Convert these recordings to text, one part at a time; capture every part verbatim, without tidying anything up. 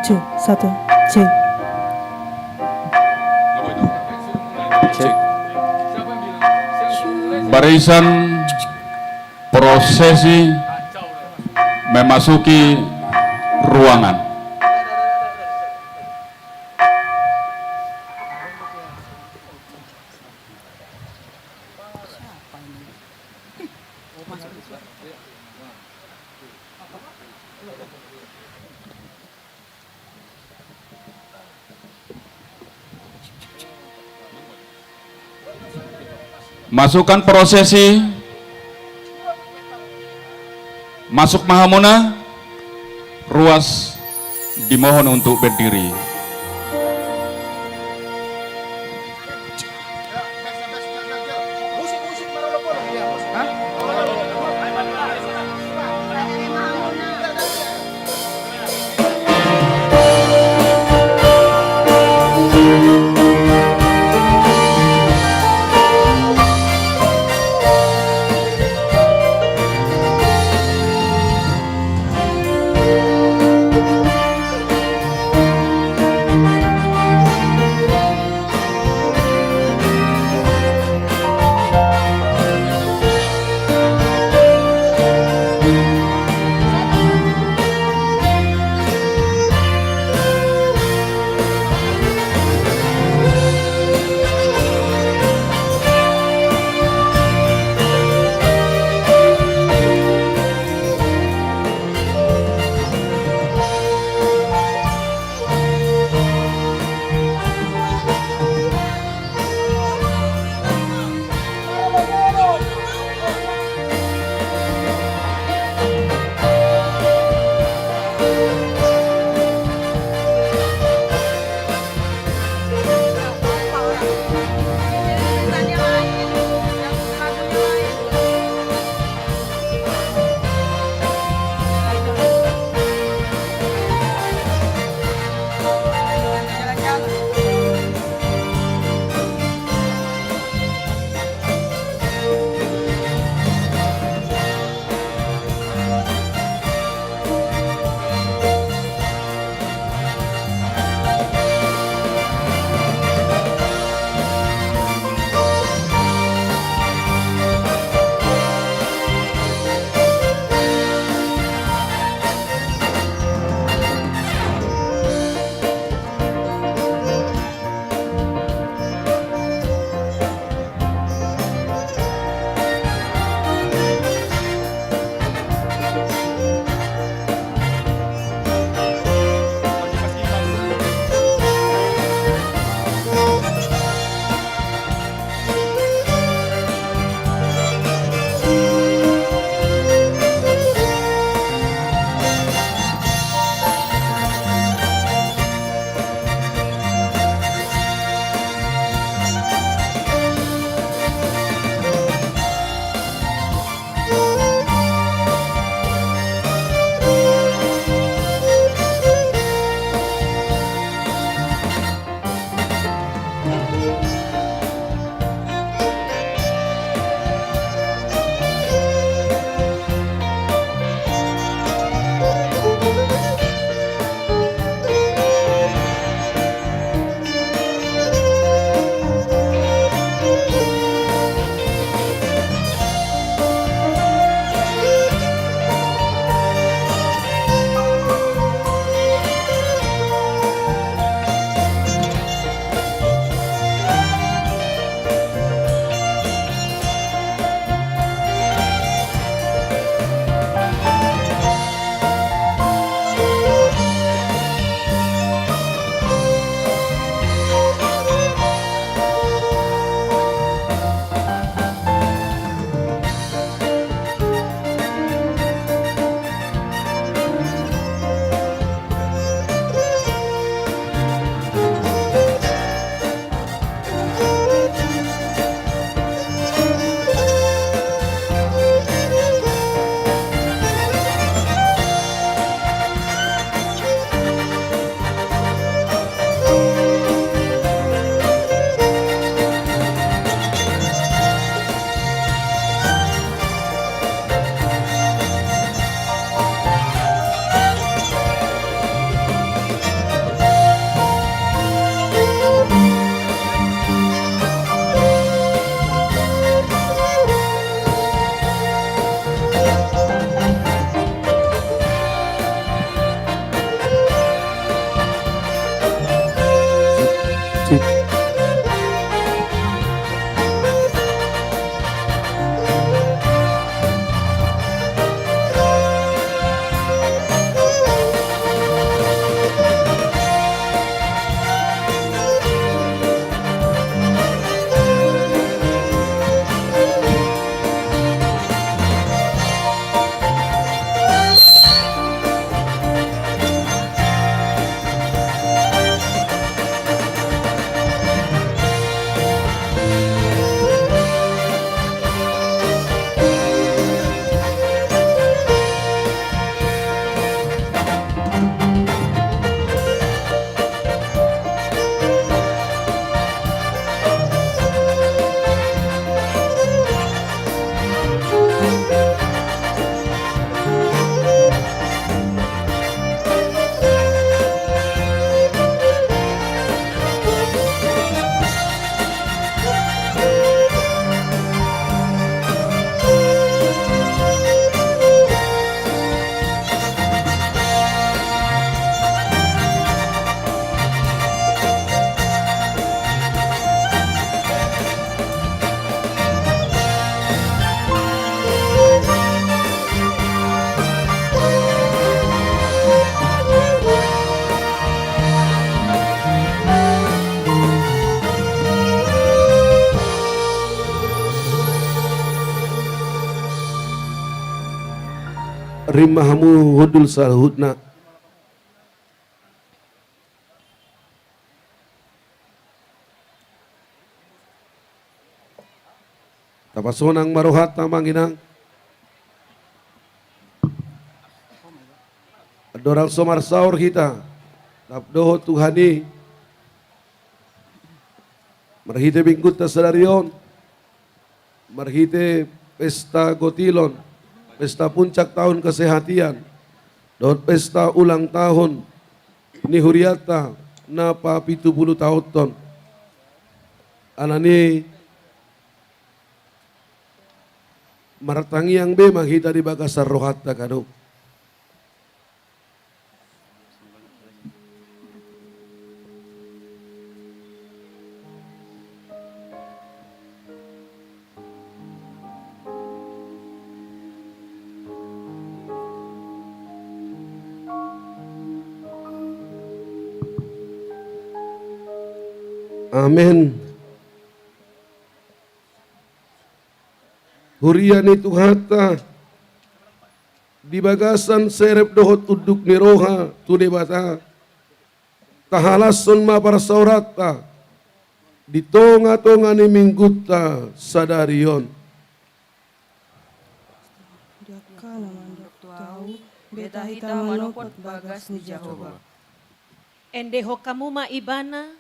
Cek, satu, cek. Cek. Barisan prosesi memasuki ruangan. Masukkan prosesi. Masuk ma hamuna. Ruas dimohon untuk berdiri. Rim ma hamu hundul saluhutna. Tapasonang ma rohanta amang inang. Andorang so marsaor hita, rap dohot Tuhan i, marhite minggunta sadari on, marhite pesta gotilon, pesta puncak tahun kesehatian, dohot pesta ulang tahun ni hurianta na papitu pulu taonhon. Alani martangiang be ma hita di bagasan rohanta, kado. Amen. Huria ni Tuhanta, di bagasan serep dohot unduk ni roha tu Debata, tahalashon ma parsaoranta di tonga-tonga ni minggunta sadari on. Di angka na mandok tu ahu, beta hita manopot bagas ni Jahowa. Endehon hamu ma Ibana,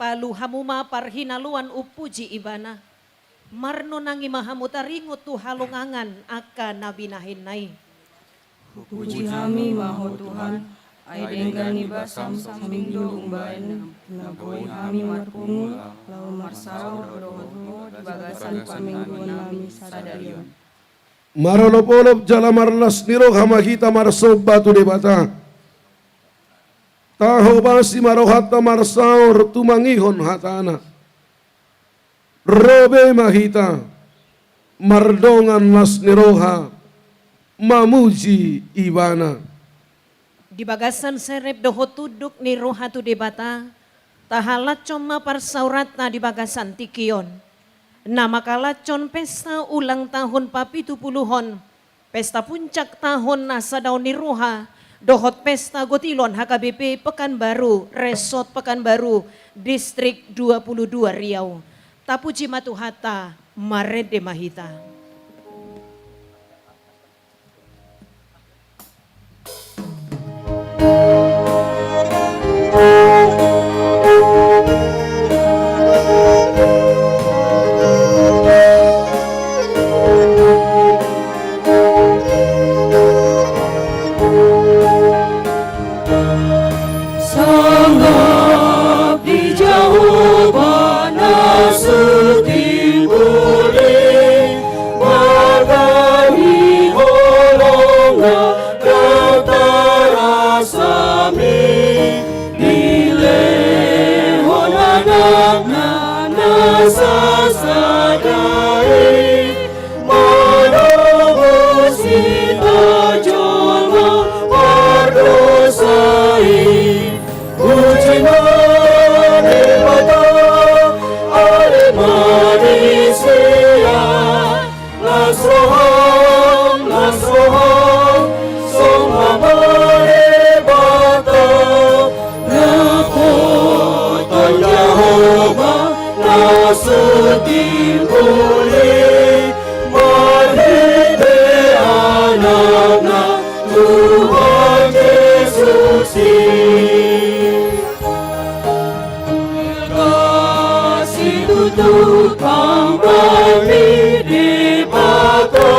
palu hamu ma parhinaloan umpuji Ibana. Marnonangi ma hamu taringot tu halongangan angka na binahenna i. Hupuji hami ma Ho Tuhan, ai denggan ni basam sambing do umbahen na boi hami marpungu laho marsaor dohot Ho di bagasan pamingguon nami sadari on. Marolopolop jala marlas ni roha ma hita marsomba tu Debata. Tahobasi ma rohanta marsaor tumangihon hatana. Ro be ma hita mardongan las ni roha mamuji Ibana. Di bagasan serep dohot unduk ni roha tu Debata, tahalashon ma parsaoranta di bagasan tingki on, na mangkalashon pesta ulang tahun papitupuluhon, pesta puncak tahun na sada on ni roha, dohot pesta gotilon H K B P Pekanbaru, Resort Pekanbaru, Distrik dua puluh dua Riau. Tapuji ma Tuhanta, marende ma hita. Sangap di Jahowa na sutimbul i, marga ni holongna ndang tarasami, dilehon anakna na sasada i, manobus hita jolma mardosa i. Puji ma Debata, ale manisia. Las roham, las roham, songon ma Debata, na potan Jahowa na sutimbul i, marhite Anakna Tuhan Jesus i. Situtu pambani Debata,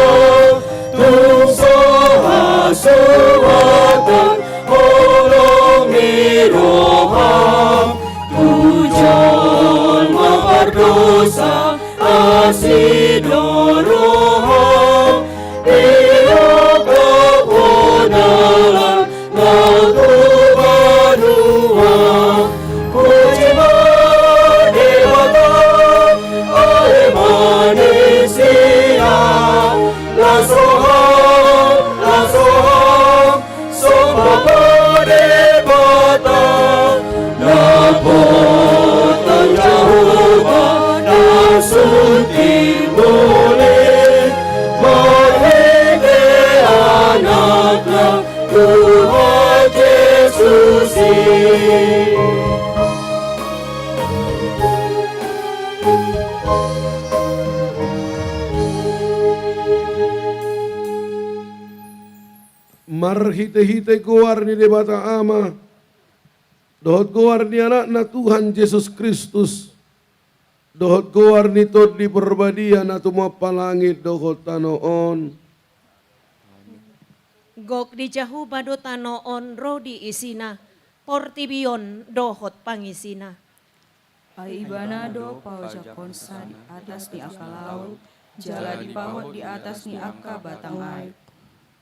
Marhite-hite goar ni Debata Ama, dohot goar ni Anakna Tuhan Jesus Kristus, dohot goar ni Tondi Parbadia na tumompa langit dohot tano on. Gok ni Jahowa do tano on ro di isina, portibi on dohot pangisina. Ai Ibana do paojakonsa di atas ni angka laut, jala dipahot di atas ni angka batang aek.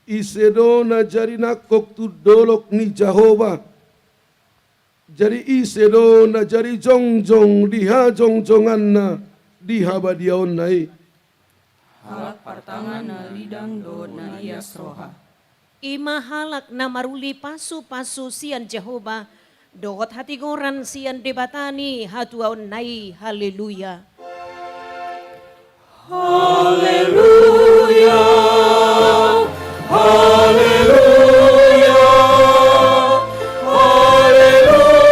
Ise do na jadi nangkok tu dolok ni Jahowa? Jadi ise do na jadi jongjong di hajongjonganna di habadiaonna i? Halak partangan na lidang dohot na lias roha. I ma halak na maruli pasu-pasu sian Jahowa, dohot hatigoran sian Debata ni hatuaonna i. Haleluya. Haleluya, haleluya, haleluya.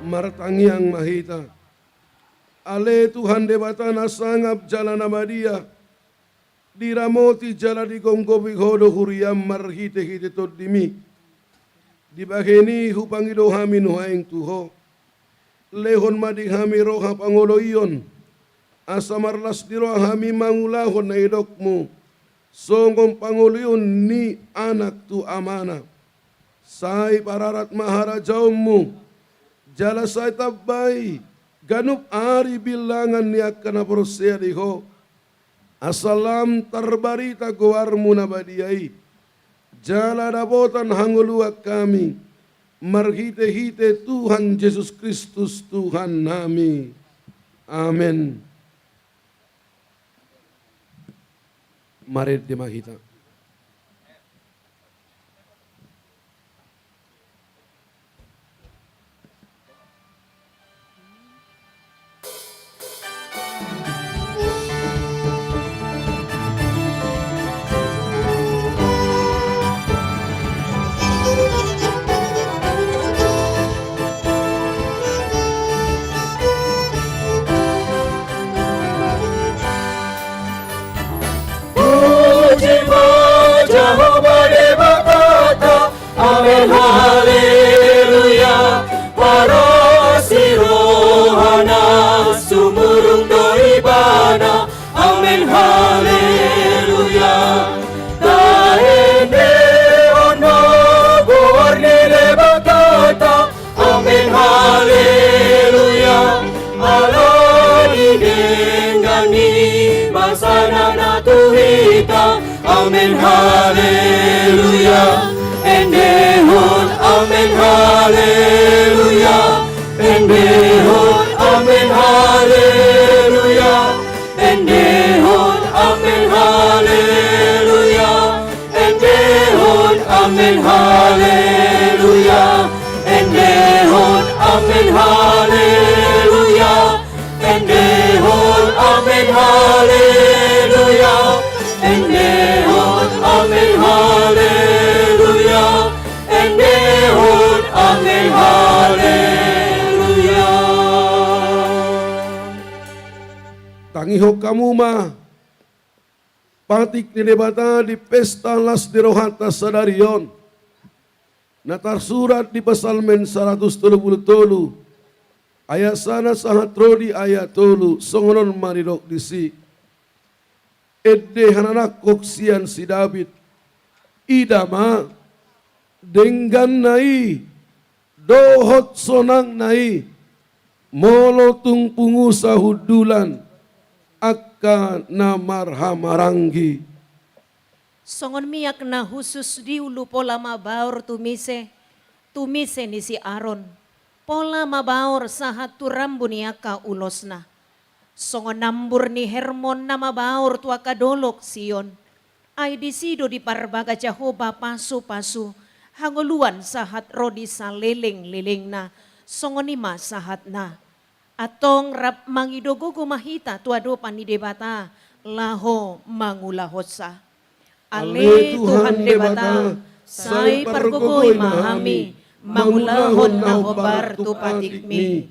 Martangiang ma hita. Ale Tuhan Debata na sangap jala na badia, diramoti jala digomgomi Ho do huriaM marhite-hite Tondimi. Dibahen i hupangido hami nuaeng tu Ho. Lehon ma di hami roha pangoloion, asa marlas ni roha hami mangulahon na nidokMu, songon pangoloion ni anak tu amana. Sai pararat ma harajaonMu, jala sai tambai ganup ari bilangan ni angka na porsea di Ho, asa lam tarbarita goarMu na badia i, jala dapotan hangoluan hami, marhite-hite Tuhan Jesus Kristus Tuhannami. Amen. Marende ma hita. Puji ma Jahowa Debatanta. Amen, haleluya. Paras ni rohana sumurung do Ibana. Amen, haleluya. Taendehon ma goar ni Debatanta. Amen, haleluya. Ala ni denggan ni basana na tu hita. Amen, haleluya. Endehon, amen, haleluya. Endehon, amen, haleluya. Endehon, amen, haleluya. Endehon, amen, haleluya. Endehon, amen, haleluya. Endehon, amen, haleluya. Endehon, amen, haleluya. Endehon, amen, haleluya. Tangihon hamu ma patik ni Debata di pesta las ni rohanta sadari on, na tarsurat di Psalmen saratus tolu pulu tolu, ayat sada sahat ro di ayat tolu, songon on ma didok disi. Ende hananangkok sian si Daud. Ida ma, dengganna i dohot sonangna i, molo tung pungusa hundulan angka na marhahamaranggi. Songon miak na hushus di ulu pola ma baor tu mise, tu mise ni si Aron, pola ma baor sahat tu rambu ni angka ulosna. Songon nambur ni Hermon na mabaor tu angka dolok Sion. Ai disi do diparbaga Jahowa pasupasu, hangoluan sahat ro di salelenglelengna, songon i ma sahatna. Antong rap mangido gogo ma hita tu adopan ni Debata, laho mangulahonsa. Ale Tuhan Debata, sai pargogoi ma hami mangulahon na hombar tu patikMi.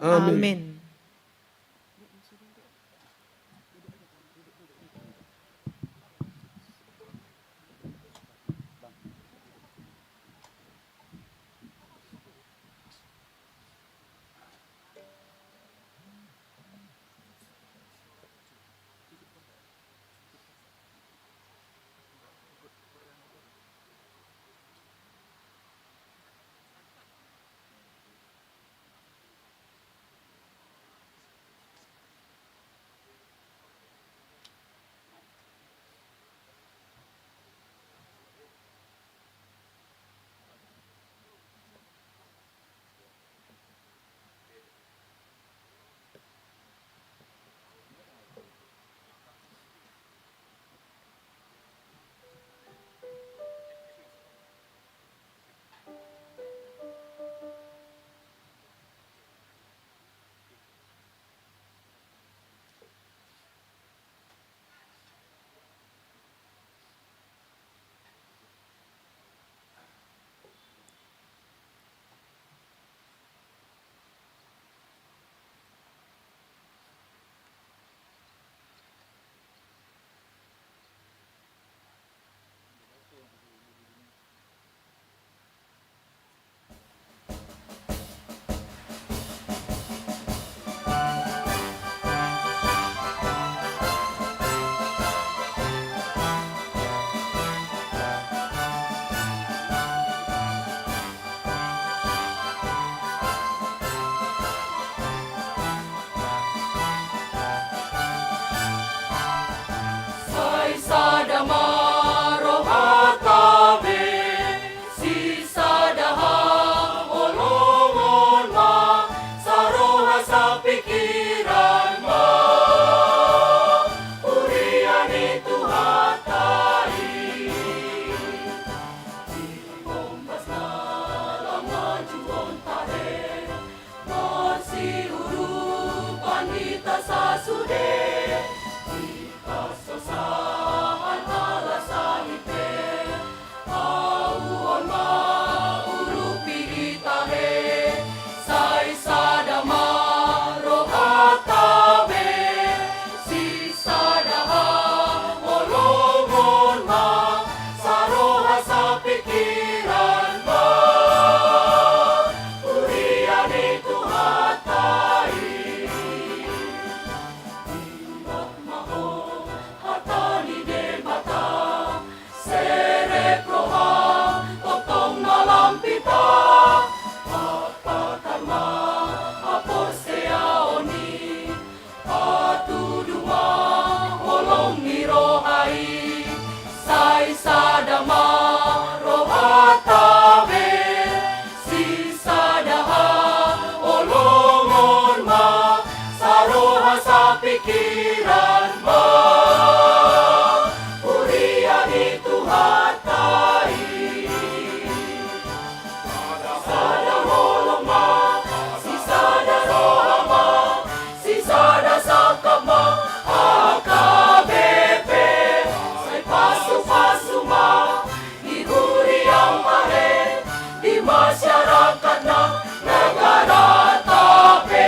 Amen. Sai sada ma rohanta be, sisada haholongon ma, saroha sapikiran ma, huria ni Tuhanta i. Di ombas na lam maju on tahe, marsiurupan hita sasude, di hasusaan ala sahit pe, hau on ma urupi i tahe, sai sada ma rohanta be, sisada haholongon ma, saroha sapikiran ma, huria ni Tuhanta i. Ingot ma ho hata ni Debata, serep roha tongtong ma lam hita, patahon ma haporseaon i, patudu ma holong ni roha i, sai sada ma rohanta be, sisada haholongon ma, saroha sapikiran ma, huria ni Tuhanta i. Sada holong ma, sisada roha ma, sisada sangkap ma, H K B P, sai pasupasu ma di huria on tahe, di masyarakat na negaranta pe.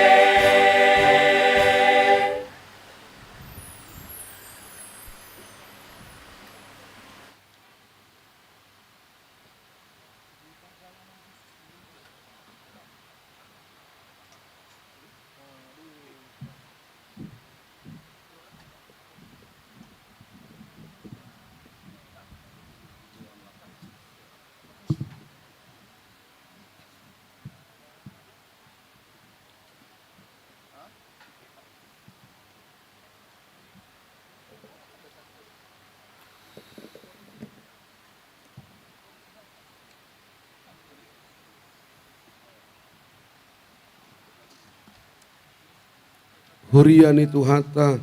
Huria ni Tuhanta,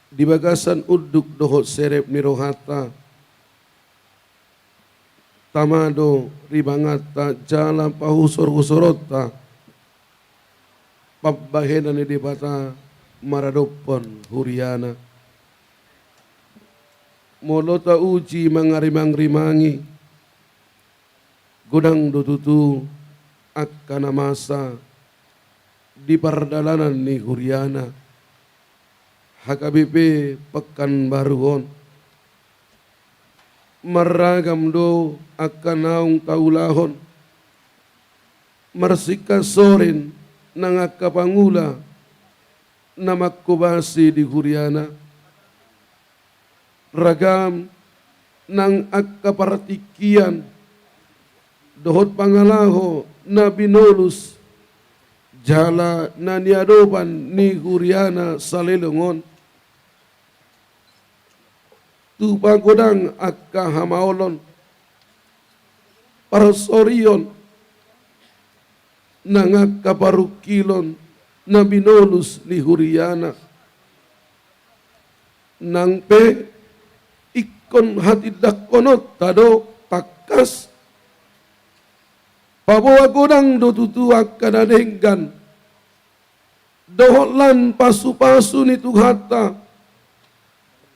di bagasan unduk dohot serep ni rohanta, tama do ribanganta jala pahusorhusoronta pambahenan ni Debata maradophon huriana. Molo tauji mangarimangrimangi, godang do tutu angka na masa di pardalanan ni huriana H K B P Pekanbaru on. Marragam do angka naung taulahon, marsingkat soreng nang angka pangula na manghobasi di huriana. Ragam nang angka partingkian dohot pangalaho na binolus jala na niadopan ni huriana saleleng on. Tu pagodang angka hamaolon, parsorion, nang angka parungkilon na binolus ni huriana. Nang pe ingkon hatindangkononta do tangkas. Paboa godang do tutu angka na denggan dohot lan pasupasu ni Tuhanta,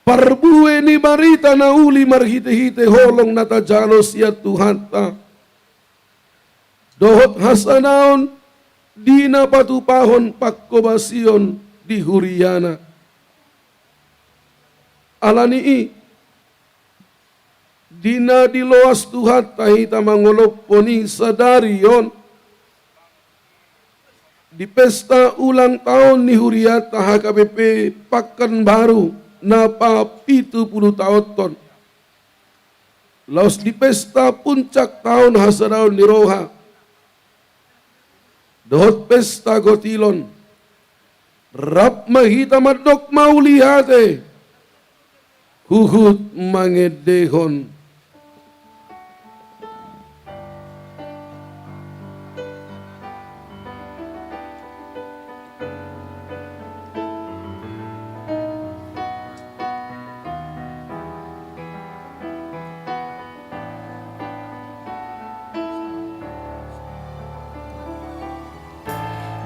parbue ni barita na uli marhitehite holong na tajalo sian Tuhanta, dohot hasadaon di na patupahon panghobasion di huriana. Ala ni i, di na diloas Tuhanta hita mangolophon i sadari on, di pesta ulang taon ni hurianta H K B P Pekanbaru na papitu pulu taonhon, laos di pesta puncak taon hasadaon ni roha dohot pesta gotilon, rap ma hita mandok mauliate huhut mangendehon.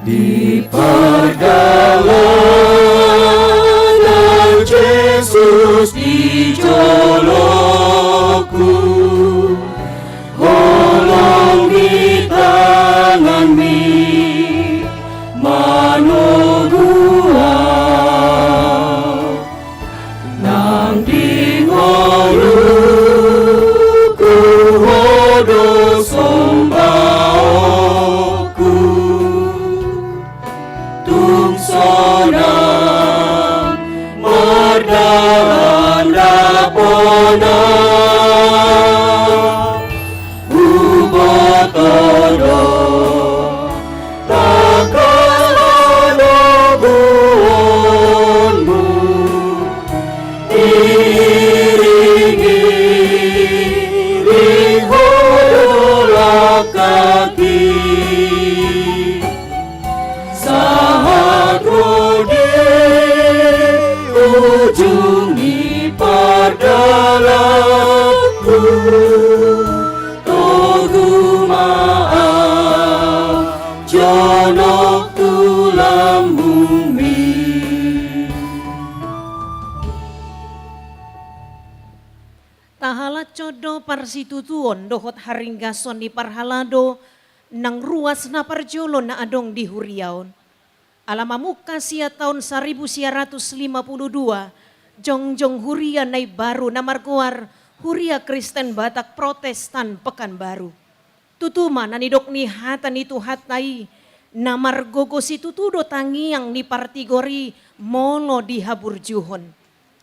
Di pardalanan Jesus di jolongku, holong di tanganmi manogu ahu. Nang di ngolungku Ho do sombaonku, tung sonang mardalan dapot ahu. Huboto do tangkas halomoanmu, iring-iring Ho do langkangki. Sahat ro di ujung ni pardalananku, togu ma ahu jonok tu lambungmi. Tahalashon do parsitutuon dohot haringgason ni parhalado nang ruas na parjolo na adong di huria on. Ala mamungka sian taon saribu sia ratus lima puluh dua, jongjong huria na imbaru na margoar Huria Kristen Batak Protestan Pekanbaru. Tutu ma na nidok ni hata ni Tuhanta i, na margogo situtu do tangiang ni partigor i molo dihaburjuhon.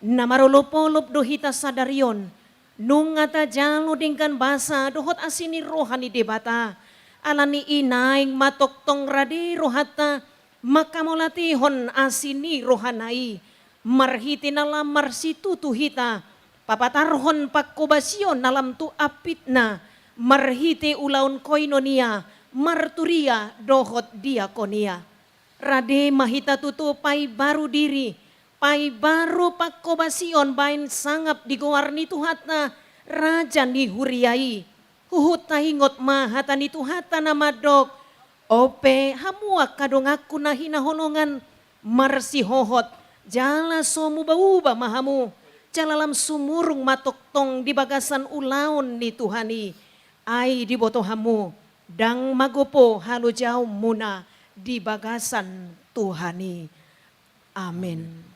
Na marolopolop do hita sadari on, nunga tajalo denggan basa dohot asi ni roha ni Debata. Ala ni i naeng ma tongtong rade rohanta manghamauliatehon asi ni rohana i, marhite na lam marsitutu hita papatarhon panghobasion na lam tu ampitna, marhite ulaon koinonia, marturia dohot diakonia. Rade ma hita tutu paimbaru diri, paimbaru panghobasion baen sangap di goar ni Tuhanta, Raja ni huria i. Huhut taingot ma hata ni Tuhanta na mandok: On pe hamu angka donganku na hinaholongan, marsihohot jala so muba-uba ma hamu, Jala lam sumurung ma tongtong di bagasan ulaon ni Tuhan i. Ai diboto hamu, ndang magopo halojaonmuna di bagasan Tuhan i. Amen.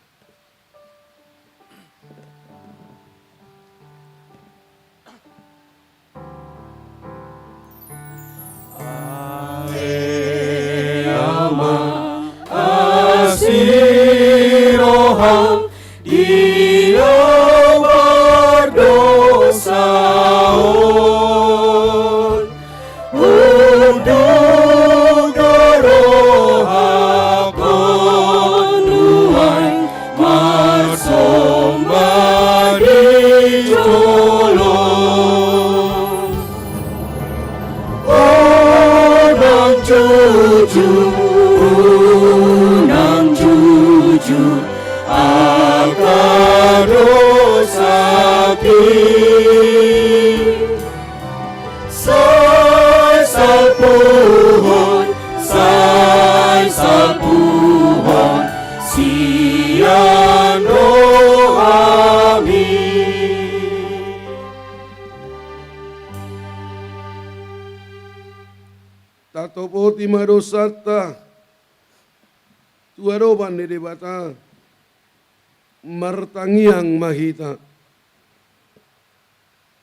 Ale Ama, asi roham di au pardosa on. Unduhon rohangku nuaeng marsomba di jolom. Unang jujur, unang jujur angka dosaki. Sai salpuhon, sai salpuhon sian rohami. Tatopoti ma dosanta tu adopan ni Debata. Martangiang ma hita.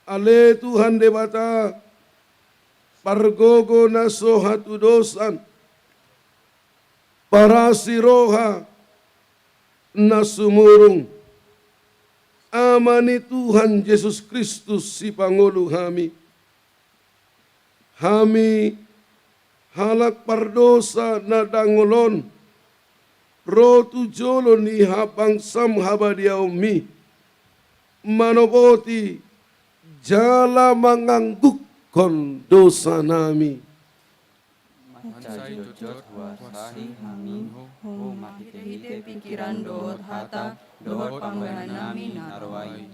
Ale Tuhan Debata, pargogo na so hatudosan, parasi roha na sumurung, Ama ni Tuhan Jesus Kristus, sipangolu hami. Hami halak pardosa na dangol on, ro tu jolo ni habangsam habadiaonmi, manopoti jala manganggukkon dosanami. Mansai jotjot huarsahi hami Ho marhitehite pingkiran dohot hata dohot pambahenannami na roa i.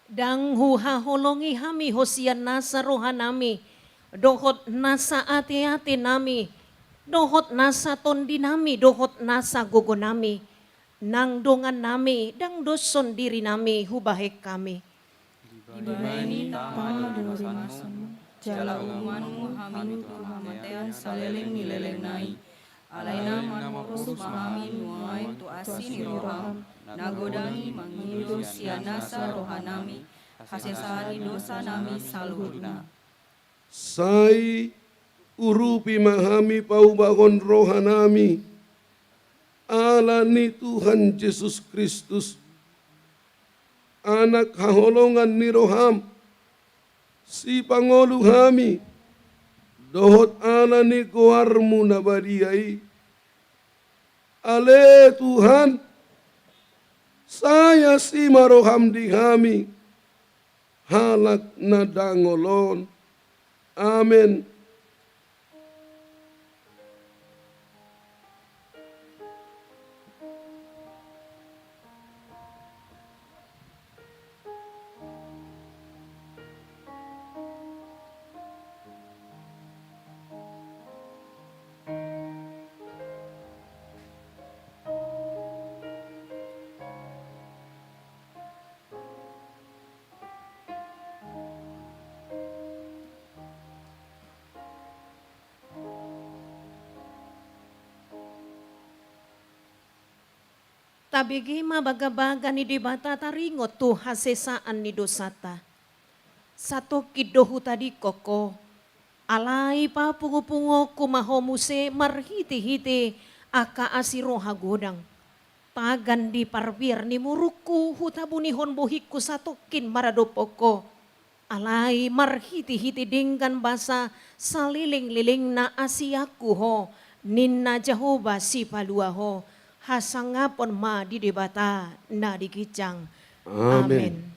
Ndang huhaholongi hami Ho sian nasa rohanami dohot nasa ateatenami dohot nasa tondinami dohot nasa gogonami, nang dongannami ndang doshon dirinami hubahen hami. Dibahen i tama do rimasmu, jala unguanmu hami tu hamatean saleleng ni lelengna i. Alai na marmurus ma hami nuaeng tu asi ni roham, na godang i mangido sian nasa rohanami hasesaan ni dosanami saluhutna. Sai urupi ma hami paubahon rohanami ala ni Tuhan Jesus Kristus, Anak haholongan ni roham, sipangolu hami, dohot ala ni goarmu na badia i. Ale Tuhan, sai asi ma roham di hami, halak na dangol on. Amen. Tabege ma bagabaga ni Debata taringot tu hasesaan ni dosanta. Satongkin do hutadingkon ho, alai papungupunguonku ma ho muse marhitehite angka asi roha godang. Tagan di parbiar ni murukku hutabunihon bohingku satongkin maradophon ho. Alai marhitehite denggan basa salelenglelengna asianku ho, ninna Jahowa Sipalua ho, hasangapon ma di Debata na di ginjang. Amen. Amen.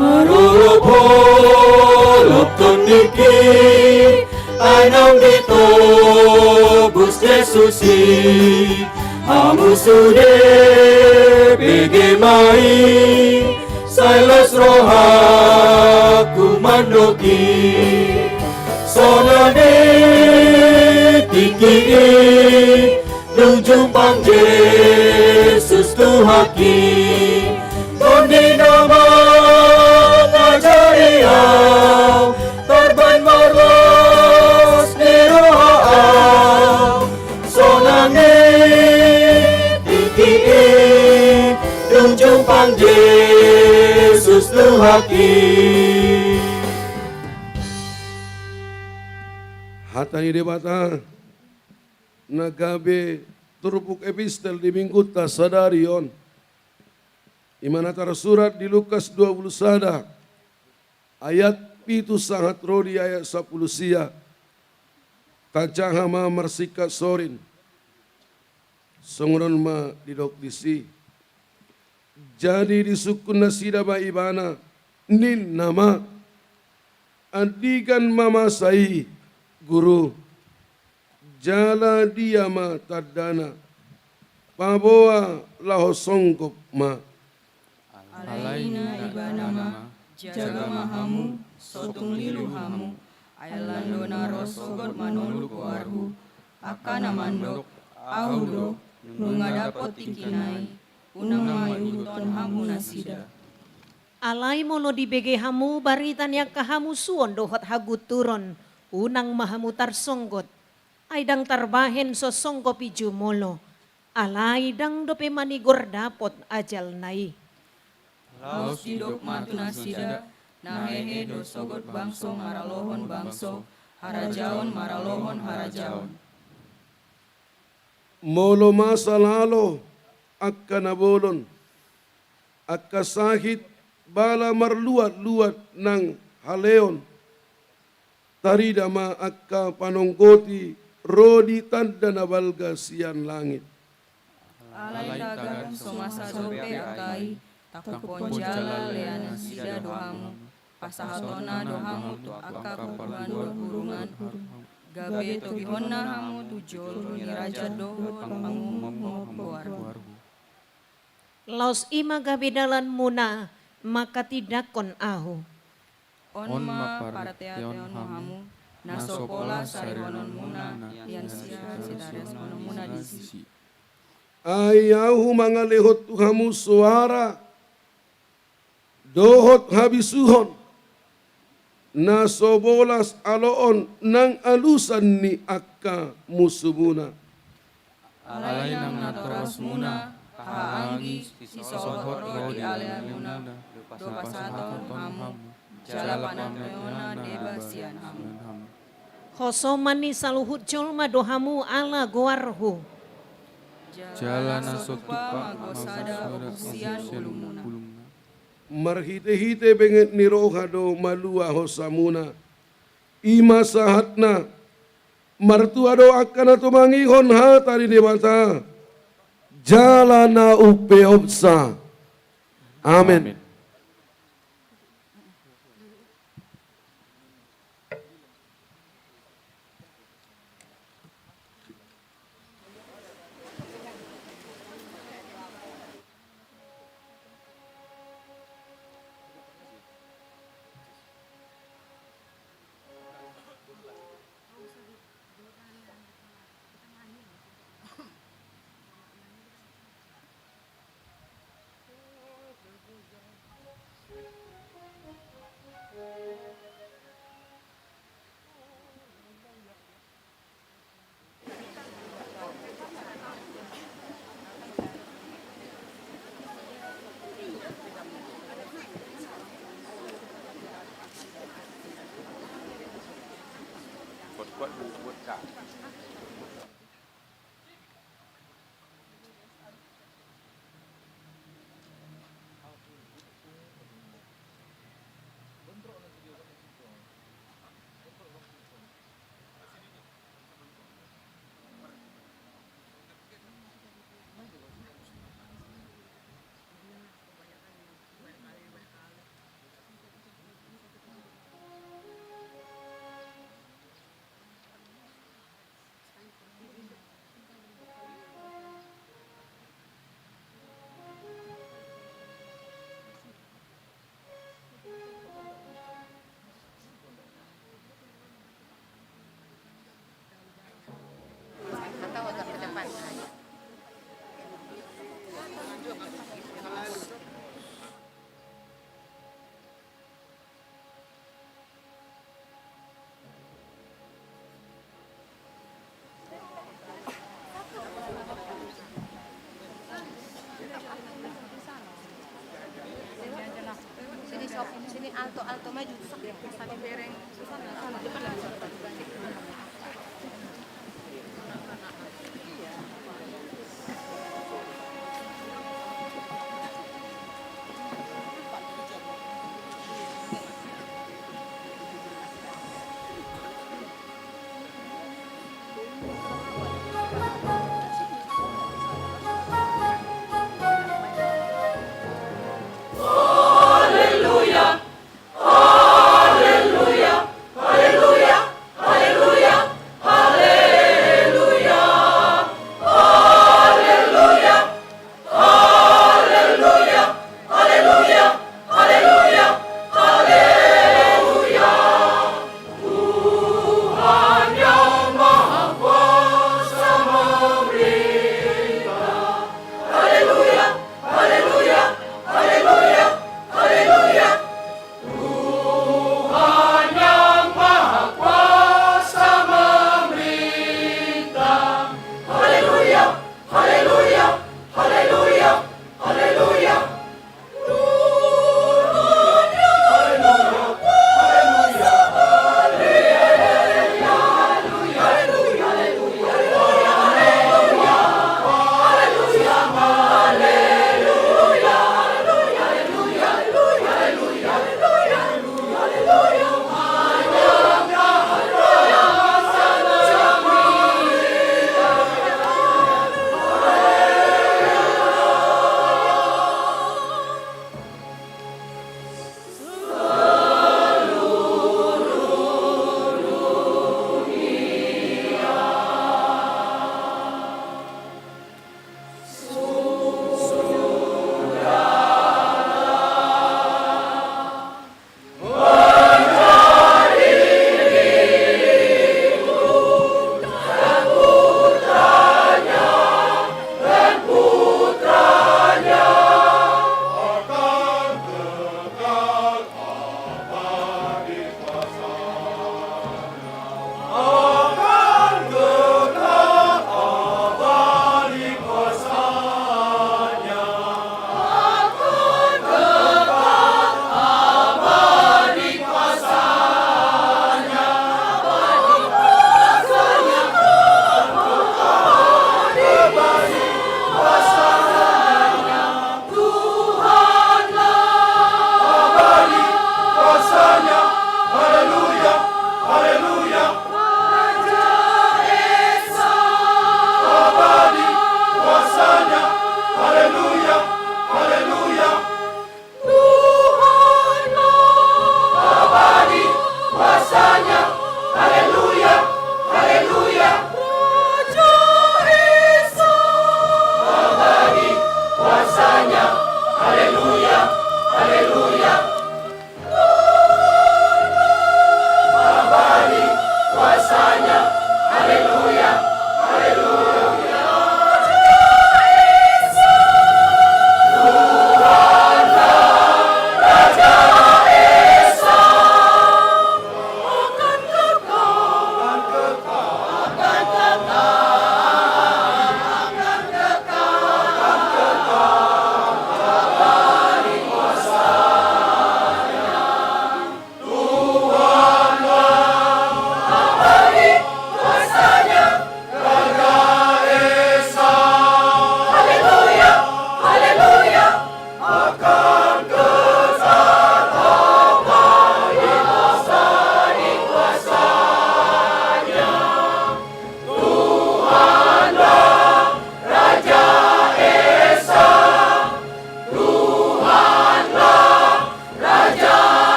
Marolopolop tondingki, Ai naung ditobus Jesus i, hamu sude bege ma i, sai los rohangku mandok i. Sonang di tingki i, dung jumpang Jesus Tuhanki, Tondi na mangajari au, tarban marlas ni roha au. Sonang di tingki i, dung jumpang Jesus Tuhanki. Hata ni Debata na gabe turpuk epistel di Minggunta sadari on, i ma na tarsurat di Lukas dua pulu sada, ayat pitu sahat ro di ayat sampulu sia. Tajaha ma marsingkat sorin. Songon on ma didok disi. Jadi disungkun nasida ma Ibana, ninna ma, andigan ma masa i, Guru? Jala dia ma tandana? Paboa laho songgop ma. Alai ninna Ibana ma, jaga ma hamu, so tung lilu hamu. Ai lando na ro sogot manoluk goarhu, angka na mandok, Ahu do, nunga dapot tingkina i, unang ma ihuthon hamu nasida. Alai molo dibege hamu barita ni angka hamusuon dohot hagunturon, unang ma hamu tarsonggot. Ai ndang tarbahen so songgop i jumolo, alai ndang dope manigor dapot ajalna i. Laos didok ma tu nasida, na hehe do sogot bangso maralohon bangso, harajaon maralohon harajaon. Molo masa lalo angka na bolon, angka sahit, bala marluat-luat nang haleon, tarida ma angka panonggoti ro di tanda na balga sian langit. Alai tagan so masa dope angka i, tangkuphon jala lean nasida do hamu, pasahatonna do hamu tu angka parhundul hurungan, gabe togihonna hamu tu jolo ni raja dohot panguhum goarhu. Laos i ma gabe dalanmuna manghatindanghon ahu. On ma parteateon hamu, na so pola sarihononmuna, ian sian sitarisononmuna disi. Ai ahu mangalehon tu hamu soara dohot habisuhon, na so bolas aloon nang alusan ni angka musumuna. Alai nang natorasmuna, hahaanggi, sisohot ro di alealemuna, do pasahaton hamu, jala pananteonna deba sian hamu. Hosoman ni saluhut jolma do hamu ala goarhu. Jala na so tupa ma go sada ombus sian ulumuna. Marhitehite benget ni roha do malua hosamuna. I ma sahatna. Martua do angka na tumangihon hata ni Debata, jala na umpeopsa. Amen. Amen. Ini alto, alto maju, terus aku kasih bereng. Sana, sana, depan lagi.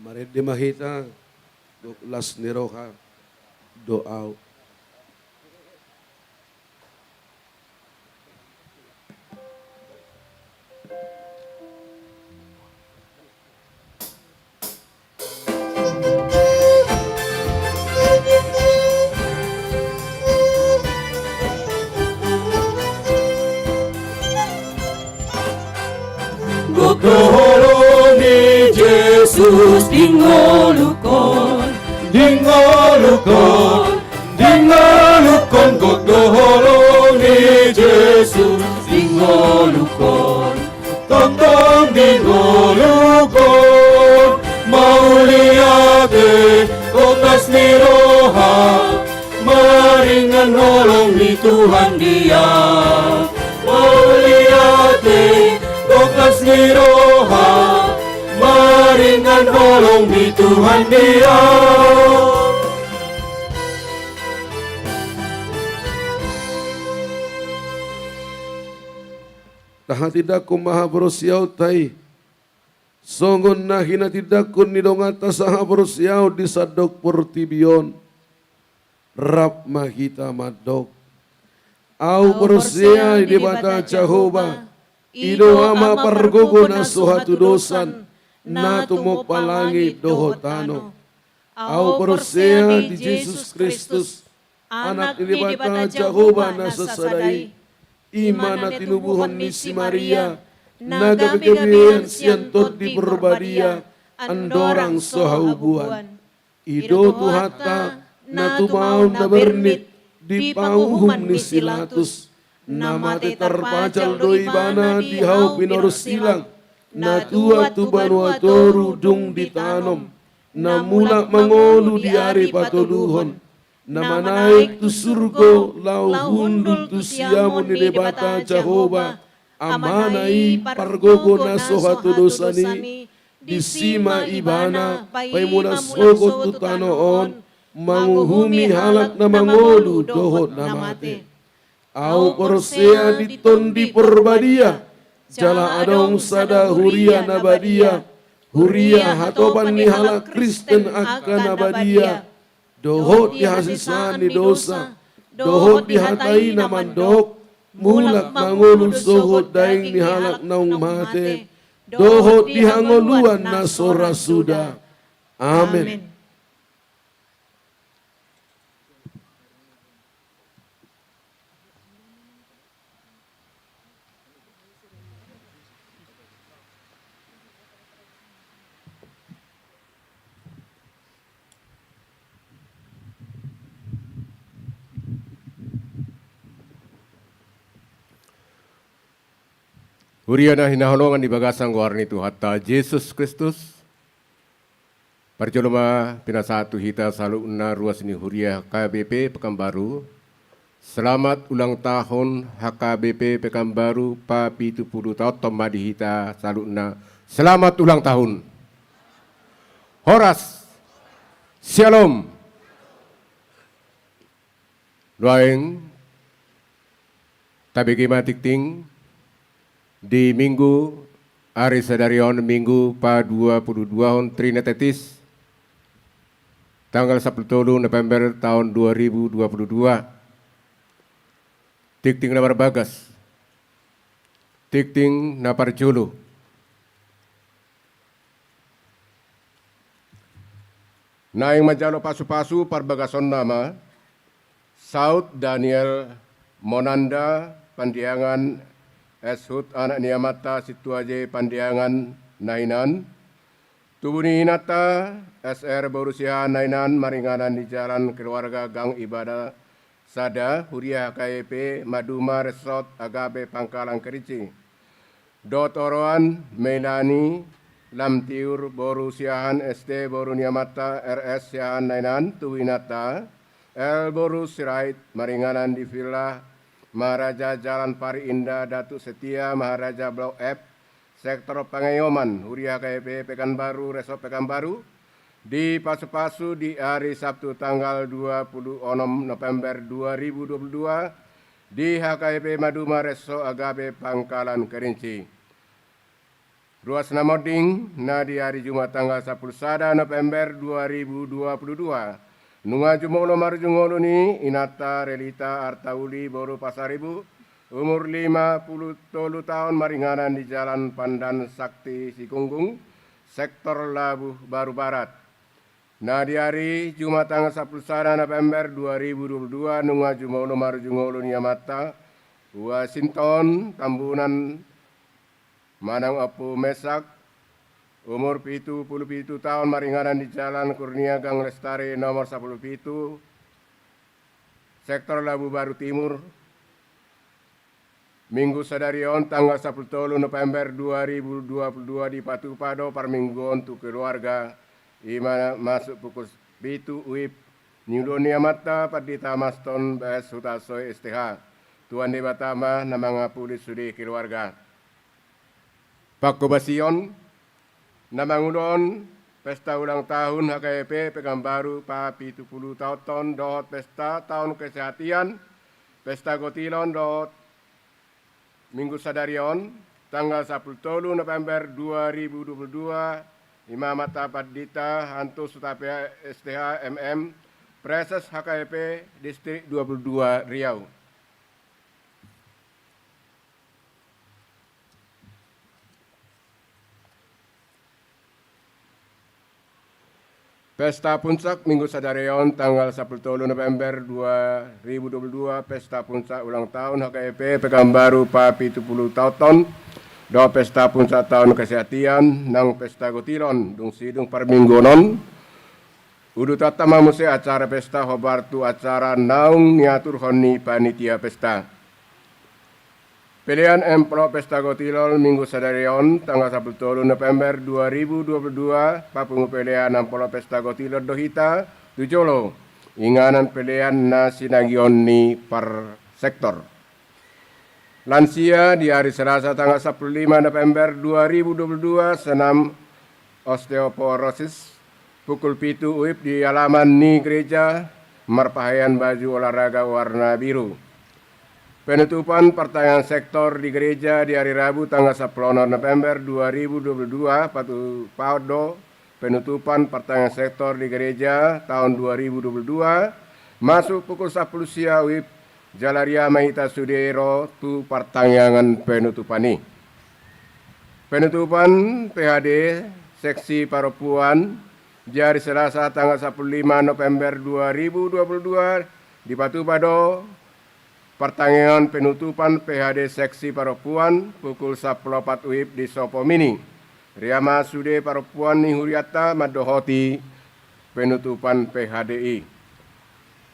Marende ma hita, gok las ni roha, do au. Gok do holong ni Jesus di ngolungkon, di ngolungkon, di ngolungkon, gok do holong ni Jesus di ngolungkon. Tongtong di ngolungkon, mauliate, gok las ni roha, maringan holong ni Tuhan di au. Mauliate, gok las ni roha, maringan holong ni Tuhan di au. Tahatindangkon ma haporseaonta i. Songon na hinatindangkon ni donganta sahaporseaon di sandok portibi on, rap ma hita mandok. Au porsea di Debata Jahowa, i do Ama pargogo na so hatudosan, na tumompa langit dohot tano. Au porsea di Jesus Kristus, Anak ni Debata Jahowa na sasada i, i ma na tinubuhon ni si Maria, na gabegabean sian Tondi Porbadia, andorang so haubuan. I do Tuhanta, na tumaon na bernit di panguhum ni si Latus, na mate tarpajal do Ibana di hau pinorsilang, na tuat tu banua toru dung ditanom, na mulak mangolu di ari patoluhon, na manaek tu surgo laho hundul tu siamun ni Debata Jahowa, Amana i pargogo na so hatudosan i, disi ma Ibana paimuna sogot tu tano on, manguhumi halak na mangolu dohot na mate. Au porsea di Tondi Porbadia, jala adong sada huria na badia, huria hatopan ni halak Kristen angka na badia, dohot di hasesaan ni dosa, dohot di hata i na mandok, mulak mangolu sogot daing ni halak naung mate, dohot di hangoluan na so ra suda. Amen. Huria na hinaholongan di bagasan goar ni Tuhanta Jesus Kristus. Parjolo ma pinasahat tu hita saluhutna ruas ni huria H K B P Pekanbaru. Selamat ulang tahun H K B P Pekanbaru, papitu pulu taon ma di hita saluhutna. Selamat ulang tahun. Horas. Syalom. Nuaeng tabege ma tingting di Minggu ari sadari on, Minggu pa dua pulu dua on Trinitatis, tanggal sampulu tolu November taon dua ribu dua pulu dua. Tingting na marbagas, tingting na parjolo. Naeng manjalo pasupasu parbagasonna ma, saut Daniel Monanda, Pandiangan, S Hut anak ni amanta Sintua J Pandiangan na hinan, tubu ni inanta S R boru Siahaan na hinan, maringanan di Jalan Keluarga Gang Ibadah Sada, Huria H K B P Maduma Resort Agape Pangkalan Kerinci. Dohot oroan Melani Lamtiur boru Siahaan S T boru ni amanta R S Siahaan na hinan, tubu inanta L boru Sirait, maringanan di Villa Maharaja Jalan Pari Indah, Datuk Setia Maharaja Blok F, Sektor Pangayoman, Huria H K B P Pekanbaru, Resort Pekanbaru, dipasupasu di ari Sabtu tanggal dua pulu onom November dua ribu dua pulu dua di H K B P Maduma Resort Agape Pangkalan Kerinci. Ruas na monding, na di ari Jumat tanggal sampulu sada November dua ribu dua puluh dua, nunga jumolo marujung ngolu ni inanta Relita Artauli boru Pasaribu, umur lima puluh tolu taon, maringanan di Jalan Pandan Sakti Sigunggung, sektor Labuh Baru Barat. Na di ari Jumat tanggal sampulu sada November dua ribu dua puluh dua, nunga jumolo marujung ngolu ni amanta Wasinton Tambunan manang Ompu Mesak, umur pitu puluh pitu taon, maringanan di Jalan Kurnia Gang Lestari nomor sampulu pitu, sektor Labuh Baru Timur. Minggu sadari on tanggal sampulu tolu November dua ribu dua puluh dua dipatupa do parmingguon tu keluarga, i ma masuk pukul pitu uip, niuluhon ni amanta Pandita Maston B S Hutasoy S T H. Tuhan Debata ma na mangapuli sude keluarga. Panghobasion, na mangulahon pesta ulang tahun H K I P Pekanbaru papitu pulu taonhon dohot pesta taon kesehatan, pesta gotilon dohot Minggu sadari on, tanggal sampulu tolu November dua ribu dua puluh dua, i ma amanta Pandita Antus Hutapea S T H M M, Praeses H K I P Distrik dua puluh dua Riau. Pesta puncak Minggu sadari on tanggal sampulu tolu November dua ribu dua puluh dua, pesta puncak ulang tahun H K I P Pekanbaru papitu pulu taonhon, dohot pesta puncak taon kesehatan nang pesta gotilon, dung sidung parmingguon on, uduthonta ma muse acara pesta hombar tu acara naung niaturhon ni panitia pesta. Pelean amplop pesta gotilon Minggu sadari on tanggal sampulu tolu November dua ribu dua puluh dua, papungu pelean amplop pesta gotilon do hita tu jolo, inganan pelean na sinangihon ni parsektor. Lansia di ari Selasa tanggal sampulu lima November dua ribu dua puluh dua, senam osteoporosis, pukul pitu uip di alaman ni gereja, marpakaian baju olahraga warna biru. Penutupan partangiangan sektor di gereja di ari Rabu tanggal sampulu onom November dua ribu dua puluh dua, patupaon do penutupan partangiangan sektor di gereja taon dua ribu dua puluh dua, masuk pukul sampulu sia uip, jala ria ma hita sude ro tu partangiangan penutupan i. Penutupan P H D seksi parompuan di ari Selasa tanggal sampulu lima November dua ribu dua puluh dua, dipatupa do partangiangan penutupan P H D seksi parompuan pukul sampulu opat uip di Sopo Mini. Ria ma sude parompuan ni hurianta mandohoti penutupan P H D i.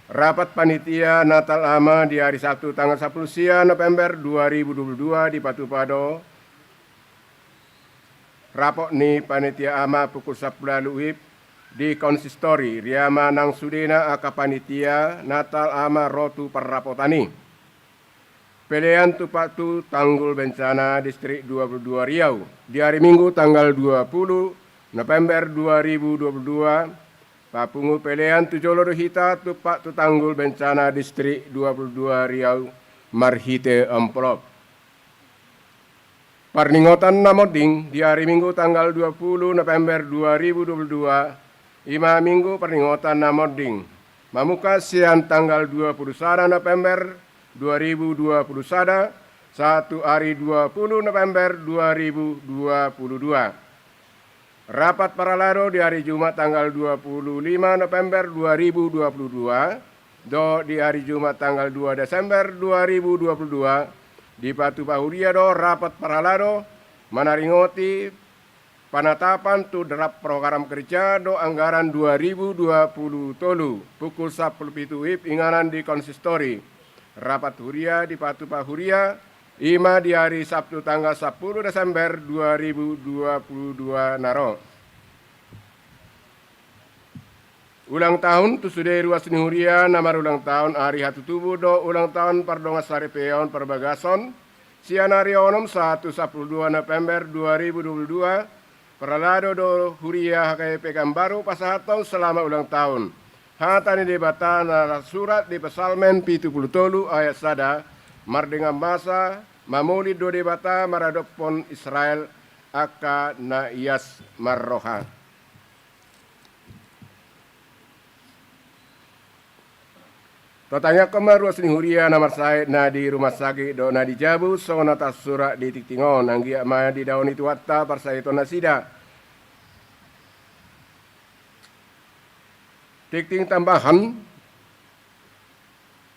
Rapat panitia Natal Ama di ari Sabtu tanggal sampulu sia November dua ribu dua puluh dua dipatupa do rapot ni panitia ama pukul sampulu ualu uip di konsistori. Ria ma nang sudena angka panitia Natal Ama ro tu parrapotan i. Pelean tumpak tu tanggul bencana Distrik dua puluh dua Riau di ari Minggu tanggal dua pulu November dua ribu dua puluh dua, papungu pelean tu jolo do hita tumpak tu tanggul bencana Distrik dua puluh dua Riau marhite amplop. Parningotan na monding di ari Minggu tanggal dua pulu November dua ribu dua puluh dua, i ma Minggu parningotan na monding, mamungka sian tanggal dua pulu sada November dua ribu dua pulu sada sahat tu ari dua pulu November dua ribu dua puluh dua. Rapat parhalado di ari Jumat tanggal dua pulu lima November dua ribu dua pulu dua dohot di ari Jumat tanggal dua Desember dua ribu dua puluh dua, dipatupa huria do rapat parhalado manaringoti panatapan tu draft program kerja dohot anggaran dua ribu dua pulu tolu, pukul sampulu pitu uip inganan di konsistori. Rapat huria dipatupa huria, i ma di ari Sabtu tanggal sampulu Desember dua ribu dua pulu dua na ro. Ulang tahun tu sude ruas ni huria na marulang tahun ari hatutubu dohot ulang tahun pardongansaripeon parbagason, sian ari onom sahat tu sampulu dua November dua ribu dua pulu dua, parhalado do huria H K I P Pekanbaru pasahathon selamat ulang tahun. Hata ni Debata na tarsurat di Psalmen pitu pulu tolu ayat sada, mardenggan basa, mamolin do Debata maradophon Israel, angka na ias marroha. Tatangiangkon ma ruas ni huria na marsahit na di rumah sakit dohot na di jabu, songon na tarsurat di tingting on, anggiat ma didaon ni Tuhanta parsahitonnasida. Tingting tambahan,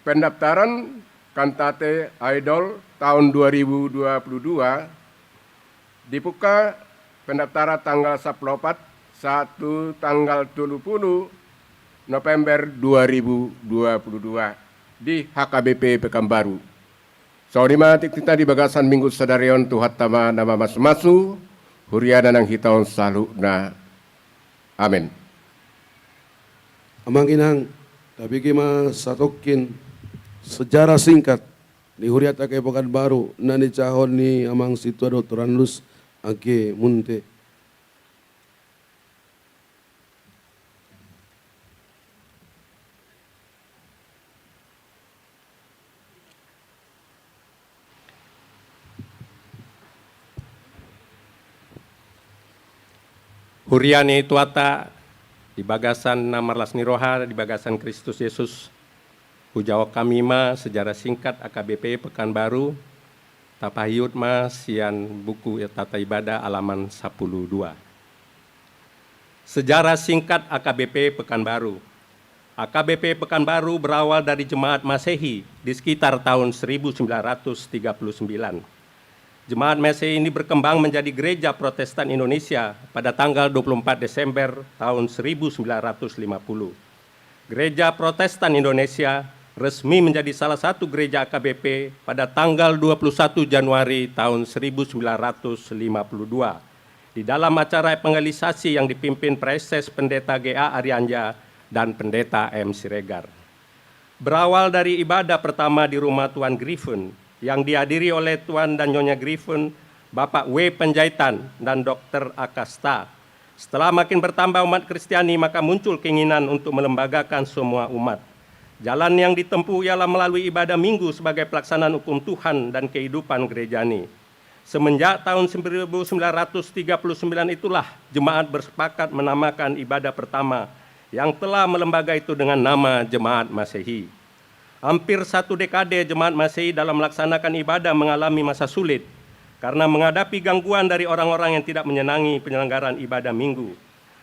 pendaftaran kantate Idol tahun dua ribu dua puluh dua dibuka pendaftaran tanggal sampulu opat sahat tu tanggal tolu pulu November dua ribu dua puluh dua di H K B P Pekanbaru. Songon i ma tingtingta di bagasan minggu sadari on. Tuhanta ma na mamasumasu huriana nang hita on saluhutna. Amen. Amang inang, tabege ma satongkin sejarah singkat ni hurianta H K B P Pekanbaru na nijahahon ni amang sintua doktorandus angke Munte. Huria ni Tuhanta, di bagasan na marlas ni roha di bagasan Kristus Jesus, hujahahon hami ma sejarah singkat H K B P Pekanbaru, tapaihut ma sian buku tata ibadah alaman sampulu dua. Sejarah singkat H K B P Pekanbaru. H K B P Pekanbaru berawal dari jemaat Masehi di sekitar tahun seribu sembilan ratus tiga puluh sembilan. Jemaat Masehi ini berkembang menjadi Gereja Protestan Indonesia pada tanggal dua puluh empat Desember tahun seribu sembilan ratus lima puluh. Gereja Protestan Indonesia resmi menjadi salah satu gereja H K B P pada tanggal dua puluh satu Januari tahun seribu sembilan ratus lima puluh dua, di dalam acara evangelisasi yang dipimpin Praeses Pendeta G A Arianja dan Pendeta M Siregar. Berawal dari ibadah pertama di rumah Tuan Griffin, yang dihadiri oleh Tuan dan Nyonya Griffin, Bapak W Panjaitan, dan Dokter Akasta. Setelah makin bertambah umat Kristiani, maka muncul keinginan untuk melembagakan semua umat. Jalan yang ditempuh ialah melalui ibadah Minggu sebagai pelaksanaan hukum Tuhan dan kehidupan gereja ini. Semenjak tahun seribu sembilan ratus tiga puluh sembilan itulah jemaat bersepakat menamakan ibadah pertama yang telah melembaga itu dengan nama Jemaat Masehi. Hampir satu dekade jemaat Masehi dalam melaksanakan ibadah mengalami masa sulit karena menghadapi gangguan dari orang-orang yang tidak menyenangi penyelenggaraan ibadah Minggu.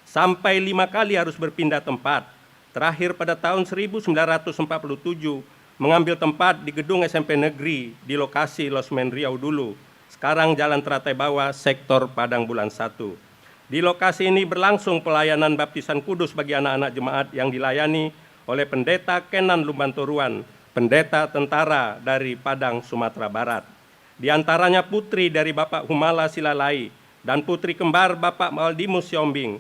Sampai lima kali harus berpindah tempat. Terakhir pada tahun seribu sembilan ratus empat puluh tujuh, mengambil tempat di gedung S M P Negeri di lokasi Losmen Riau dulu, sekarang Jalan Teratai Bawah, Sektor Padang Bulan satu. Di lokasi ini berlangsung pelayanan baptisan kudus bagi anak-anak jemaat yang dilayani oleh Pendeta Kenan Lumbantoruan, pendeta tentara dari Padang, Sumatera Barat. Di antaranya putri dari Bapak Humala Silalai dan putri kembar Bapak Maldimus Siombing.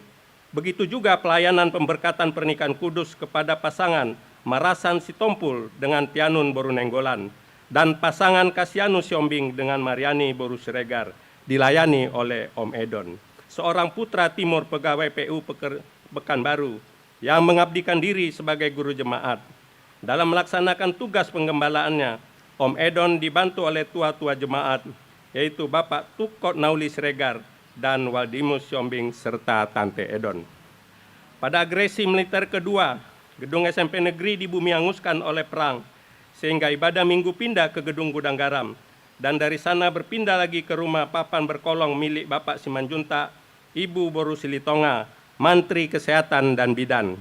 Begitu juga pelayanan pemberkatan pernikahan kudus kepada pasangan Marasan Sitompul dengan Tianun Boru Nainggolan dan pasangan Kasianus Siombing dengan Mariani Boru Siregar dilayani oleh Om Edon, seorang putra Timur pegawai P U Peker-, Pekanbaru, yang mengabdikan diri sebagai guru jemaat. Dalam melaksanakan tugas penggembalaannya, Om Edon dibantu oleh tua-tua jemaat, yaitu Bapak Tukot Nauli Siregar dan Waldimus Siombing serta Tante Edon. Pada agresi militer kedua, gedung S M P Negeri di Bumi Angus kan oleh perang, sehingga ibadah Minggu pindah ke gedung Gudang Garam, dan dari sana berpindah lagi ke rumah papan berkolong milik Bapak Simanjuntak, Ibu Boru Silitonga, Mantri Kesehatan dan Bidan.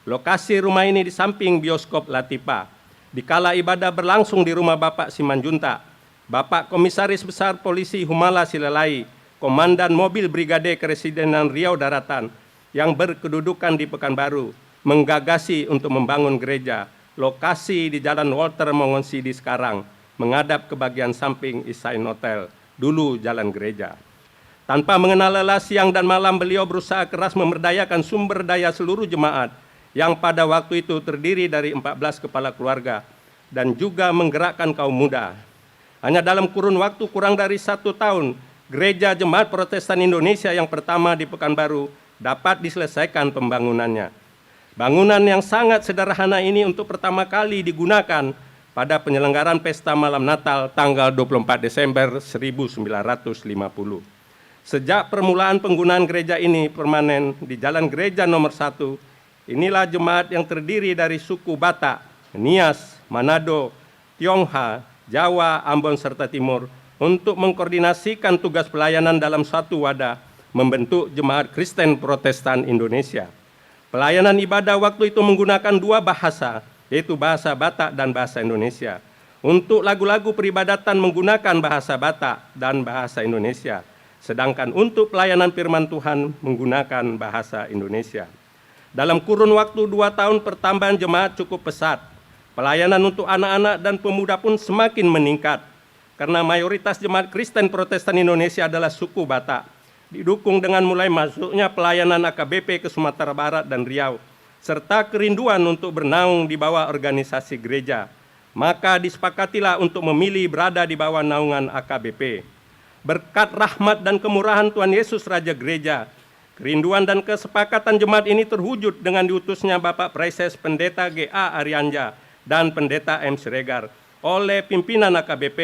Lokasi rumah ini di samping bioskop Latifa. Dikala ibadah berlangsung di rumah Bapak Simanjuntak, Bapak Komisaris Besar Polisi Humala Silalai, Komandan Mobil Brigade Keresidenan Riau Daratan, yang berkedudukan di Pekanbaru, menggagasi untuk membangun gereja, lokasi di Jalan Walter Mongonsidi sekarang, menghadap ke bagian samping Isain Hotel, dulu Jalan Gereja. Tanpa mengenal lelah siang dan malam, beliau berusaha keras memberdayakan sumber daya seluruh jemaat yang pada waktu itu terdiri dari empat belas kepala keluarga dan juga menggerakkan kaum muda. Hanya dalam kurun waktu kurang dari satu tahun, Gereja Jemaat Protestan Indonesia yang pertama di Pekanbaru dapat diselesaikan pembangunannya. Bangunan yang sangat sederhana ini untuk pertama kali digunakan pada penyelenggaraan pesta malam Natal tanggal dua puluh empat Desember seribu sembilan ratus lima puluh. Sejak permulaan penggunaan gereja ini permanen di Jalan Gereja nomor satu, inilah jemaat yang terdiri dari suku Batak, Nias, Manado, Tionghoa, Jawa, Ambon, serta Timur untuk mengkoordinasikan tugas pelayanan dalam satu wadah membentuk Jemaat Kristen Protestan Indonesia. Pelayanan ibadah waktu itu menggunakan dua bahasa, yaitu bahasa Batak dan bahasa Indonesia. Untuk lagu-lagu peribadatan menggunakan bahasa Batak dan bahasa Indonesia, sedangkan untuk pelayanan firman Tuhan menggunakan bahasa Indonesia. Dalam kurun waktu dua tahun, pertambahan jemaat cukup pesat. Pelayanan untuk anak-anak dan pemuda pun semakin meningkat. Karena mayoritas jemaat Kristen Protestan Indonesia adalah suku Batak, didukung dengan mulai masuknya pelayanan A K B P ke Sumatera Barat dan Riau, serta kerinduan untuk bernaung di bawah organisasi gereja, maka disepakatilah untuk memilih berada di bawah naungan A K B P. Berkat rahmat dan kemurahan Tuhan Yesus, Raja Gereja, kerinduan dan kesepakatan jemaat ini terwujud dengan diutusnya Bapak Praeses Pendeta G A Arianja dan Pendeta M Siregar oleh pimpinan A K B P,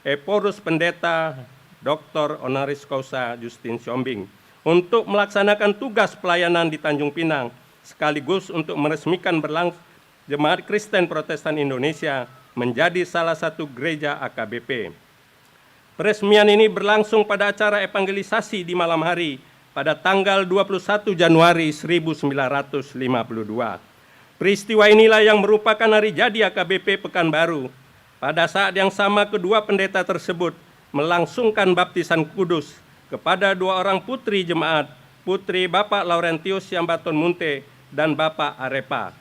Ephorus Pendeta Doktor Honoris Causa Justin Siombing, untuk melaksanakan tugas pelayanan di Tanjung Pinang, sekaligus untuk meresmikan berlang-, Jemaat Kristen Protestan Indonesia menjadi salah satu gereja A K B P. Peresmian ini berlangsung pada acara evangelisasi di malam hari pada tanggal dua puluh satu Januari seribu sembilan ratus lima puluh dua. Peristiwa inilah yang merupakan hari jadi A K B P Pekanbaru. Pada saat yang sama, kedua pendeta tersebut melangsungkan baptisan kudus kepada dua orang putri jemaat, putri Bapak Laurentius Siambaton Munte dan Bapak Arepa.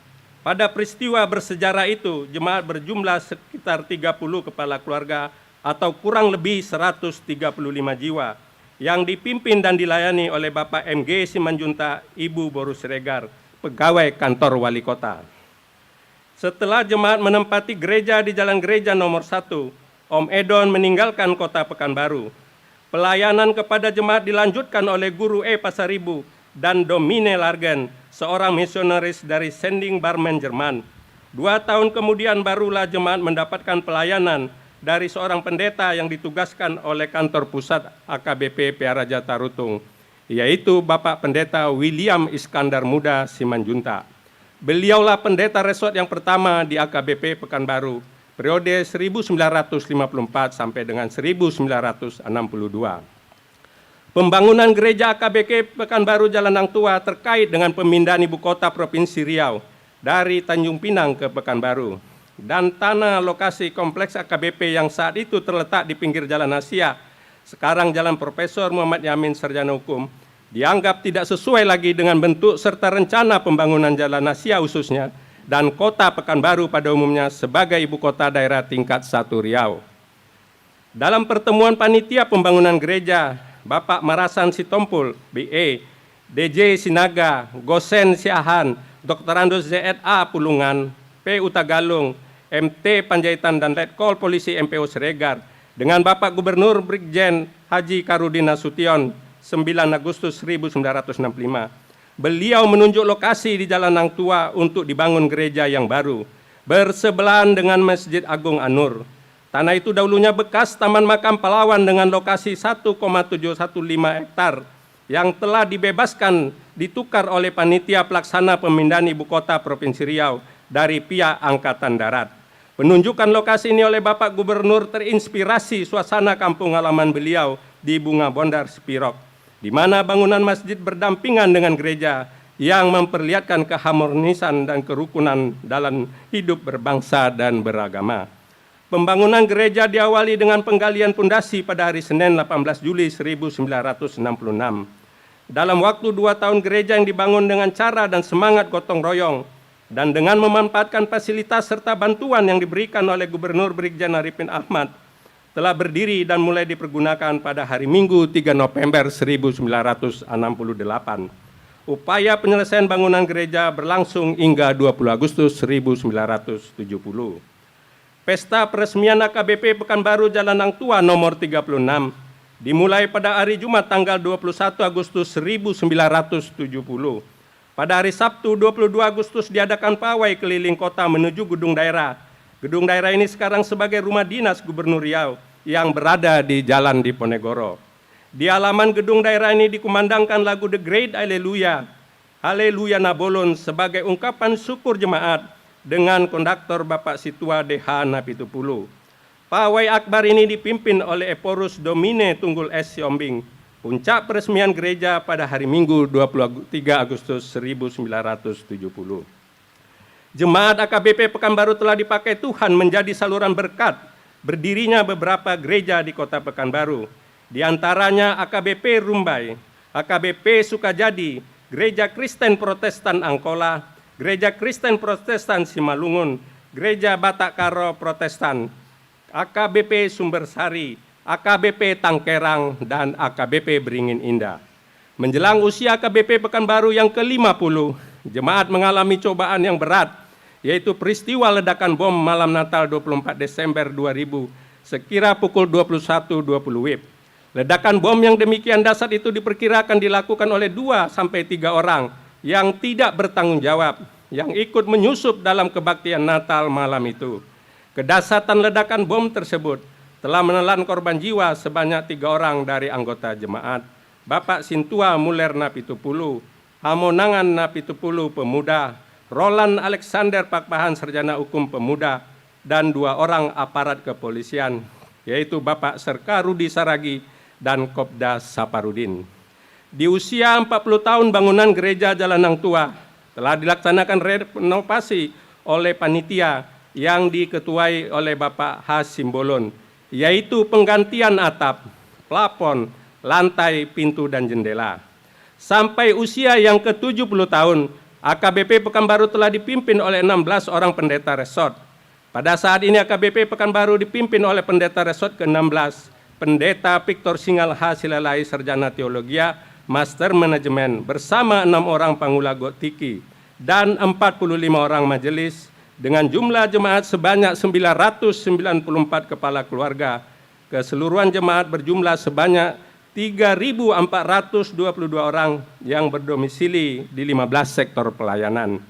Pada peristiwa bersejarah itu, jemaat berjumlah sekitar tiga puluh kepala keluarga atau kurang lebih seratus tiga puluh lima jiwa, yang dipimpin dan dilayani oleh Bapak M G Simanjuntak, Ibu Boru Siregar, pegawai kantor wali kota. Setelah jemaat menempati gereja di Jalan Gereja nomor satu, Om Edon meninggalkan kota Pekanbaru. Pelayanan kepada jemaat dilanjutkan oleh Guru E Pasaribu dan Domine Largen, seorang misionaris dari Sendling, Barmen, Jerman. Dua tahun kemudian, barulah jemaat mendapatkan pelayanan dari seorang pendeta yang ditugaskan oleh kantor pusat A K B P Pearaja Tarutung, yaitu Bapak Pendeta William Iskandar Muda Simanjuntak. Beliaulah pendeta resort yang pertama di A K B P Pekanbaru, periode seribu sembilan ratus lima puluh empat sampai dengan seribu sembilan ratus enam puluh dua. Pembangunan gereja A K B P Pekanbaru Jalan Nang Tua terkait dengan pemindahan ibu kota Provinsi Riau dari Tanjung Pinang ke Pekanbaru. Dan tanah lokasi kompleks A K B P yang saat itu terletak di pinggir Jalan Asia, sekarang Jalan Profesor Muhammad Yamin, Sarjana Hukum, dianggap tidak sesuai lagi dengan bentuk serta rencana pembangunan Jalan Asia khususnya, dan kota Pekanbaru pada umumnya, sebagai ibu kota daerah tingkat satu Riau. Dalam pertemuan panitia pembangunan gereja, Bapak Marasan Sitompul, B A, D J Sinaga, Gosen Siahaan, Doktorandus Z A Pulungan, P U Tagalung, M T Panjaitan, dan Letkol Polisi M P O Siregar, dengan Bapak Gubernur Brigjen Haji Karudin Nasution, sembilan Agustus seribu sembilan ratus enam puluh lima. Beliau menunjuk lokasi di Jalan Nang Tua untuk dibangun gereja yang baru, bersebelahan dengan Masjid Agung An-Nur. Tanah itu dahulunya bekas Taman Makam Pahlawan dengan lokasi satu koma tujuh satu lima hektar yang telah dibebaskan ditukar oleh panitia pelaksana pemindahan ibu kota Provinsi Riau dari pihak Angkatan Darat. Penunjukan lokasi ini oleh Bapak Gubernur terinspirasi suasana kampung halaman beliau di Bunga Bondar, Sepirok, di mana bangunan masjid berdampingan dengan gereja yang memperlihatkan keharmonisan dan kerukunan dalam hidup berbangsa dan beragama. Pembangunan gereja diawali dengan penggalian pondasi pada hari Senin, delapan belas Juli seribu sembilan ratus enam puluh enam. Dalam waktu dua tahun, gereja yang dibangun dengan cara dan semangat gotong royong dan dengan memanfaatkan fasilitas serta bantuan yang diberikan oleh Gubernur Brigjen Arifin Ahmad, telah berdiri dan mulai dipergunakan pada hari Minggu, tiga November seribu sembilan ratus enam puluh delapan. Upaya penyelesaian bangunan gereja berlangsung hingga dua puluh Agustus seribu sembilan ratus tujuh puluh. Pesta peresmian A K B P Pekanbaru Jalan Nang Tua nomor tiga puluh enam dimulai pada hari Jumat, tanggal dua puluh satu Agustus seribu sembilan ratus tujuh puluh. Pada hari Sabtu, dua puluh dua Agustus, diadakan pawai keliling kota menuju gedung daerah. Gedung daerah ini sekarang sebagai rumah dinas Gubernur Riau yang berada di Jalan Diponegoro. Di alaman gedung daerah ini dikumandangkan lagu The Great Alleluia, Haleluya na bolon, sebagai ungkapan syukur jemaat, dengan konduktor Bapak Sintua D H Napitupulu. Pawai akbar ini dipimpin oleh Ephorus Domine Tunggul S Sihombing. Puncak peresmian gereja pada hari Minggu dua puluh tiga Agustus seribu sembilan ratus tujuh puluh. Jemaat A K B P Pekanbaru telah dipakai Tuhan menjadi saluran berkat berdirinya beberapa gereja di Kota Pekanbaru, di antaranya A K B P Rumbai, A K B P Sukajadi, Gereja Kristen Protestan Angkola, Gereja Kristen Protestan Simalungun, Gereja Batak Karo Protestan, A K B P Sumbersari, A K B P Tangkerang, dan A K B P Beringin Indah. Menjelang usia A K B P Pekanbaru yang ke lima puluh, jemaat mengalami cobaan yang berat, yaitu peristiwa ledakan bom malam Natal dua puluh empat Desember dua ribu, sekira pukul dua puluh satu dua puluh W I B. Ledakan bom yang demikian dahsyat itu diperkirakan dilakukan oleh dua sampai tiga orang yang tidak bertanggung jawab, yang ikut menyusup dalam kebaktian Natal malam itu. Kedahsyatan ledakan bom tersebut telah menelan korban jiwa sebanyak tiga orang dari anggota jemaat, Bapak Sintua Muller Napitupulu, Hamonangan Napitupulu Pemuda, Roland Alexander Pakpahan Sarjana Hukum Pemuda, dan dua orang aparat kepolisian, yaitu Bapak Serka Rudi Saragi dan Kopda Saparudin. Di usia empat puluh tahun bangunan gereja Jalan Nang Tua, telah dilaksanakan renovasi oleh panitia yang diketuai oleh Bapak H Simbolon, yaitu penggantian atap, plafon, lantai, pintu, dan jendela. Sampai usia yang ke tujuh puluh tahun, A K B P Pekanbaru telah dipimpin oleh enam belas orang pendeta resort. Pada saat ini A K B P Pekanbaru dipimpin oleh Pendeta Resort ke enam belas, Pendeta Victor Singal H Silalahi, Sarjana Teologia, Master Manajemen, bersama enam orang pangula gotiki dan empat puluh lima orang majelis, dengan jumlah jemaat sebanyak sembilan ratus sembilan puluh empat kepala keluarga. Keseluruhan jemaat berjumlah sebanyak tiga ribu empat ratus dua puluh dua orang yang berdomisili di lima belas sektor pelayanan.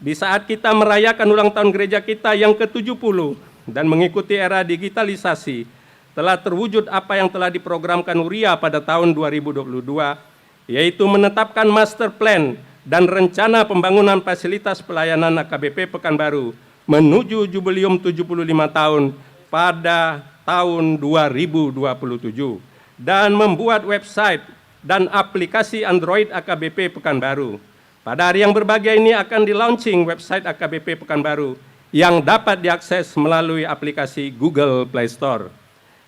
Di saat kita merayakan ulang tahun gereja kita yang ketujuh puluh dan mengikuti era digitalisasi, telah terwujud apa yang telah diprogramkan Uria pada tahun dua ribu dua puluh dua, yaitu menetapkan master plan dan rencana pembangunan fasilitas pelayanan A K B P Pekanbaru menuju Jubileum tujuh puluh lima tahun pada tahun dua ribu dua puluh tujuh, dan membuat website dan aplikasi Android A K B P Pekanbaru. Pada hari yang berbahagia ini akan di-launching website A K B P Pekanbaru yang dapat diakses melalui aplikasi Google Play Store.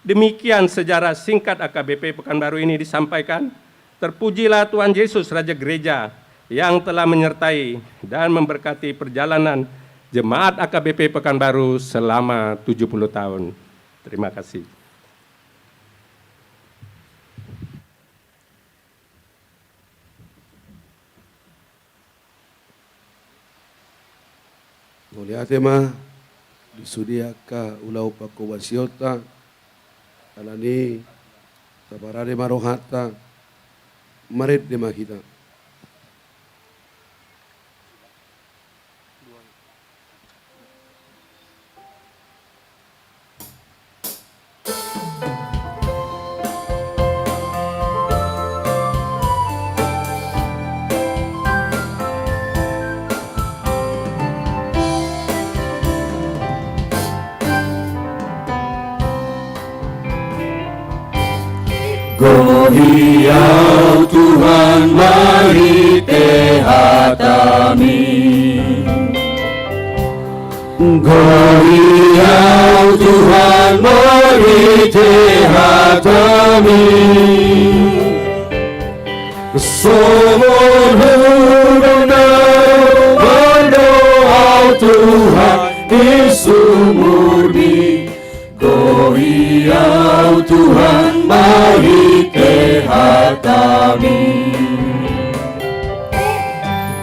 Demikian sejarah singkat A K B P Pekanbaru ini disampaikan. Terpujilah Tuhan Yesus, Raja Gereja, yang telah menyertai dan memberkati perjalanan jemaat A K B P Pekanbaru selama tujuh puluh tahun. Terima kasih. Mauliate ma di sude angka ulaon pangkobasionta. Alani i, taparade ma rohanta. Marende ma hita. Gohi Ahu Tuhan marhite hataMi. Gohi Ahu Tuhan marhite hataMi. Songon hudon na roman do Ahu Tuhan di sumurMi. Gohi Ahu Tuhan marhite hataMi.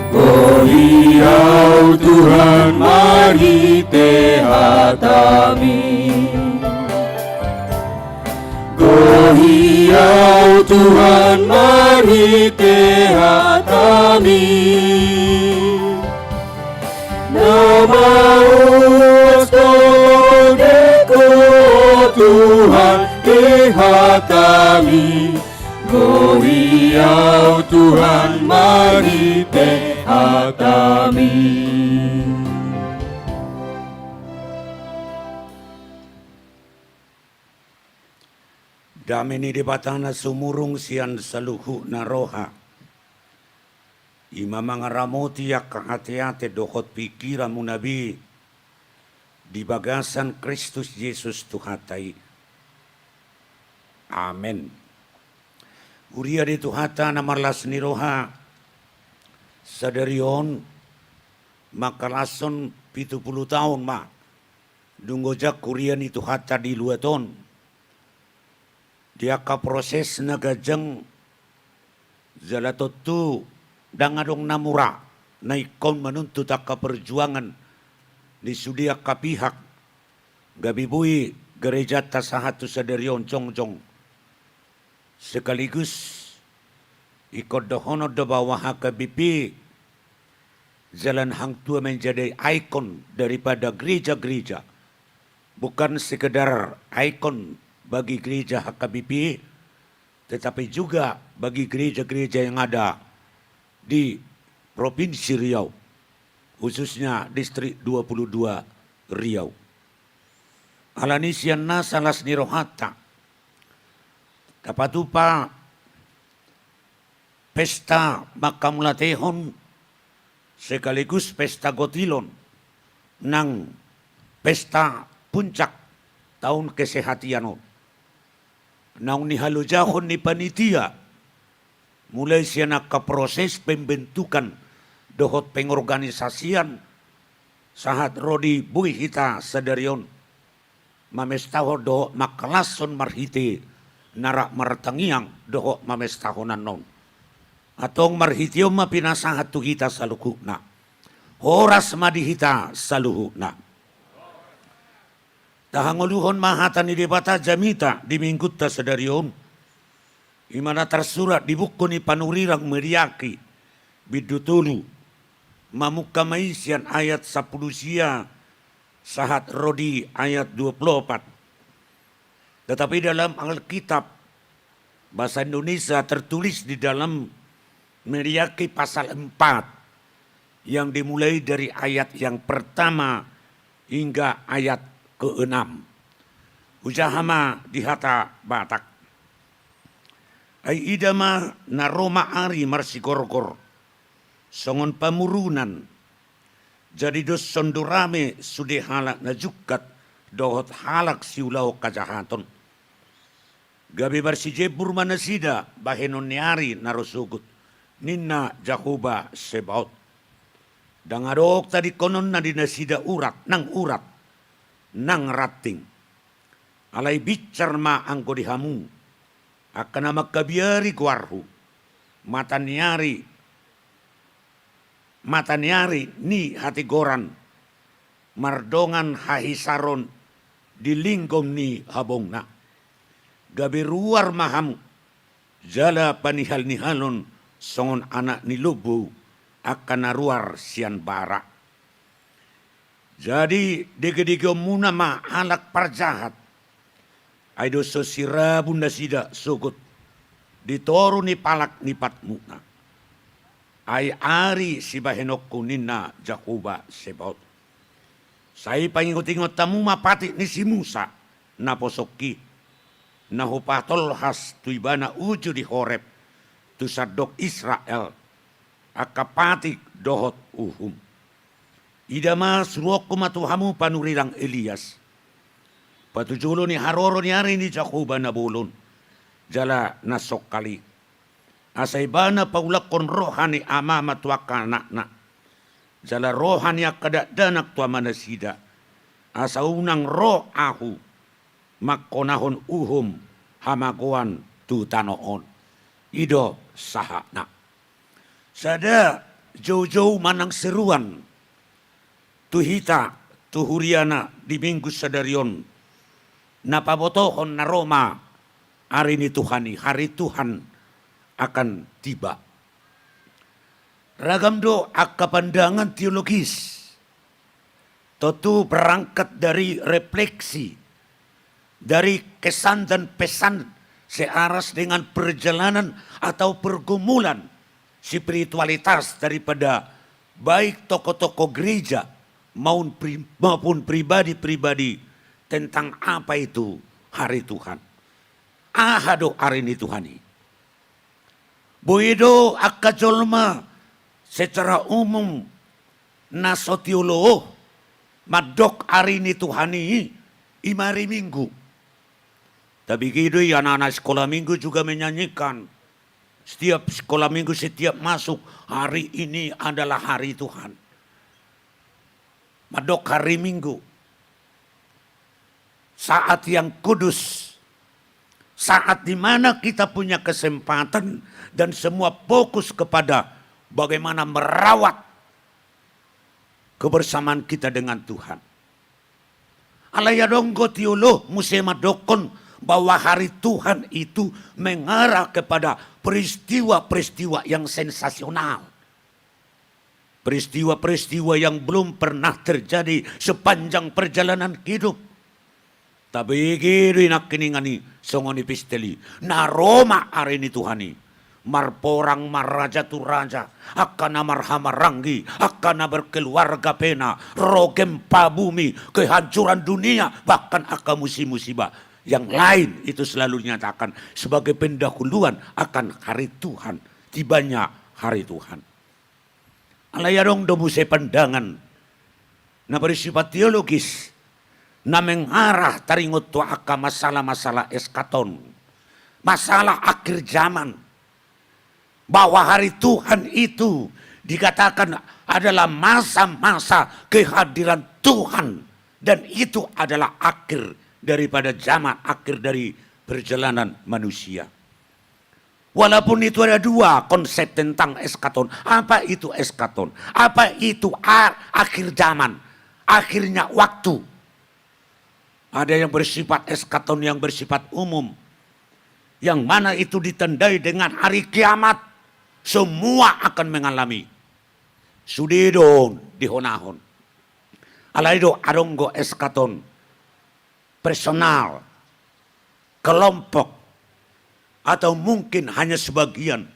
Gohi Ahu Tuhan marhite hataMi. Gohi Ahu Tuhan marhite hataMi. Na mauas do logek Ho Tuhan di hataMi. Gohi au Tuhan marhite hataMi. Dame ni Debata na sumurung sian saluhutna roha, i ma mangaramoti angka ateate dohot pingkiranmuna be di bagasan Kristus Jesus Tuhanta i. Amen. Huria ni Tuhanta na marlas ni roha, sadari on mangkalashon pitu pulu taon ma dung ojak huria ni Tuhanta di luat on. Di angka proses na ganjang, jala tontu ndang adong na mura na ingkon manuntut angka perjuangan di sude angka pihak, gabe boi gerejanta sahat tu sadari on jongjong. Sekaligus ingkon dohonon do bahwa H K B P jalan hang tua menjadi ikon daripada gereja-gereja. Bukan sekedar ikon bagi gereja H K B P, tetapi juga bagi gereja-gereja yang ada di Provinsi Riau, khususnya Distrik dua puluh dua Riau. Alani sian nasa las ni rohanta, tapatupa pesta mangkamulatehon sekaligus pesta gotilon nang pesta puncak taon kesehatian on. Naung nihalojahon ni panitia, mulai sian angka proses pembentukan dohot pengorganisasian, sahat ro di boi hita sadari on mamestahon dohot mangkalashon marhite na rap martangiang dohot mamestahon annon. Antong marhite on ma pinasahat tu hita saluhutna. Horas ma di hita saluhutna. Tahangoluhon ma hata ni Debata jamita di minggunta sadari on, i ma na tarsurat di buku ni panurirang Meriaki, bindu tolu, mamungka ma i sian ayat sampulu sia sahat ro di ayat dua pulu opat. Tetapi dalam Alkitab bahasa Indonesia tertulis di dalam Meriaki pasal empat, yang dimulai dari ayat yang pertama hingga ayat keenam. Hujaha ma di hata Batak. Ai ida ma na ro ma ari marsigorgor songon pamurunan. Jadi doshon do rame sude halak na jungkat dohot halak siulahon hajahaton. Gabe marsijembur ma nasida bahenon ni ari na ro sogot, ninna Jahowa Sebaot. Ndang adong tadingkononna di nasida urat nang urat nang ranting. Alai binsar ma anggo di hamu, angka na mangkabiari goarhu, mata ni ari, mata ni ari ni hatigoran, mardongan hahisaron di linggom ni habongna. Gabe ruar ma hamu, jala panihalnihalon songon anak ni lombu angka na ruar sian bara. Jadi degedegeonmuna ma halak parjahat, ai doshon sirabun nasida sogot di toru ni palak ni patmutna. Ai ari sibahenonku, ninna Jahowa Sebaot. Sai pangingotingot hamu ma patik ni si Musa na posongki, na hupatolhas tu ibana uju di Horeb tu sandok Israel, angka patik dohot uhum. Ida ma suruonku ma tu hamu panurirang Elias, patujolo ni haroro ni ari ni Jahowa na bolon jala na songkali, asa ibana paulakhon roha ni amama tu angka anakna, jala roha ni angka dakdanak tu amanasida, asa unang ro ahu mangkonahon uhum hamagoan tu tano on. I do sahatna. Sada joujou manang seruan tu hita, tu huriana di minggu sadari on, na pabotohon na ro ma ari ni Tuhan i, hari Tuhan akan tiba. Ragam do angka pandangan teologis. Tontu berangkat dari refleksi, dari kesan dan pesan searah dengan perjalanan atau pergumulan spiritualitas daripada baik tokoh-tokoh gereja maun pri-, maupun pribadi-pribadi tentang apa itu hari Tuhan. Aha do ari ni Tuhan i? Boi do angka jolma secara umum na so tiolo mandok ari ni Tuhan i, i ma ari Minggu. Tabege do i anak-anak sekolah minggu juga menyanyikan. Setiap sekolah minggu, setiap masuk, hari ini adalah hari Tuhan. Mandok hari Minggu. Saat yang kudus. Saat di mana kita punya kesempatan dan semua fokus kepada bagaimana merawat kebersamaan kita dengan Tuhan. Alai adong do tiolo muse mandokkon bahwa hari Tuhan itu mengarah kepada peristiwa-peristiwa yang sensasional. Peristiwa-peristiwa yang belum pernah terjadi sepanjang perjalanan hidup. Tabege do i nangkiningan i songon epistel i. Na ro ma ari ni Tuhan i. Marporang ma raja tu raja, angka na marhahamaranggi, angka na berkeluarga pena, ro gempa bumi, kehancuran dunia, bahkan angka musi-, musibah yang lain itu selalu dinyatakan sebagai pendahuluan akan hari Tuhan, tibanya hari Tuhan. Alai adong do muse pandangan na bersifat teologis, na mengarah taringot tu angka masalah-masalah eskaton, masalah akhir zaman, bahwa hari Tuhan itu dikatakan adalah masa-masa kehadiran Tuhan, dan itu adalah akhir daripada zaman, akhir dari perjalanan manusia. Walaupun itu ada dua konsep tentang eskaton. Apa itu eskaton? Apa itu a-, akhir zaman? Akhirnya waktu. Ada yang bersifat eskaton, yang bersifat umum. Yang mana itu ditandai dengan hari kiamat. Semua akan mengalami. Sude do on dihonahon. Alai do adong do eskaton personal, kelompok, atau mungkin hanya sebagian,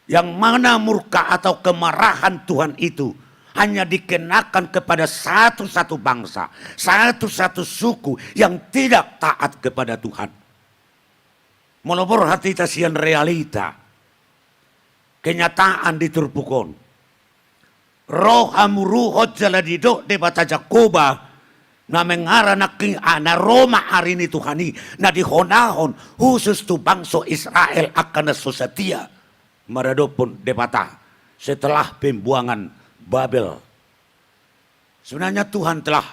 yang mana murka atau kemarahan Tuhan itu hanya dikenakan kepada satu-satu bangsa, satu-satu suku yang tidak taat kepada Tuhan. Molo borhat hita sian realita, kenyataan di turpuk on, ro hamuruhon jala didok Debata Jahowa, na mengarah nangkin, ah, na ro ma ari ni Tuhan i, na dihonahon khusus tu bangso Israel angka na so satia maradophon Debata setelah pembuangan Babel. Sebenarnya Tuhan telah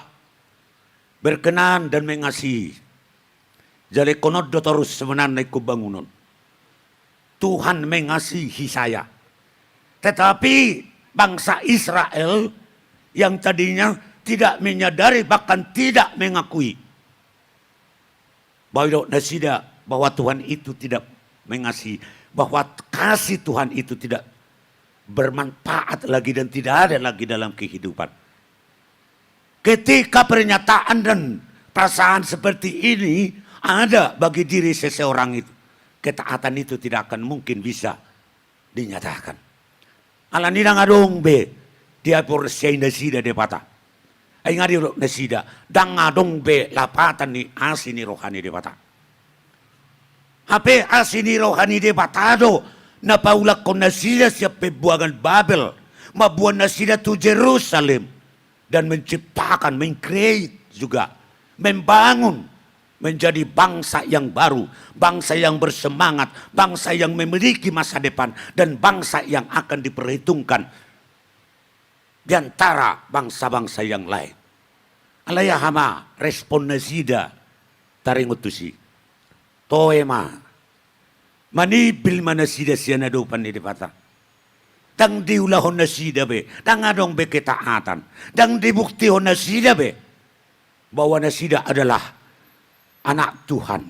berkenan dan mengasihi. Jala ingkon on do torus sebenarna ingkon bangunon. Tuhan mengasihi saya. Tetapi bangsa Israel yang tadinya tidak menyadari, bahkan tidak mengakui bahwa nasida, bahwa Tuhan itu tidak mengasihi, bahwa kasih Tuhan itu tidak bermanfaat lagi dan tidak ada lagi dalam kehidupan. Ketika pernyataan dan perasaan seperti ini ada bagi diri seseorang itu, ketaatan itu tidak akan mungkin bisa dinyatakan. Alani ndang adong be diaporseai nasida Debata. Ai nga didok nasida, ndang adong be lapatan ni asi ni roha ni Debata. Hape asi ni roha ni Debata do na paulakhon nasida sian pembuangan Babel, mamboan nasida tu Jerusalem, dan menciptakan, meng-create juga, membangun menjadi bangsa yang baru, bangsa yang bersemangat, bangsa yang memiliki masa depan, dan bangsa yang akan diperhitungkan di antara bangsa-bangsa yang lain. Alai aha ma respon nasida taringot tusi? Toe ma. Manimbil ma nasida sian adopan ni Debata. Ndang diulahon nasida be, ndang adong be ketaatan. Ndang dibuktihon nasida be bahwa nasida adalah anak Tuhan.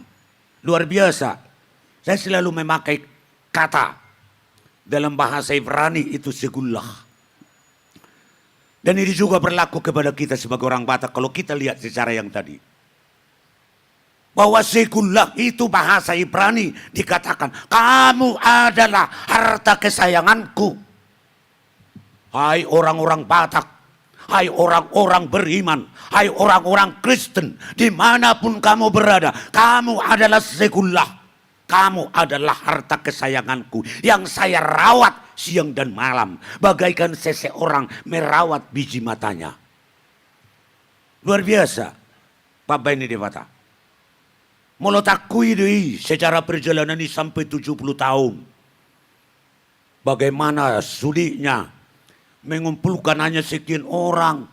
Luar biasa. Saya selalu memakai kata dalam bahasa Ibrani itu segullah. Dan ini juga berlaku kepada kita sebagai orang Batak kalau kita lihat secara yang tadi. Bahwa segullah itu bahasa Ibrani dikatakan, "Kamu adalah harta kesayanganku." Hai orang-orang Batak, hai orang-orang beriman, hai orang-orang Kristen, dimanapun kamu berada, kamu adalah segullah. Kamu adalah harta kesayanganku yang saya rawat siang dan malam, bagaikan seseorang merawat biji matanya. Luar biasa, pambahen ni Debata. Molo taakui do i secara perjalanan i sampai tujuh puluh tahun, bagaimana sulitnya mengumpulkan hanya sekian orang,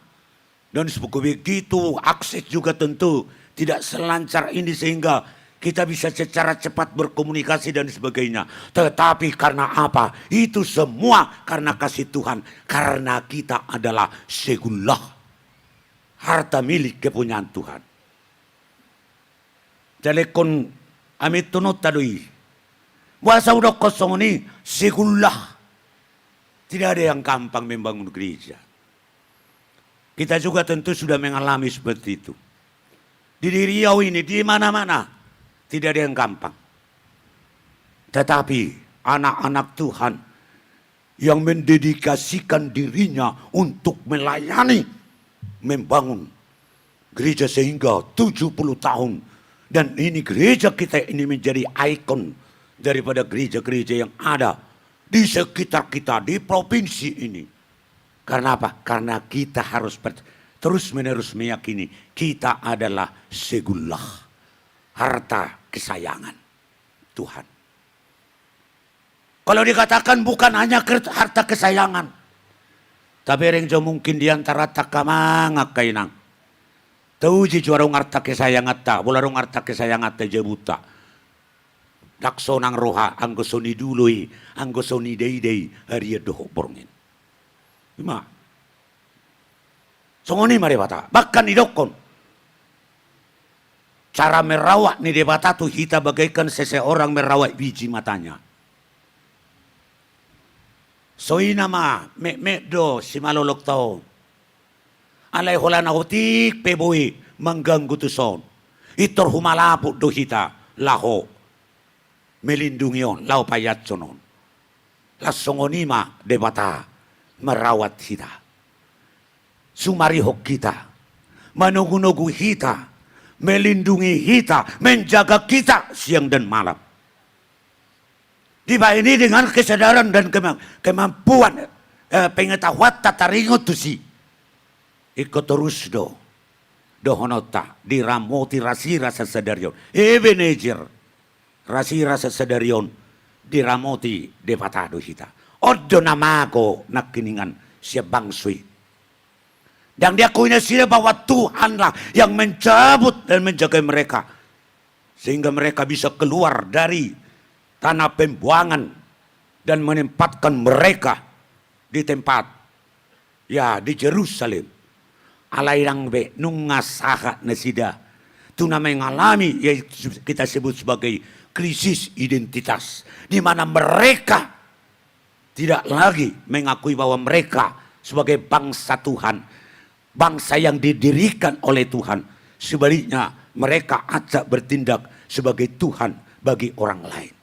dan sebegini begitu, akses juga tentu tidak selancar ini sehingga kita bisa secara cepat berkomunikasi dan sebagainya. Tetapi karena apa? Itu semua karena kasih Tuhan. Karena kita adalah segullah, harta milik kepunyaan Tuhan. Jala ingkon amit tununta do i. Boasa hudokkon songon i? Segullah. Tidak ada yang gampang membangun gereja. Kita juga tentu sudah mengalami seperti itu. Di, di Riau ini, di mana-mana, tidak ada yang gampang. Tetapi anak-anak Tuhan yang mendedikasikan dirinya untuk melayani, membangun gereja sehingga tujuh puluh tahun. Dan ini gereja kita ini menjadi ikon daripada gereja-gereja yang ada di sekitar kita, di provinsi ini. Karena apa? Karena kita harus per-, terus-menerus meyakini kita adalah segullah, harta kesayangan Tuhan. Kalau dikatakan bukan hanya ker-, harta kesayangan, tabereng jo mungkin di antara angka amang, angka inang, tauji jo adong harta kesayanganta. Molo adong harta kesayanganta i jabunta, ndang sonang roha anggo so nidulo i, anggo so nidaida i harian dohot borngin. Ima. Songon i ma Debata. Bahkan didokkon, cara merawat ni Debata tu hita bagaikan seseorang merawat biji matanya. Songon i ma, metmet do simalolongta on. Alai holan na otik pe boi mangganggu tuson, pintor humalaput do hita laho melindungi on, laho paiashon on. Laos songon i ma Debata merawat hita, sumarihon hita, manogunogu hita, melindungi hita, menjaga kita siang dan malam. Dibahen i dengan kesadaran dan kema-, kemampuan, eh, pengetahuanta taringot tusi. Ingkon torus do dohononta, diramoti rasirasa sadari on. Ebenezer, rasirasa sadari on diramoti Debata do hita. On do na mago nangkiningan sian bangso i. Ndang diakui nasida bahwa Tuhanlah yang mencabut dan menjaga mereka, sehingga mereka bisa keluar dari tanah pembuangan dan menempatkan mereka di tempat, ya, di Jerusalem. Alai ndang be, nunga sahat nasida tu na mengalami, ya, kita sebut sebagai krisis identitas, di mana mereka tidak lagi mengakui bahwa mereka sebagai bangsa Tuhan, bangsa yang didirikan oleh Tuhan. Sebaliknya, mereka acak bertindak sebagai Tuhan bagi orang lain.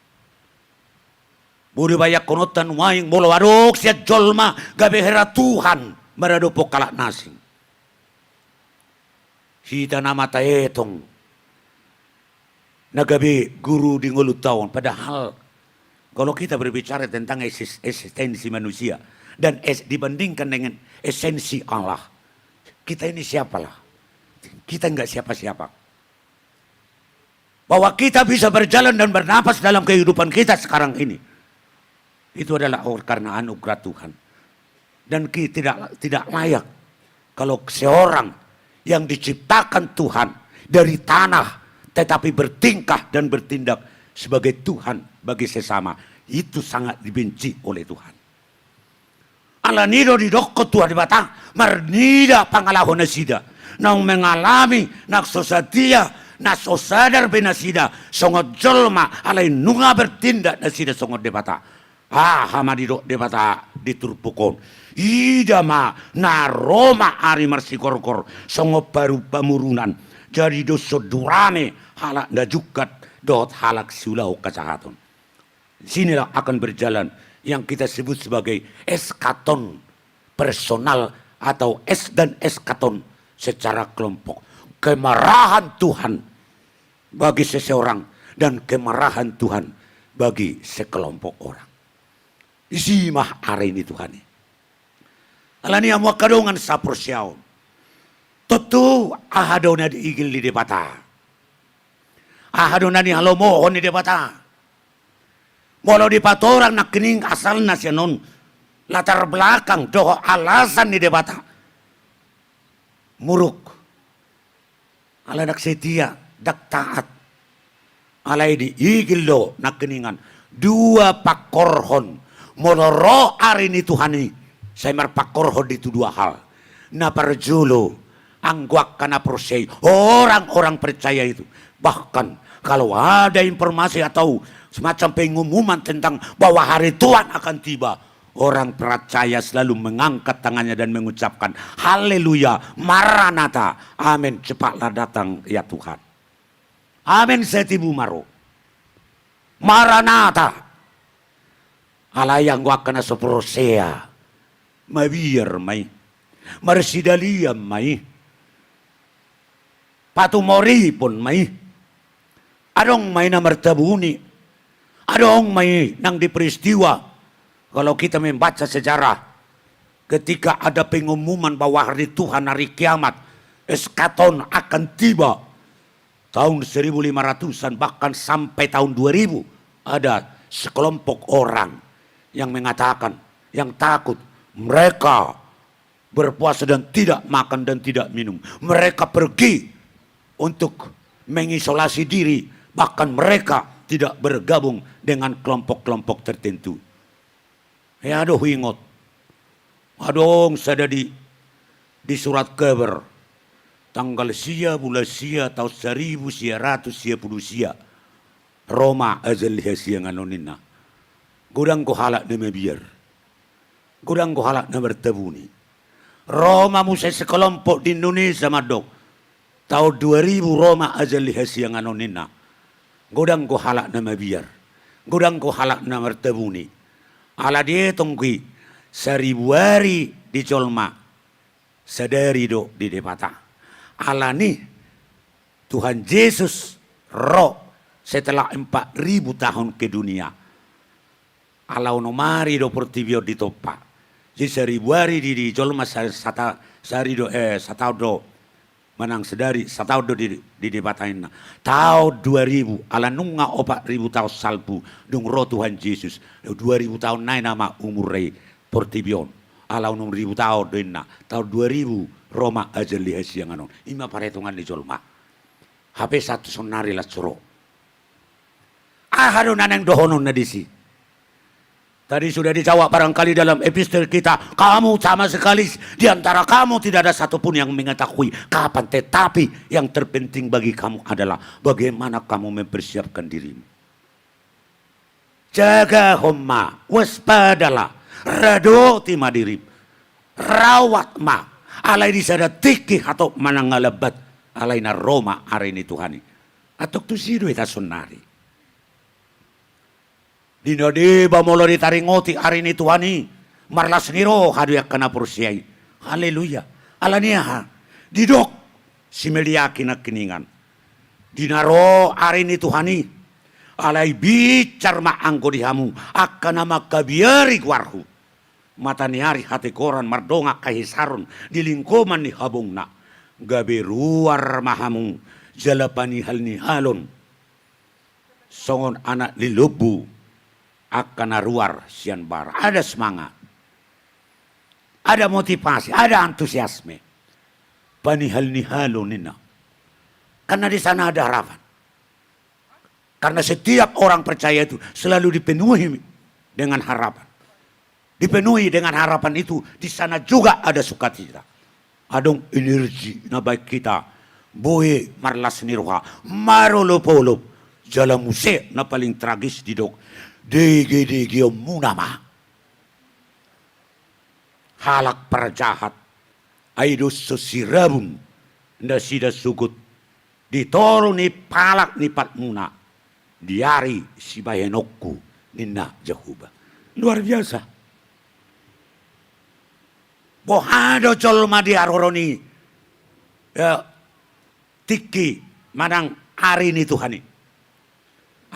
Boi dibayangkononta nuaeng molo adong sian jolma gabe hera Tuhan maradophon halak na asing. Hita nama taetong na gabe guru di ngolunta on. Padahal kalau kita berbicara tentang eksis-, eksistensi manusia dan es-, dibandingkan dengan esensi Allah, kita ini siapalah? Kita nggak siapa-siapa. Bahwa kita bisa berjalan dan bernapas dalam kehidupan kita sekarang ini, itu adalah oleh karena anugerah Tuhan. Dan ki-, tidak, tidak layak kalau seorang yang diciptakan Tuhan dari tanah, tetapi bertingkah dan bertindak sebagai Tuhan bagi sesama, itu sangat dibenci oleh Tuhan. Alani i do didokkon Tuhan Debata, marnida pangalaho nasida, naung mengalami na so sadia, na so sadar be nasida songon jolma, alai nunga bertindak nasida songon Debata. Aha ma didok Debata di turpuk on? Ida ma, na ro ma ari marsigorgor songon paru pamurunan, jadi do so durame halak na jungkat dohot halak siulahon hajahaton. Sinilah akan berjalan yang kita sebut sebagai eskaton personal atau es dan eskaton secara kelompok. Kemarahan Tuhan bagi seseorang dan kemarahan Tuhan bagi sekelompok orang. Isi ma ari ni Tuhan i. Alani i, hamu angka dongan saporseaon, tontu aha do na diigil ni Debata? Aha do na nihalomohon ni Debata? Molo dipatorang nangkining asalna sian on, latar belakang dohot alasan ni Debata, muruk. Ala ndang setia, ndang taat. Alai diigil do nangkiningan dua pangkorhon. Molo ro ari ni Tuhan i, sai marpangkorhon do i tu dua hal. Na parjolo, anggo angka na porsea i, orang-orang percaya itu, bahkan kalau ada informasi atau semacam pengumuman tentang bahwa hari Tuhan akan tiba, orang percaya selalu mengangkat tangannya dan mengucapkan, "Haleluya, Maranatha, amin, cepatlah datang ya Tuhan." Amin, setibu ma ro. Maranatha. Alai anggo angka na so porsea, mabiar ma i, marsidalian ma i, patumoripon ma i. Adong ma i na martabuni. Adong ma i nang di peristiwa, kalau kita membaca sejarah, ketika ada pengumuman bahwa hari Tuhan, hari kiamat, eskaton akan tiba tahun seribu lima ratusan, bahkan sampai tahun dua ribu, ada sekelompok orang yang mengatakan, yang takut, mereka berpuasa dan tidak makan dan tidak minum. Mereka pergi untuk mengisolasi diri, bahkan mereka tidak bergabung dengan kelompok-kelompok tertentu. Ia do huingot, adong sada di, di surat kabar, tanggal sia bulan sia taon saribu sia ratus sia pulu sia, ro ma ajal ni hasiangan on, ninna. Godang do halak na mabiar. Godang do halak na martabuni. Ro ma muse sekelompok di Indonesia mandok, taon dua ribu ro ma ajal ni hasiangan on, ninna. Godang do halak na mabiar. Godang do halak na martabuni. Ala dietong do i, saribu ari di jolma, sadari do di Debata. Alani i, Tuhan Jesus ro setelah empat ribu tahun ke dunia. Ala onom ari do portibi on ditompa. Jadi saribu ari di, di jolma sa-, sata-, sari do, eh, sataon do, manang sadari, sataon do di, di Debata, ninna. Taon dua ribu, ala nunga opat ribu taon salpu dung ro Tuhan Jesus. Dua ribu taon nai nama umur i portibi on. Ala onom ribu taon do, ninna. Taon dua ribu ro ma ajal ni hasiangan on. I ma parhitungan ni jolma. Hape sahat tu saonnari las ro. Aha do na naeng dohononna disi? Tadi sudah dijawab barangkali dalam epistel kita, kamu sama sekali di antara kamu tidak ada satupun yang mengetahui kapan, tetapi yang terpenting bagi kamu adalah bagaimana kamu mempersiapkan dirimu. Jagahon ma, waspadalah, radoti ma dirim, rawat ma, alai di sada tingki hatop manang na lambat, alai na ro ma ari ni Tuhan i. Antong tusi do hita saonnari. Di na deba molo ditaringoti ari ni Tuhan i, marlas ni roha do i angka na porsea i. Haleluya. Alani aha? Didok si Meliaki nangkiningan, di na ro ari ni Tuhan i, alai binsar ma anggo di hamu angka na mangkabiari goarhu. Mata ni ari hatigoran mardongan hahisaron di linggoman ni habongna. Gabe ruar ma hamu jala panihal-nihalon songon anak ni lombu angka na ruar sian bara. Ada semangat, ada motivasi, ada antusiasme. Panihal-nihalon, ninna. Karena di sana ada harapan. Karena setiap orang percaya itu selalu dipenuhi dengan harapan. Dipenuhi dengan harapan itu, di sana juga ada sukacita. Adong energi na baen hita, boi marlas ni roha, marolopolop, jala muse na paling tragis didok, degedegeonmuna ma halak parjahat, ai dos so sirabun nasida sogot di toru ni palak ni patmuna, di ari sibahenonku, ninna Jahowa. Luar biasa. Boha do jolma di haroro ni, ya, tingki manang ari ni Tuhan i?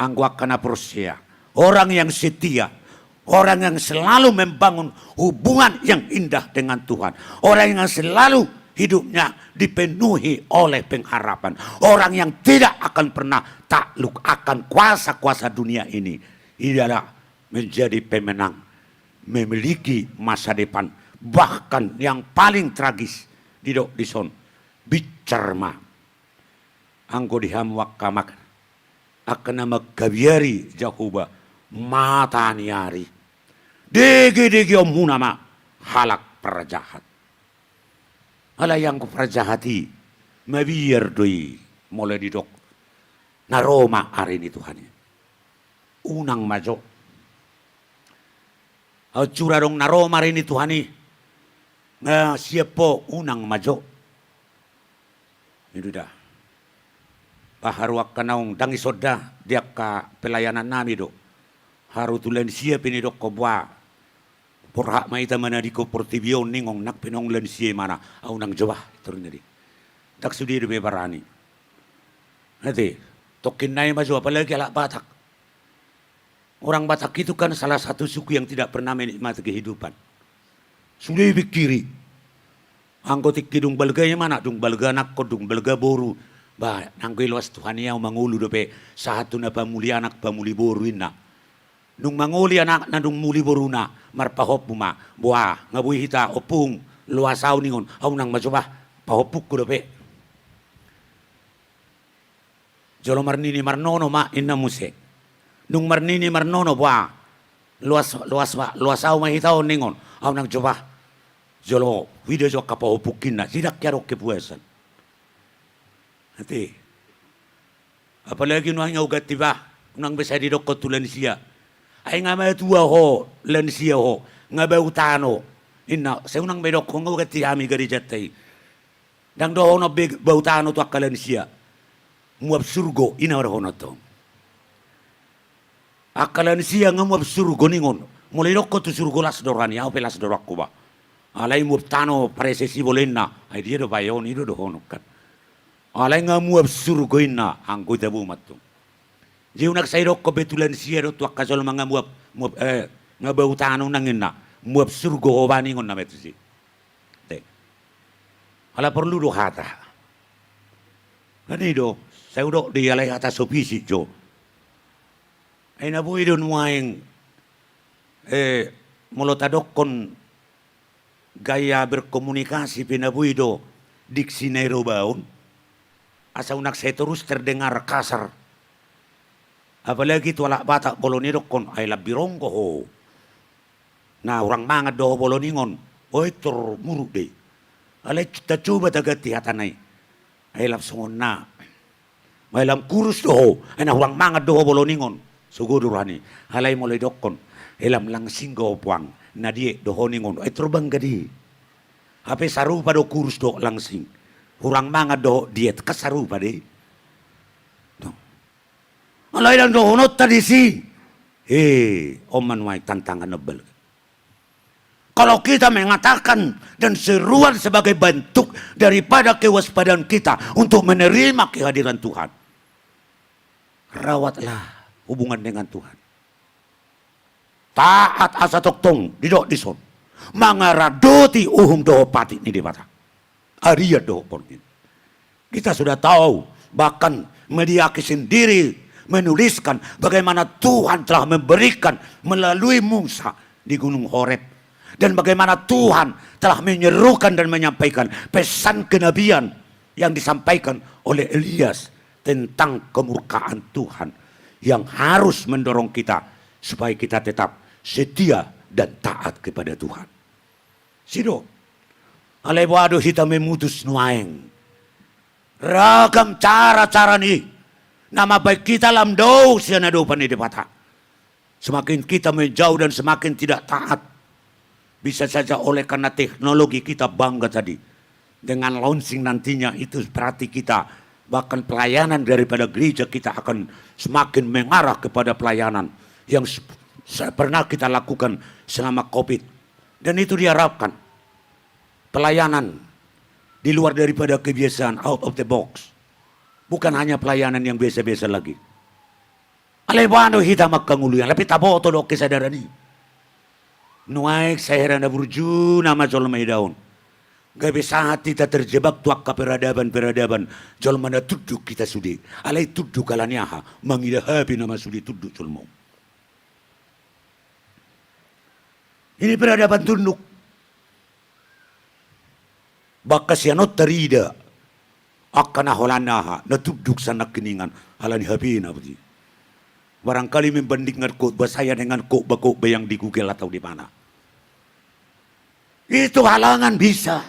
Anggo angka na porsea, orang yang setia, orang yang selalu membangun hubungan yang indah dengan Tuhan, orang yang selalu hidupnya dipenuhi oleh pengharapan, orang yang tidak akan pernah takluk akan kuasa-kuasa dunia ini, ialah menjadi pemenang, memiliki masa depan, bahkan yang paling tragis, didok dison, binsar ma anggo di hamu angka, angka na mangkabiari Jahowa mata ni ari, degedege omuna ma halak parjahat. Alai anggo parjahat i, mabiar do i molo didok na ro ma ari ni Tuhan i. Unang ma jo. Aut sura adong na ro ma ari ni Tuhan i, na siap ho, unang ma jo. Ido da. Bah, haru angka naung dang i sonda di angka pelayanan nami do. Haru tu lansia pe nidokkon, boa, borhat ma hita manadingkon portibi on ningon, nang pe naung lansia imana, au unang jo bah, torina di. Ndang sude dope barani. Ate, tongkin nai ma jo, apalagi halak Batak. Orang Batak itu kan salah satu suku yang tidak pernah menikmati kehidupan. Sude dipingkiri. Anggo tingki dung balga imana, dung balga anakkon, dung balga boru. Bah, nanggo iloas Tuhan i au mangolu dope, sahat tu na pamuli anak, pamuli boru inna. Dung mangoli anakna, dung muli boruna, marpahompu ma. Boa, nga boi hita ompung, loas au ningon, au unang ma jo bah, pahompungku dope. Jolo marnini marnono ma inna muse. Dung marnini marnono, boa, loas, loas ma, loas au ma hita on ningon, au unang jo bah. Jolo huida jo angka pahompungki inna, sidang hea adong kepuasan. Ate. Apalagi nuaeng au ganti bah, unang be sai didokkon tu lansia. Ai nga matua ho, lansia ho, nga bau tano. Inna, sai unang be dokkon au ganti hami garejanta i. Ndang dohonon be bau tano tu angka lansia. Muap surgo, i na dohononta on. Angka lansia nga muap surgo ningon. Molo idokkon tu surgo las do rohana, au pe las do rohangku bah. Alai muap tano pareses i bolena. Ai dia do bae on, i do dohonon kan. Alai nga muap surgo inna, anggo i tabo ma antong. Jadi unang sai dokkon be tu lansia dohot tu angka jolma nga muap, muap, eh, nga bau tano nang inna. Muap surgo ho bah ningon nama tusi. Te. Ala porlu do hata. Kan i do, sai hudok do i alai hata so pisik jo. Ai na boi do nuaeng, eh, molo tadokkon gaya berkomunikasi pe na boi do diksi na irobaon. Asa unang sai torus terdengar kasar. Apalagi tu halak Batak molo nidokkon, ai lam bironggo ho. Na hurang mangan do ho molo ningon. O, i tor muruk do i. Alai tacoba taganti hatana i. Ai lam songon na. Ai lam kurus do ho. Ai na hurang mangan do ho molo ningon. Sogo do rohana i. Alai molo idokkon, ai lam langsing do ho puang. Na diet do ho ningon. Ai tor bangga do i. Hape sarupa do kurus dohot langsing. Hurang mangan dohot diet, kan sarupa do i. Alai ndang dohononta disi. He, on ma nuaeng tantangan na balga. Kalau kita mengatakan dan seruan sebagai bentuk daripada kewaspadaan kita untuk menerima kehadiran Tuhan, rawatlah hubungan dengan Tuhan. Taat asa tongtong, didok dison, mangaradoti uhum dohot patik ni Debata. Arian dohot portibi. Kita sudah tahu, bahkan media sendiri menuliskan bagaimana Tuhan telah memberikan melalui Musa di Gunung Horeb, dan bagaimana Tuhan telah menyerukan dan menyampaikan pesan kenabian yang disampaikan oleh Elias tentang kemurkaan Tuhan yang harus mendorong kita supaya kita tetap setia dan taat kepada Tuhan. Sido. Alai boha do hita memutus nuaeng? Ragam cara-cara ni na mambahen hita lam dao sian adopan ni Debata. Semakin kita menjauh dan semakin tidak taat. Bisa saja oleh karena teknologi kita bangga tadi. Dengan launching nantinya itu berarti kita Bahkan pelayanan daripada gereja kita akan semakin mengarah kepada pelayanan yang s-, s-, pernah kita lakukan selama covid. Dan itu diharapkan. Pelayanan di luar daripada kebiasaan, out of the box. Bukan hanya pelayanan yang biasa-biasa lagi. Alai boha do hita mangkangului, alai pe taboto do kesadaran i. Nuaeng sai hera na burju nama jolma idaon. Gabe sahat hita terjebak tu angka peradaban-peradaban jolma na tunduk hita sude. Alai tunduk ala ni aha, mangida hape nama sude tunduk jolma on. Ini peradaban tunduk. Bakas sian on tarida angka na holan aha, na tunduk sian nangkiningan, ala ni hapena berarti. Barangkali membandingkan khotbah saya dengan khotbah-khotbah yang di Google atau di mana. Itu halangan bisa.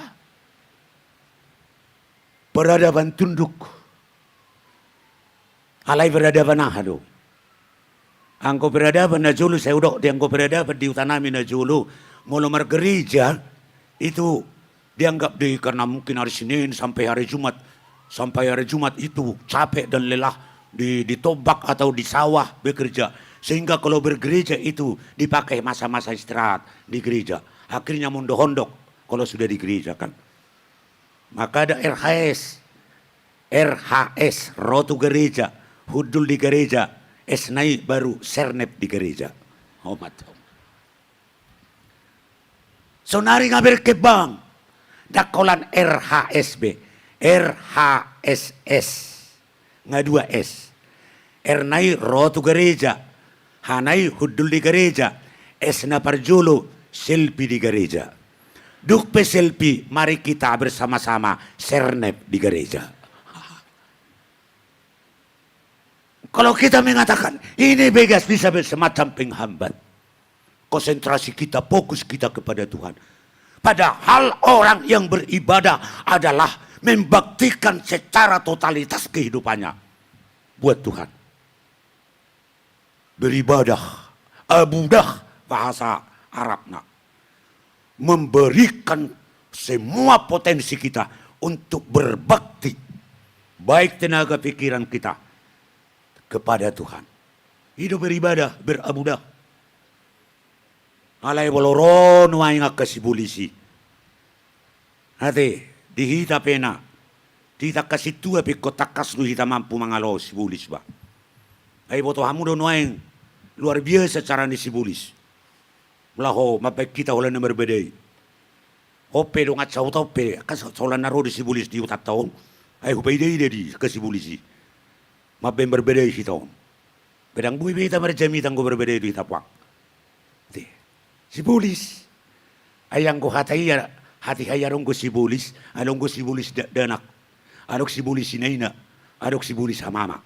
Peradaban tunduk. Alai peradaban aha do? Anggo peradaban na jolo, sai hudok di anggo peradaban di huta nami na jolo, molo margereja itu dianggap di, karena mungkin hari Senin sampai hari Jumat, sampai hari Jumat itu capek dan lelah di, di tombak atau di sawah bekerja. Sehingga kalau bergereja itu dipakai masa-masa istirahat di gereja. Akhirnya mondok-ondok kalau sudah di gereja kan. Maka ada R H S, R H S, ro tu gereja, hundul di gereja, S na i baru sernep di gereja. Oh, mantap. Sonari nga berkembang. Ndang holan R H S be, R H S S. Nga dua S. R na i ro tu gereja, H na i hundul di gereja, S na parjolo selfie di gereja. Dung pe selfie, mari kita bersama-sama sernep di gereja. Kalau kita mengatakan ini begas, bisa be semacam penghambat konsentrasi kita, fokus kita kepada Tuhan. Padahal orang yang beribadah adalah membaktikan secara totalitas kehidupannya buat Tuhan. Beribadah, abudah bahasa Arabna. Memberikan semua potensi kita untuk berbakti, baik tenaga pikiran kita, kepada Tuhan. I do beribadah, berabudah. Alai molo ro nuaeng angka sibolis i, ate, di hita pe na, di hita angka sintua pe ingkon tangkas do hita mampu mangalo sibolis ba. Ai boto hamu do nuaeng luar biasa cara ni sibolis. Molo ho mambaen hita holan na marbadai. On pe dongan sahuta on pe, angka so-, holan na ro do sibolis di hutanta on. Ai hupaida-ida di angka sibolis i. Mambaen marbadai hita on. Ba ndang boi be hita marjamita anggo marbadai do hita puang. Te. Sibolis. Ai anggo hata i, hata i adong do sibolis, adong do sibolis dakdanak. Adong sibolis ina-ina. Adong sibolis hamama.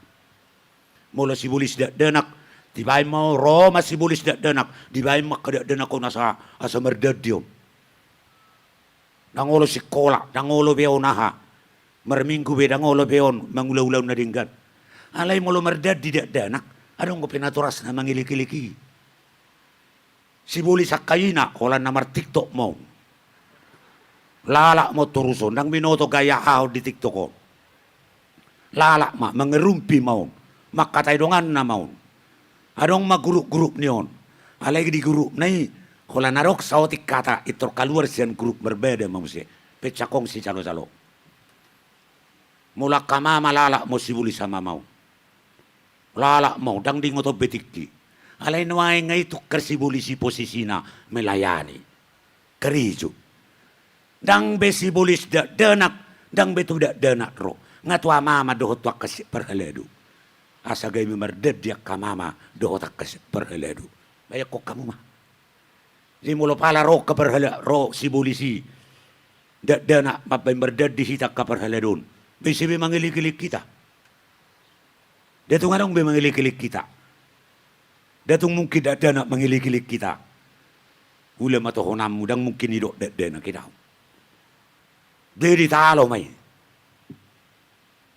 Molo sibolis dakdanak, dibaen ma on, ro ma sibolis dakdanak, dibaen ma angka dakdanak on asa, asa mardandi on. Ndang olo sikola, ndang olo be on aha. Marminggu be ndang olo be on mangula-ula on na denggan. Alai molo mardandi dakdanak, adong dope natorasna mangelek-elek i. Sibolis angka ina, holan na mar-TikTok ma on. Lalap ma on torus on, ndang binoto gaya aha on di TikTok on. Lalap ma, mangarumpi ma on. Mangkatai donganna ma on. Adong ma grup-grup ni on. Alai di grupna i, holan adong saotik hata, pintor kaluar sian grup marbada ma muse. Pencak on sijalo-jalo. Molo angka mama, lalap ma on sibolis hamama on. Lalap ma on, ndang diingot on be tingki. Alai nuaeng nga i tukar sibolis i posisina melayani. Karejo. Ndang be sibolis dakdanak, ndang be tu dakdanak ro. Nga tu hamama dohot tu angka sian parhalado. Asa gabe mardandi angka mama dohot angka sian parhalado. Bayangkon hamu ma. Jadi molo pala ro angka parhala-, ro sibolis i dakdanak mambaen mardandi hita angka parhalado on. Ba ise be mangelek-elek hita? Nda tung adong be mangelek-elek hita. Nda tung mungkin dakdanak mangelek-elek hita. Ula ma tohonanmu, ndang mungkin didok dakdanak hita. Jadi taalo ma i.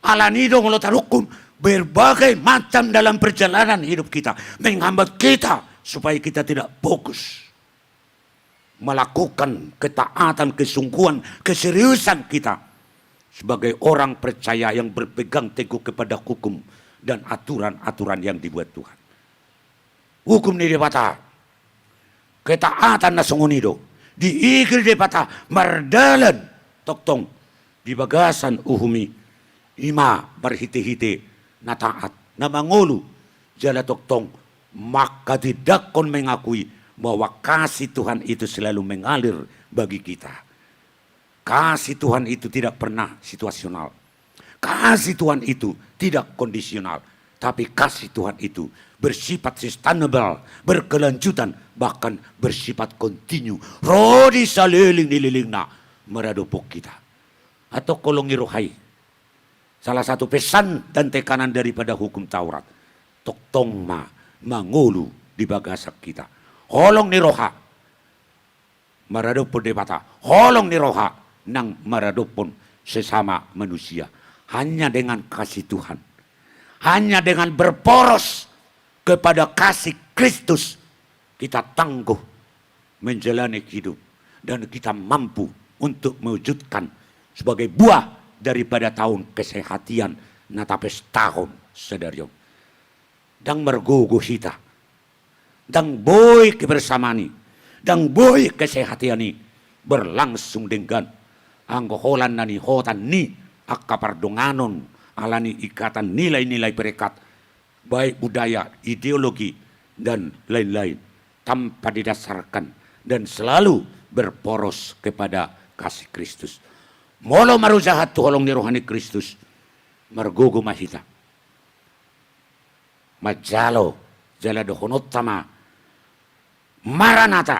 Alani do molo tarungkun, berbagai macam dalam perjalanan hidup kita menghambat kita supaya kita tidak fokus melakukan ketaatan, kesungguhan, keseriusan kita sebagai orang percaya yang berpegang teguh kepada hukum dan aturan-aturan yang dibuat Tuhan. Hukum ni Debata, ketaatan na songon i do, diigil Debata mardalan tongtong di bagasan uhum i, i ma marhitehite na taat, na mangolu, jala tongtong manghatindanghon, mengakui bahwa kasih Tuhan itu selalu mengalir bagi kita. Kasih Tuhan itu tidak pernah situasional. Kasih Tuhan itu tidak kondisional. Tapi kasih Tuhan itu bersifat sustainable, berkelanjutan, bahkan bersifat kontinu. Ro di saleleng ni lelengna maradophon hita. Antong holong ni roha i, salah satu pesan dan tekanan daripada hukum Taurat, tongtong ma mangolu di bagasan hita. Holong ni roha maradophon Debata, holong ni roha nang maradophon sesama manusia. Hanya dengan kasih Tuhan, hanya dengan berporos kepada kasih Kristus, kita tangguh menjalani hidup dan kita mampu untuk mewujudkan sebagai buah daripada taon kesehatian na tapestahon sadari on. Ndang margogo hita, ndang boi kebersamaan i, ndang boi kesehatian i berlangsung denggan anggo holan na nihotan ni angka pardonganon ala ni ikatan nilai-nilai perekat, baik budaya, ideologi, dan lain-lain, tanpa didasarkan dan selalu berporos kepada kasih Kristus. Molo marujahat tu holong ni roha ni Kristus, margogo ma hita manjalo, jala dohononta ma, Maranata.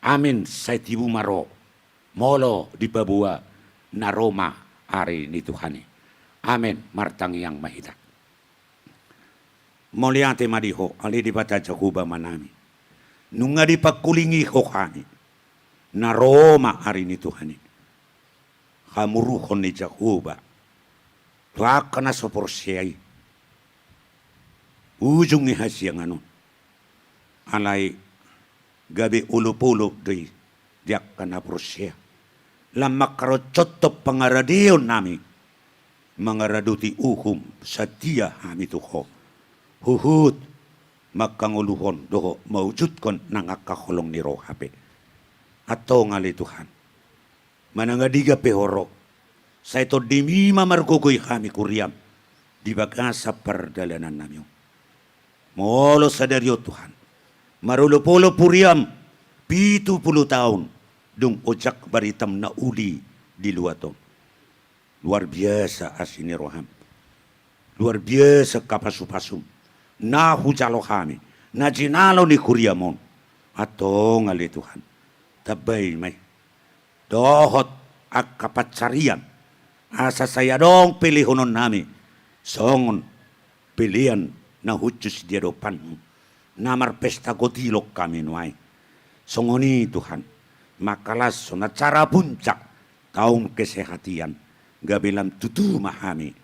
Amin, sai tibu ma ro, molo dipaboa na ro ma ari ni Tuhan i. Amin, martangiang ma hita. Mauliate ma di Ho, ale Debata Jahowa Amanami. Nunga dipangkulingi Ho hami. Na ro ma ari ni Tuhan i. Hamuruhon ni Jahowa tu angka na so porsea i. Ujung ni hasiangan on. Alai gabe olopolop do i di angka na porsea. Lam mangkarontop pangaradeon nami mangaradoti uhum, satia hami tu Ho. Huhut mangkangoluhon dohot mawujudkon nang angka holong ni roha pe. Antong ale Tuhan, manang andigan pe Ho ro, sai TondiMi ma margogoi hami huriaM di bagasan pardalanan nami on. Molo sadari on Tuhan, marolopolop huriaM, pitu pulu taon dung ojak baritaM na uli di luat on. Luar biasa asi ni rohaM. Luar biasa angka pasupasuM na hujalo hami, na jinalo ni huriaM on. Antong ale Tuhan, tambai ma i dohot angka pansarian, asa sai adong pelehonon nami songon pelean na hushus di adopanMu, na marpesta gotilon hami nuaeng. Songon i Tuhan, mangkalashon acara puncak taon kesehatian, gabe lam tutu ma hami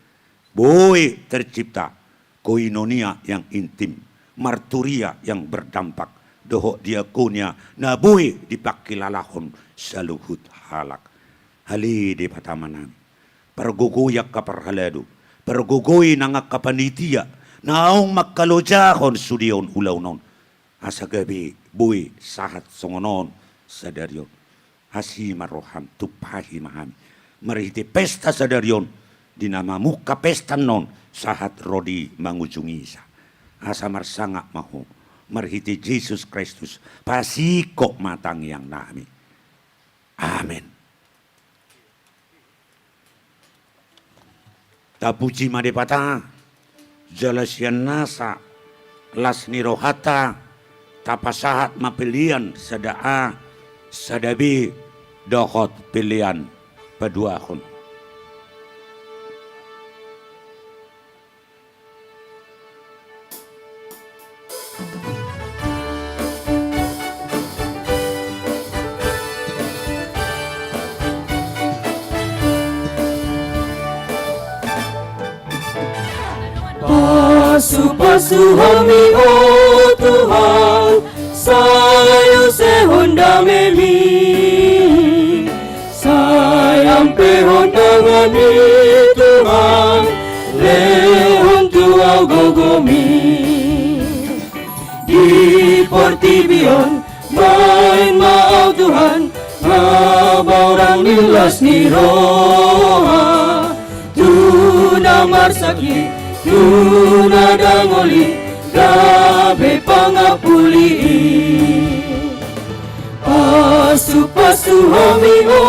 boi tercipta koinonia yang intim, marturia yang berdampak, dohot diakonia na boi dipangkilalahon saluhut halak. Ale Debata Amanami, pargogoi angka parhalado, pargogoi nang angka panitia naung mangkalojahon sude on ulaon on, asa gabe boi sahat songon on sadari on. Asi ma rohaM, tumpahi ma hami marhite pesta sadari on, di na mamungka pesta annon sahat ro di mangujungisa. Asa marsangap ma Ho, marhite Jesus Kristus, pasingkop ma tangiang nami. Amen. Tapuji ma Debata, jala sian nasa las ni rohanta, tapasahat ma pelean sada A, sada B, dohot pelean paduahon. Pasupasu hami, o Tuhan, sai usehon damemi, sai ampehon tangan Di portibi on baen ma au Tuhan, habaoran ni las ni roha, tu na marsakit, tu na dangol i, gabe pangapuli i. Pasupasu hami, o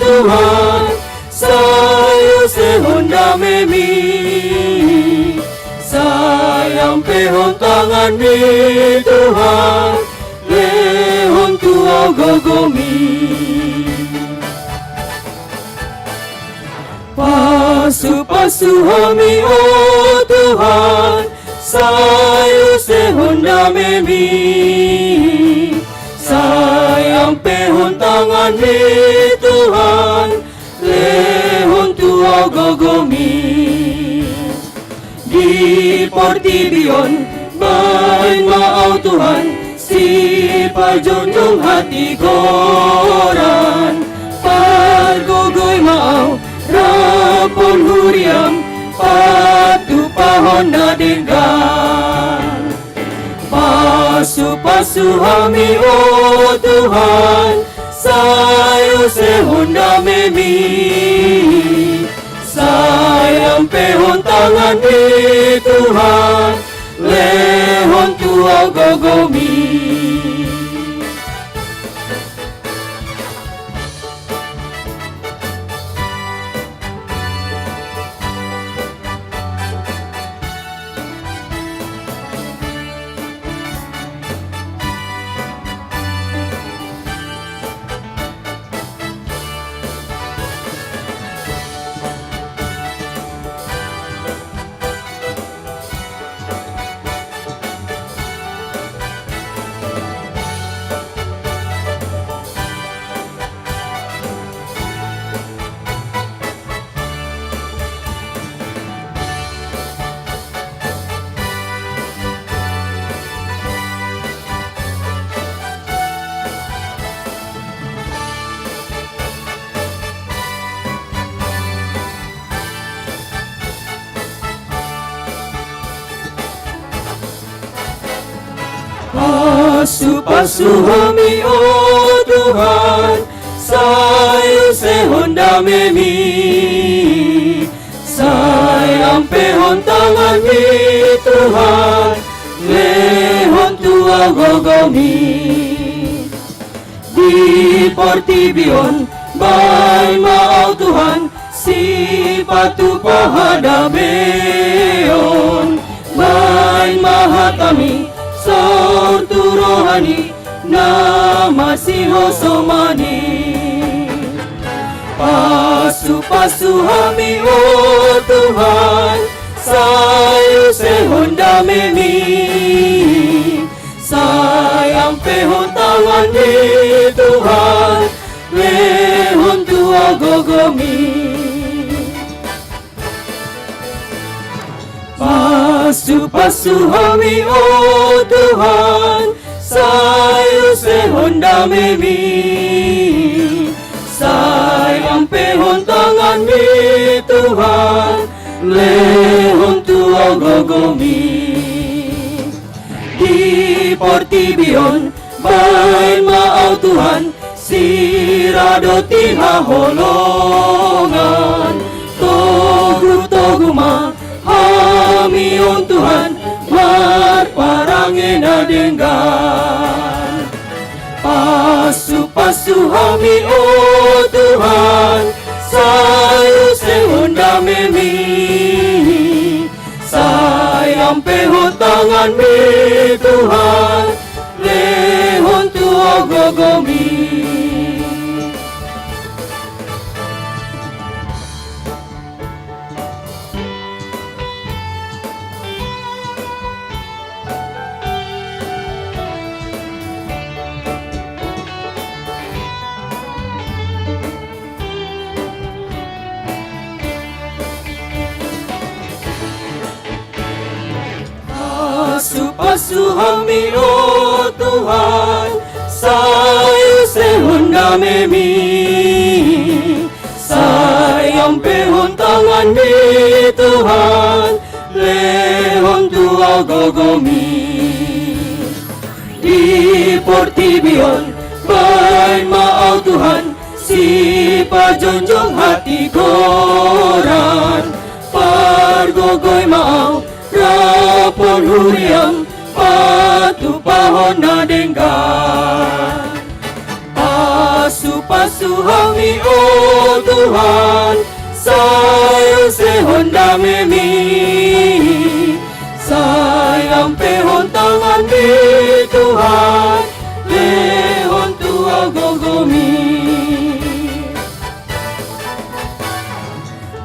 Tuhan, sai usehon damemi. Sai ampehon tanganmi, Tuhan, lehon tu au gogomi. Pasupasu hami, o Tuhan, sai usehon damemi. Sai ampehon tanganmi, Tuhan, lehon tu au gogomi. Di portibi on baen ma au Tuhan, sipajongjong hatigoran. Pargogoi ma au, raphon huriam, patupahon na denggan. Pasupasu hami, o Tuhan, sai usehon damemi. Sai ampehon tanganmi, Tuhan, lehon tu au gogomi. Pasupasu hami, o Tuhan, sai usehon damemi. Sai ampehon tanganmi, Tuhan, lehon tu au gogomi. Di portibi on baen ma au Tuhan, sipatupa hadameon. Baen ma hatami, saur tu roha ni na masihosoman i. Pasupasu hami, o Tuhan, sai usehon damemi. Sai ampehon tanganmi, Tuhan, lehon tu au gogomi. Pasupasu hami, o Tuhan, sai usehon damemi. Sai ampehon tanganmi, Tuhan, lehon tu au gogomi. Di portibi on baen ma au Tuhan, sirado ti haholongan. Togu-togu ma hami on Tuhan, marparange na denggan. Pasupasu hami, o Tuhan, sai usehon damemi. Sai ampehon tanganmi, Tuhan, lehon tu au gogomi. Pasupasu hami, o Tuhan, sai usehon damemi. Sai ampehon tanganmi, Tuhan, lehon tu gogomi. Di portibi on baen ma au Tuhan, sipajongjong hatigoran. Pargogoi ma au, rap on huriam, patupahon na denggan. Pasupasu hami o Tuhan, sai usehon damemi. Sai ampehon tanganmi Tuhan, lehon tu au gogomi.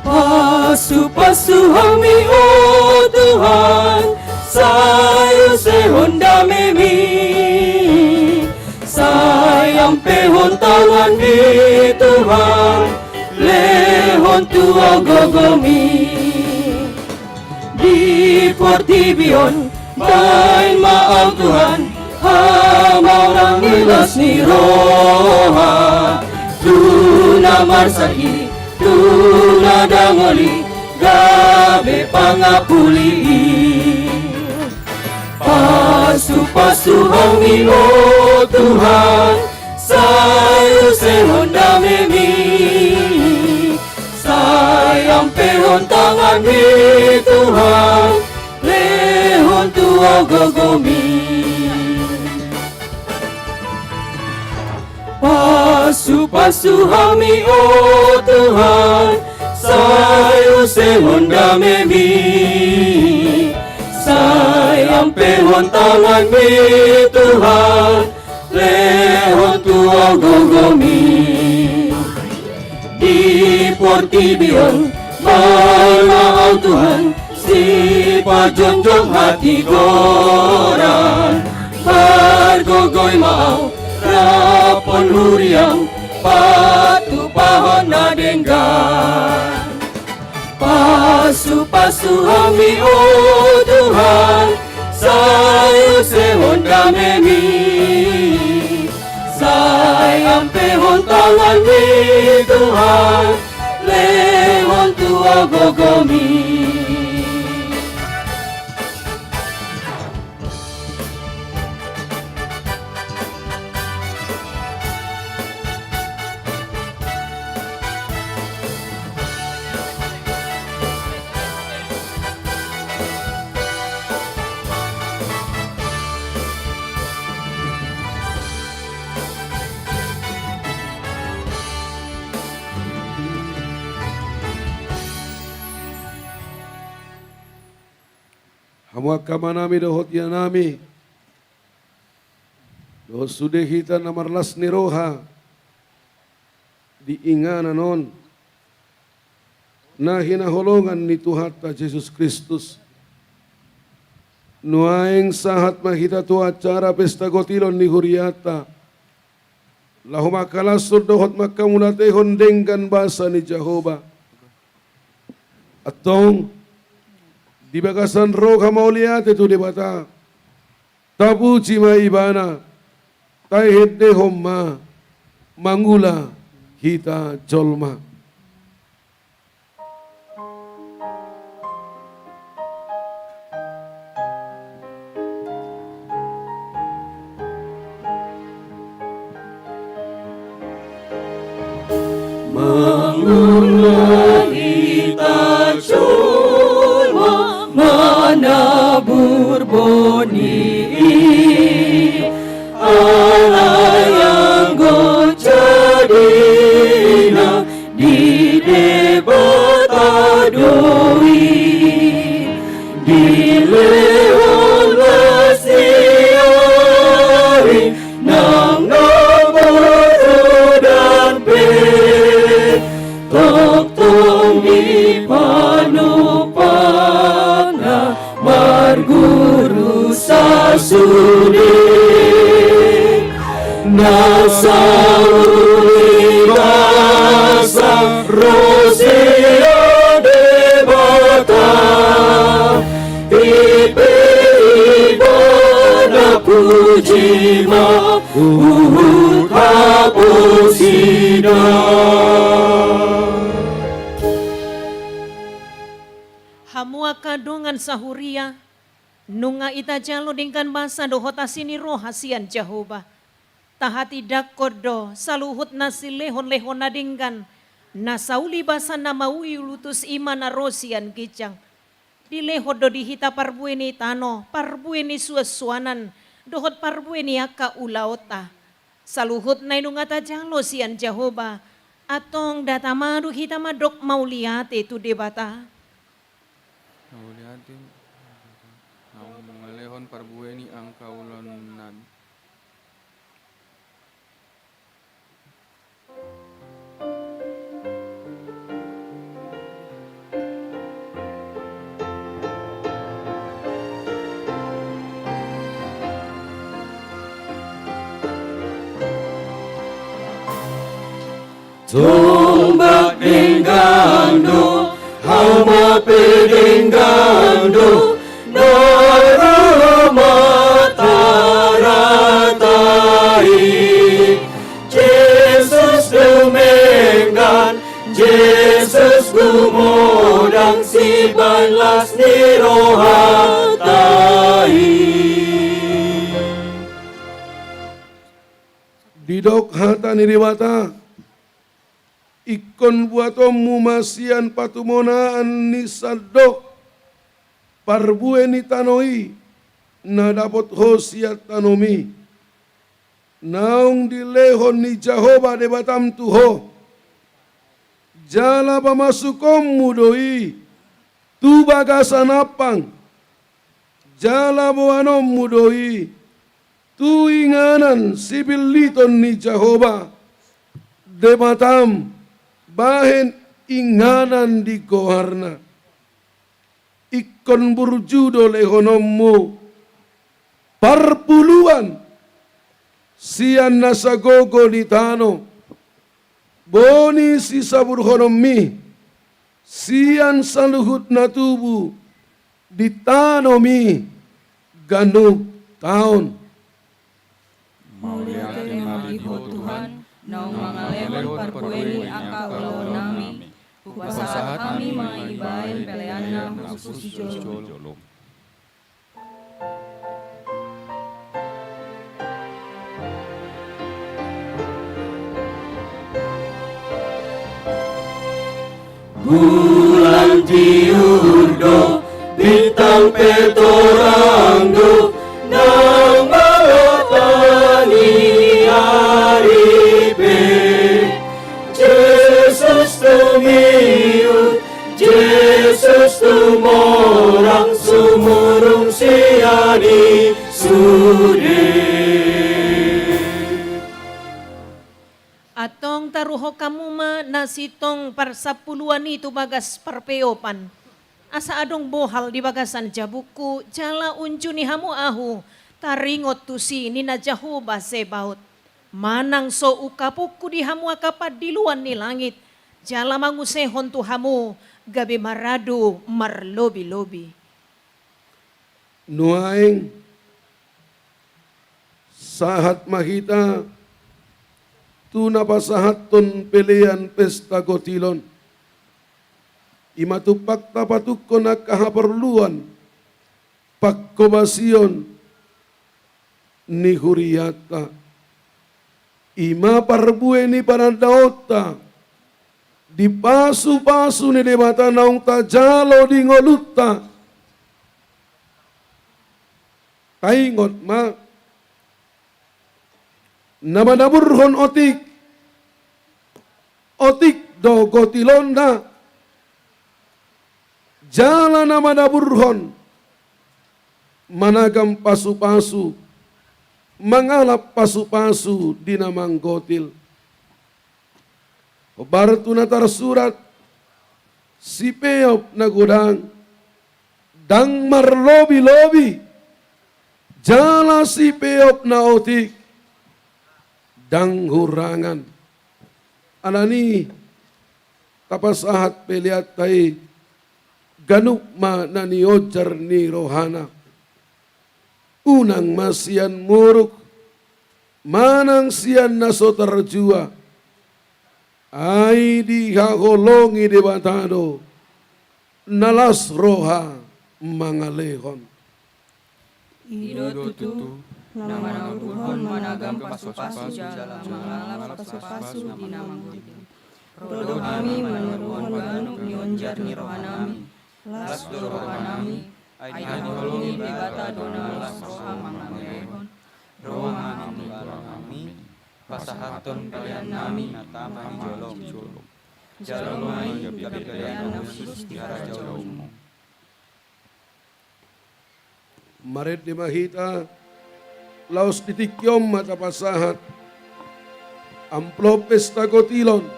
Pasupasu hami o Tuhan, sai usehon damemi. Sai ampehon tanganmi Tuhan, lehon tu au gogomi. Di portibi on baen ma au Tuhan, hamaurangi las ni roha. Tu na marsahit, tu na dangoli, gabe pangapuli. Pasupasu hami o Tuhan, sai usehon damemi. Sai ampehon tanganmi Tuhan, lehon tu au gogomi. Pasupasu hami o Tuhan, sai usehon damemi. Sai ampehon tanganmi Tuhan, lehon tu au gogomi. Di portibi on baen ma au Tuhan, sipajongjong hatigoran. Pargogoi ma au, rap on huriam, patupahon na denggan. Pasupasu hami o Tuhan, sai usehon damemi. Sai ampehon tanganmi Tuhan, lehon tu au gogomi. Hamu angka amanami dohot inanami, dohot sude hita na marlas ni roha di inganan on, na hinaholongan ni Tuhanta Jesus Kristus. Nuaeng sahat ma hita tu acara pesta gotilon ni hurianta, laho mangkalashon dohot mangkamuliatehon denggan basa ni Jahowa. Antong, di bagasan roha mauliate tu Debata, tapuji ma Ibana, taendehon ma mangula hita jolma. Mangula hita jolma manabur boni i, alai anggo jadina di Debata do i. Dilehon las ni ari nang na poda pe, tongtong dipanupana marguru sasude. Na sauli basa ro sian Debata, i pe Ibana puji ma huhut haposida. Hamu angka dongan sahuria, Nunga itajalo denggan basa dohot asi ni roha sian Jahowa. Tahatindangkon do saluhut na silehonlehonna denggan, na sauli basa na mauli utus, i ma na ro sian ginjang. Dilehon do di hita parbue ni tano, parbue ni suansuanan, dohot parbue ni angka ulaonta. Saluhutna i nunga tajalo sian Jahowa, antong ndada madung hita mandok mauliate tu Debata. Mauliate, naung mangalehon parbue ni angka ulaonnami. Tombak denggan do, hauma pe denggan do, na ro ma tarata i. Jesus do denggan, Jesus gumodang, sibahen las ni rohanta i. Didok hata ni Debata, ingkon buatonmu ma sian patumonaan ni sandok parbue ni tano i, na dapot ho sian tanomi, naung dilehon ni Jahowa Debatam tu ho, jala pamasukonmu do i tu bagasan ampang, jala boanonmu do i tu inganan sibilliton ni Jahowa Debatam, bahen inganan di goarna. Ingkon burju do lehononmu parpuluan sian nasa gogo ni tano, boni sisaburhononmi sian saluhut na tubu di tanomi ganup taon. Mauliate ma di ho Tuhan, naung mangalehon parbue ni angka ulaonnami. Hupasahat hami ma i bahen peleanna hushus jolo. Bulan tiur do, bintang pe torang do, nang mangapani ari pe. Jesus tumihut, Jesus tumorang, sumurung sian i sude. Antong taruhon hamu ma na sintong parsapuluan i tu bagas parpeopan. Asa adong bohal di bagasan jabungku, jala unjuni hamu ahu taringot tusi, ninna Jahowa Zebaot. Manang so ungkaponku di hamu angka pandiloan ni langit, jala mangusehon tu hamu gabe maradu marlobilobi. Nuaeng, sahat ma hita tu na pasahathon pelean pesta gotil on. I ma tumpak tapatukkon angka haporluan panghobasion ni hurianta. I ma parbue ni panandaonta di pasupasu ni Debata naung tajalo di ngolunta. Taingot ma, na manaburhon otik, otik do gotilonna. Jala na manaburhon managam pasupasu, mangalap pasupasu di na manggotil. Hombar tu na tarsurat, sipeop na godang ndang marlobilobi, jala sipeop na otik ndang hurangan. Alani i tapasahat peleanta i, ganup ma na nionjar ni rohana. Unang ma sian muruk manang sian na so tarjua, ai dihaholongi Debata do na las roha mangalehon. I do tutu, na manaruhon managam pasupasu jala mangalap pasupasu di na manggohi. Ro do hami manaruhon ganup ni onjar ni rohanami. Las do rohanami, ai diholongi Debata do na las roha mangalehon. Ro ma hami, pasahathon peleannami na tama di jolom. Jalo ma i gabe pelean na hushus di harajaonmu. Marende ma hita, laos di tingki on ma tapasahat amplop pesta kotilon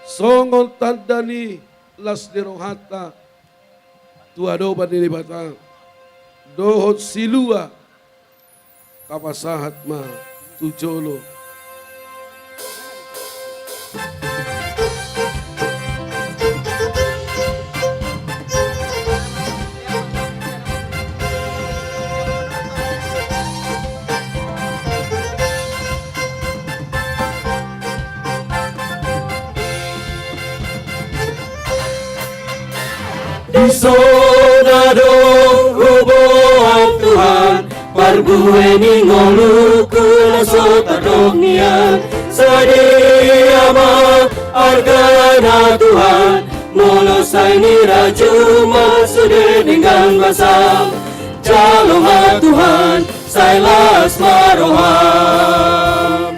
songon tanda ni las ni rohanta tu adopan ni Debata dohot silua. Tapasahat ma tu jolo. Dison adong huboan Tuhan, parbue ni ngolungku na so tardok nian. Sadia ma argana Tuhan, molo sai nirajum ma sude denggan basa. Jalo ma Tuhan, sai las ma roham.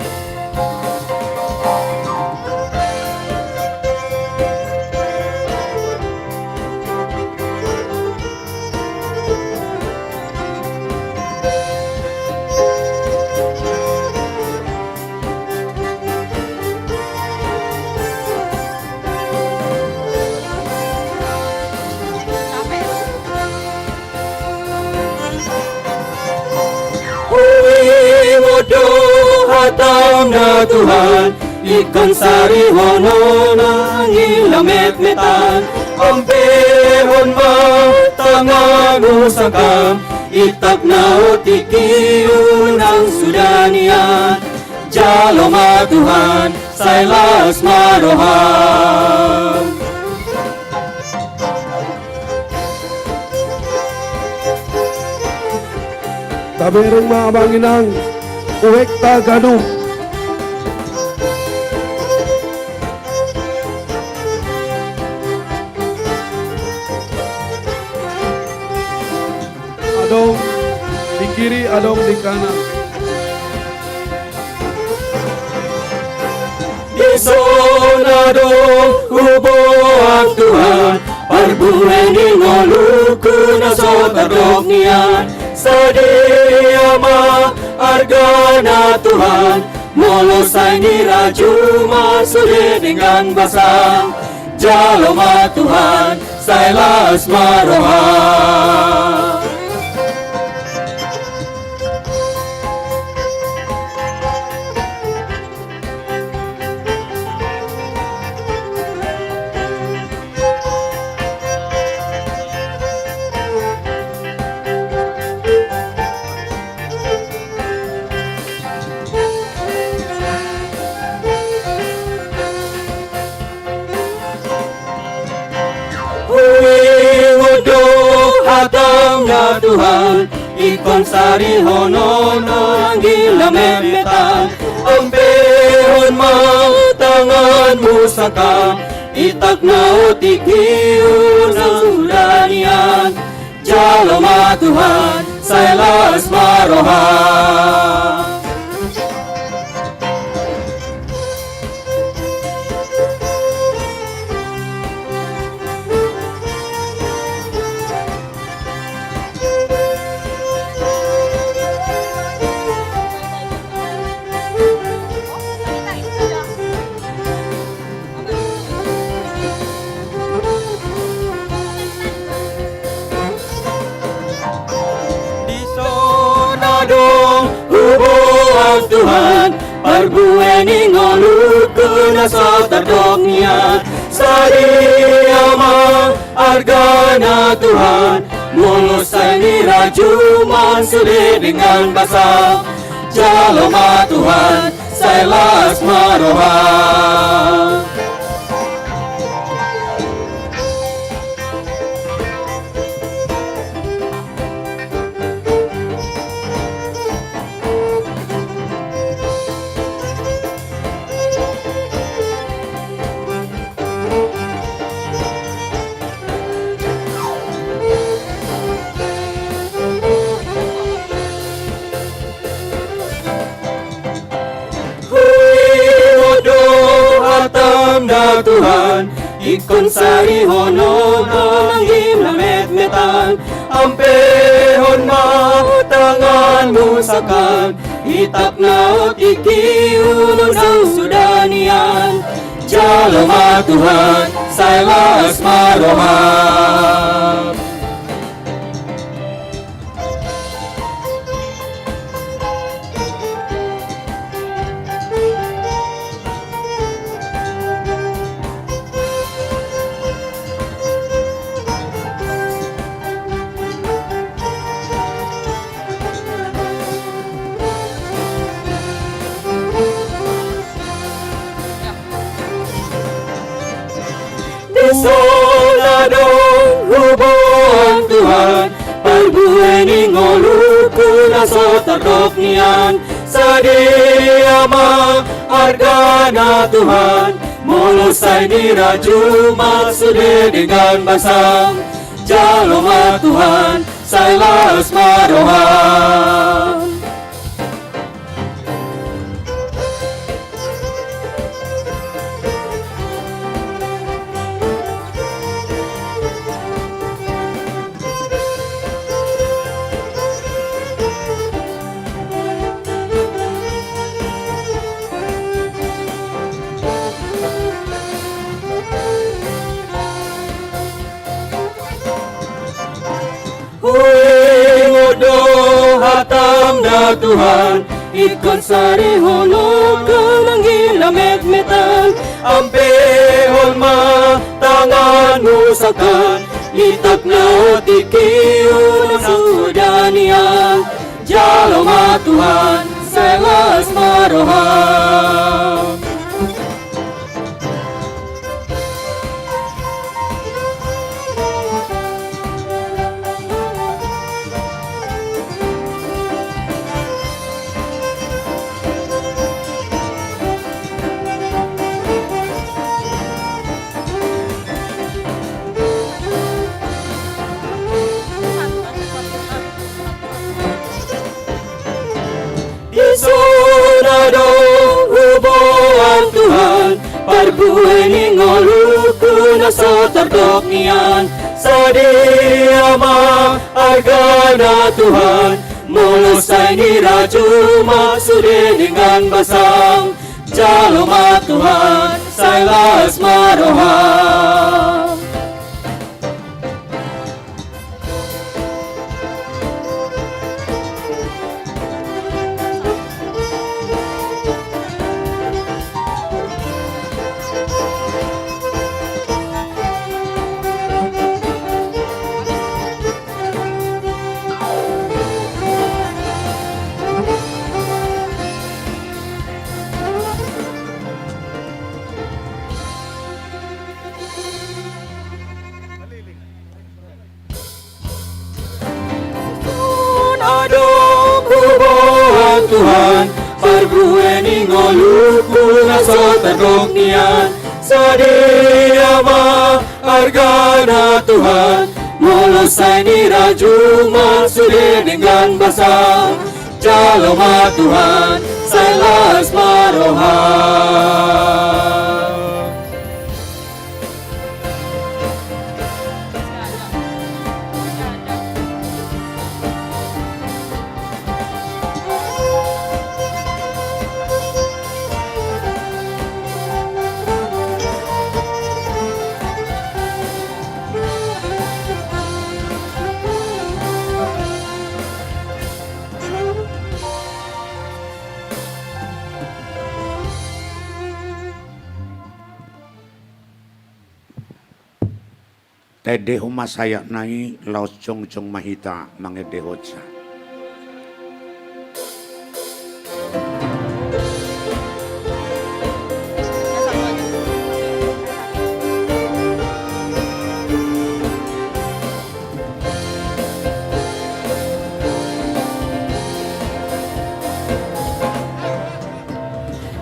Huingot do hatam na Tuhan, ingkon sarihonon anggi lametmetan. Ompehon ma tanganmu sangkam, itap na otik i unang suda nian. Jalo ma Tuhan, sai las ma roham. Tabereng ma amang inang, uekta ganup. Adong di kiri, adong di kanan. Dison adong huboan Tuhan, parbue ni ngolungku na so tardok nian. Sadia ma argana Tuhan, molo sai nirajum ma sude denggan basa. Jalo ma Tuhan, sai las ma roham. Huingot do hatam na Tuhan, ingkon sarihonon anggi lametmetan. Ompehon ma tanganmu sangkam, itap na otik i unang suda nian. Jalo ma Tuhan, sai las ma roham. Dison adong huboan Tuhan, parbue ni ngolungku na so tardok nian. Sadia ma argana Tuhan, molo sai nirajum ma sude denggan basa. Jalo ma Tuhan, sai las ma roham. Na Tuhan, ingkon sarihonon anggi na metmetan, ampehon ma tanganmu sangkan, itap na otik i unang suda nian. Jalo ma Tuhan, sai las ma roham. Dison adong huboan Tuhan, parbue ni ngolungku na so tardok nian. Sadia ma argana Tuhan, molo sai ni rajuma sude denggan basam. Jalo ma Tuhan, sai las ma roham. Huingot do hatam da Tuhan, ingkon sarihonon anggi na metmetan, ampehon ma tanganmu sangkan, itap na otik i unang suda nian. Jalo ma Tuhan, sai las ma roham. Dison adong huboan Tuhan, parbue ni ngolungku na so tardok nian. Sadia ma argana Tuhan, molo sai ni rajuma sude denggan basam. Jalo ma Tuhan, sai las ma roham. Adong huboan Tuhan, parbue ni ngolungku na so tardok nian. Sadia ma argana Tuhan, molo sai ni rajuma sude denggan basam. Jalo ma Tuhan, sai las ma roham. Taendehon ma sayatna i, laos jongjong ma hita mangendehonsa.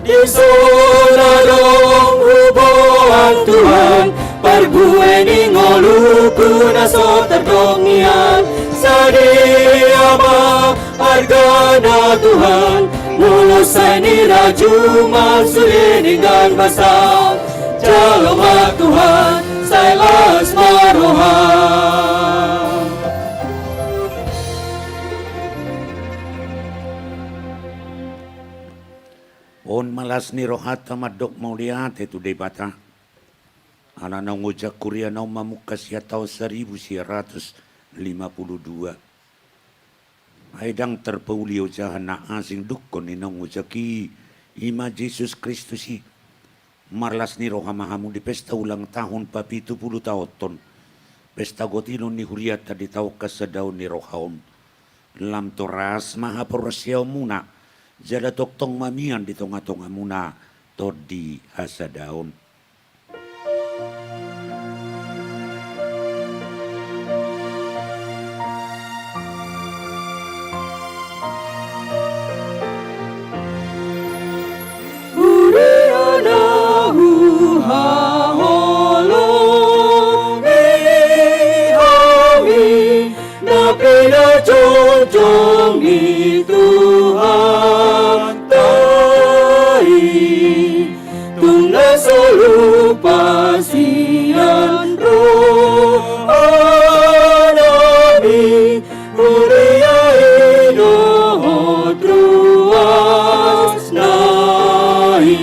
Dison adong huboan Tuhan, parbue ni ngolungku na so tardok nian. Sadia ma argana Tuhan, molo sai ni rajuma sude denggan basam. Jalo ma Tuhan, sai las ma roham. On ma las ni rohanta mandok mauliate tu Debata. Ala naung ojak huria na on mamungka sian taon saribu sia ratus lima pulu dua. Ai ndang tarpauli ojahan na asing dungkon ni naung ojak i, i ma Jesus Kristus i. Marlas ni roha ma hamu di pesta ulang tahun papitu pulu taonhon pesta gotilon ni hurianta di taon hasadaon ni roha on. Lam toras ma haporseaonmuna, jala tongtong ma mian di tongatongamuna tondi hasadaon. Huria na huhaholongi hami, na pinajongjong ni Tuhanta i, tung na so lupa sian rohanami, huria i dohot ruasna i.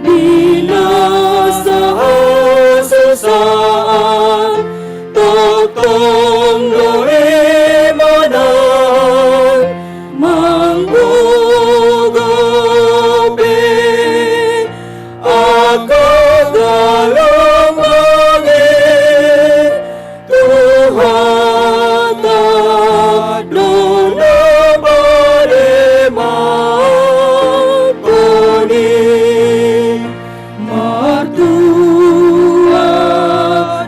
Di na sahasusaan tongtong do i manang manggogopi angka galanggang i. Tuhanta do na pademanhon i. Martua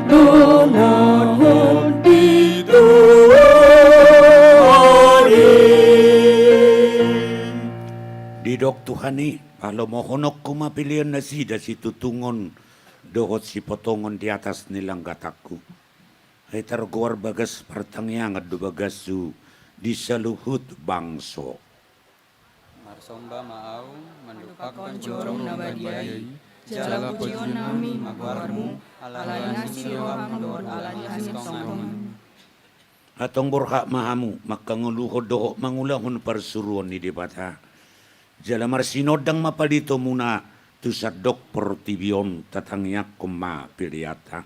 do na hon di Tuhan i. Didok Tuhan i, palomohononku ma pelean nasida situtungon dohot sipotongon di atas ni langgatangku. Ai targoar bagas partangiangan do bagashu di saluhut bangso. Marsomba ma ahu mandupakhon joro na badia i, jala pujionnami ma goarmu, ala ni asi ni roham dohot ala ni hasongatonganmu. Antong borhat ma hamu mangkangoluhon dohot mangulahon parsuruon ni Debata. Jala marsinondang ma palitomuna tu sandok portibi on, tatangiangkon ma peleanta.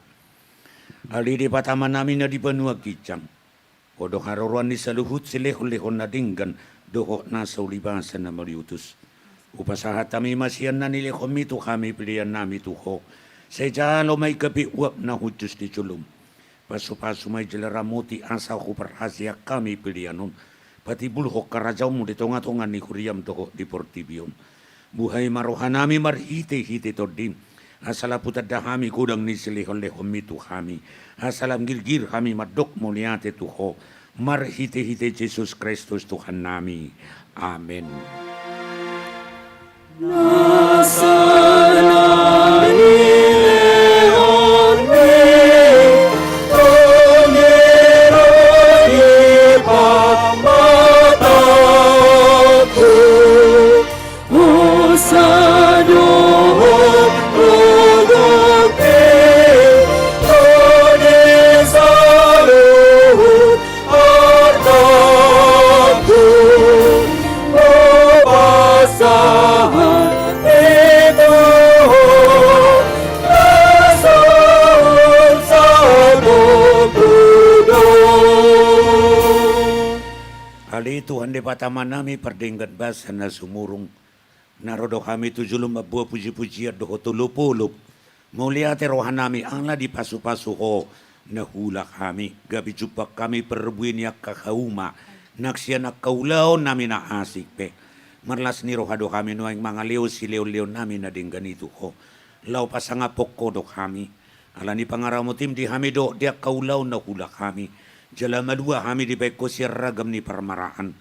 Ale Debata Amanami na di banua ginjang, Ho do haroroan ni saluhut silehonlehon na denggan dohot nasa ulibasa na mauliutus. Hupasahat hami ma sian na nilehonmi tu hami peleannami tu Ho. Sai jalo ma i gabe uap na hushus di jolom. Pasupasu ma i jala ramoti asa huparhaseang hami pelean on patimbulhon harajaonmu di tongatonga ni huriam dohot di portibi on. Buhai ma rohanami marhitehite Tondim, asa lam hutanda hami godang ni silehonlehonmi tu hami, asa lam girgir hami mandok mauliate tu Ho, marhitehite Jesus Kristus Tuhannami. Amen. Nasa na nilehonmi, tondirongi pamatangku, hosa dohot rogongki, ro di saluhut artangku, hupasahat i tu Ho, na songon sandok do. Ale Tuhan Debata Amanami pardenggan basa na sumurung, na ro do hami tu jolom mamboan pujipujian dohot olopolop. Mauliate rohanami ala dipasupasu Ho na huulak hami, gabe jumpang hami parbue ni angka hauma nang sian angka ulaonnami na asing pe. Marlas ni roha do hami nuaeng mangalehon silehonlehonnami na denggan i tu Ho, laho pasangaphon Ho do hami. Ala ni pangaramotim di hami dohot di angka ulaon na huulak hami, jala malua hami dibahen Ho sian ragam ni parmaraan.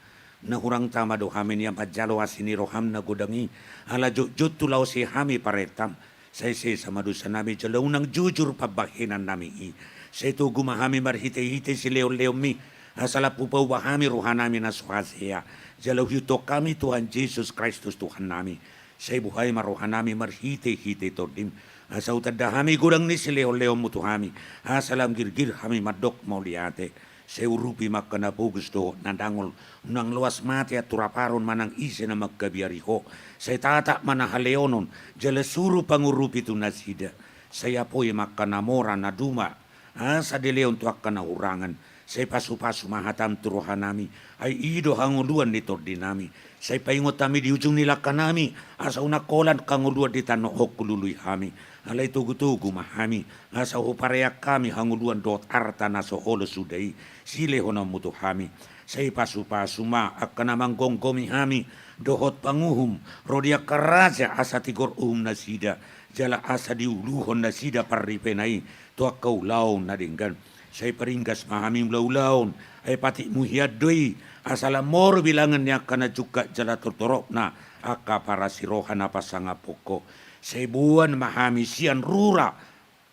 Na hurang tama do hami nian manjalo asi ni roham na godang i, ala jotjot tu laos i hami parentam. Sai sesa ma dosanami jala unang jujur pambahenannami i. Sai togu ma hami marhitehite silehonlehonmi, asa lam hupaubah hami rohanami na so hasea, jala huihuthon hami Tuhan Jesus Kristus Tuhannami. Sai buhai ma rohanami marhitehite Tondim, asa hutanda hami godang ni silehonlehonmu tu hami, asa lam girgir hami mandok mauliate. Sai urupi ma angka na pogos dohot na dangol, unang loas mate anturaparon manang ise na mangkabiari ho. Sai tatap ma na haleonon, jala suru pangurupi tu nasida. Sai apoi ma angka na mora na duma, asa dilehon tu angka na hurangan. Sai pasupasu ma hatam tu rohanami, ai i do hangoluan ni tondinami. Sai paingot hami di ujung ni langkanami, asa unang holan hangoluan di tano on hulului hami. Alai togutogu ma hami, asa hupareang hami hangoluan dohot arta na so olo suda i silehononmu tu hami. Sai pasupasu ma angka na manggomgomi hami, dohot panguhum, ro di angka raja, asa tigor uhum nasida, jala asa diuluhon nasida parripena i tu angka ulaon na denggan. Sai paringgas ma hami ulaulaon, ai patikmu hian do i, asa lam moru bilangan ni angka na jungkat jala tortoropna angka parasiroha na pasangaphon ho. Sai boan ma hami sian rura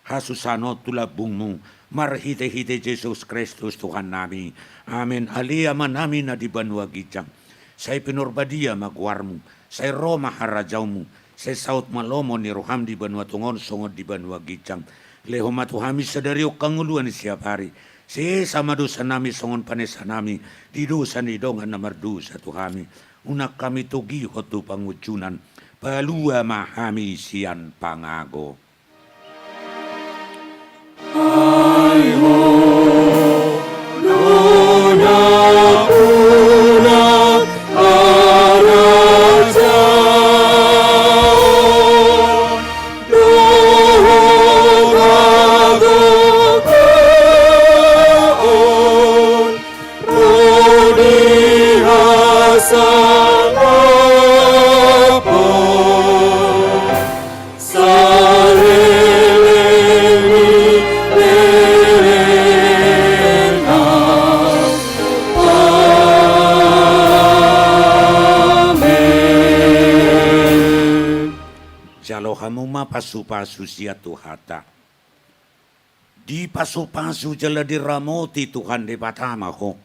hasusahan on tu lambungmu, marhitehite Jesus Kristus Tuhannami. Amen. Ale Amanami na di banua ginjang, sai pinarbadia ma goarmu, sai ro ma harajaonmu, sai saut ma lomo ni roham di banua tonga on songon di banua ginjang. Lehon ma tu hami sadari on hangoluan ni siapari. Sesa ma dosanami songon panesanami di dosa ni dongan na mardosa tu hami. Unang hami togihon tu pangunjunan, palua ma hami sian pangago. Ai ho do na unang harajaon dohot hagogoon ro di hasangaphon saleleng ni lelengna. Amen. Jalo hamu ma pasupasu sian Tuhanta. Dipasupasu jala diramoti Tuhan Debata ma ho.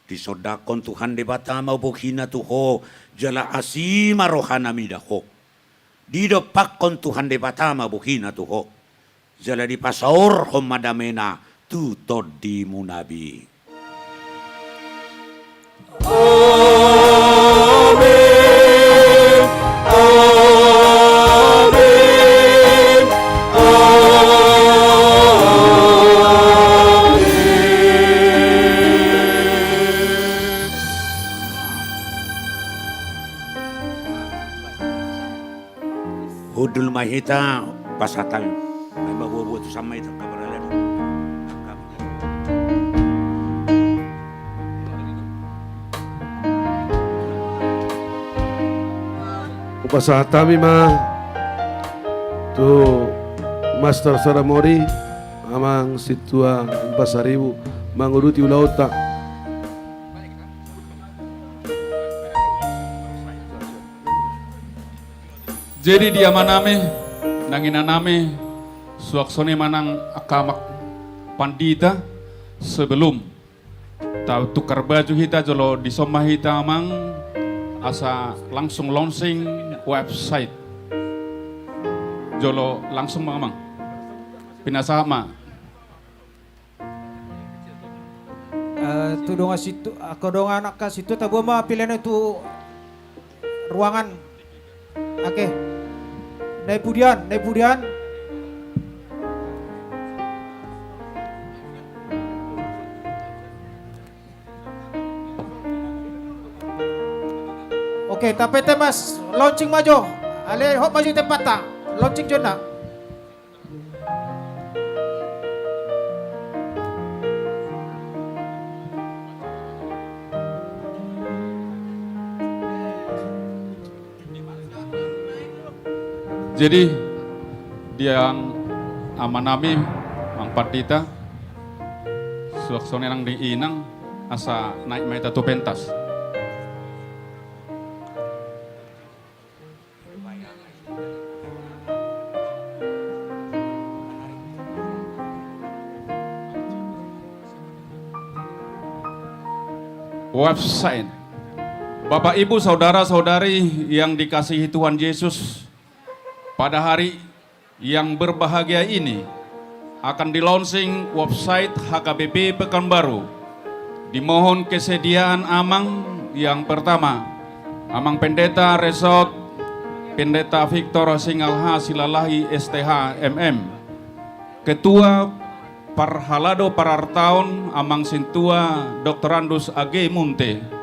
Disondangkon Tuhan Debata ma bohina tu ho, jala asi ma rohana mida ho. Didompakkon Tuhan Debata ma bohina tu ho, jala dipasaorhon ma damena tu tondimuna be. Amen. Amen. Amen. Hundul ma hita, pasahat hami. Ai ma buabua tu samma hita, kabar ale. Hupasahat hami ma tu Master Saramori, Amang Sintua Pasaribu, manguduti ulaonta. Jadi di amanami, nang inanami, suang songon i ma nang angka amang pandita, sebelum tatukar baju hita jolo dison ma hita amang, asa langsung launching website. Jolo langsung ma amang. Pinasahat ma. Eh, tu dongan situ, angka dongan angka situ, taboan ma pilihan tu ruangan. Oke. Naipudian, naipudian. Oke, tapete mas, launching ma jo. Ale, hot ma jo tempatta. Launching jo na. Jadi, di amanami, amang pandita, suang songon i nang di inang, asa naik ma hita tu pentas. Website. Bapak, Ibu, saudara-saudari yang dikasihi Tuhan Yesus, pada hari yang berbahagia ini akan di-launching website H K B P Pekanbaru. Dimohon kesediaan amang yang pertama, Amang Pendeta Resort, Pendeta Victor Singalha Silalahi, S T H, M M. Ketua Parhalado Parartaon, Amang Sintua Doktorandus A G Munte.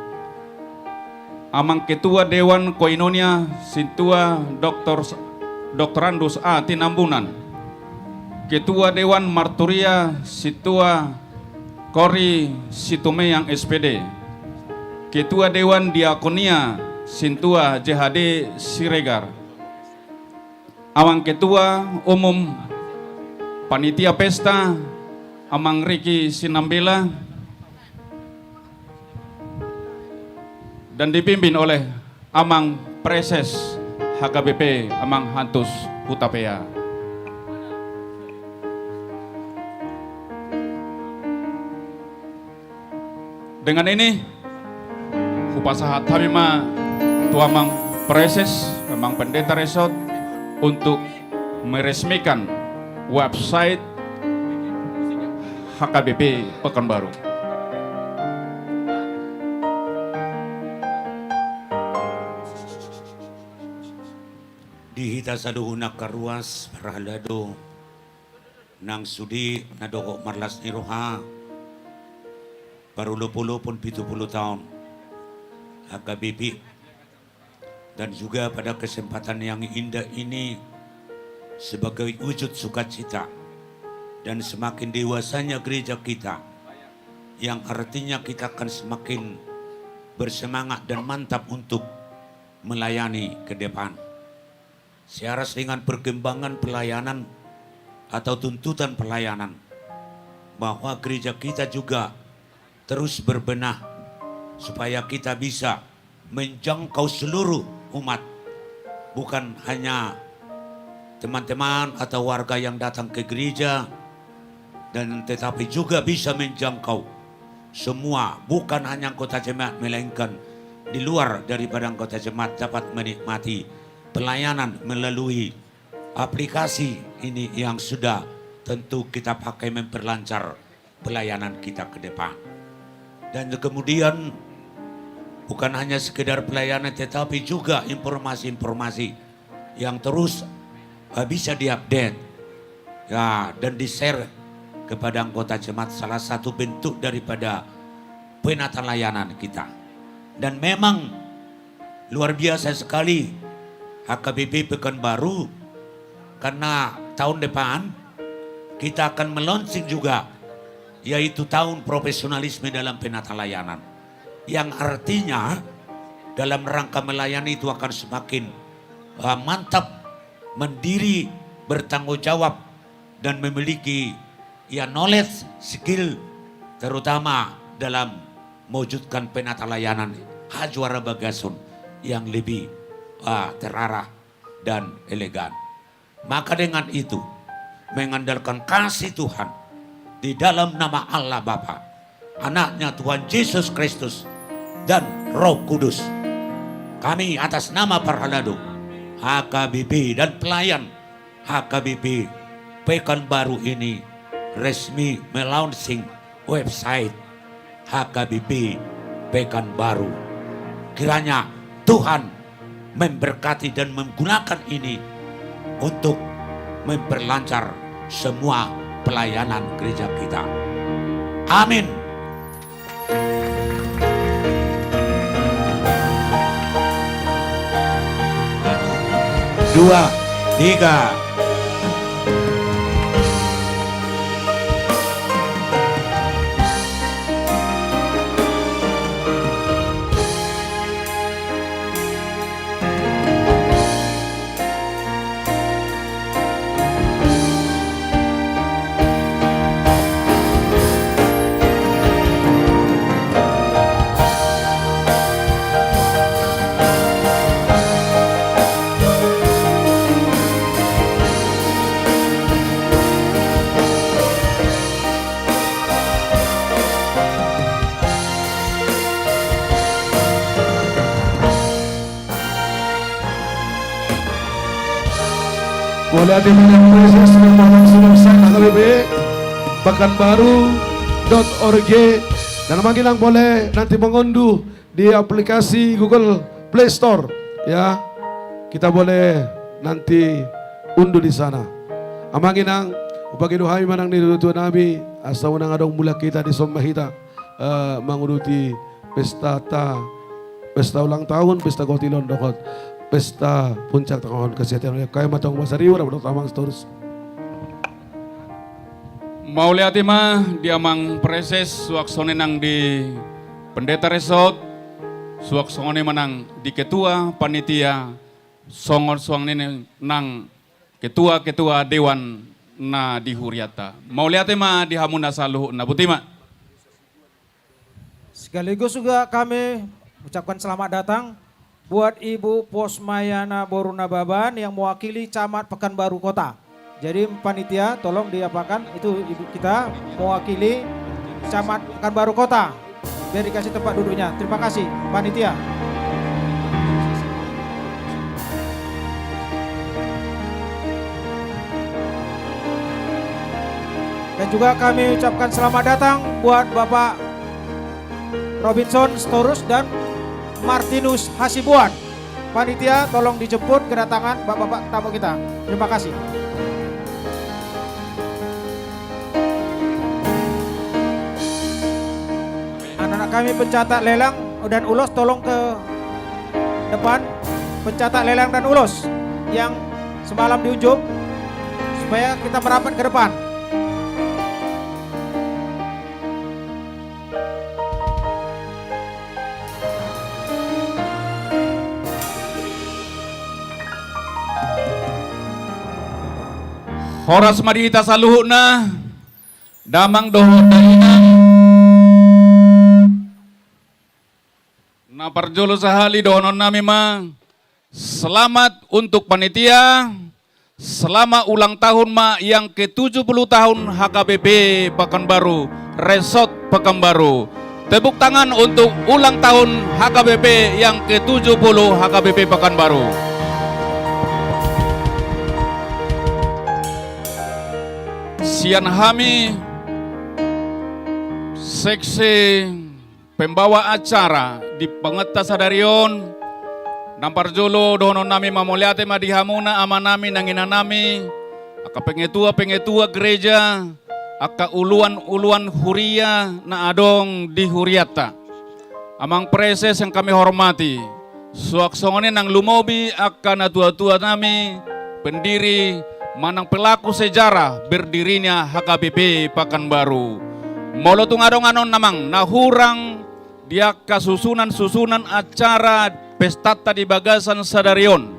Amang Ketua Dewan Koinonia, Sintua Doktor, Doktorandus A Tinambunan. Ketua Dewan Marturia, Sintua Kori Situmeang, S P D. Ketua Dewan Diakonia, Sintua J H D Siregar. Amang Ketua Umum Panitia Pesta, Amang Riki Sinambela, dan dipimpin oleh Amang Praeses H K B P, Amang Hantus Hutapea. Dengan ini, hupasahat hami ma tu Amang Praeses, Amang Pendeta Resort, untuk meresmikan website H K B P Pekanbaru. Di hita saluhutna angka ruas parhalado, nang sude na dohot marlas ni roha parolopolopon pitu pulu taon H K B P, dan juga pada kesempatan yang indah ini, sebagai wujud sukacita dan semakin dewasanya gereja kita, yang artinya kita akan semakin bersemangat dan mantap untuk melayani ke depan. Seiring dengan perkembangan pelayanan atau tuntutan pelayanan, bahwa gereja kita juga terus berbenah supaya kita bisa menjangkau seluruh umat, bukan hanya teman-teman atau warga yang datang ke gereja, dan tetapi juga bisa menjangkau semua, bukan hanya anggota jemaat, melainkan di luar daripada anggota jemaat dapat menikmati pelayanan melalui aplikasi ini yang sudah tentu kita pakai memperlancar pelayanan kita ke depan. Dan kemudian, bukan hanya sekedar pelayanan, tetapi juga informasi-informasi yang terus, eh, bisa diupdate, ya, dan di-share kepada anggota jemaat, salah satu bentuk daripada penata layanan kita. Dan memang luar biasa sekali H K B P Pekanbaru, karena tahun depan kita akan melaunching juga, yaitu tahun profesionalisme dalam penata layanan. Yang artinya, dalam rangka melayani itu akan semakin, eh, mantap, mandiri, bertanggung jawab, dan memiliki, ya, knowledge, skill, terutama dalam mewujudkan penata layanan Hajuara Bagasun yang lebih, ah, terarah dan elegan. Maka dengan itu, mengandalkan kasih Tuhan, di dalam nama Allah Bapa, Anaknya Tuhan Yesus Kristus, dan Roh Kudus, kami atas nama Parhalado, H K B P, dan pelayan H K B P Pekanbaru ini resmi melaunching website H K B P Pekanbaru. Kiranya Tuhan memberkati dan menggunakan ini untuk memperlancar semua pelayanan gereja kita. Amin. Dua, tiga. Mauliate ma di Amang Presses, Amang Sumemsak, H K B P, Pekanbaru dot org. Dan Amang Inang boleh nanti mengunduh di aplikasi Google Play Store, ya. Kita boleh nanti unduh di sana. Amang Inang, hupangido hami ma nang di dua tua nami, asa unang adong mulak hita, dison ma hita, eh, manguduti pesta ta, pesta ulang tahun, pesta gotilon dohot pesta puncak tangan kasihatan. Kami ma tong masa riur, Amang Sitorus. Mauliate ma di Amang Presses, suang songon i nang di Pendeta Resort, suang songon i ma nang di Ketua Panitia, songon suang ni nang ketua-ketua dewan na di huriata. Mauliate ma di hamuna saluhutna, boti ma. Sekaligus juga kami ucapkan selamat datang buat Ibu Posmayana Boru Nababan yang mewakili Camat Pekanbaru Kota. Jadi panitia, tolong diapakan itu ibu kita mewakili Camat Pekanbaru Kota. Biar dikasih tempat duduknya. Terima kasih, panitia. Dan juga kami ucapkan selamat datang buat Bapak Robinson Sitorus dan Martinus Hasibuan. Panitia, tolong dijemput kedatangan bapak-bapak tamu kita. Terima kasih. Anak-anak kami pencatat lelang dan ulos, tolong ke depan. Pencatat lelang dan ulos yang semalam diunjuk, supaya kita merapat ke depan. Horas ma di hita saluhutna, damang dohot dainang. Na parjolo sahali dohonon nami ma, selamat untuk panitia, selamat ulang tahun ma yang ketujuh puluh tahun H K B P Pekanbaru, Resort Pekanbaru. Tepuk tangan untuk ulang tahun H K B P yang ketujuh puluh H K B P Pekanbaru. Sian hami seksi pembawa acara di pangetta sadari on, na parjolo dohonon nami ma mauliate ma di hamuna amanami nang inanami, angka pengetua-pengetua gereja, angka uluan-uluan huria na adong di hurianta. Amang Presses yang kami hormati, suang songon i nang lumobi angka natua-tua nami, pendiri manang pelaku sejarah berdirinya H K B P Pekanbaru. Molo tung adong annon amang na hurang di angka susunan-susunan acara pestanta di bagasan sadari on,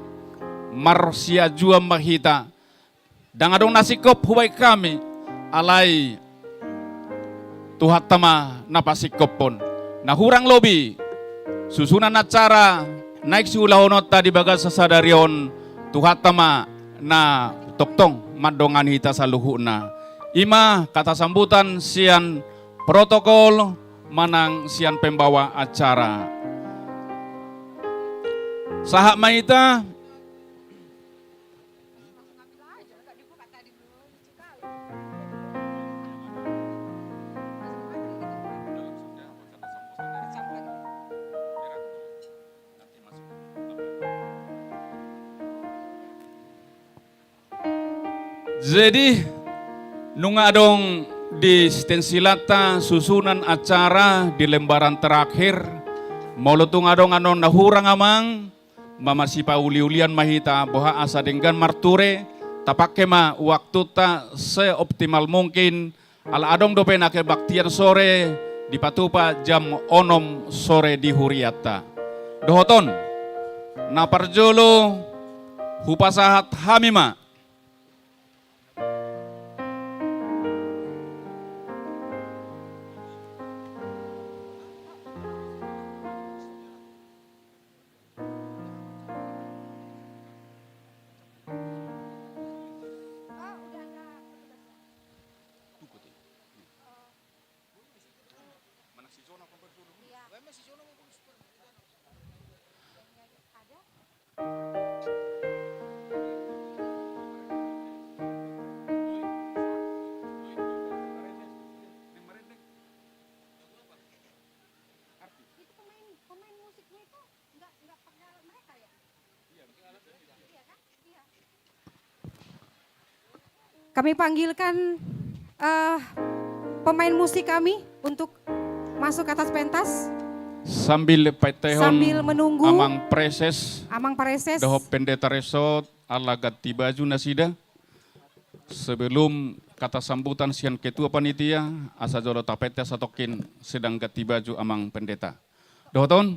marsiajuan ma hita. Ndang adong na singkop hubaen hami, alai Tuhanta ma na pasingkophon. Na hurang lobi susunan acara naeng siulahononta di bagasan sadari on, Tuhanta ma na tongtong mandongani hita saluhutna. I ma kata sambutan sian protokol manang sian pembawa acara. Sahat ma hita. Jadi, nunga adong di stensilanta susunan acara di lembaran terakhir, molo tung adong annon na hurang amang, ma masipauliulian ma hita, boha asa denggan marture, tapake ma waktunta seoptimal mungkin, ala adong dope na kebaktian sore dipatupa jam onom sore di hurianta. Dohot on, na parjolo hupasahat hami ma. Kami panggilkan, eh, pemain musik kami untuk masuk ke atas pentas. Sambil paintehon, sambil menunggu, Amang Praeses, Amang Praeses, dohot Pendeta Resort, ala ganti baju nasida. Sebelum kata sambutan sian ketua panitia, asa jolo tapainte satongkin sedang ganti baju Amang Pendeta. Dohot on.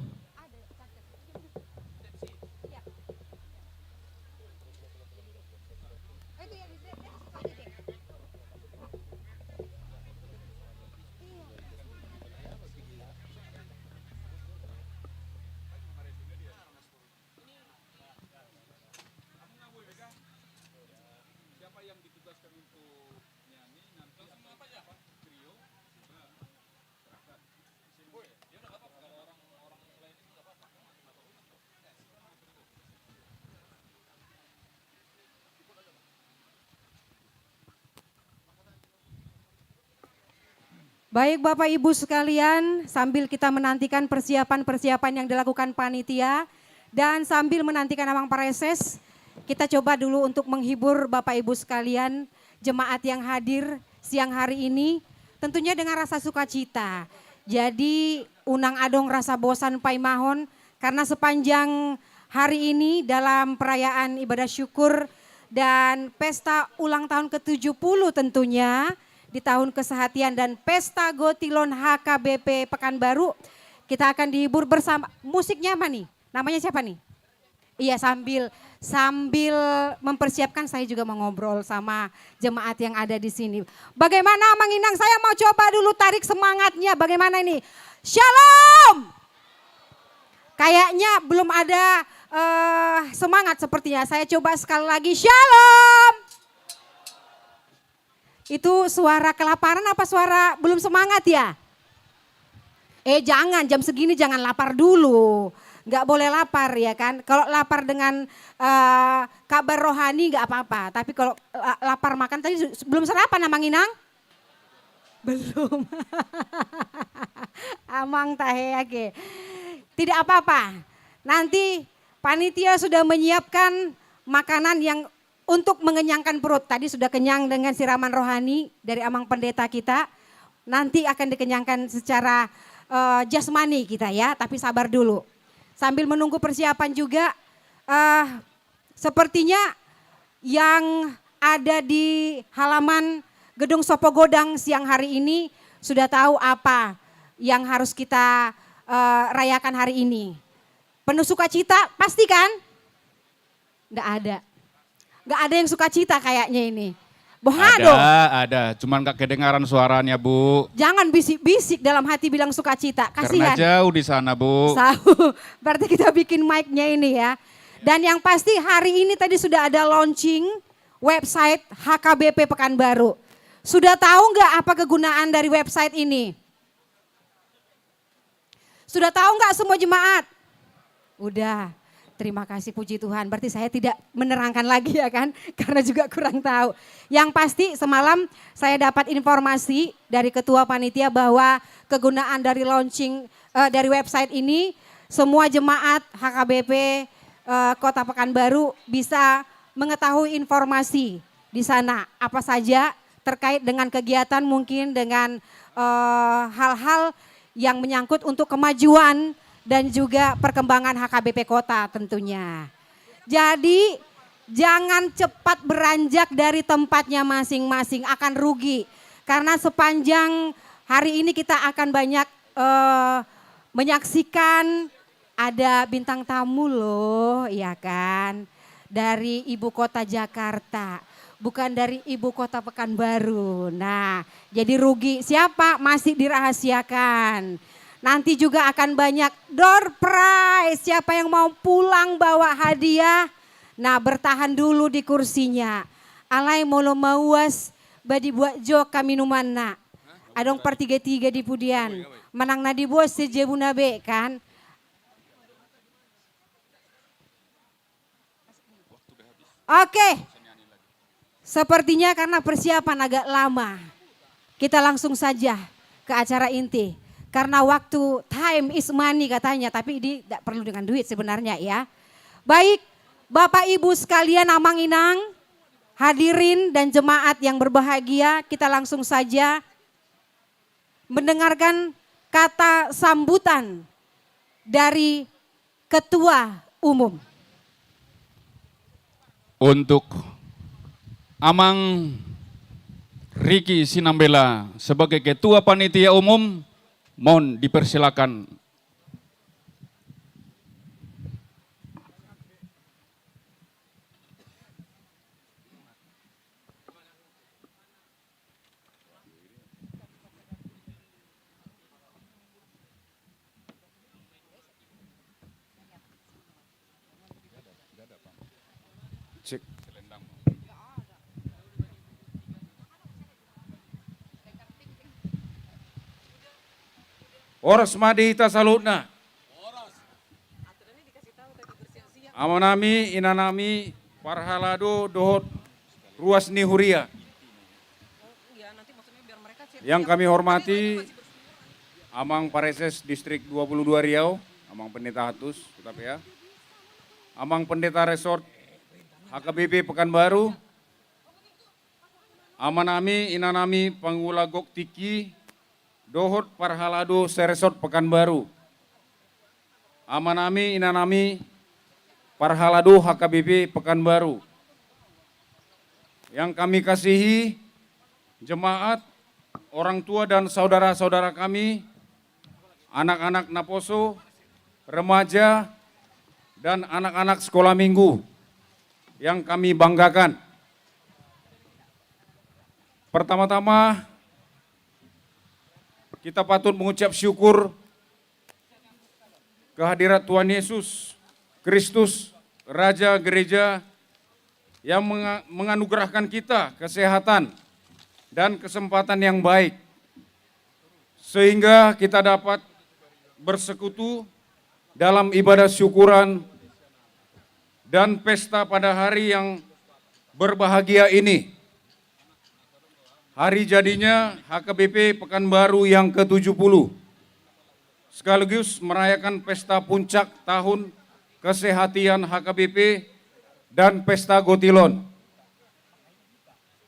Baik, Bapak Ibu sekalian, sambil kita menantikan persiapan-persiapan yang dilakukan panitia, dan sambil menantikan Amang Praeses, kita coba dulu untuk menghibur Bapak Ibu sekalian, jemaat yang hadir siang hari ini, tentunya dengan rasa sukacita. Jadi, unang adong rasa bosan paimahon, karena sepanjang hari ini dalam perayaan ibadah syukur dan pesta ulang tahun ketujuh puluh tentunya di tahun kesehatian dan pesta Gotilon H K B P Pekanbaru, kita akan dihibur bersama. Musiknya apa nih? Namanya siapa nih? Iya, sambil, sambil mempersiapkan, saya juga mau ngobrol sama jemaat yang ada di sini. Bagaimana, Amang Inang? Saya mau coba dulu tarik semangatnya. Bagaimana ini? Shalom! Kayaknya belum ada, eh, semangat sepertinya. Saya coba sekali lagi. Shalom! Itu suara kelaparan apa suara belum semangat ya? Eh, jangan, jam segini jangan lapar dulu. Nggak boleh lapar, ya kan? Kalau lapar dengan, eh, kabar rohani nggak apa-apa. Tapi kalau la-, lapar makan tadi se-, belum sarapan, Amang Inang? Belum. Amang tahe, oke. Tidak apa-apa. Nanti panitia sudah menyiapkan makanan yang untuk mengenyangkan perut. Tadi sudah kenyang dengan siraman rohani dari Amang Pendeta kita. Nanti akan dikenyangkan secara, eh, jasmani kita, ya, tapi sabar dulu. Sambil menunggu persiapan juga, eh, sepertinya yang ada di halaman Gedung Sopo Godang siang hari ini sudah tahu apa yang harus kita, eh, rayakan hari ini. Penuh sukacita, pasti kan? Nggak ada. Nggak ada yang sukacita kayaknya ini. Boha do? Ada, ada. Cuman nggak kedengaran suaranya, Bu. Jangan bisik-bisik dalam hati bilang sukacita. Kasihan. Karena jauh di sana, Bu. Jauh. Berarti kita bikin mic-nya ini ya. Dan yang pasti hari ini tadi sudah ada launching website H K B P Pekanbaru. Sudah tahu nggak apa kegunaan dari website ini? Sudah tahu nggak semua jemaat? Udah. Terima kasih, puji Tuhan. Berarti saya tidak menerangkan lagi, ya kan? Karena juga kurang tahu. Yang pasti semalam saya dapat informasi dari ketua panitia bahwa kegunaan dari launching, eh, dari website ini, semua jemaat H K B P, eh, Kota Pekanbaru bisa mengetahui informasi di sana apa saja terkait dengan kegiatan, mungkin dengan, eh, hal-hal yang menyangkut untuk kemajuan dan juga perkembangan H K B P Kota tentunya. Jadi, jangan cepat beranjak dari tempatnya masing-masing, akan rugi. Karena sepanjang hari ini kita akan banyak, eh, menyaksikan ada bintang tamu loh, ya kan? Dari ibu kota Jakarta, bukan dari ibu kota Pekanbaru. Nah, jadi rugi. Siapa? Masih dirahasiakan. Nanti juga akan banyak door prize. Siapa yang mau pulang bawa hadiah? Nah, bertahan dulu di kursinya. Alai molo mauas, ba dibuat jo hape minumanna. Adong partiga-tiga di pudian. Manang na dibuat sejabuna be, kan? Oke. Sepertinya karena persiapan agak lama, kita langsung saja ke acara inti. Karena waktu, time is money katanya, tapi ini tidak perlu dengan duit sebenarnya ya. Baik, Bapak Ibu sekalian, Amang Inang, Hadirin dan jemaat yang berbahagia, kita langsung saja mendengarkan kata sambutan dari Ketua Umum. Untuk Amang Riki Sinambela sebagai Ketua Panitia Umum, mohon dipersilakan. Cek. Horas ma di hita saluhutna. Amanami, inanami, parhalado dohot ruas ni huria. Yang kami hormati Amang Pareses Distrik dua puluh dua Riau, Amang Pendeta Hatus Hutapea, Amang Pendeta Resort H K B P Pekanbaru, amanami, inanami, pangula gok tingki, dohot parhalado seresort Pekanbaru. Amanami, inanami, parhalado H K B P Pekanbaru. Yang kami kasihi, jemaat, orang tua dan saudara-saudara kami, anak-anak naposo, remaja, dan anak-anak sekolah minggu yang kami banggakan. Pertama-tama, kita patut mengucap syukur kehadirat Tuhan Yesus Kristus, Raja Gereja, yang menga-, menganugerahkan kita kesehatan dan kesempatan yang baik, sehingga kita dapat bersekutu dalam ibadah syukuran dan pesta pada hari yang berbahagia ini. Hari jadinya H K B P Pekanbaru yang ketujuh puluh, sekaligus merayakan pesta puncak tahun kesehatian H K B P dan pesta Gotilon.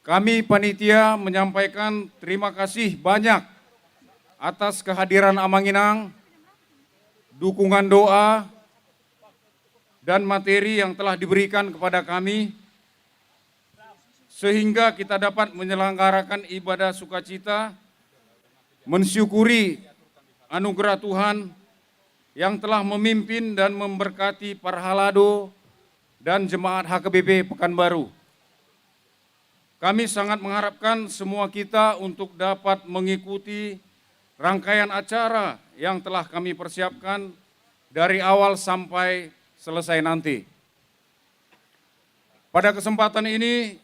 Kami panitia menyampaikan terima kasih banyak atas kehadiran Amang Inang, dukungan doa, dan materi yang telah diberikan kepada kami, sehingga kita dapat menyelenggarakan ibadah sukacita, mensyukuri anugerah Tuhan yang telah memimpin dan memberkati parhalado dan jemaat H K B P Pekanbaru. Kami sangat mengharapkan semua kita untuk dapat mengikuti rangkaian acara yang telah kami persiapkan dari awal sampai selesai nanti. Pada kesempatan ini,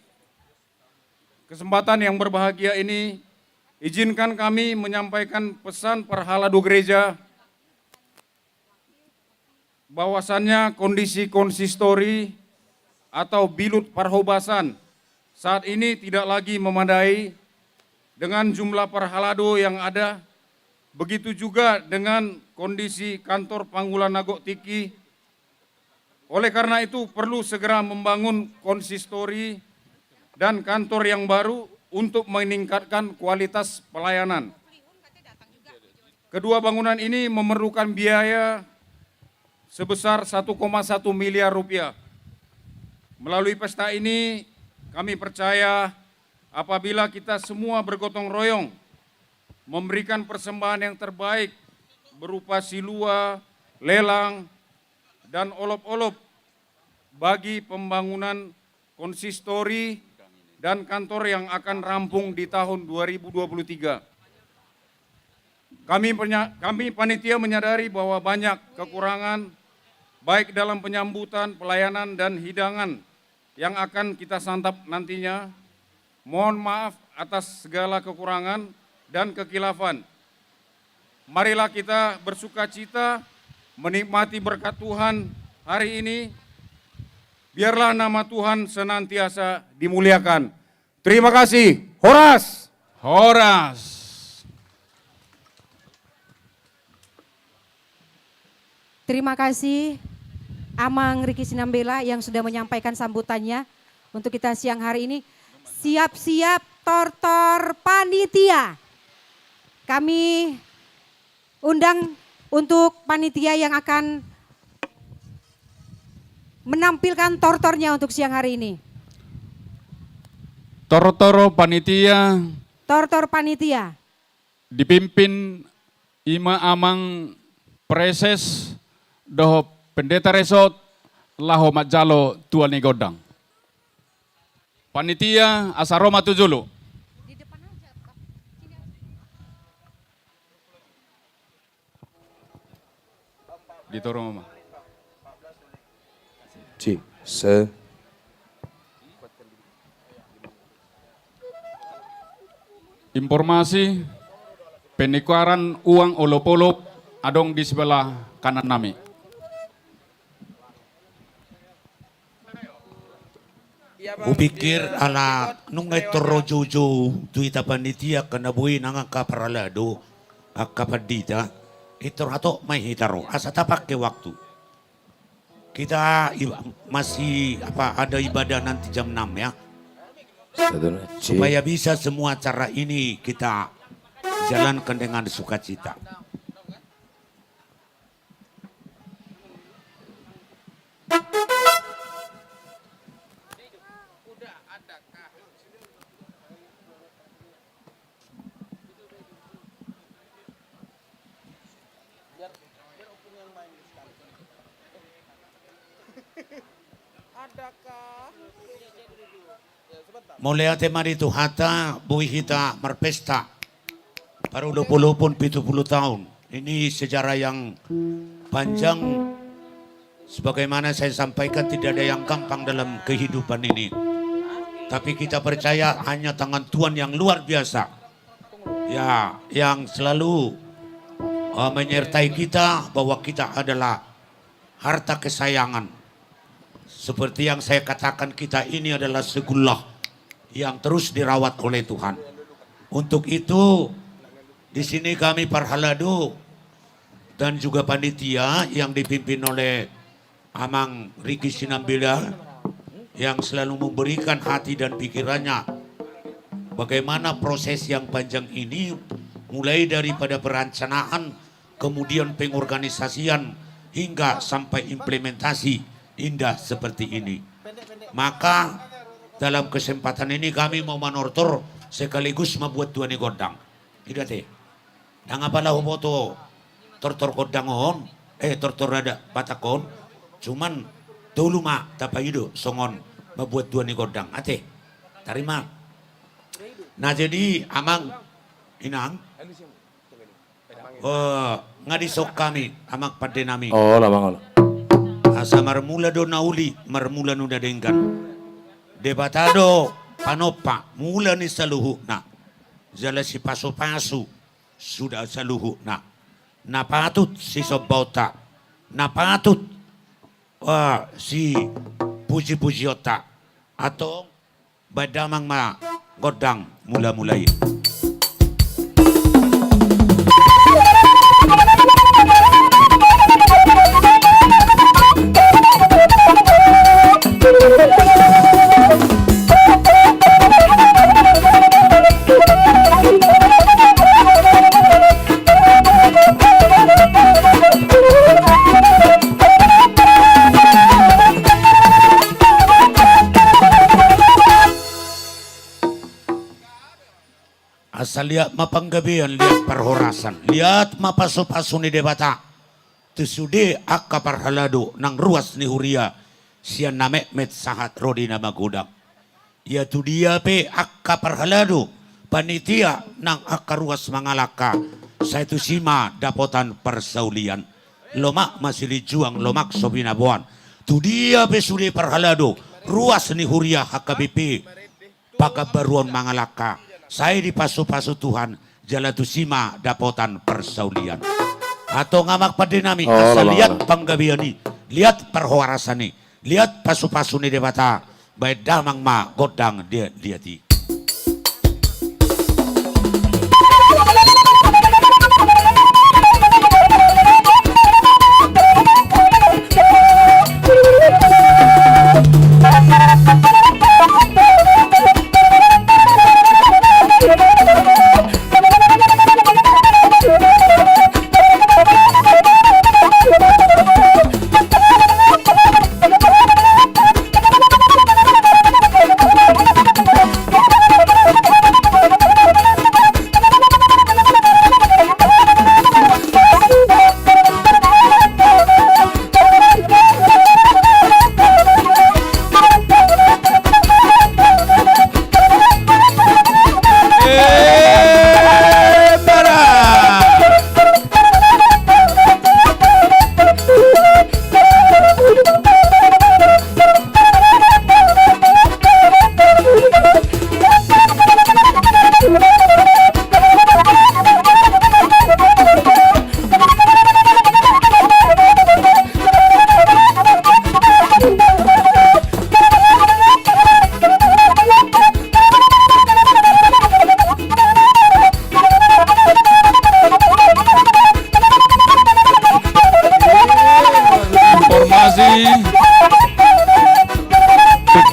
kesempatan yang berbahagia ini, izinkan kami menyampaikan pesan parhalado gereja, bahwasannya kondisi konsistori atau bilut parhobasan saat ini tidak lagi memadai dengan jumlah parhalado yang ada, begitu juga dengan kondisi kantor pangula na gok tingki. Oleh karena itu, perlu segera membangun konsistori dan kantor yang baru untuk meningkatkan kualitas pelayanan. Kedua bangunan ini memerlukan biaya sebesar satu koma satu miliar rupiah. Melalui pesta ini, kami percaya apabila kita semua bergotong royong memberikan persembahan yang terbaik berupa silua, lelang, dan olop-olop bagi pembangunan konsistori dan kantor yang akan rampung di tahun dua ribu dua puluh tiga. Kami penya-, kami panitia menyadari bahwa banyak kekurangan, baik dalam penyambutan, pelayanan, dan hidangan yang akan kita santap nantinya. Mohon maaf atas segala kekurangan dan kekilafan. Marilah kita bersukacita menikmati berkat Tuhan hari ini. Biarlah nama Tuhan senantiasa dimuliakan. Terima kasih. Horas. Horas. Terima kasih, Amang Riki Sinambela, yang sudah menyampaikan sambutannya. Untuk kita siang hari ini, siap-siap tortor panitia. Kami undang untuk panitia yang akan menampilkan tortornya untuk siang hari ini. Tortor panitia. Tortor panitia. Dipimpin ima amang preses dohot pendeta resort laho manjalo tua ni gondang. Panitia asa ro ma tu jolo. Di toro ma. Ci, se. Informasi, penukaran uang olop-olop adong di sebelah kanan nami. Hupikir ala nunga intor ro joujou tu hita panitia angka na boi nang angka parhalado, angka pandita, intor hatop ma i hita ro asa tapake waktu. Kita iba-, masih apa, ada ibadah nanti jam enam ya. Supaya bisa semua acara ini kita jalankan dengan sukacita. Mauliate ma di Tuhanta, boi hita marpesta parolop-olopon pitu puluh tahun. Ini sejarah yang panjang. Sebagaimana saya sampaikan, tidak ada yang gampang dalam kehidupan ini. Tapi kita percaya hanya tangan Tuhan yang luar biasa, ya, yang selalu, eh, menyertai kita, bahwa kita adalah harta kesayangan. Seperti yang saya katakan, kita ini adalah segullah yang terus dirawat oleh Tuhan. Untuk itu, di sini kami parhalado dan juga panitia yang dipimpin oleh Amang Riki Sinambela yang selalu memberikan hati dan pikirannya bagaimana proses yang panjang ini, mulai daripada perencanaan, kemudian pengorganisasian, hingga sampai implementasi indah seperti ini. Maka, dalam kesempatan ini kami mau manortor sekaligus mambuat tua ni gondang. Ida te. Ndang apala huboto tortor gondang on, eh, tortor adat Batak on, cuman tolu ma tapaido songon mambuat tua ni gondang. Ate. Tarima. Nah, jadi, Amang, Inang, eh, nga dison hami, Amang pande nami. Olo, Amang, olo. Asa marmula do na uli, marmula nunga denggan. Debata do panompa, mula ni saluhutna. Jala sipasu-pasu, suda saluhutna. Na patut sisombaonta. Na patut, eh, sipuji-pujionta. Antong, baen damang ma gondang mula-mula i. Asa liat ma panggabean, liat parhorasan, liat ma pasu-pasu ni Debata tu sude angka parhalado nang ruas ni huria sian na metmet sahat ro di na magodang. Ia tu dia pe angka parhalado, panitia nang angka ruas mangalangka, sai tusi ma dapotan parsaulian. Lomak ma silinjuang, lomak so binaboan. Tu dia pe sude parhalado, ruas ni huria H K B P Pakanbaru on mangalangka, sai dipasu-pasu Tuhan, jala tusi ma dapotan parsaulian. Antong, Amang pande nami, oh, asa liat panggabean i, liat parhorasan i, liat pasu-pasu ni Debata, baen damang ma gondang liat-liat i.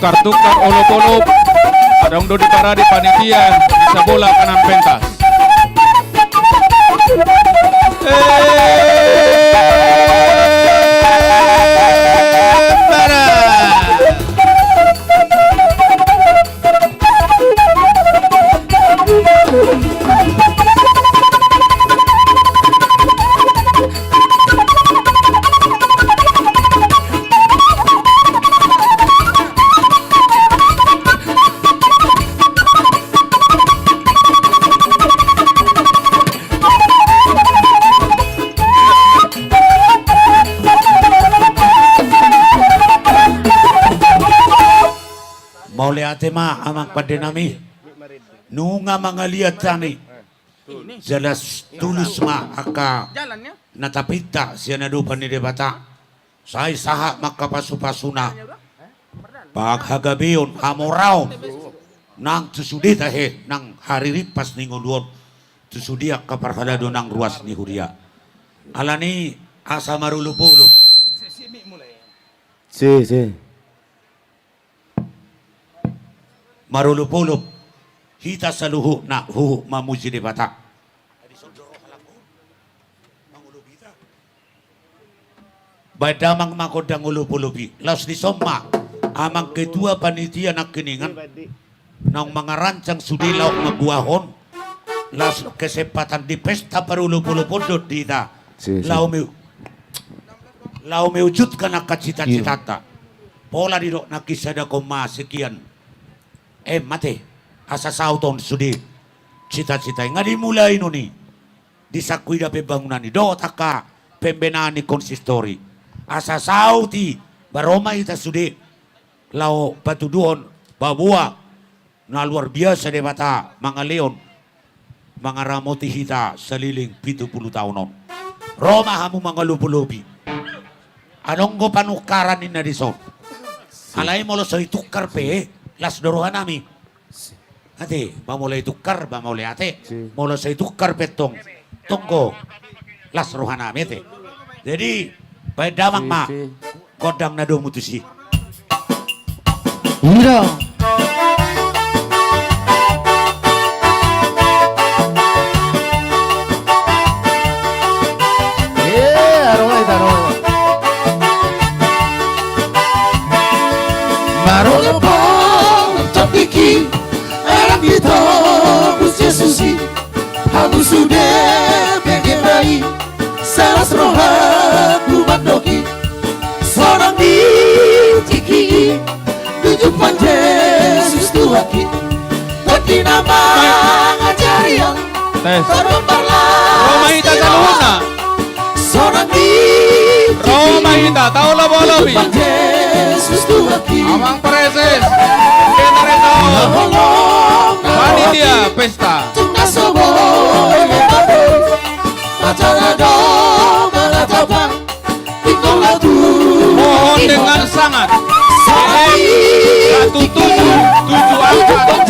Tukar-tukar olop-olop. Adong do di parade panitia di sabola kanan pentas. Mauliate ma amang pande nami. Nunga mangaliat hami. Jala tulus ma angka na tapinta sian adopan ni Debata. Sai sahat ma angka pasu-pasuna. Panghagabeon, hamoraon nang tu sude tahe nang haririmpas ni ngolu on, tu sude angka parhalado nang ruas ni huria. Alani asa marolop-olop. Si, si. Marolop-olop hita saluhutna huhut mamuji Debata. Baen damang ma gondang olop-olop i. Laos dison ma amang ketua panitia nangkiningan naung mangarancang sude laho mambuahon. Laos kesempatan di pesta parolop-olop on do di hita. Si, si. Laho me, laho mewujudkan angka cita-citanta. Pola didok nangkin sada koma sekian M ate, asa saut on sude cita-cita i. Nga dimulai nuni di sangkuida pembangunan i dohot angka pembenaan ni konsistori. Asa saut i, ba ro ma hita sude laho patuduhon paboa na luar biasa Debata mangalehon mangaramoti hita saleleng pitu pulu taon on. Ro ma hamu mangalop-olopi. Adong do panukaran ninna dison. Alai molo so itukar pe, las do rohanami. Ate, ba molo itukar, ba mauliate. Si. Molo so itukar pe tong, tong do las rohanami ate. Jadi, baen damang ma. Si, si. Gondang na domu tusi. Ira. Eh, aroha ita, aroha ita. Marolopolop tondingki, anak di tobus Jesus i. Hamu sude bege ma i, salas rohangku mandok i. Sonang di tingki i, tu jumpa Jesus Tuhanki. Tondi na mangajari au. Tes. Ro ma hita saluhutna. Sonang di tingki i. Ro ma hita, taolop-olopi. Tu jumpa Jesus Tuhanki. Amang Preses. Sekretaris. Panitia pesta. Tung na so boi mangapul, mata na dong manatap au. Ingkon laho tu. Mohon dengan sangat. Sonang di tingki i. Satu tujuh tujuh empat.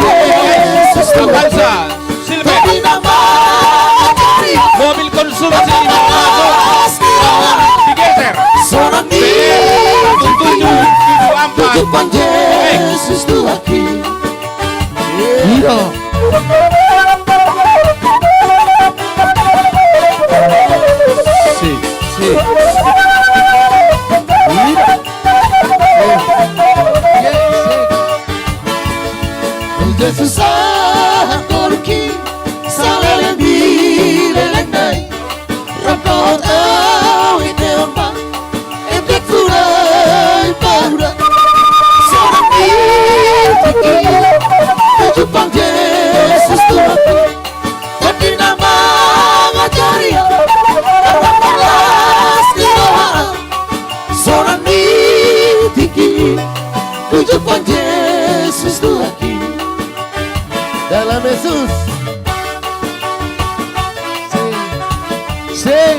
Avanza, Silver. Tondi na mangajari au. Mobil konsumsi lima ratus. Digeser. Sonang di tingki i. Satu tujuh tujuh empat. Tu jumpa Jesus Tuhanki. Ira. Si, si. Ira. Jesus, sahat ngolungki saleleng ni lelengna i. Rap dohot au indeon ma, ende tu na i paula. Sonang di tingki i, tu jumpa Jesus Tuhanki. Tondi na mangajari au, na marlas ni roha au. Sonang di tingki i, tu jumpa Jesus Tuhanki. Dalam Jesus. Sing. Sing.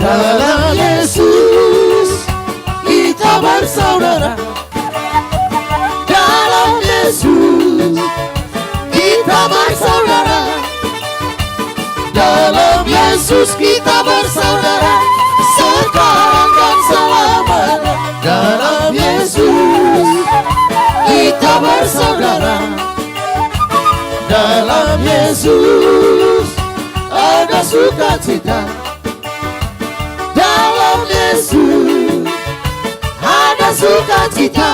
Dalam Jesus. Yesus kita bersaudara, sekarang dan selamanya. Dalam Yesus kita bersaudara. Dalam Yesus ada sukacita. Dalam Yesus ada sukacita.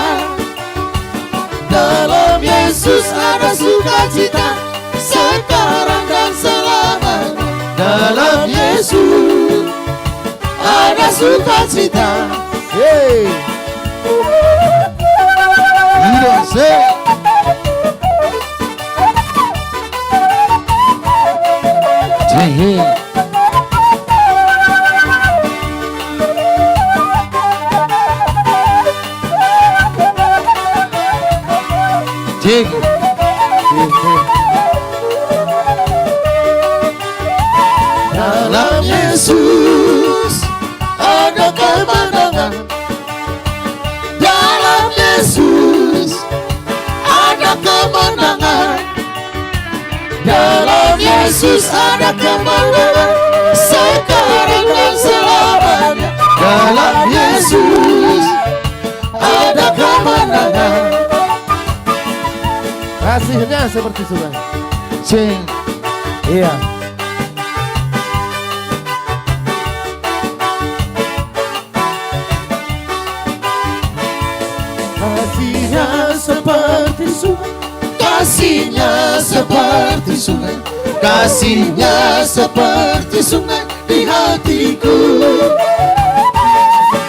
Dalam Yesus ada sukacita, sekarang dan selamanya. Dalam Yesus ada sukacita. Hei. Iya, se. Hehe. Cik. Dalam Yesus ada kemenangan. Dalam Yesus ada kemenangan. Dalam Yesus ada kemenangan. Sekarang dan selamanya. Dalam Yesus ada kemenangan. Kasihnya seperti sungai. Sing. Iya. Kasihnya seperti sungai. Kasihnya seperti sungai. Kasihnya seperti sungai di hatiku.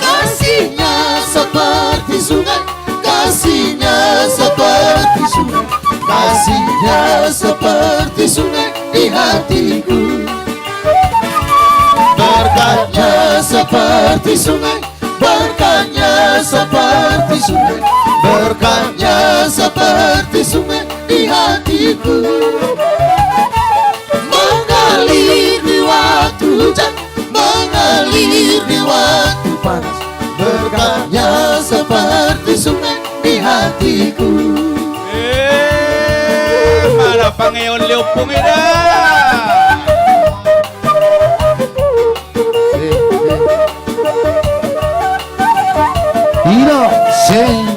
Kasihnya seperti sungai. Kasihnya seperti sungai. Kasihnya seperti sungai di hatiku. Berkatnya seperti sungai. Berkatnya seperti sungai. Berkatnya seperti sungai di hatiku. Mengalir di waktu hujan, mengalir di waktu panas. Berkatnya seperti sungai di hatiku. Eh, mana pangeon leopung ida? Ino, sing.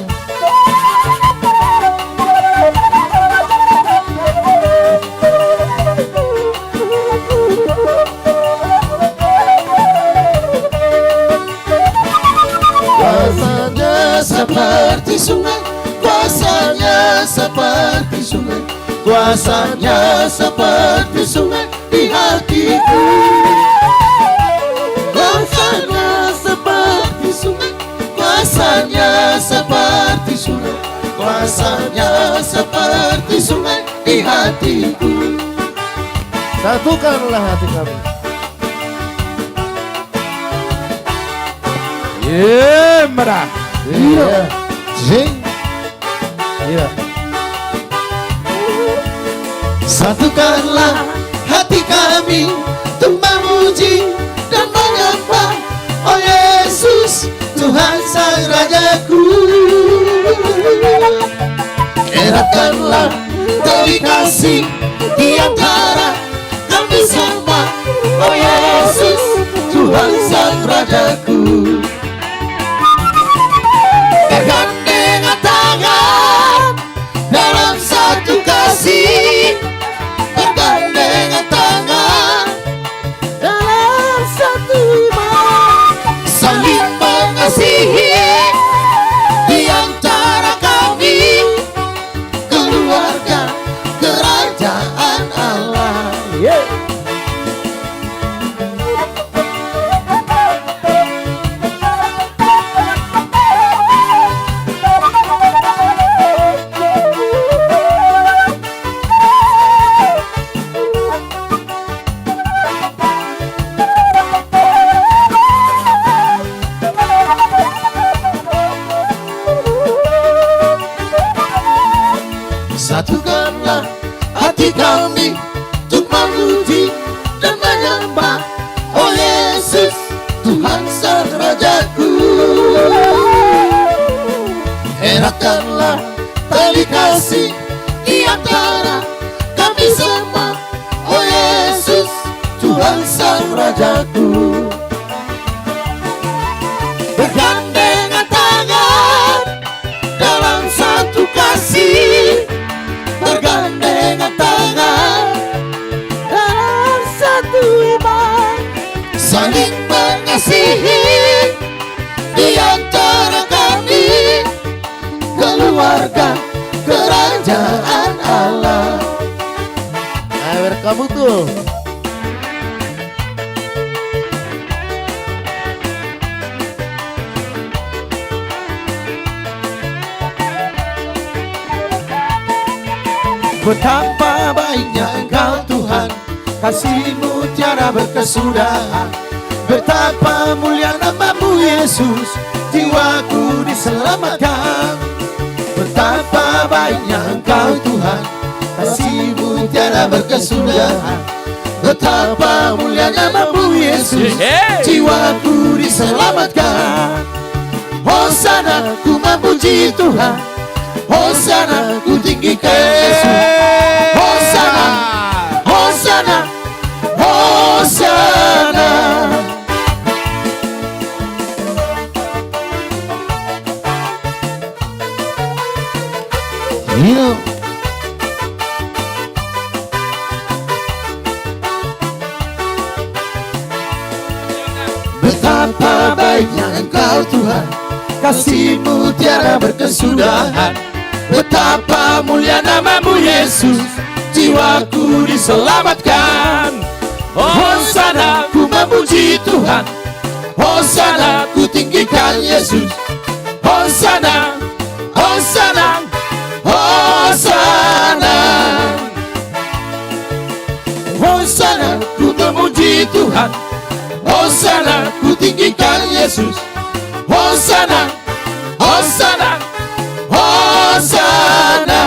Kuasanya seperti sungai, kuasanya seperti sungai, kuasanya seperti sungai di hatiku. Kuasanya seperti sungai, kuasanya seperti sungai, kuasanya seperti sungai di hatiku. Satukanlah hati kami. Ye, merah. Iya. Sing. Iya. Satukanlah hati kami untuk memuji dan menyembah, oh Yesus, Tuhan Sang Rajaku. Eratkanlah tali kasih di antara kami semua, oh Yesus, Tuhan Sang Rajaku. Bergandengan tangan dalam satu kasih, bergandengan tangan dalam satu iman, saling mengasihi di antara kami, keluarga kerajaan Allah. Ye. Satukanlah hati kami untuk memuji dan menyembah, oh Yesus, Tuhan Sang Rajaku. Eratkanlah tali kasih di antara kami semua, oh Yesus, Tuhan sang Rajaku. Bergandengan tangan dalam satu kasih, bergandengan tangan dalam satu iman, saling mengasihi di antara kami, keluarga kerajaan Allah. Ayo, welcome tuh. Betapa baiknya Engkau, Tuhan, kasih-Mu tiada berkesudahan. Betapa mulia nama-Mu, Yesus, jiwaku diselamatkan. Betapa baiknya Engkau, Tuhan, kasih-Mu tiada berkesudahan. Betapa mulia nama-Mu, Yesus, Yeay. Jiwaku diselamatkan. Hosana, ku memuji Tuhan. Hosana, ku tinggikan Yesus. Hosana, Hosana, Hosana. Iya. Betapa baiknya Engkau, Tuhan, kasih-Mu tiada berkesudahan. Betapa mulia nama-Mu, Yesus, jiwaku diselamatkan. Hosana, ku memuji Tuhan. Hosana, ku tinggikan Yesus. Hosana, Hosana, Hosana. Hosana, ku memuji Tuhan. Hosana, ku tinggikan Yesus. Hosana, Hosana, Hosana.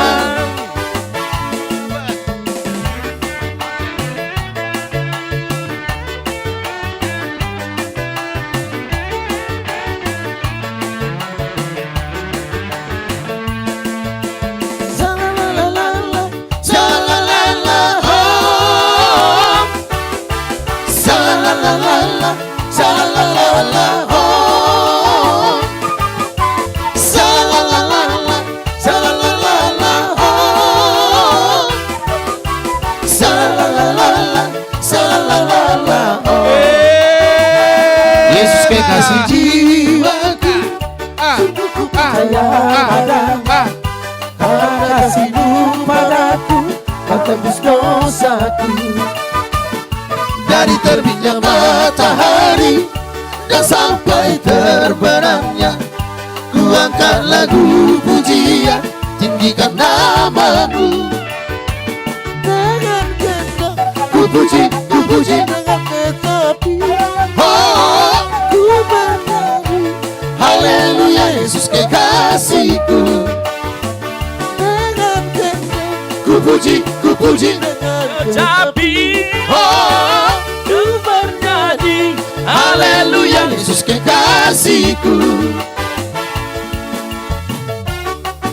Sa la la la la, sa la la la la, oh. Sa la la la la, sa la la la la, oh. Sa la la la la, sa la la la la, oh. Yesus kekasih jiwaku, sungguh ku percaya padamu. Karena kasih-Mu padaku, Kau tebus dosaku. Dari terbitnya matahari dan sampai terbenamnya, ku angkat lagu pujian, tinggikan nama-Mu. Dengan gendang ku puji, ku puji. Dengan kecapi, oh, ku bernyanyi. Haleluya, Yesus kekasihku. Dengan gendang ku puji, ku puji. Dengan kecapi, oh, ku bernyanyi. Haleluya, Yesus kekasihku.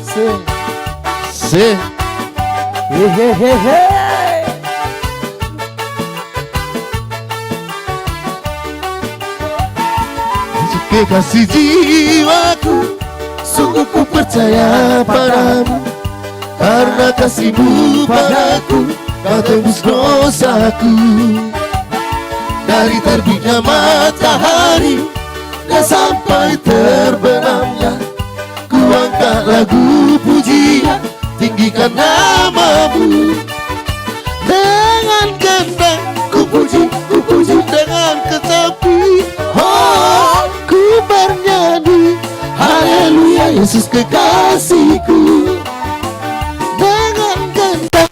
Sing. Sing. Hehehehe. Yesus kekasih jiwaku, sungguh ku percaya padamu. Karena kasih-Mu padaku, Kau tebus dosaku. Dari terbitnya matahari dan sampai terbenamnya, ku angkat lagu pujian, tinggikan nama-Mu. Dengan gendang ku puji, ku puji. Dengan kecapi, oh, ku bernyanyi. Haleluya, Yesus kekasihku. Dengan gendang.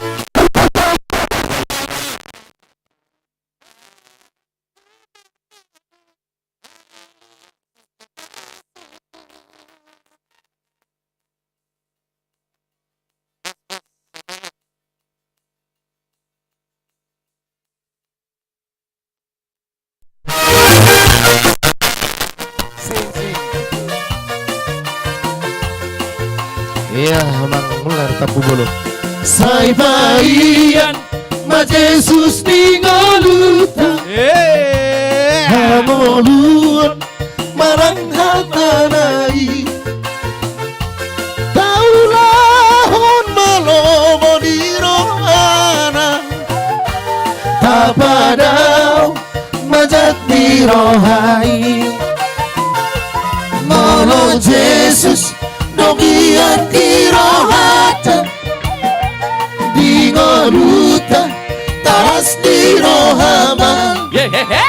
Ia, Amang Mular Tampubolon. Sai baen Jesus di ngolunta. Eh. Hangoluan manang hatana i. Taulahon ma lomo ni rohana. Tapadao manjat ni roha i. Molo Jesus do hian di rohanta, di ngolunta taras ni roha ma. Ye, he, he.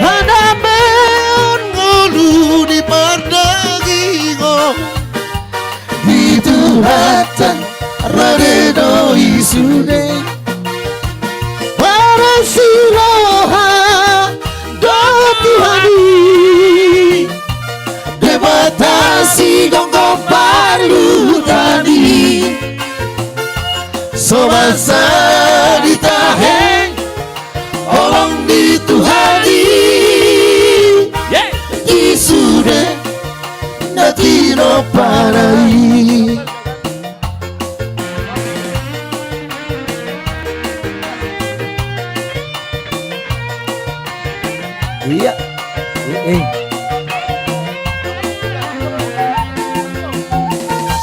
Hadameon ngolu ni pardagingon. Di Tuhanta rade do i sude. Parasi roha do Tuhan i. Debata sigomgom parluhutan i. So masa ditahe holong ni Tuhan i. Ye. I sude na tinompana i. Iya. Eh, eh.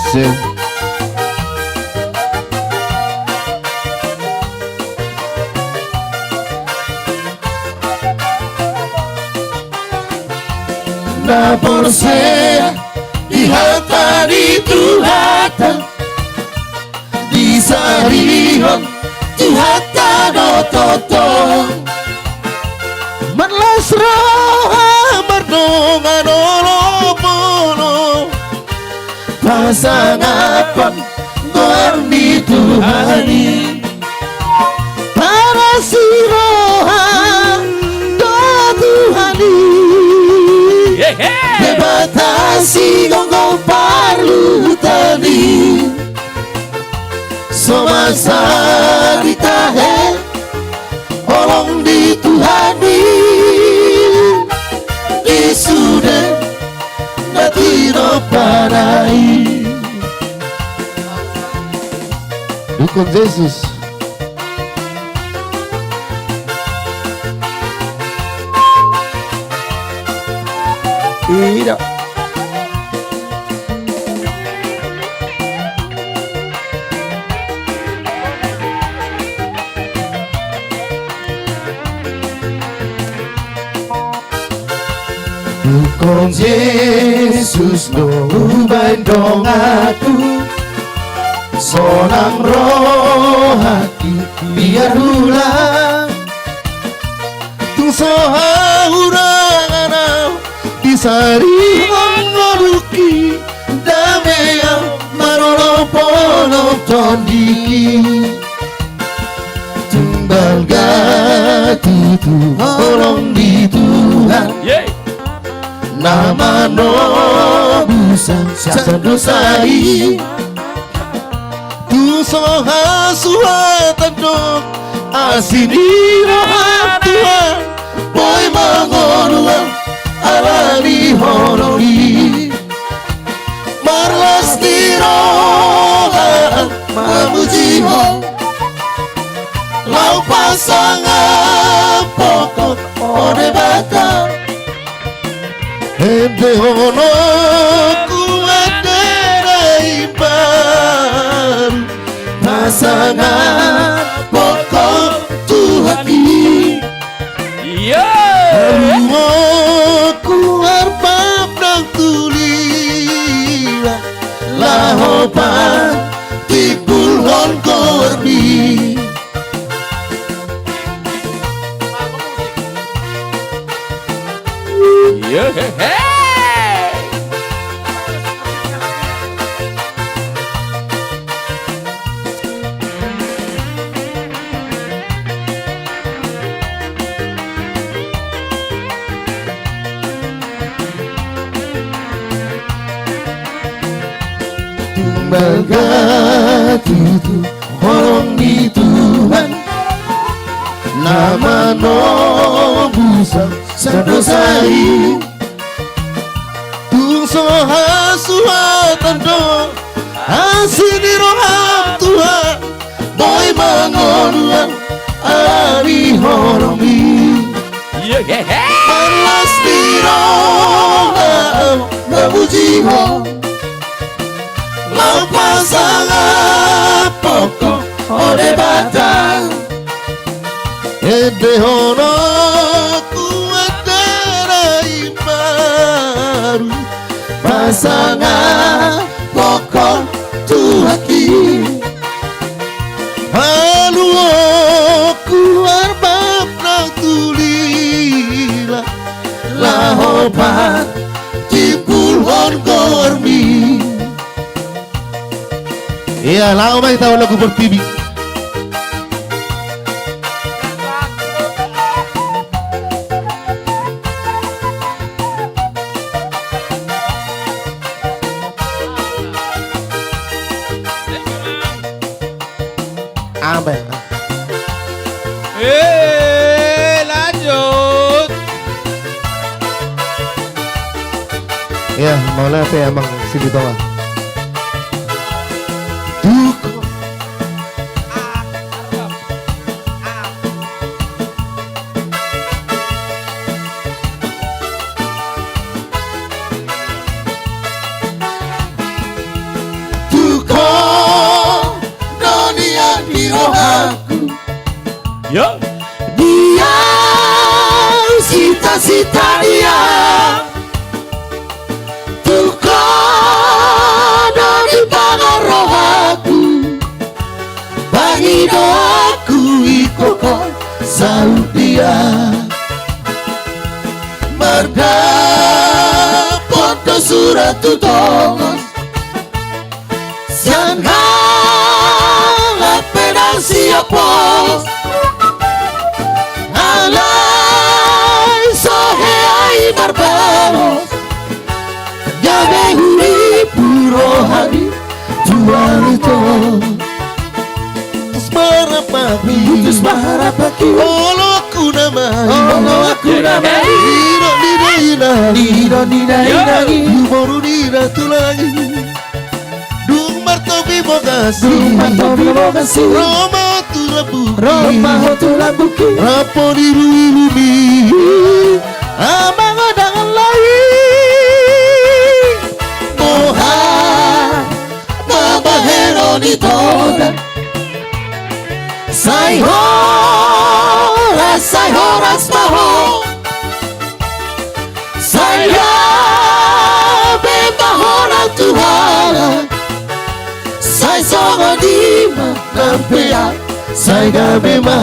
Sip. Na porsea di hata ni Tuhanta, disarihon Tuhanta do tongtong. Marlas roha mardongan oloan, pasangaphon goar ni Tuhan i. Parasi roha do Tuhan i. Hehe. Debata sigomgom parluhutan i. So masa ditahe holong ni Tuhan i. I sude na tinompana i. Dukun Jesus. Ida. Dukun Jesus do hubaen donganku, sonang rohangki biar hulang. Tung so hahurangan au, disarihon ngolungki, dame au marolopolop tondingki. Tung balga tutu holong ni Tuhan, ye, na manobus sian dosa i. Tung so hasuhatan do asi ni roham Tuhan, boi mangolu au ala ni holong i. Marlas ni roha au mamuji Ho, laho pasangaphon Ho, o Debata. Ende holongku, ende na imbaru, pasangaphon Ho Tuhanki. Iya. Haluaonku arpap nang tulila, laho patimbulhon goarmi. Yehehe. Tung balga tutu holong ni Tuhan, na manobus au sian dosa i. Tung so hasuhatan do asi ni roham Tuhan, boi mangolu Ari horongmi. Parlas ni roha, mamuji Ho. Laho pasangaphon Ho, o Debata. Endehononku adalah imbaru, pasangaphon Ho tu haki. Haluaonku armam na tulila, laho patimbulhon goarmi. Ia, laho ma hita lagu portibi. Amen. Eh, lanjut. Ia, mauliate Amang Silitonga. Duk. Tu Ho do nian di rohaku. Yo. Di ahu sitasita nian. Tu Ho do di pangan rohaku. Pangidoanku ingkon Ho saut dia. Mardapot do surat tu tongos, sian halak pe ndang siap pos. Alai so hea i marbalos, gabe hurippu rohami tu ari ito. Putus ma harapangki. Putus ma harapangki. Olo aku nama i. Olo aku nama i. Didok ni dainang i. Didok ni dainang i. Umur ni na tulang i. Dung martopi bogasi. Dung martopi bogasi. Ro ma tu lambungki. Ro ma tu lambungki. Rap on iluilumi. Amang, unang laho. Boha ma bahenon ito da. Sai horas, sai horas ma ho. Sai gabe ma ho nang tu halak. Sai songon i ma nang pe ahu. Sai gabe ma.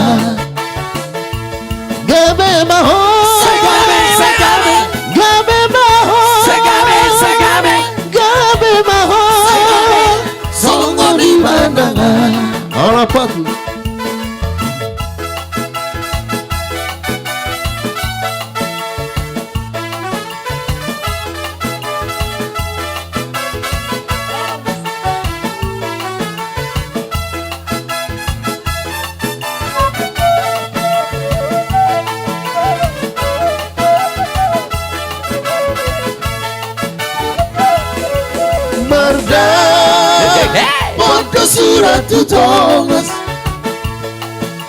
Gabe ma ho. Sai gabe, sai gabe. Gabe ma ho. Sai gabe, sai gabe. Gabe ma ho. Sai gabe. Songon i ma nang ahu. Ala patu. Mardapot do surat tu tongos,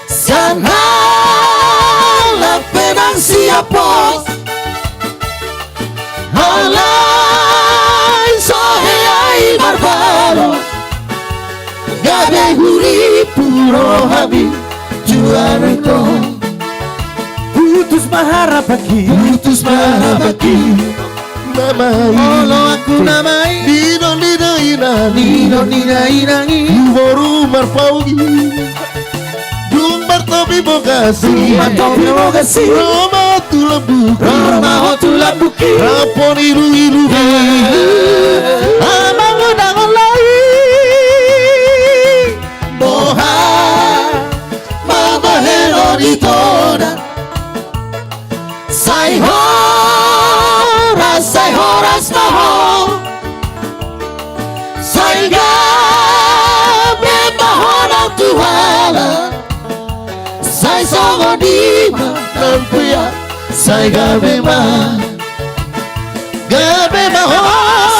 sian halak pe ndang siap pos. Alai so hea i marbalos, gabe hurippu rohami tu ari ito. Putus ma harapangki. Putus ma harapangki. Nama i. Olo aku nama i. Didok ni dainang i. Didok ni dainang i. Umur marpaung i. Dung martopi bogasi. Dung martopi bogasi. Ro ma tu lambungki. Ro ma ho tu lambungki. Rap on iluilumi. Amang, unang laho. Boha ma bahenon ito da. Sai horas, sai horas ma ho. Sai gabe ma ho nang tu halak. Sai songon i ma nang pe ahu. Sai gabe ma. Gabe ma ho.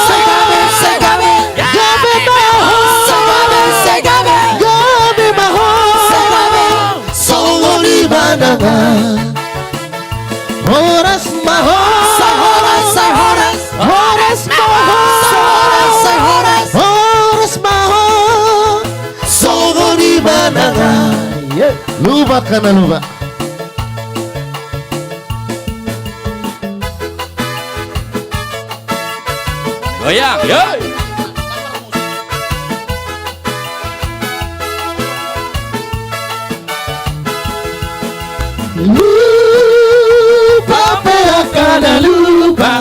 Sai gabe, sai gabe. Gabe ma ho. Sai gabe, sai gabe. Gabe ma ho. Sai gabe. Lupa kana lupa. Goyang, yo. Lupa pe angka na lupa.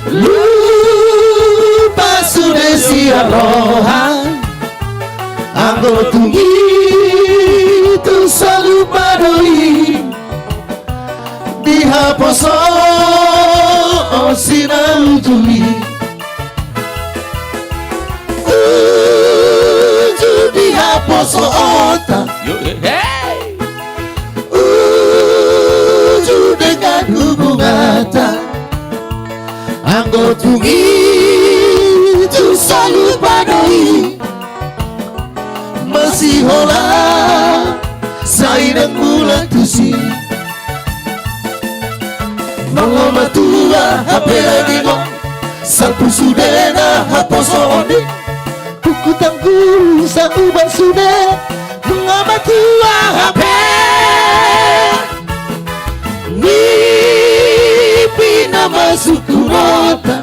Lupa sude sian roha. Anggo tung i tung so lupa do i. Dihaposo on si na ujung i. Uju dihaposo onta. Yo, eh, hey. Uju denggan hubunganta. Anggo tung i tung so lupa do i. Masiholan sai denggan mulak tusi. Molo matua hape lagi ngok. Salpu sude na haposo on i. Buku tangguru sauban sude. Nunga matua hape. Nipi na masuk tu rohanta.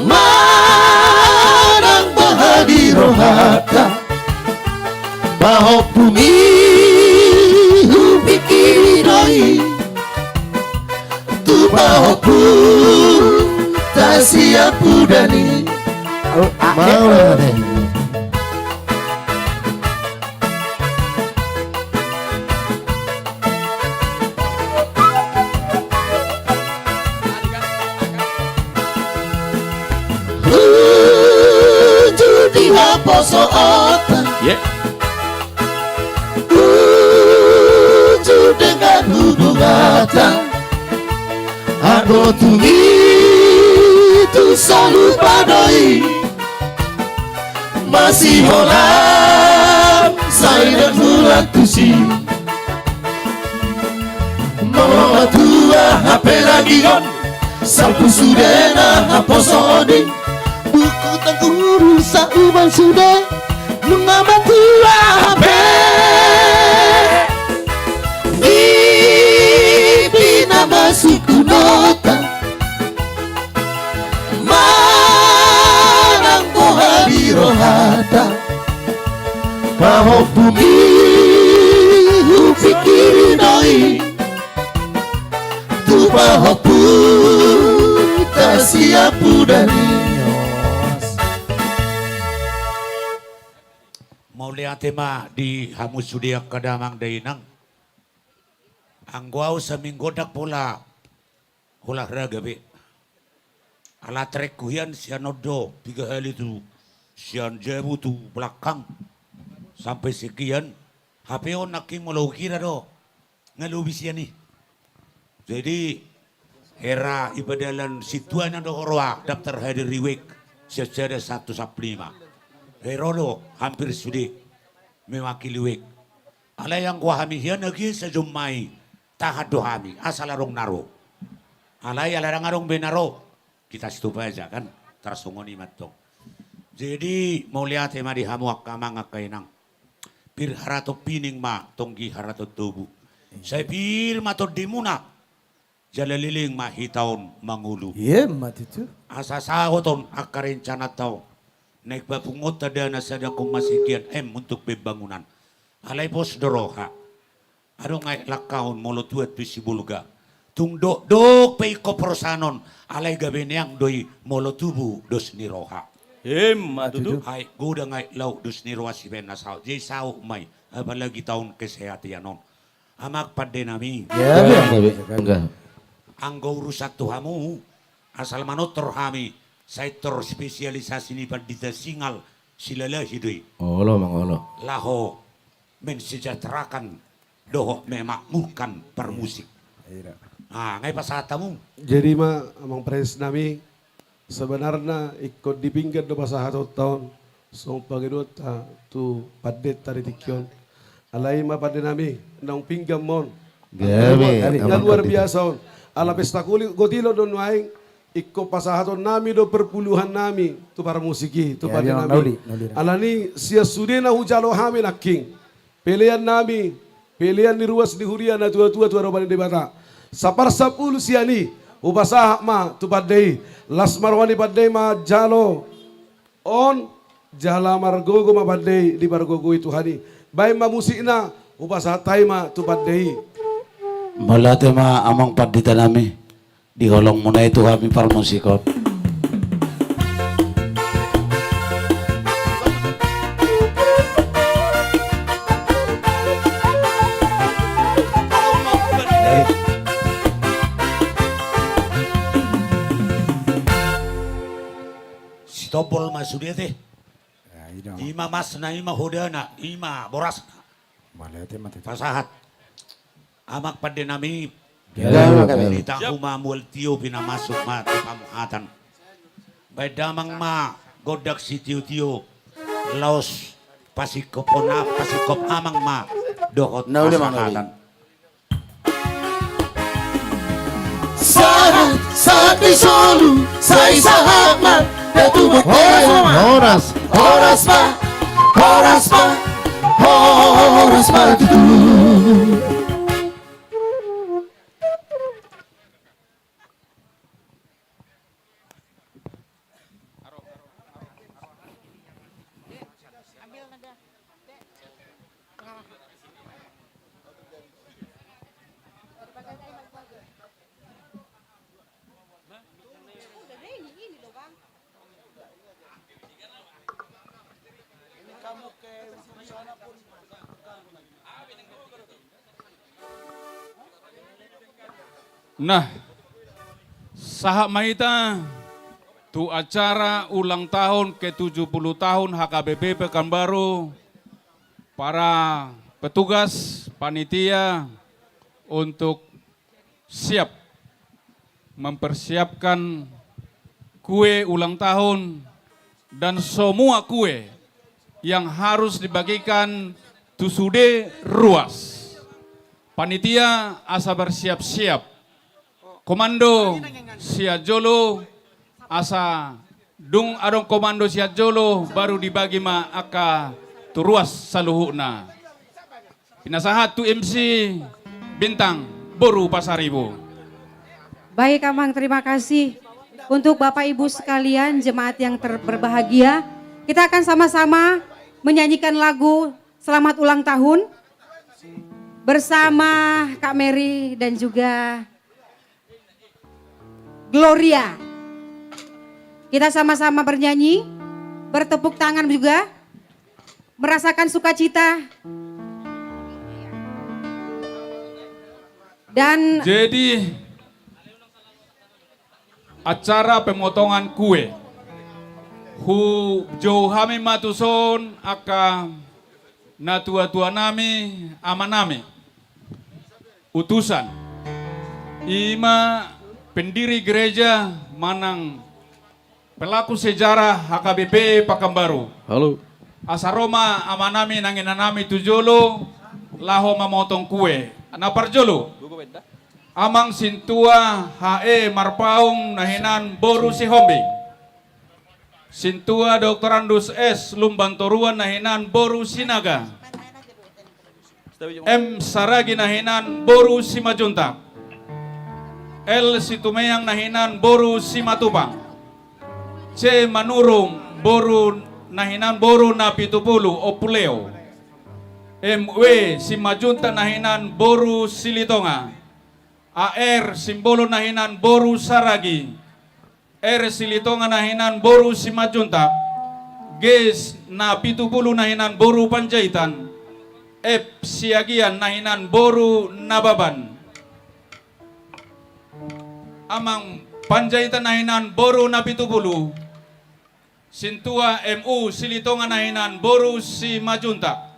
Manang boha di rohanta. Pahompu mi hupikiri do i. Tu pahompu ta sian pudan i. Mau lah deh. Uju dihaposo onta. Ye. Uju denggan hubunganta. Anggo tung i tung so lupa do i. Masiholan sai denggan mulak tusi. Molo matua hape lagi ngok. Salpu sude na haposo on i. Buku tangguru sauban sude. Nunga matua hape. Nipi na masuk tu rohanta. Manang boha di rohanta. Pahompu mi hupikiri do i. Tu pahompu ta sian pudan i. Mauliate ma di hamu sude angka damang dainang. Anggo au saminggu ndang pola olahraga be. Ala trek ku hian sian on do, piga hali tu sian jabu tu belakang. Sampai sekian. Hape on nangkin molo hukira do. Nga lobi sian i. Jadi, hera i padalan sintua na do roha daftar hadir i wek. Sian sada sahat tu sampulu lima. Hera do hampir sude. Mewakili wek. Alai anggo hami hian age sajom ma i. Tahan do hami. Asal adong na ro. Alai ala ndang adong be na ro. Kita stop aja kan. Tarsongon i mantong. Jadi, mauliate ma di hamu angka amang angka inang. Pir haraton pining ma tonggi haraton tobu. Sai pir ma tondimuna. Jala leleng ma hita on mangolu. Emma tutu. Asa saut on angka rencananta on. Naeng papunguonta dana sada koma sekian M untuk pembangunan. Alai pos do roha. Adong aek langka on molo tuat pe Sibolga. Tung dokdok pe ingkon porsaan on, alai gabe neang do i molo tubu dos ni roha. Emma tutu. Aek godang aek laut dos ni roha sibaen na saut. Jadi saut ma i, apalagi taon kesehatan on. Amang pande nami. Ya, ya. Anggo urusan tu hamu, asal manortor hami, sai tor spesialisasi ni Pandita Singal Silalahi do i. Olo, mangolo. Laho mensejahterakan dohot memakmurkan parmusik. Iya. Ah, nga i pasahat hamu. Jadi ma, amang pres nami, sebenarna ingkon dipinggan do pasahatonta on songon pangidoanta tu pandenta di tingki on. Alai ma pande nami, naung pinggan ma on. Gabe, nga luar biasa on. Ala pesta kulit gotilon do nuaeng. Ingkon pasahatonnami do perpuluhannami tu parmusik i, tu Ya, pande ya, nami. Nauli, nauli. Alani sian sude na hujalo hami nangkin. Pelean nami, pelean ni ruas ni huria na tua-tua tu adopan ni Debata. Saparsapulu sian i, hupasahat ma tu pande i. Las ma roha ni pande i manjalo on, jala margogo ma pande i, dipargogoi Tuhan i. Baen ma musikna, hupasahat hami ma tu pande i. Mauliate ma amang pandita nami. Di holongmuna i tu hami parmusikon. Sitombol ma sude te. Ya, i do. Ima masna, ima hodana, ima borasna. Mauliate ma tutu. Pasahat. Amang pande nami. Gabe ma gabe. Di tahu ma mual tio pina masuk ma tu pamuhatan. Baen damang ma gondang sitio-tio. Laos pasingkop on, pasingkop amang ma dohot Nauli, Mang Nauli. Pasahatan. Sahat, sahat ni solu, sai sahat ma, datu ma. Horas, horas. Horas ma, horas ma, horas ma tutu. Nah, sahat ma hita tu acara ulang tahun ke tujuh puluh tahun H K B P Pekanbaru, para petugas, panitia, untuk siap mempersiapkan kue ulang tahun dan semua kue yang harus dibagikan tu sude ruas. Panitia asa bersiap-siap. Komando sian jolo, asa dung adong komando sian jolo, baru dibagi ma angka tu ruas saluhutna. Pinasahat tu M C Bintang, boru Pasaribu. Baik, Amang, terima kasih. Untuk Bapak Ibu sekalian, jemaat yang ter-, berbahagia, kita akan sama-sama menyanyikan lagu Selamat Ulang Tahun bersama Kak Mary dan juga Gloria. Kita sama-sama bernyanyi, bertepuk tangan juga, merasakan sukacita. Dan jadi, acara pemotongan kue. Hujou hami ma tuson angka natua-tua nami, ama nami. Utusan. Ima pendiri gereja manang pelaku sejarah H K B P Pekanbaru. Halo. Asa ro ma ama nami nang ina nami tu jolo, laho mamotong kue. Na parjolo. Amang Sintua H E Marpaung na hinan boru Sihombing. Sintua Doktorandus S Lumbantoruan na hinan boru Sinaga. M Saragi na hinan boru Simanjuntak. L Situmeang na hinan boru Simatupang. C Manurung boru na hinan boru Napitupulu Ompuleo. M W Simanjuntak na hinan boru Silitonga. A R Simbolon na hinan boru Saragi. R Silitonga na hinan boru Simanjuntak. G Napitupulu na hinan boru Panjaitan. F Siagian na hinan boru Nababan. Amang Panjaitan na hinan boru Napitupulu. Sintua M U Silitonga na hinan boru Simanjuntak.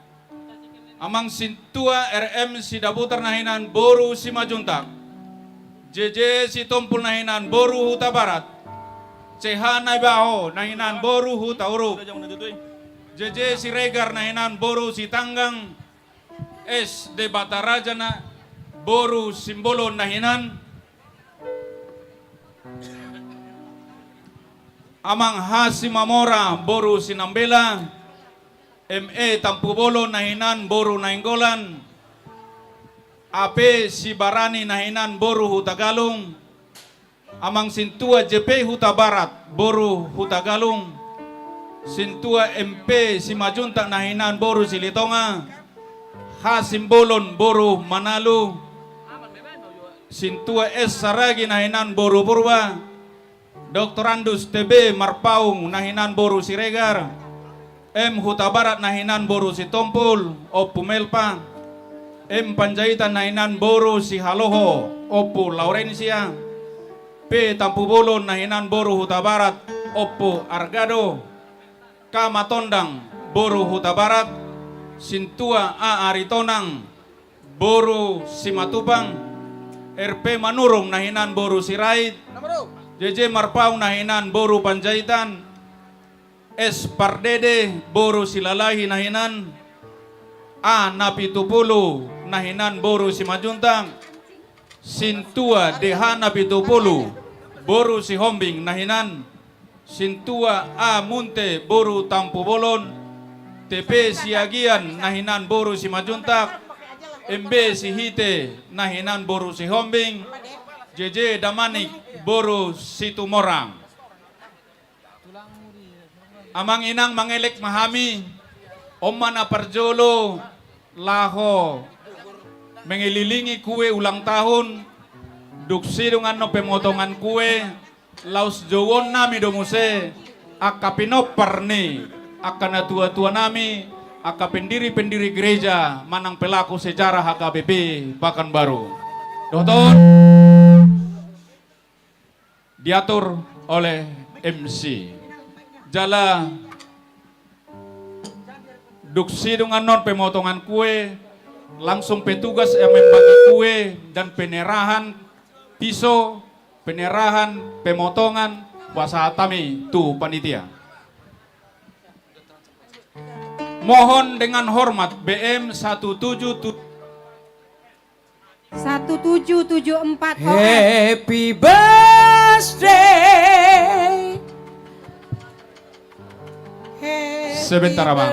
Amang Sintua R M Sidabutar na hinan boru Simanjuntak. J J Sitompul na hinan boru Hutabarat. C H Naibaho na hinan boru Hutauruk. J J Siregar na hinan boru Sitanggang. S Debataraja na boru Simbolon na hinan. Amang H. Simamora boru Sinambela, M E Tampubolon na hinan boru Nainggolan, A P Sibarani na hinan boru Hutagalung, Amang Sintua J P Hutabarat boru Hutagalung, Sintua M P Simanjuntak na hinan boru Silitonga, H. Simbolon boru Manalu, Sintua S. Saragi na hinan boru Purba, Doktorandus T B Marpaung na hinan boru Siregar, M. Hutabarat na hinan boru Sitompul, Ompu Melpa, M. Panjaitan na hinan boru Sihaloho, Ompu Laurensia, P. Tampubolon na hinan boru Hutabarat, Ompu Argado, K. Matondang boru Hutabarat, Sintua A. Aritonang boru Simatupang, R. P. Manurung na hinan boru Sirait, J. J. Marpaung na hinan boru Panjaitan, S. Pardede boru Silalahi na hinan, A. Napitupulu na hinan boru Simanjuntak, Sintua D. H. Napitupulu boru Sihombing na hinan, Sintua A. Munte boru Tampubolon, T. P. Siagian na hinan boru Simanjuntak, M. B. Sihite na hinan boru Sihombing, J. J. Damanik boru Situmorang. Amang inang, mangelek ma hami. On ma na parjolo laho mengelilingi kue ulang tahun, dung sidung annon pemotongan kue, laos jouonnami do muse angka pinompar ni angka natuatuanami, angka pendiri-pendiri gereja manang pelaku sejarah H K B P Pekanbaru. Dohot on diatur oleh M C. Jala dung sidung annon pemotongan kue, langsung petugas yang membagi kue dan penyerahan piso, penyerahan pemotongan, pasahat hami tu panitia. Mohon dengan hormat, B M satu tujuh tujuh. Satu tujuh tujuh empat, oh. Happy birthday. Happy birthday. Sebentar, Abang.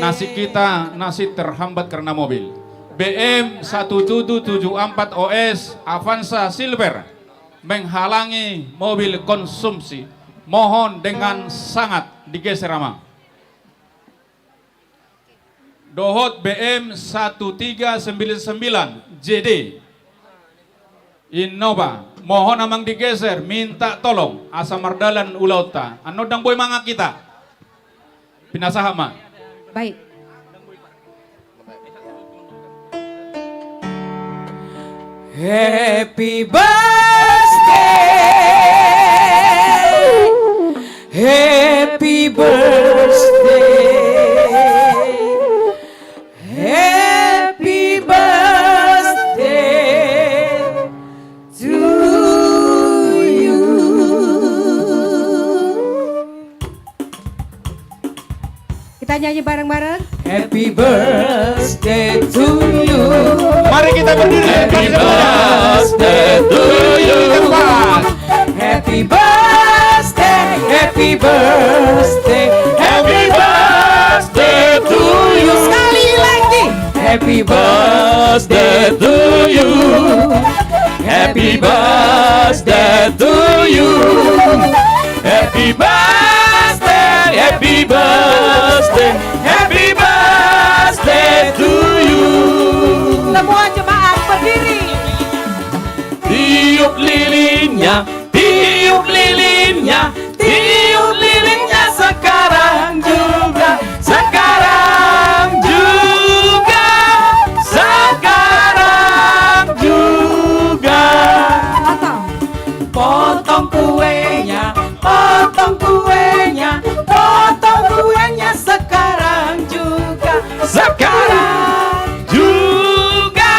Nasi kita, nasi terhambat karena mobil. B M satu tujuh tujuh empat O S Avanza Silver menghalangi mobil konsumsi. Mohon dengan sangat digeser, Amang. Dohot B M satu tiga sembilan sembilan J D Innova. Mohon amang digeser, minta tolong, asa mardalan ulaonta. Annon ndang boi mangan hita. Pinasahat ma. Baik. Happy birthday. Happy birthday. Happy birthday to you. Kita nyanyi bareng-bareng. Happy birthday to you. Mari kita berdiri. Happy birthday to you. Happy birthday, happy birthday, happy birthday to you. Sekali lagi. Happy birthday to you. Happy birthday to you. Happy birthday, happy birthday, happy birthday to you. Semua jemaat berdiri. Tiup lilinnya, tiup lilinnya, tiup lilinnya sekarang juga, sekarang juga, sekarang juga. Potong kuenya, potong kuenya, potong kuenya sekarang juga, sekarang juga,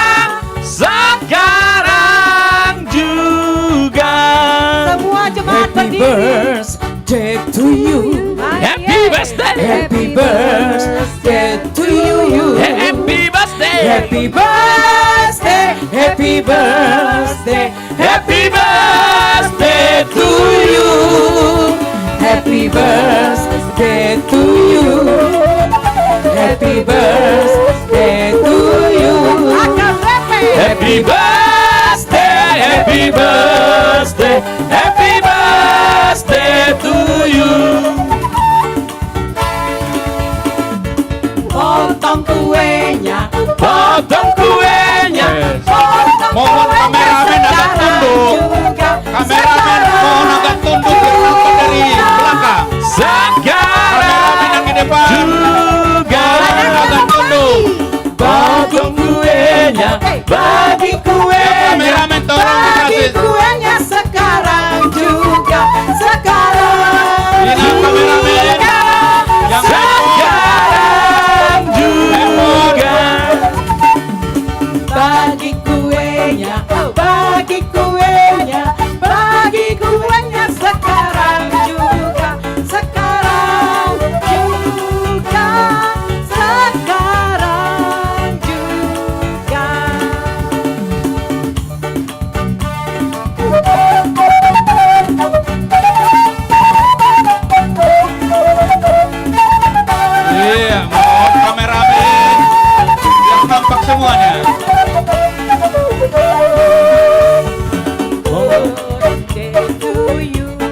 sekarang juga. Semua jemaat berdiri. Happy birthday to you. Happy birthday. Happy birthday to you. Happy birthday. Happy birthday. Happy birthday. Happy birthday to you. Birthday, happy birthday to you. Potong kuenya, potong kuenya, eh, potong kuenya sekarang juga. Mohon kameramen agak tunduk. Kameramen, mohon agak tunduk, biar nampak dari belakang. Sekarang juga. Kameramen yang di depan, mohon agak tunduk. Potong kuenya, bagi kuenya, bagi kuenya sekarang juga, sekarang juga, sekarang juga. Bagi kuenya, bagi kuenya, bagi kuenya sekarang juga, sekarang juga, sekarang juga. Iya, mohon kameramen biar nampak semuanya.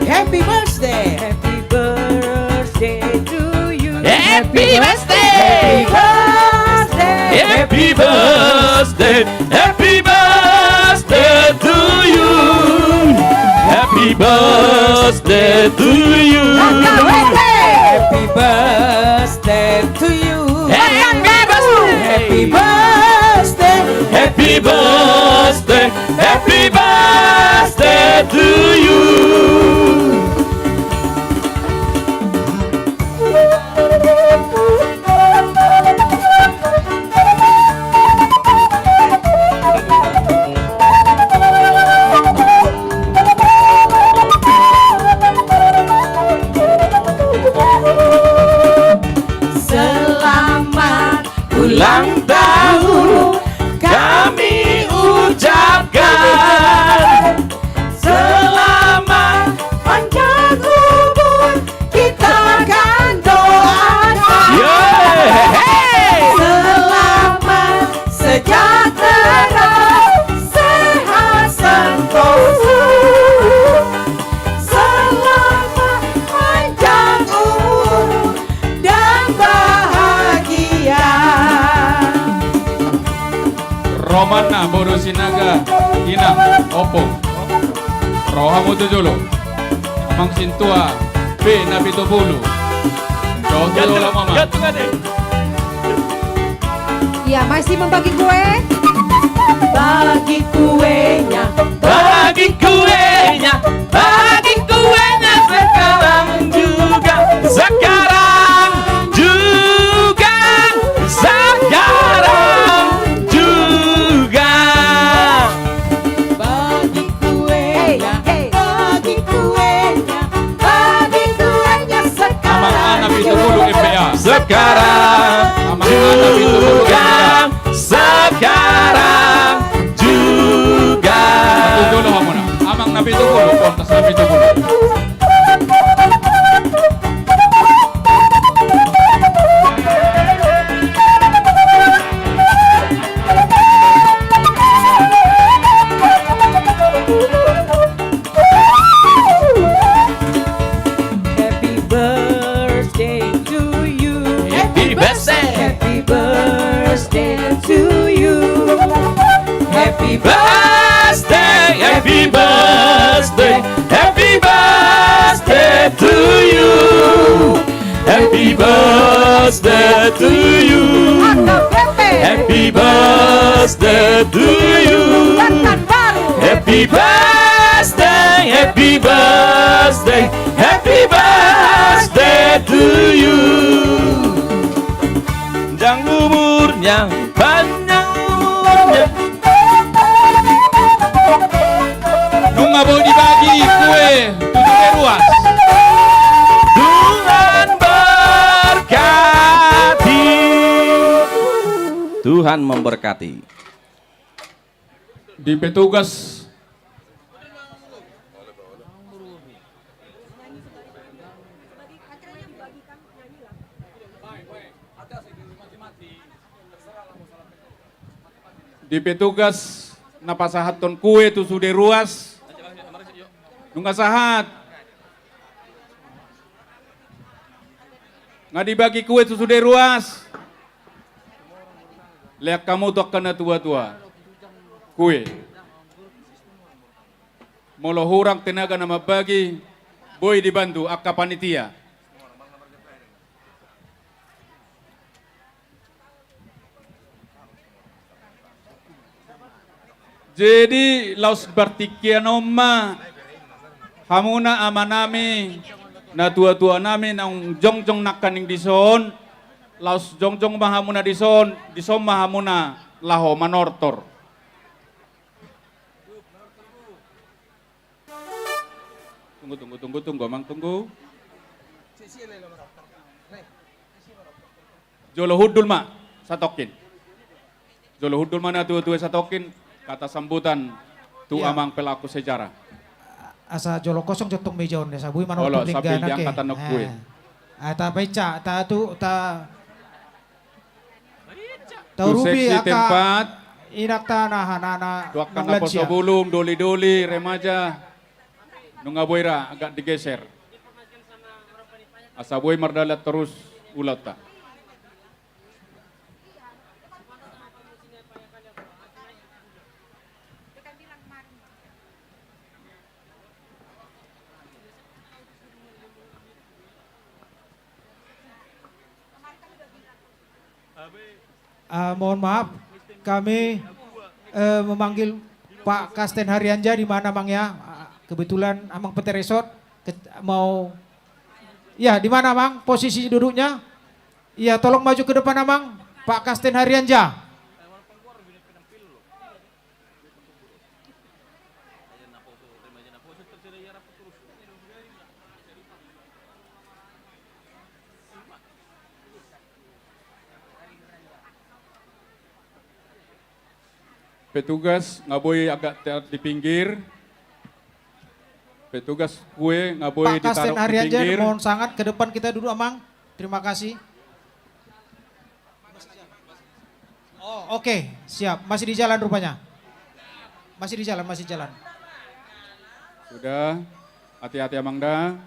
Happy birthday. Happy birthday to you. Happy birthday. Happy birthday. Happy birthday. Happy birthday to you. Happy birthday to you. Happy birthday to you. Happy birthday. Happy birthday. Happy birthday. Happy birthday to you. Selamat ulang tahun kami ucapkan. Selamat panjang umur kita akan doakan. Selamat sejahtera, sehat sentosa. Selamat panjang umur dan bahagia. Ro ma na boru Sinaga, inang, ompung. Ro hamu tu jolo. Amang sintua, B na pitu pulu. Ro tu jolo ma. Iya, masih membagi kue. Bagi kuenya, bagi kuenya, bagi kuenya sekarang juga, sekarang juga, sekarang juga. Bagi kuenya, bagi kuenya, bagi kuenya sekarang. Amang anak itu dulu juga, M P A. Sekarang juga, sekarang juga. Satu dulu, Amang, amang na pitu pulu, kontas na pitu pulu. Happy birthday to you. Happy birthday. Happy birthday to you. Happy birthday, happy birthday, happy birthday to you. Happy birthday to you. Happy birthday to you. Happy birthday, happy birthday, happy birthday to you. Panjang umurnya, panjang umurnya. Nunga boi dibagi kue tu jolo ruas. Tuhan berkati. Tuhan memberkati. Di petugas. Di petugas. na pasahathon kue tu sude ruas. Nunga sahat. Nga dibagi kue tu sude ruas. Lean hamu tu angka na tua-tua. Kue. Molo hurang tenaga na mambagi, boi dibantu angka panitia. Jadi laos partingkian on ma hamuna amanami, na tua-tuanami naung jongjong nangkaning dison, laos jongjong ma hamuna dison, dison ma hamuna laho manortor. Tunggu, tunggu, tunggu, tunggu, Amang, tunggu. Jolo hundul ma satongkin. Jolo hundul ma na tua-tua satongkin, kata sambutan tu, ya, amang pelaku sejarah. Asa jolo kosong jo tong meja on, asa boi manortor. Olo, sambil lenggana ke, diangkatan na kue. Eh. Ah, ta paica, ta tu, ta Taurupi tu seksi angka tempat. Inang ta na, na, na, tu angka na poso bulung, doli-doli, remaja. Nunga boi ra, agak digeser. Asa boi mardalan torus ulaonta. Ah, mohon maaf, kami, eh, memanggil Pak Kasten Harianja, di mana, Mang, ya? Ah, kebetulan Amang Peter Resort ke-, mau, ya, di mana, Mang, posisi duduknya? Iya, tolong maju ke depan, Amang. Pak Kasten Harianja. Petugas, nga boi agak te-, di pinggir. Petugas kue, nga boi ditaruh di pinggir. Pak Kasten Harianja, mohon sangat ke depan kita duduk, Amang. Terima kasih. Oh, oke, siap. Masih di jalan rupanya. Masih di jalan, masih jalan. Sudah, hati-hati, Amang, da.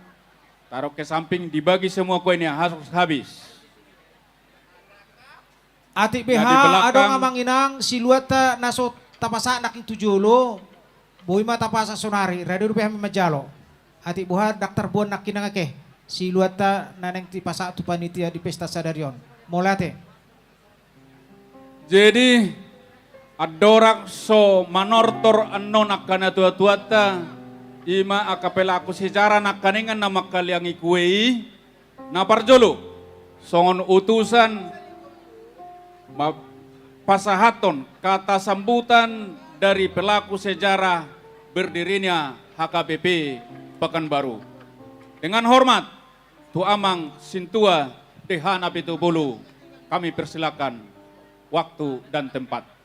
Taruh ke samping, dibagi semua kuenya, harus habis. Atik beha, adong, Amang Inang, siluanta na so tapasahat nangkin tu jolo. Boi ma tapasahat sonari, rade dope hami manjalo. Atik boha, dang tarboan nangkin nangkin, siluanta na naeng dipasahat tu panitia di pesta sadari on. Mauliate. Jadi, andorang so manortor annon angka na tua-tuanta, i ma angka pelaku sejarah nangkaningan na mangkaliangi kue i, na parjolo, songon utusan ma-, pasahathon kata sambutan dari pelaku sejarah berdirinya H K B P Pekanbaru. Dengan hormat, tu Amang Sintua D H Napitupulu, kami persilakan waktu dan tempat.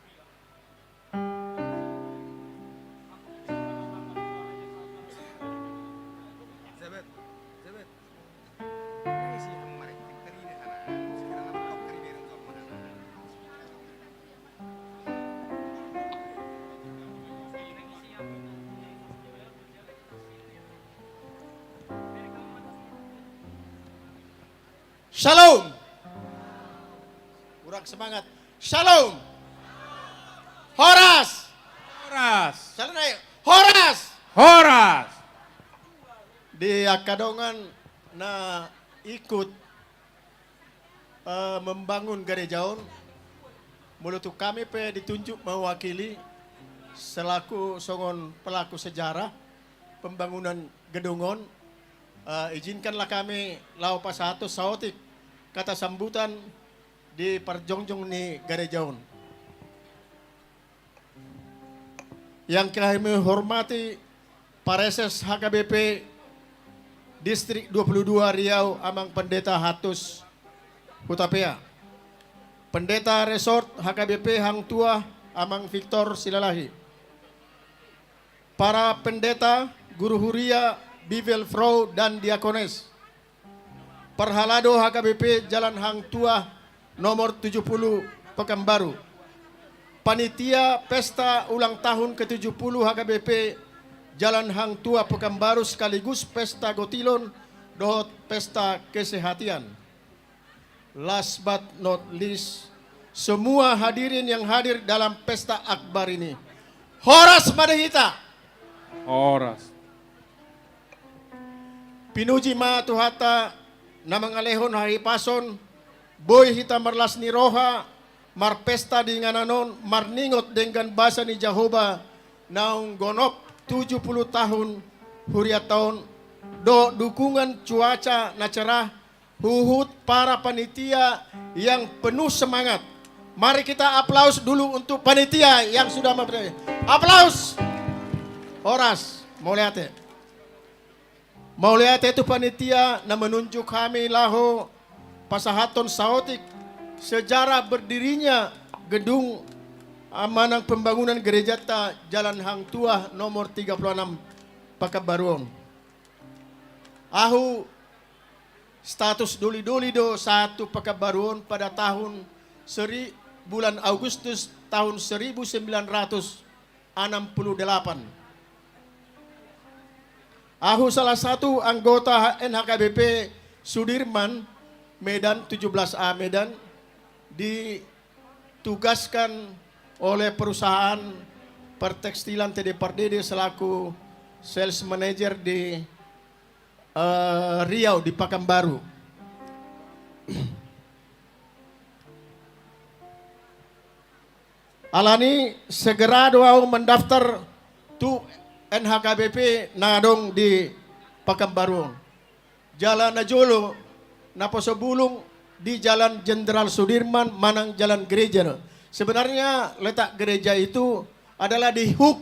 Shalom. Kurang semangat. Shalom. Horas. Horas. Shalom, ayo. Horas. Horas. Di angka dongan na ikut, eh, membangun gareja on, molo tu hami pe ditunjuk mewakili selaku songon pelaku sejarah pembangunan gedung on, eh, izinkanlah hami laho pasahathon saotik kata sambutan di parjongjong ni gareja on. Yang kami hormati Praeses H K B P Distrik dua puluh dua Riau, Amang Pendeta Hatus Hutapea. Pendeta Resort H K B P Hang Tuah, Amang Victor Silalahi. Para pendeta, guru huria, bibelvrouw dan diakones. Parhalado H K B P Jalan Hang Tuah nomor tujuh puluh, Pekanbaru. panitia pesta ulang tahun ketujuh puluh H K B P Jalan Hang Tuah Pekanbaru sekaligus pesta gotilon dohot pesta kesehatan. Last but not least, semua hadirin yang hadir dalam pesta akbar ini. Horas ma di hita. Horas. Pinuji ma Tuhanta na mangalehon hahipason, boi hita marlas ni roha, marpesta di inganan on, marningot denggan basa ni Jahowa, naung gonop tujuh puluh tahun hurianta on, dohot dukungan cuaca na cerah, huhut para panitia yang penuh semangat. Mari kita aplaus dulu untuk panitia yang sudah memberi. Aplaus. Horas, mauliate. Mauliate tu panitia na manunjuk hami laho pasahathon saotik sejarah berdirinya gedung manang pembangunan gerejanta Jalan Hang Tuah nomor tiga puluh enam Pekanbaru on. Ahu status doli-doli do sahat tu Pekanbaru on pada tahun seri-, bulan Agustus tahun seribu sembilan ratus enam puluh delapan. Ahu salah satu anggota N H K B P Sudirman, Medan, tujuh belas A Medan, ditugaskan oleh perusahaan pertekstilan T D Pardede selaku sales manager di, eh, Riau, di Pekanbaru. Alani segera do ahu mandaftar tu N H K B P na adong di Pekanbaru on. Jala na jolo, naposo bulung di Jalan Jenderal Sudirman manang Jalan Gereja. Sebenarnya letak gereja itu adalah di hook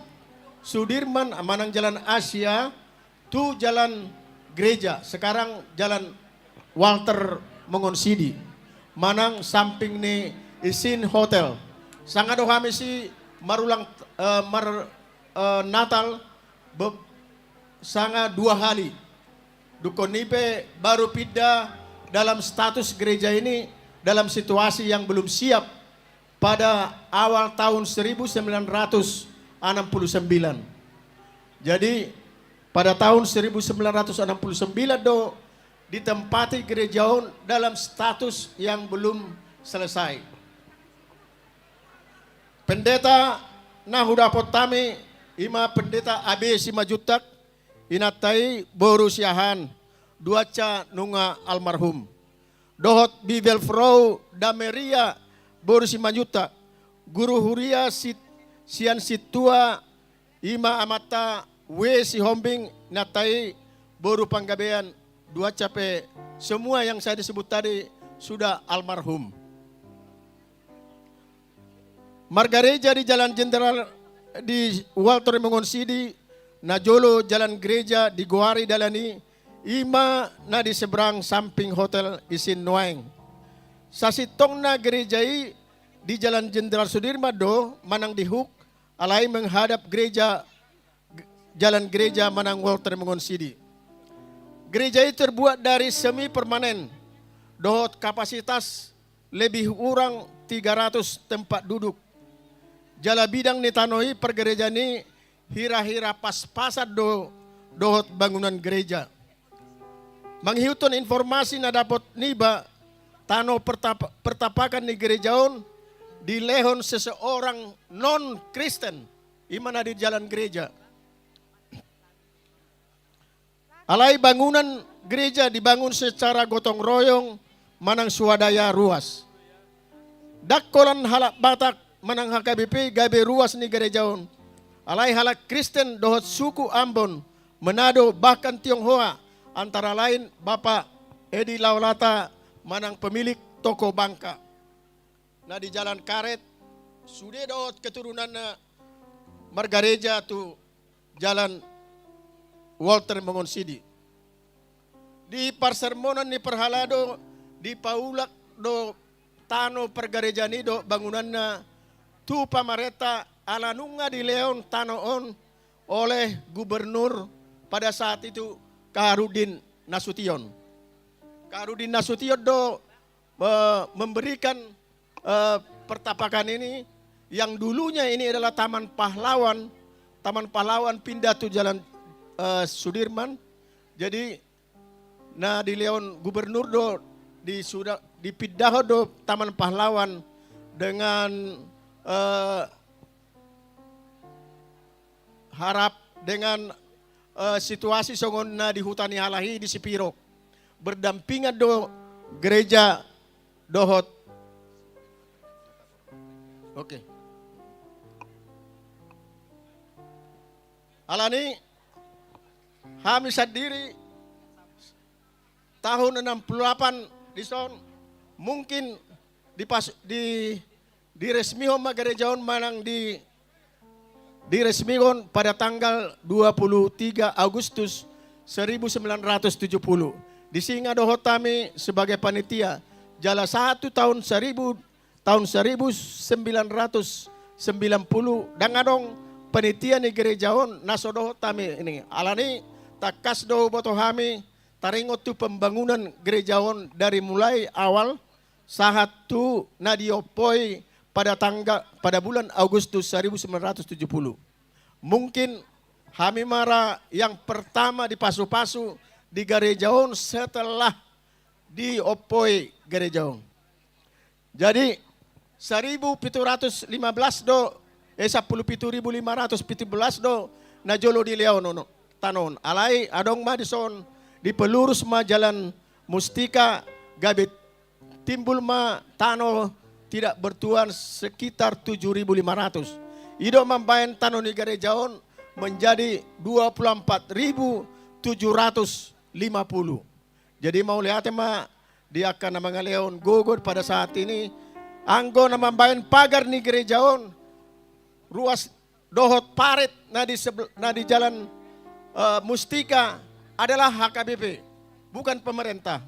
Sudirman manang Jalan Asia, tu Jalan Gereja, sekarang Jalan Walter Mengonsidi, manang samping ni Isin Hotel. Sanga do hami si marulang, eh, mar-, eh, Natal be-, sanga dua hali. Dungkon i pe baru pindah dalam status gereja ini dalam situasi yang belum siap pada awal tahun seribu sembilan ratus enam puluh sembilan. Jadi, pada tahun seribu sembilan ratus enam puluh sembilan do ditempati gereja on dalam status yang belum selesai. Pendeta na hudapot hami, ima Pendeta A B Simanjuntak, inanta i boru Siahaan, duansa nunga almarhum. Dohot Bibelfrau Dameria boru Simanjuntak, guru huria sit-, sian sintua, ima amanta W Sihombing, inanta i boru Panggabean, duansa pe semua yang saya disebut tadi sudah almarhum. Margareja di Jalan Jenderal di Walter Mengonsidi, na jolo jalan gereja digoari dalan i, ima na di seberang samping Hotel Isin nuaeng. Sasintongna gereja i di Jalan Jenderal Sudirman do manang di hook, alai menghadap gereja, Jalan Gereja manang Walter Mengonsidi. Gereja i terbuat dari semi permanen dohot kapasitas lebih hurang tiga ratus tempat duduk. Jala bidang ni tano i pargerejaan i hira-hira pas-pasan do dohot bangunan gereja. Mangihuthon informasi na dapot niba, tano pertap-, pertapakan ni gereja on dilehon seseorang non-Kristen, ima na di jalan gereja. Alai bangunan gereja dibangun secara gotong royong manang swadaya ruas. Ndang holan halak Batak manang H K B P gabe ruas ni gereja on. Alai halak Kristen dohot suku Ambon, Manado, bahkan Tionghoa, antara lain Bapak Edi Laolata manang pemilik toko Bangka na di Jalan Karet, sude dohot keturunanna margareja tu Jalan Walter Mengonsidi. Di parsermonan ni parhalado dipaulak do tano pargarejaan i dohot bangunanna tu pamarenta ala nunga dilehon tano on oleh gubernur pada saat itu Kaharudin Nasution. Kaharudin Nasution do, eh, memberikan, eh, pertapakan ini yang dulunya ini adalah Taman Pahlawan, Taman Pahlawan pindah tu Jalan, eh, Sudirman. Jadi, na dilehon gubernur do, di suda-, dipindahon do Taman Pahlawan dengan, eh, harap dengan, eh, situasi songon na di huta ni halak i di Sipirok. Berdampingan do gereja dohot. Oke. Alani hami sandiri tahun enam puluh delapan dison, mungkin dipas-, di, diresmihon ma gereja on manang di, diresmihon pada tanggal dua puluh tiga Agustus seribu sembilan ratus tujuh puluh. Disi nga dohot hami sebagai panitia. Jala sahat tu tahun seribu, tahun seribu sembilan ratus sembilan puluh, ndang adong panitia ni gereja on na so dohot hami ini. Alani tangkas do huboto hami taringot tu pembangunan gereja on dari mulai awal sahat tu na diompoi pada tanggal, pada bulan Agustus seribu sembilan ratus tujuh puluh. Mungkin hami ma ra yang pertama dipasu-pasu di gereja on setelah diompoi gereja on. Jadi, seribu pitu ratus lima belas do, eh, sampulu pitu ribu lima ratus pitu belas do na jolo dilehon on tano on. Alai adong ma dison, dipelurus ma Jalan Mustika, gabe timbul ma tano tidak bertuan sekitar tujuh ribu lima ratus. I do mambaen tano ni gereja on menjadi dua puluh empat ribu tujuh ratus lima puluh. Jadi mauliate ma di angka na mangalehon gogo pada saat ini, anggo na mambaen pagar ni gereja on, ruas dohot parit na di sebel-, na di Jalan, eh, Mustika adalah H K B P, bukan pemerintah.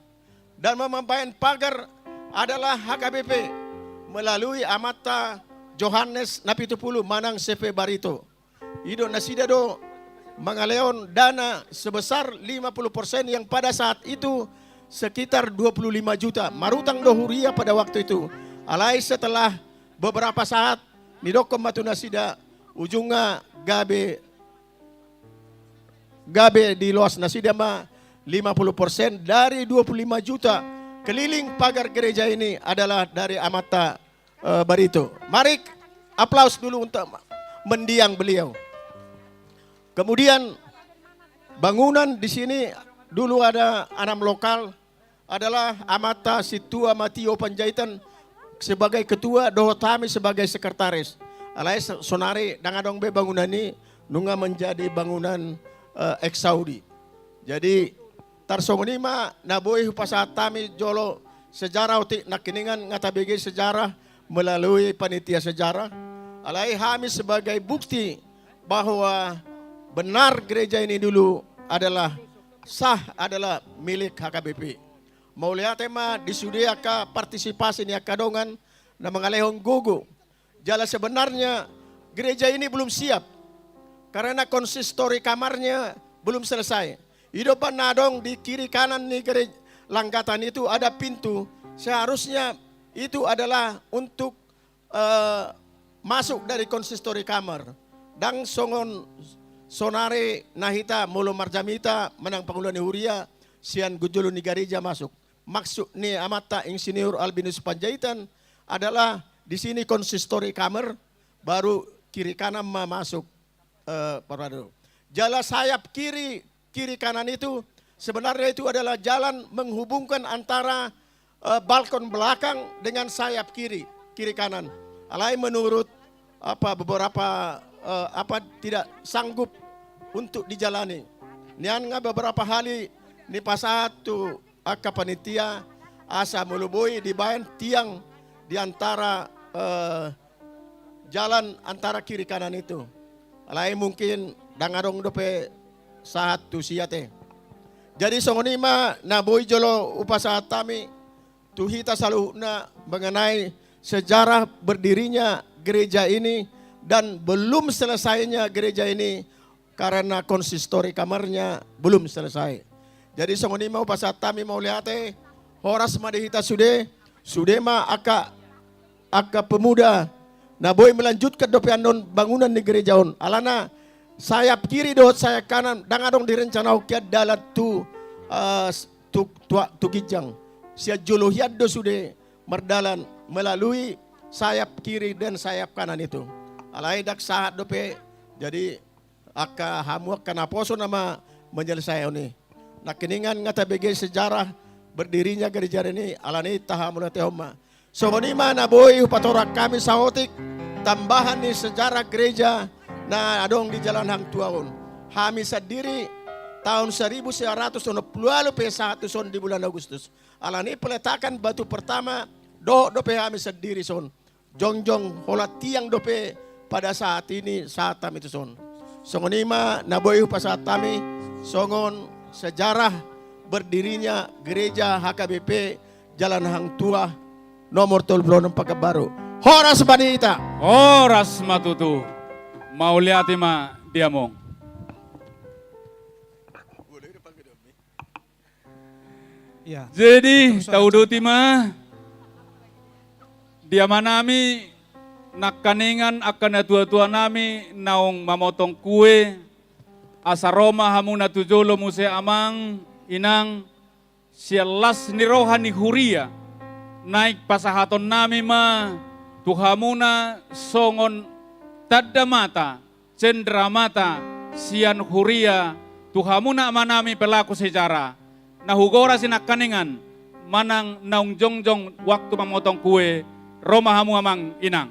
Dan mambaen pagar adalah H K B P melalui amanta Johannes Napitupulu manang C P Barito. I do nasida do mangalehon dana sebesar lima puluh persen yang pada saat itu sekitar dua puluh lima juta. Marutang do huria pada waktu itu. Alai setelah beberapa saat, nidokkon ma tu nasida, ujungna gabe, gabe diloas nasida ma lima puluh persen dari dua puluh lima juta keliling pagar gereja ini adalah dari amanta, eh, Barito. Mari aplaus dulu untuk mendiang beliau. Kemudian bangunan di sini dulu ada anam lokal, adalah amanta Sintua Matio Panjaitan sebagai ketua, dohot hami sebagai sekretaris. Alai so-, sonari ndang adong be bangunan i, nunga menjadi bangunan, eh, eks Saudi. Jadi, tarsongon i ma na boi hupasahat hami jolo sejarah, otik nangkiningan nga tabege sejarah melalui panitia sejarah. Alai hami sebagai bukti bahwa benar gereja ini dulu adalah sah, adalah milik H K B P. Mauliate ma di sude angka partisipasi ni angka dongan na mangalehon gogo. Jala sebenarnya gereja ini belum siap karena konsistori kamarnya belum selesai. I do pan na adong di kiri kanan ni gereja langgatan itu ada pintu. Seharusnya itu adalah untuk, eh, masuk dari konsistori kamar. Ndang songon sonari na hita molo marjamita manang pangula ni huria sian gonjolo ni gareja masuk. Maksud ni amanta Insinyur Albinus Panjaitan adalah di sini konsistori kamar, baru kiri kanan ma masuk, eh, parado. Jala sayap kiri, kiri kanan itu sebenarnya itu adalah jalan menghubungkan antara, eh, balkon belakang dengan sayap kiri, kiri kanan. Alai menurut apa, beberapa, eh, apa, tidak sanggup untuk dijalani. Nian nga beberapa hali nipasahat tu angka panitia asa molo boi dibaen tiang di antara, eh, jalan antara kiri kanan itu. Alai mungkin ndang adong dope sahat tu sia te. Jadi songon i ma na boi jolo hupasahat hami tu hita saluhutna mengenai sejarah berdirinya gereja ini dan belum selesainya gereja ini karena konsistori kamarnya belum selesai. Jadi songon i ma hupasahat hami mauliate, horas ma di hita sude, sude ma angka, angka pemuda Na boi melanjutkan dope annon bangunan ni gereja on. Alana sayap kiri dohot sayap kanan, ndang adong direncanahon hian dalan tu, eh, s-, tu, tu, tu ginjang. Sian jolo hian do sude mardalan melalui sayap kiri dan sayap kanan itu. Alai ndang sahat dope, jadi angka hamu angka naposo nama menyelesaikan i. Nangkiningan nga tabege sejarah berdirinya gereja ini, alani tahamauliatehon ma. Songon i ma na boi hupatorang hami saotik tambahan ni sejarah gereja na adong di Jalan Hang Tuah on. Hami sandiri tahun seribu sembilan ratus onom pulu ualu pe sahat tu son di bulan Agustus. Alani peletakan batu pertama, dohot dope hami sandiri son. Jongjong holan tiang dope pada saat ini, saat hami tu son. Songon i ma na boi hupasahat hami songon sejarah berdirinya gereja H K B P Jalan Hang Tuah nomor tolu pulu onom Pekanbaru. Horas ma di hita. Horas ma tutu. Mauliate ma di hamu. Iya. Jadi, terus ada tauduti ma di amanami, nangkiningan angka natuatuanami naung mamotong kue, asa ro ma hamuna tu jolo muse amang, inang, sian las ni roha ni huria, naeng pasahatonnami ma tu hamuna songon tanda mata, cendera mata sian huria tu hamuna amanami pelaku sejarah. Na hugoras i nangkiningan manang naung jongjong waktu mamotong kue, ro ma hamu amang inang.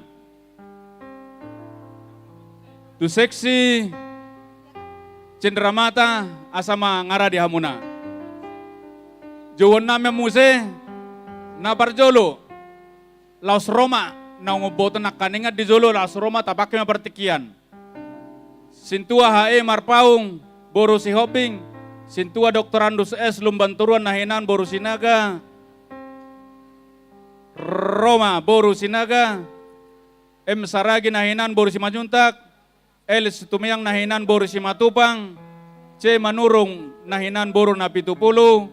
Tu seksi cendera mata asa mangaradi hamuna. Jouonnami muse na parjolo. Laos ro ma naung umboto nangkiningan di jolo, laos ro ma tapangke ma partingkian. Sintua H E Marpaung boru Sihombing, sintua Doktorandus S Lumbantoruan na hinan boru Sinaga, ro ma boru Sinaga, M Saragi na hinan boru Simanjuntak, L Situmeang na hinan boru Simatupang, C Manurung na hinan boru Napitupulu,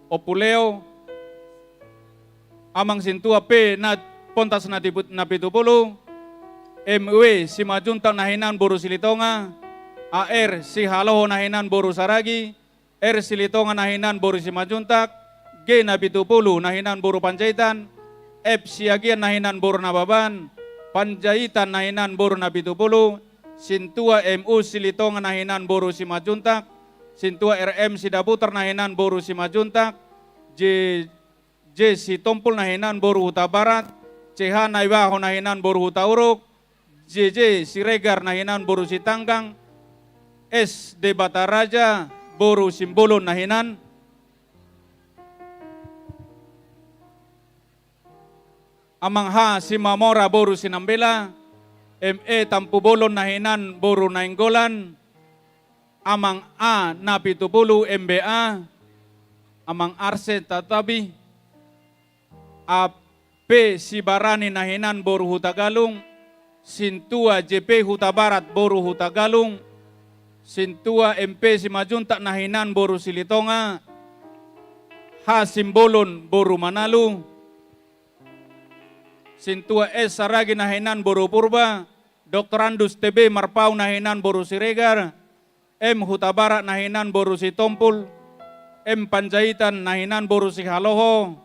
Ompuleo, Amang Sintua P na Pontas Natibu-, Napitupulu, M W Simanjuntak na hinan boru Silitonga, A R Sihaloho na hinan boru Saragi, R Silitonga na hinan boru Simanjuntak, G Napitupulu na hinan boru Panjaitan, F Siagian na hinan boru Nababan, Panjaitan na hinan boru Napitupulu, Sintua M U Silitonga na hinan boru Simanjuntak, Sintua R M Sidabutar na hinan boru Simanjuntak, J J Sitompul na hinan boru Hutabarat, C H Naibaho na hinan boru Hutauruk, J J Siregar na hinan boru Sitanggang, S Debataraja boru Simbolon na hinan, Amang H Simamora boru Sinambela, M E Tampubolon na hinan boru Nainggolan, Amang A Napitupulu M B A, Amang Arse Tatabi, A P Sibarani na hinan boru Hutagalung, Sintua J P Hutabarat boru Hutagalung, Sintua M P Simanjuntak na hinan boru Silitonga, H Simbolon boru Manalu, Sintua S Saragi na hinan boru Purba, Doktorandus T B Marpaung na hinan boru Siregar, M Hutabarat na hinan boru Sitompul, M Panjaitan na hinan boru Sihaloho,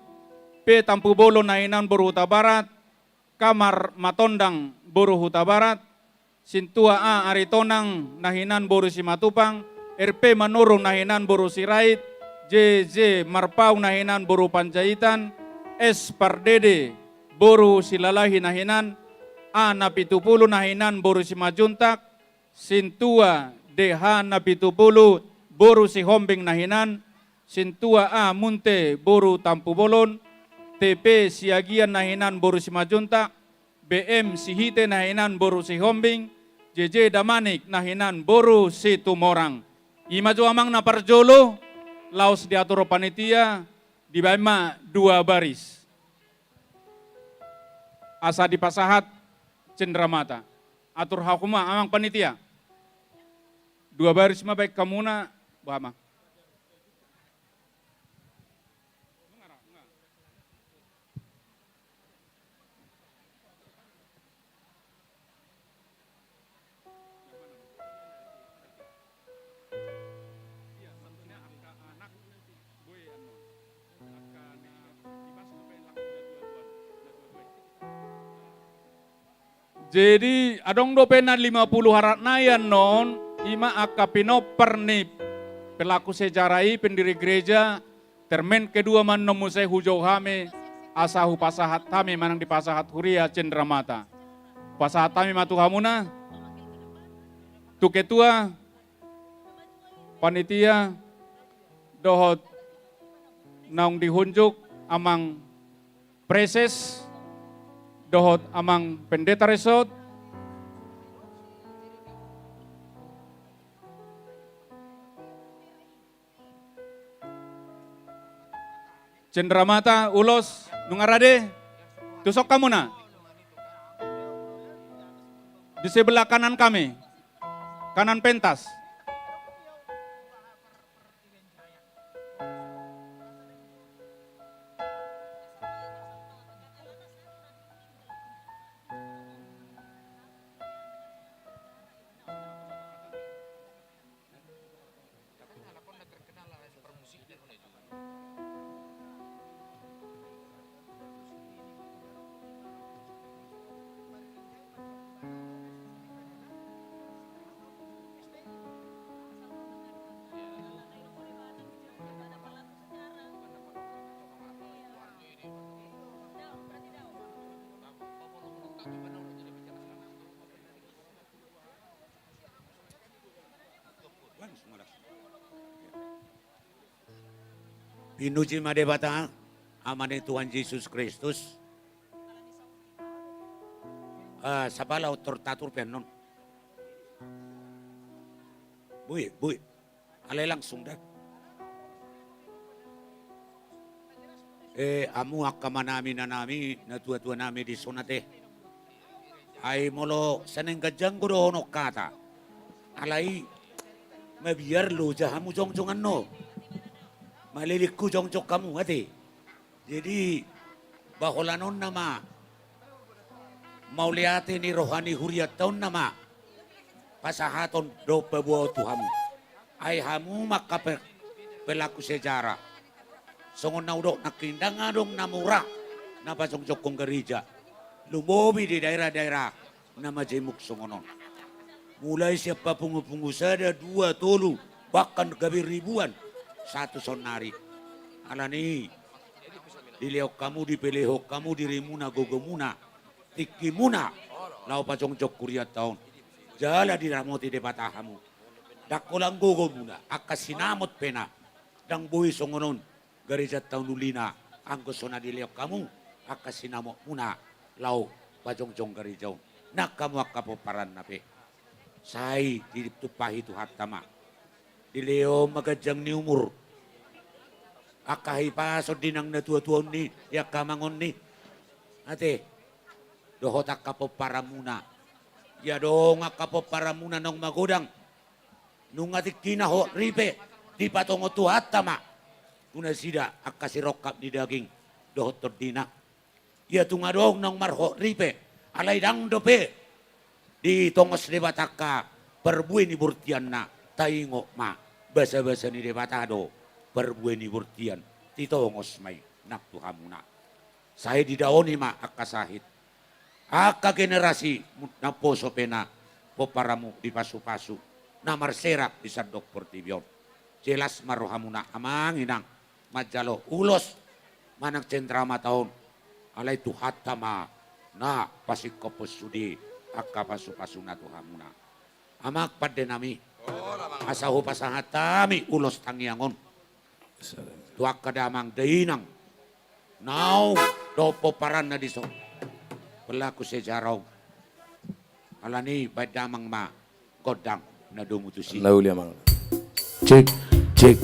P Tampubolon na hinan boru Hutabarat, K Marmatondang boru Hutabarat, Sintua A Aritonang na hinan boru Simatupang, R P Manurung na hinan boru Sirait, J J Marpaung na hinan boru Panjaitan, S Pardede boru Silalahi na hinan, A Napitupulu na hinan boru Simanjuntak, Sintua D H Napitupulu boru Sihombing na hinan, Sintua A Munte boru Tampubolon, T P Siagian na hinan boru Simanjuntak, B M Sihite na hinan boru Sihombing, J J Damanik na hinan boru Situmorang. I ma jo amang na parjolo, laos diatur panitia, dibaen ma dua baris. Asa dipasahat cendera mata. Atur hamu ma amang panitia. Dua baris ma baen hamuna, boha ma. Jadi adong dope na lima puluh harat nai annon, ima angka pinompar ni pelaku sejarah i, pendiri gereja. Termen kedua ma annon muse hujou hami, asa hupasahat hami manang dipasahat huria Cendramata. Pasahat hami ma tu hamuna, tu ketua, panitia, dohot naung dihunjuk amang preses, dohot amang pendeta resort. Cendramata, ulos, nunga rade, tusok hamuna. Di sebelah kanan kami, kanan pentas. Pinuji ma Debata, Ama ni Tuhan Jesus Kristus. Ah, sapala otor tatur pe annon. Boi, boi. Alai langsung da. Eh, hamu angka amanami, inanami, natuatua nami dison ate. Ai molo saneng ganjang do dohonon hata, alai mabiar loja hamu jongjong annon. Malilingku jongjong hamu ate. Jadi, ba holan on nama mauliate ni roha ni hurianta on nama pasahaton dohot paboaon tu hamu. Ai hamu ma angka pe-, pelaku sejarah. Songon na hudok nangkin, ndang adong na mura na pajongjongkon gareja, lumobi di daerah-daerah na majemuk songon on. Mulai sian papungupungu sada, dua, tolu, bahkan gabe ribuan sahat tu saonnari. Alani i, dilehon hamu, dipelehon hamu dirimuna, gogomuna, tingkimuna laho pajongjong hurianta on. Jala diramoti Debata hamu. Ndang holan gogomuna, angka sinamot pe na ndang boi songon on garejanta on ulina, anggo so na dilehon hamu angka sinamotmuna laho pajongjong gareja on. Nang hamu angka pomparanna pe, sai ditumpahi Tuhanta ma. Dilehon ma ganjang ni umur, angka hipason di nang natuatuaon ni, di angka amangon ni ate, dohot angka pomparanmuna. Ia adong angka pomparanmuna naung magodang, nunga tingkina hot ripe dipatongon Tuhanta ma tu nasida angka sirongkap ni daging dohot tondina. Ia tung adong naung marhot ripe, alai ndang dope ditongos Debata angka parbue ni bortianna. Taingot ma, basabasa ni Debata do parbue ni bortian, ditongos ma i nang tu hamuna. Sai didaoni ma angka sahit, angka generasi naposo pe na pomparanmu dipasupasu, na marserak di sandok portibi on. Jelas ma rohamuna amang inang manjalo ulos manang cendramata on, alai Tuhanta ma na pasingkophon sude angka pasupasuna tu hamuna. Amang pandenami, asa hupasahat hami ulos tangiang on tu angka damang dainang naung dohot pomparanna dison, pelaku sejarah on. Alani i baen damang ma gondang na domu tusi. Na uli amang. Cek, cek.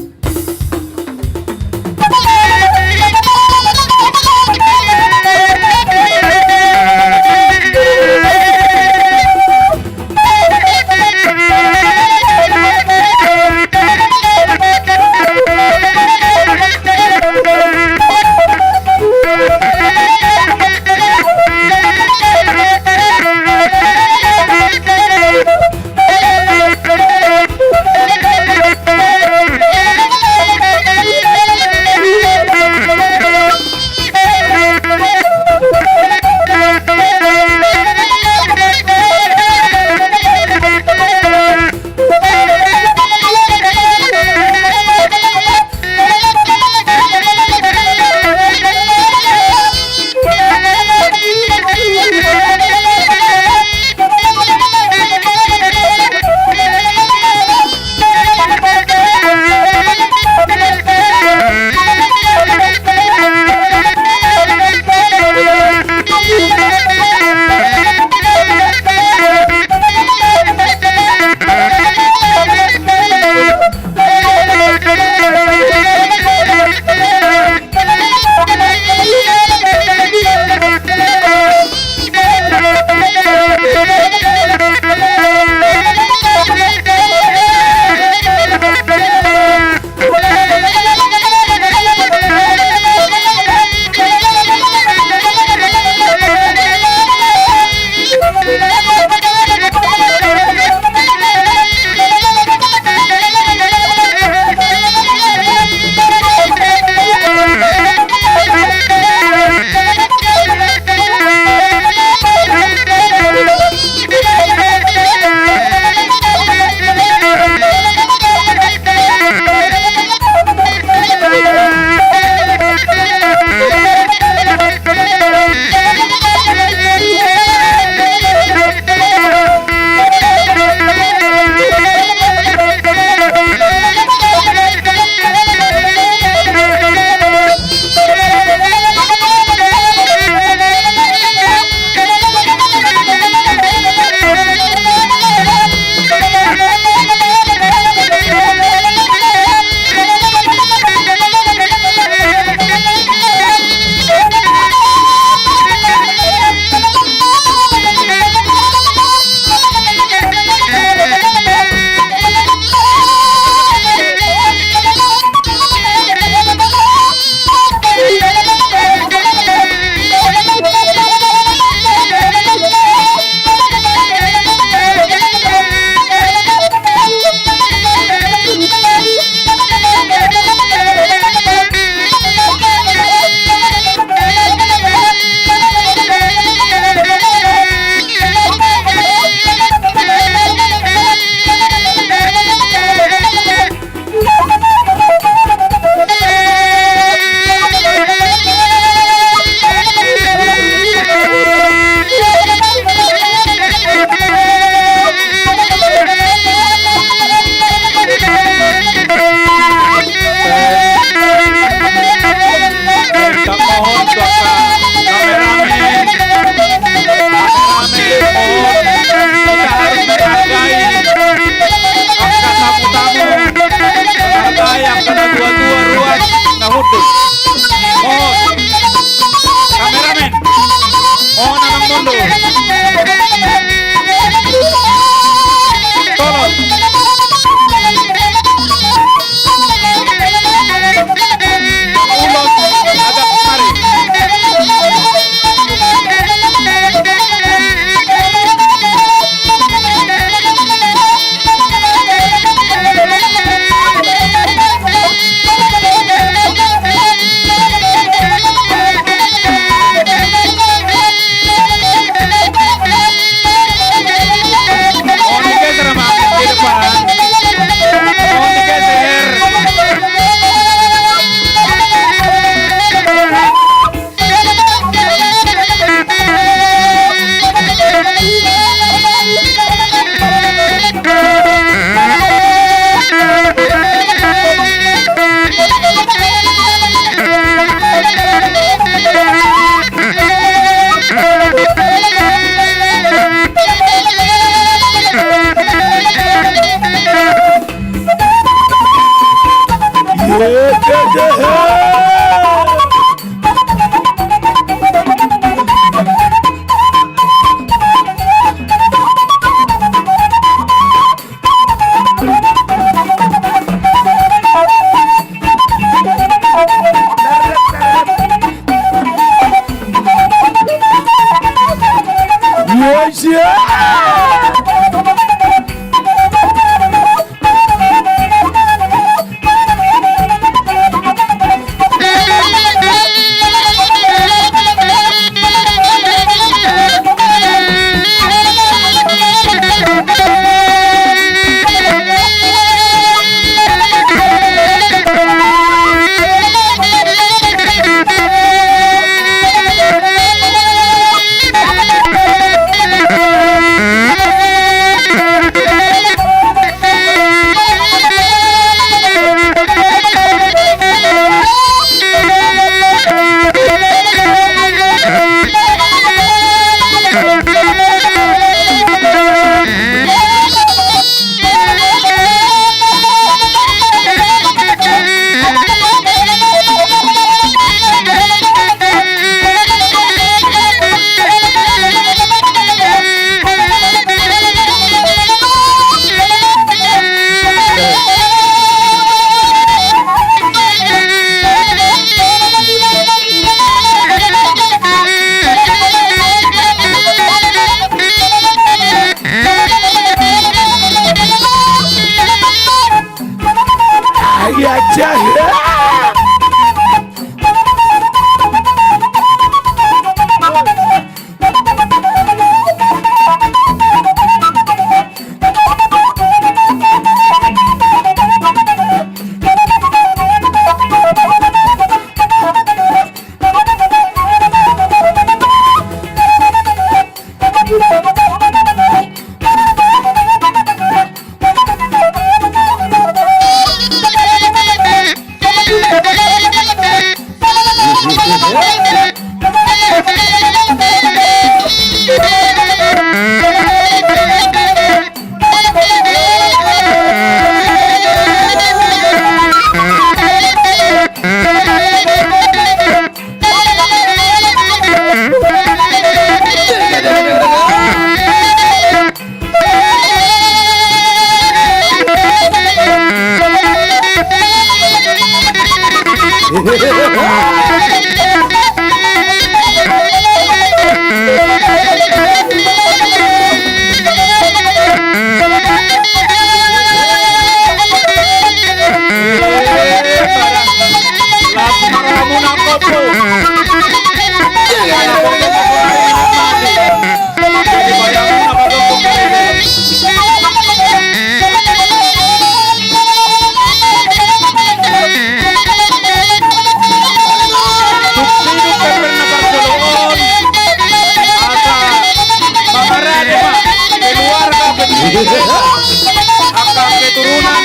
Angka keturunan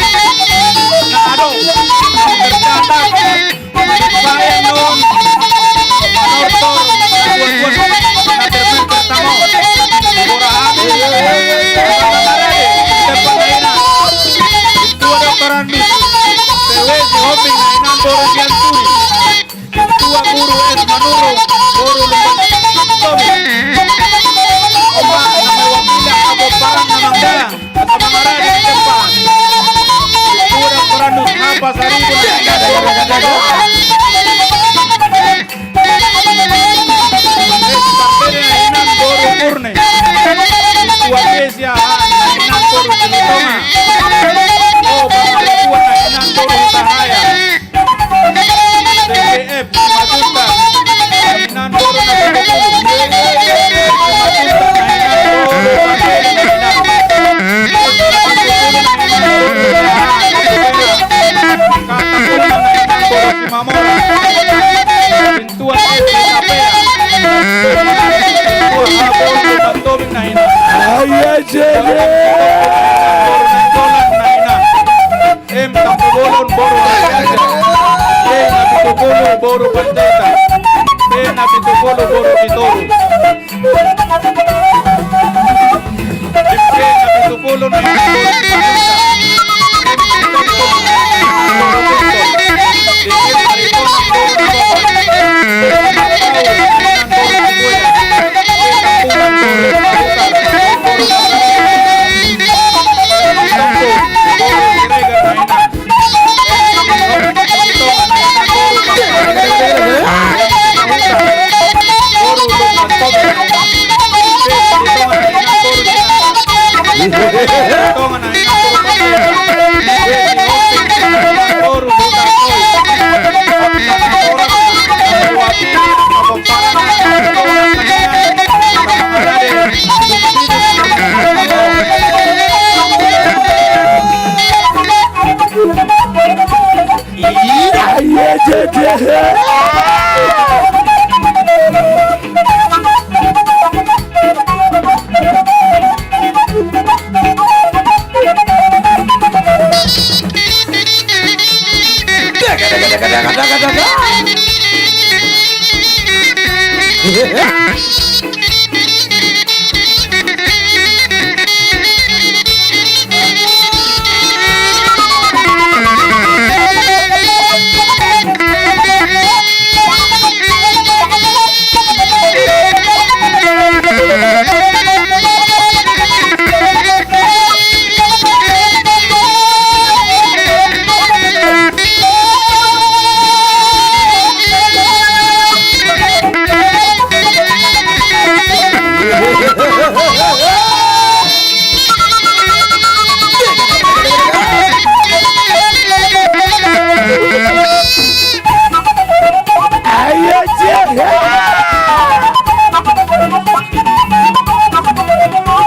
na adong tercatat. Baen non manortor na tuatua na terpintar tama on. Mora hami marade di tempat na inang. Tua doktoran mis. P W J Hombing na inang boru Sianturi. Tua guru S Manurung boru Lumban Tobing. Omak na mewakili aboparan na manggalang. Asa marade di tempat. Uda parandus na pasaribu na inang boru Sitonga. Parbere na inang boru Murne. Tua Kesia na inang boru Silitonga. O, Bang Tua na inang boru Hutahaya. B P F Simanjuntak, inang boru Napitupulu. Simanjuntak na inang boru Pangkeng na inang. Napitupulu na inang boru Pangkeng na inang. Katakuna na inang boru Simamora. Sintua S P Kapea. Sintua Habon Lumban Tobing na inang. Ai, ai, jere. Boru Nainggolan na inang. M Tampubolon boru Ardiansyah. P Napitupulu boru Panjaitan. P Napitupulu boru Sitorus. P Napitupulu na inang boru Sitorus. Boru Sitorus.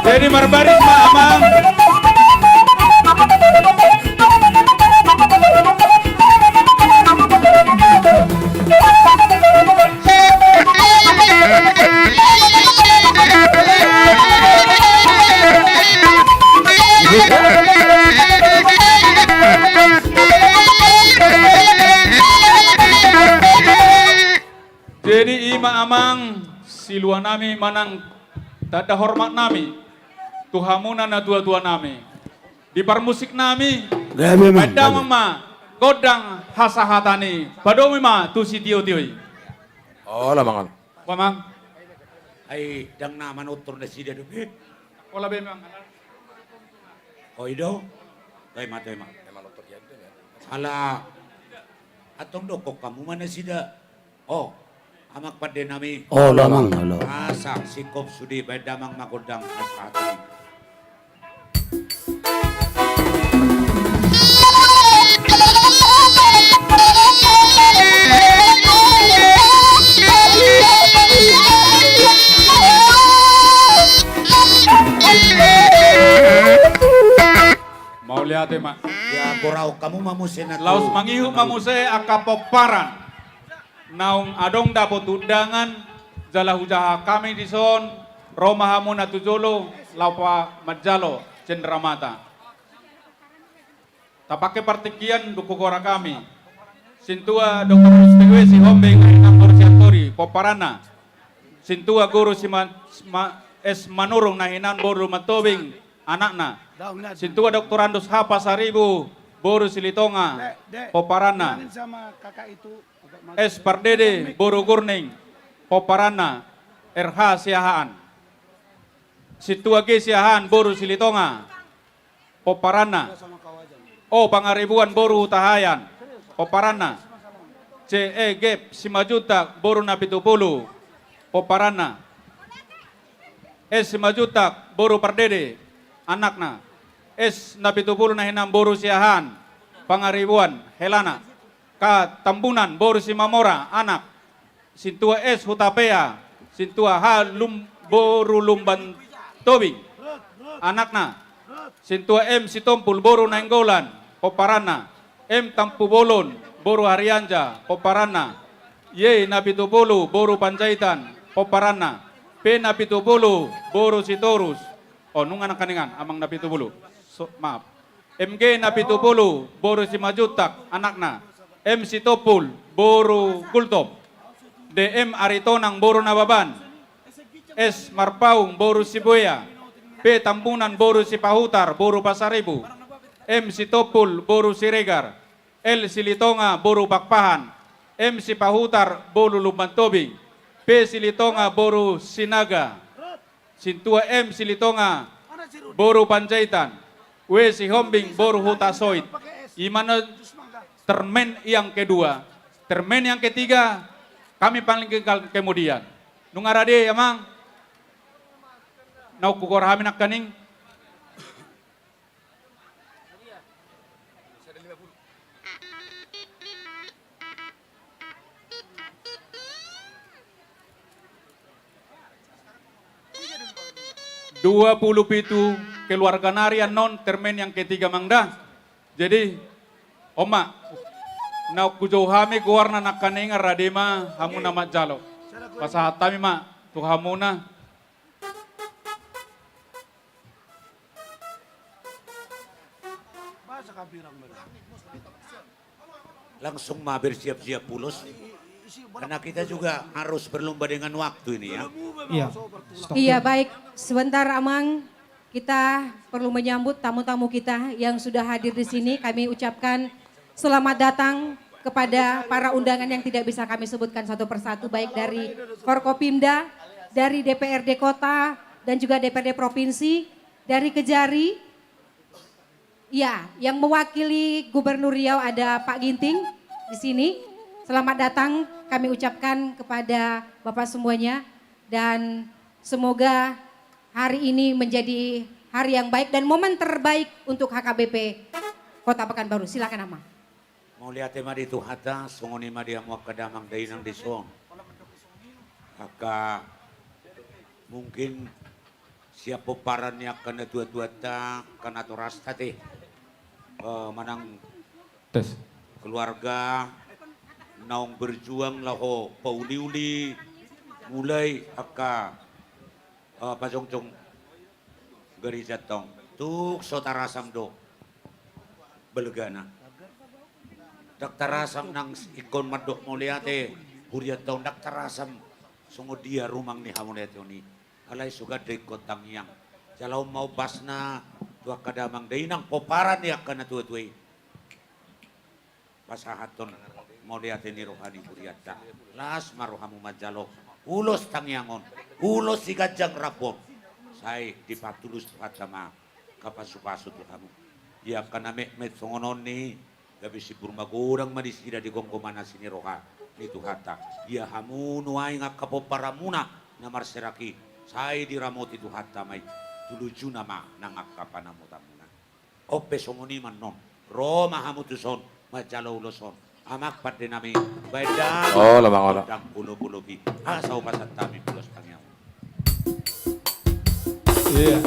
Jadi marbaris ma, Amang. Jadi i ma, Amang, siluanami manang tanda hormatnami tu hamuna natuatuanami. Di parmusiknami, baen damang ma gondang hasahatan i, padomu ma tu sitiotio i. Olo, Amang, olo. Amang. Ai ndang na manortor nasida dope. Olo be, Amang. O, i do. Toe ma, toe ma. Ala antong dokkon hamu ma nasida. O, Amang pandenami. Olo, Amang, olo. Asa singkop sude, baen damang ma gondang hasahatan i. Mauliate ma. Ia, borahon hamu ma muse na tu. Laos mangihut ma muse angka pomparan. Naung adong dapot undangan, jala hujaha hami dison, ro ma hamuna tu jolo, laho pa manjalo cendramata. Tapangke partingkian do hugora hami. Sintua Doktor Rusdi W. Sihombing, na hinan boru Sianturi, pomparanna. Sintua Guru Sima-, Sima-, S. Manurung, na hinan boru Lumban Tobing, anakna. Sintua Doktor Andus H. Pasaribu, boru Silitonga, pomparanna. S. Pardede, boru Gurning, pomparanna. R H Siahaan. Sintua G. Siahaan, boru Silitonga, pomparanna. O. Pangaribuan, boru Hutahaean, pomparanna. C. E. Gep Simanjuntak, boru Napitupulu, pomparanna. S. Simanjuntak, boru Pardede, anakna. S. Napitupulu, na hinan boru Siahaan, Pangaribuan, helana. K. Tambunan, boru Simamora, anak. Sintua S. Hutapea, sintua H. Lum-, boru Lumban Tobing, anakna. Sintua M. Sitompul, boru Nainggolan, pomparanna. M. Tampubolon, boru Harianja, pomparanna. Y. Napitupulu, boru Panjaitan, pomparanna. P. Napitupulu, boru Sitorus. O, nunga nangkaningan, Amang Napitupulu. So, maaf. M G Napitupulu, boru Simanjuntak, anakna. M Sitompul, boru Gultom. D M Aritonang, boru Nababan. S Marpaung, boru Sibuea. P Tambunan, boru Sipahutar, boru Pasaribu. M Sitompul, boru Siregar. L Silitonga, boru Pakpahan. M Sipahutar, boru Lumban Tobing. P Silitonga, boru Sinaga. Sintua M Silitonga, boru Panjaitan. W Sihombing, boru Hutasoit. Ima na termen yang kedua. Termen yang ketiga, kami panggilkan kemudian. Nunga rade, Amang? Naung hugora hami nangkaning. Dua pulu pitu keluarga nari annon, termen yang ketiga, Amang, da. Jadi, on ma. naung hujou hami goarna nangkaningan, rade ma hamu na manjalo. Pasahat hami ma tu hamuna. Langsung ma bersiap-siap ulos. Karena kita juga harus berlomba dengan waktu ini, ya. Iya. Stop dulu. Iya, baik. Sebentar, Amang. Kita perlu menyambut tamu-tamu kita yang sudah hadir di sini. Kami ucapkan selamat datang kepada para undangan yang tidak bisa kami sebutkan satu persatu, baik dari Forkopimda, dari D P R D Kota, dan juga D P R D Provinsi, dari Kejari. Ya, yang mewakili Gubernur Riau ada Pak Ginting di sini. Selamat datang kami ucapkan kepada Bapak semuanya, dan semoga hari ini menjadi hari yang baik dan momen terbaik untuk H K B P Kota Pekanbaru. Silakan, Amang. Mauliate ma di Tuhanta, songon i ma di hamu angka damang dainang dison. Angka mungkin sian pomparan ni angka natuatuanta, angka natorasta te. Eh, manang Tes. Keluarga naung berjuang laho pauliuli mulai angka, eh, pajongjong gareja tong. Tung so tarasam do balgana. Ndang tarasam nang ingkon mandok mauliate hurianta on, ndang tarasam songon dia rumang ni hamauliateon i. Alai so ganda ingkon tangiang. Jala on ma ombasna tu angka damang dainang pomparan ni angka natuatua i. Pasahathon mauliate ni roha ni hurianta. Las ma rohamu manjalo ulos tangiang on, ulos siganjang rambu on. Sai dipatulus Tuhanta ma angka pasupasu tu hamu. Ia angka na metmet songon on ni, gabe simbur magodang ma nasida di gomgoman asi ni roha ni Tuhanta. Ia hamu nuaeng angka pomparanmuna na marserak i, sai diramoti Tuhanta ma i, tu lujuna ma nang angka panamotanmuna. On pe songon i ma annon, ro ma hamu tuson manjalo ulos on. Amang pande nami, baen damang, oh, lamang olo, ndang bolobolobi. Asa hupasahat hami ulos tangiang. Iya.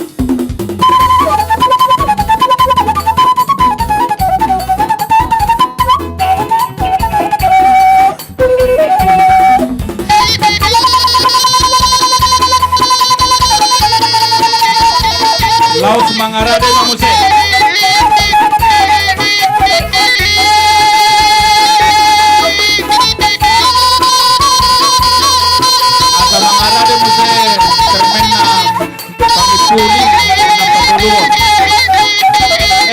Laos mangarade ma muse. Asa mangarade muse permenna. Kami puli na patoluhon.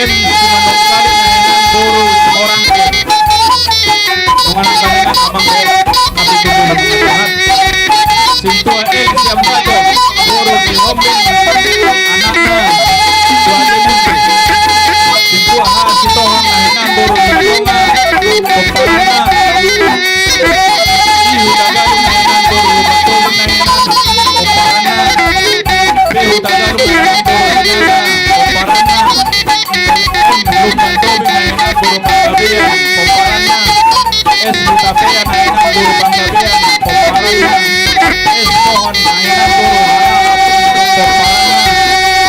Em, simanungkalit na hinan boru Simorangke. Dongan angka na hinan amang, kami puli na hinan. Sintua M Siambato, boru Sihombing, anakna Tuan Demunti. Sintua H Sitohang na hinan boru Sitonga, pomparanna. I Hutagalung na hinan boru Hutatobi na hinan, pomparanna. B Hutagalung na hinan boru Sinaga, pomparanna. M Hutatobi na hinan boru Panggabean, pomparanna. S Hutapea na hinan boru Panggabean, pomparanna. S Sitohang na hinan boru Harahap, pomparanna.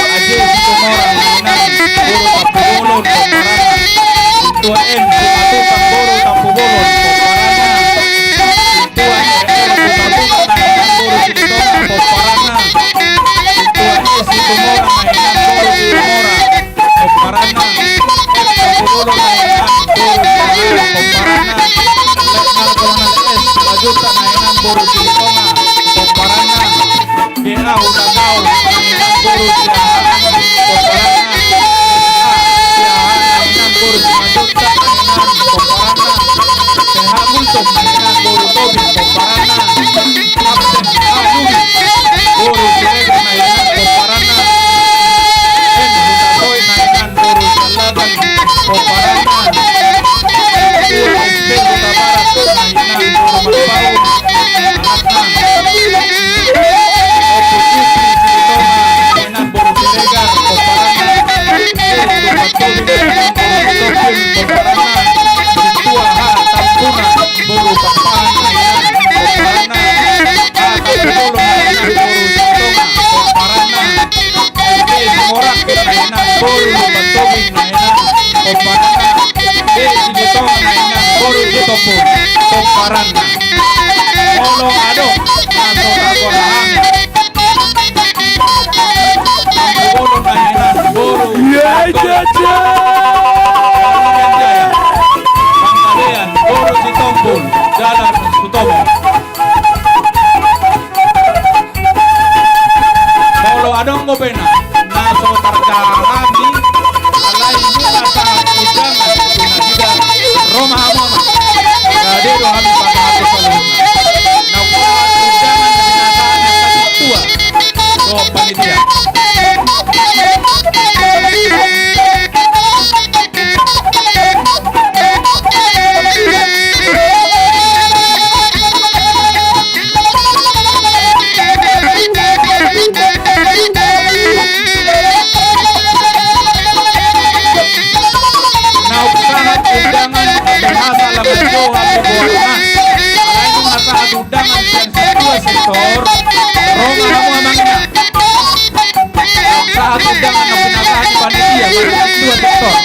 A J Situmorang na hinan boru Tampubolon, pomparanna. Sintua N Simatupang boru Tampubolon, pomparanna. Sintua R R Simatupang na hinan boru Silitonga, pomparanna. Sintua S Situmorang na hinan boru Situmorang, pomparanna. F Tampubolon na hinan boru Siahaan, pomparanna. Letnan Kolonel S Simanjuntak na hinan boru Silitonga, pomparanna. G A Hutagaol na hinan boru Siahaan, pomparanna. S A Siahaan na hinan boru Simanjuntak na hinan, pomparanna. P H Gultom na hinan boru Tobing, pomparanna. Kapten A Lubis boru Siregar na hinan, pomparanna. N Hutatoit na hinan boru Siallagan, pomparanna. Sintua S B Hutabarat na hinan boru Manpaung, anak pomparanna. Molo adong na so targora hami, Ampubolon na hinan boru. Iya, iya, iya. Panggabean boru Sitompul, Dalan Sutomo. Molo adong dope na na so targora hami, alai nunga sahat undangan tu nasida, ro ma hamu amang. Rade do hami pasahat tu saluhutna. Naung sahat undangan na pinasahat ni angka sintua dohot panitia. Naung sahat undangan bahasa laman Jawa tu borngin. Alai nunga sahat undangan sian sintua sektor, ro ma hamu amang inang. Sahat undangan na pinasahat ni panitia, panitia sektor.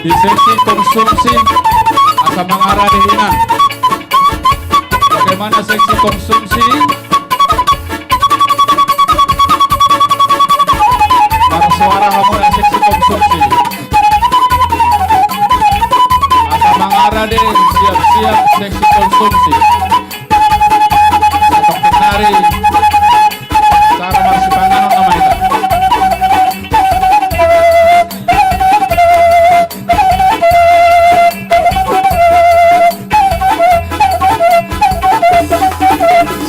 Di seksi konsumsi, asa mangarade hinan. Bagaimana seksi konsumsi? Marsuara hamu na seksi konsumsi. Asa mangarade, siap-siap seksi konsumsi. Satonkin nari, cara marsipanganon nama hita.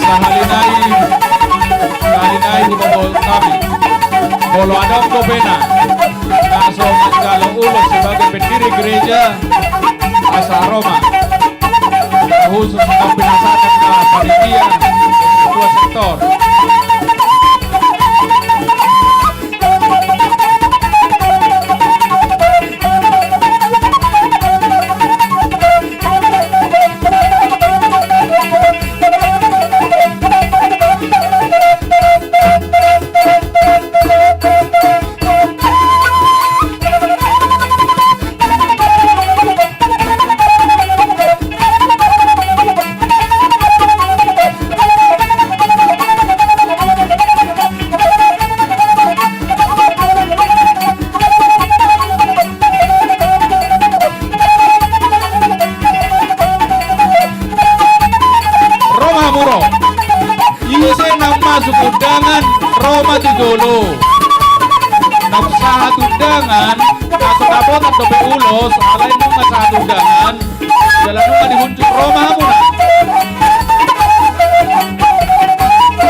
Sahali nai, sahali nai huboto hami, molo adong dope na na so manjalo ulos sebagai pendiri gereja, asa ro ma. Khusus na pinasahat na panitia, ketua sektor. Ro ma hamu ro. Ise na masuk undangan, ro ma tu jolo. Na sahat undangan, na so dapotan dope ulos, alai nunga sahat undangan, jala nunga dihunjuk, ro ma hamuna.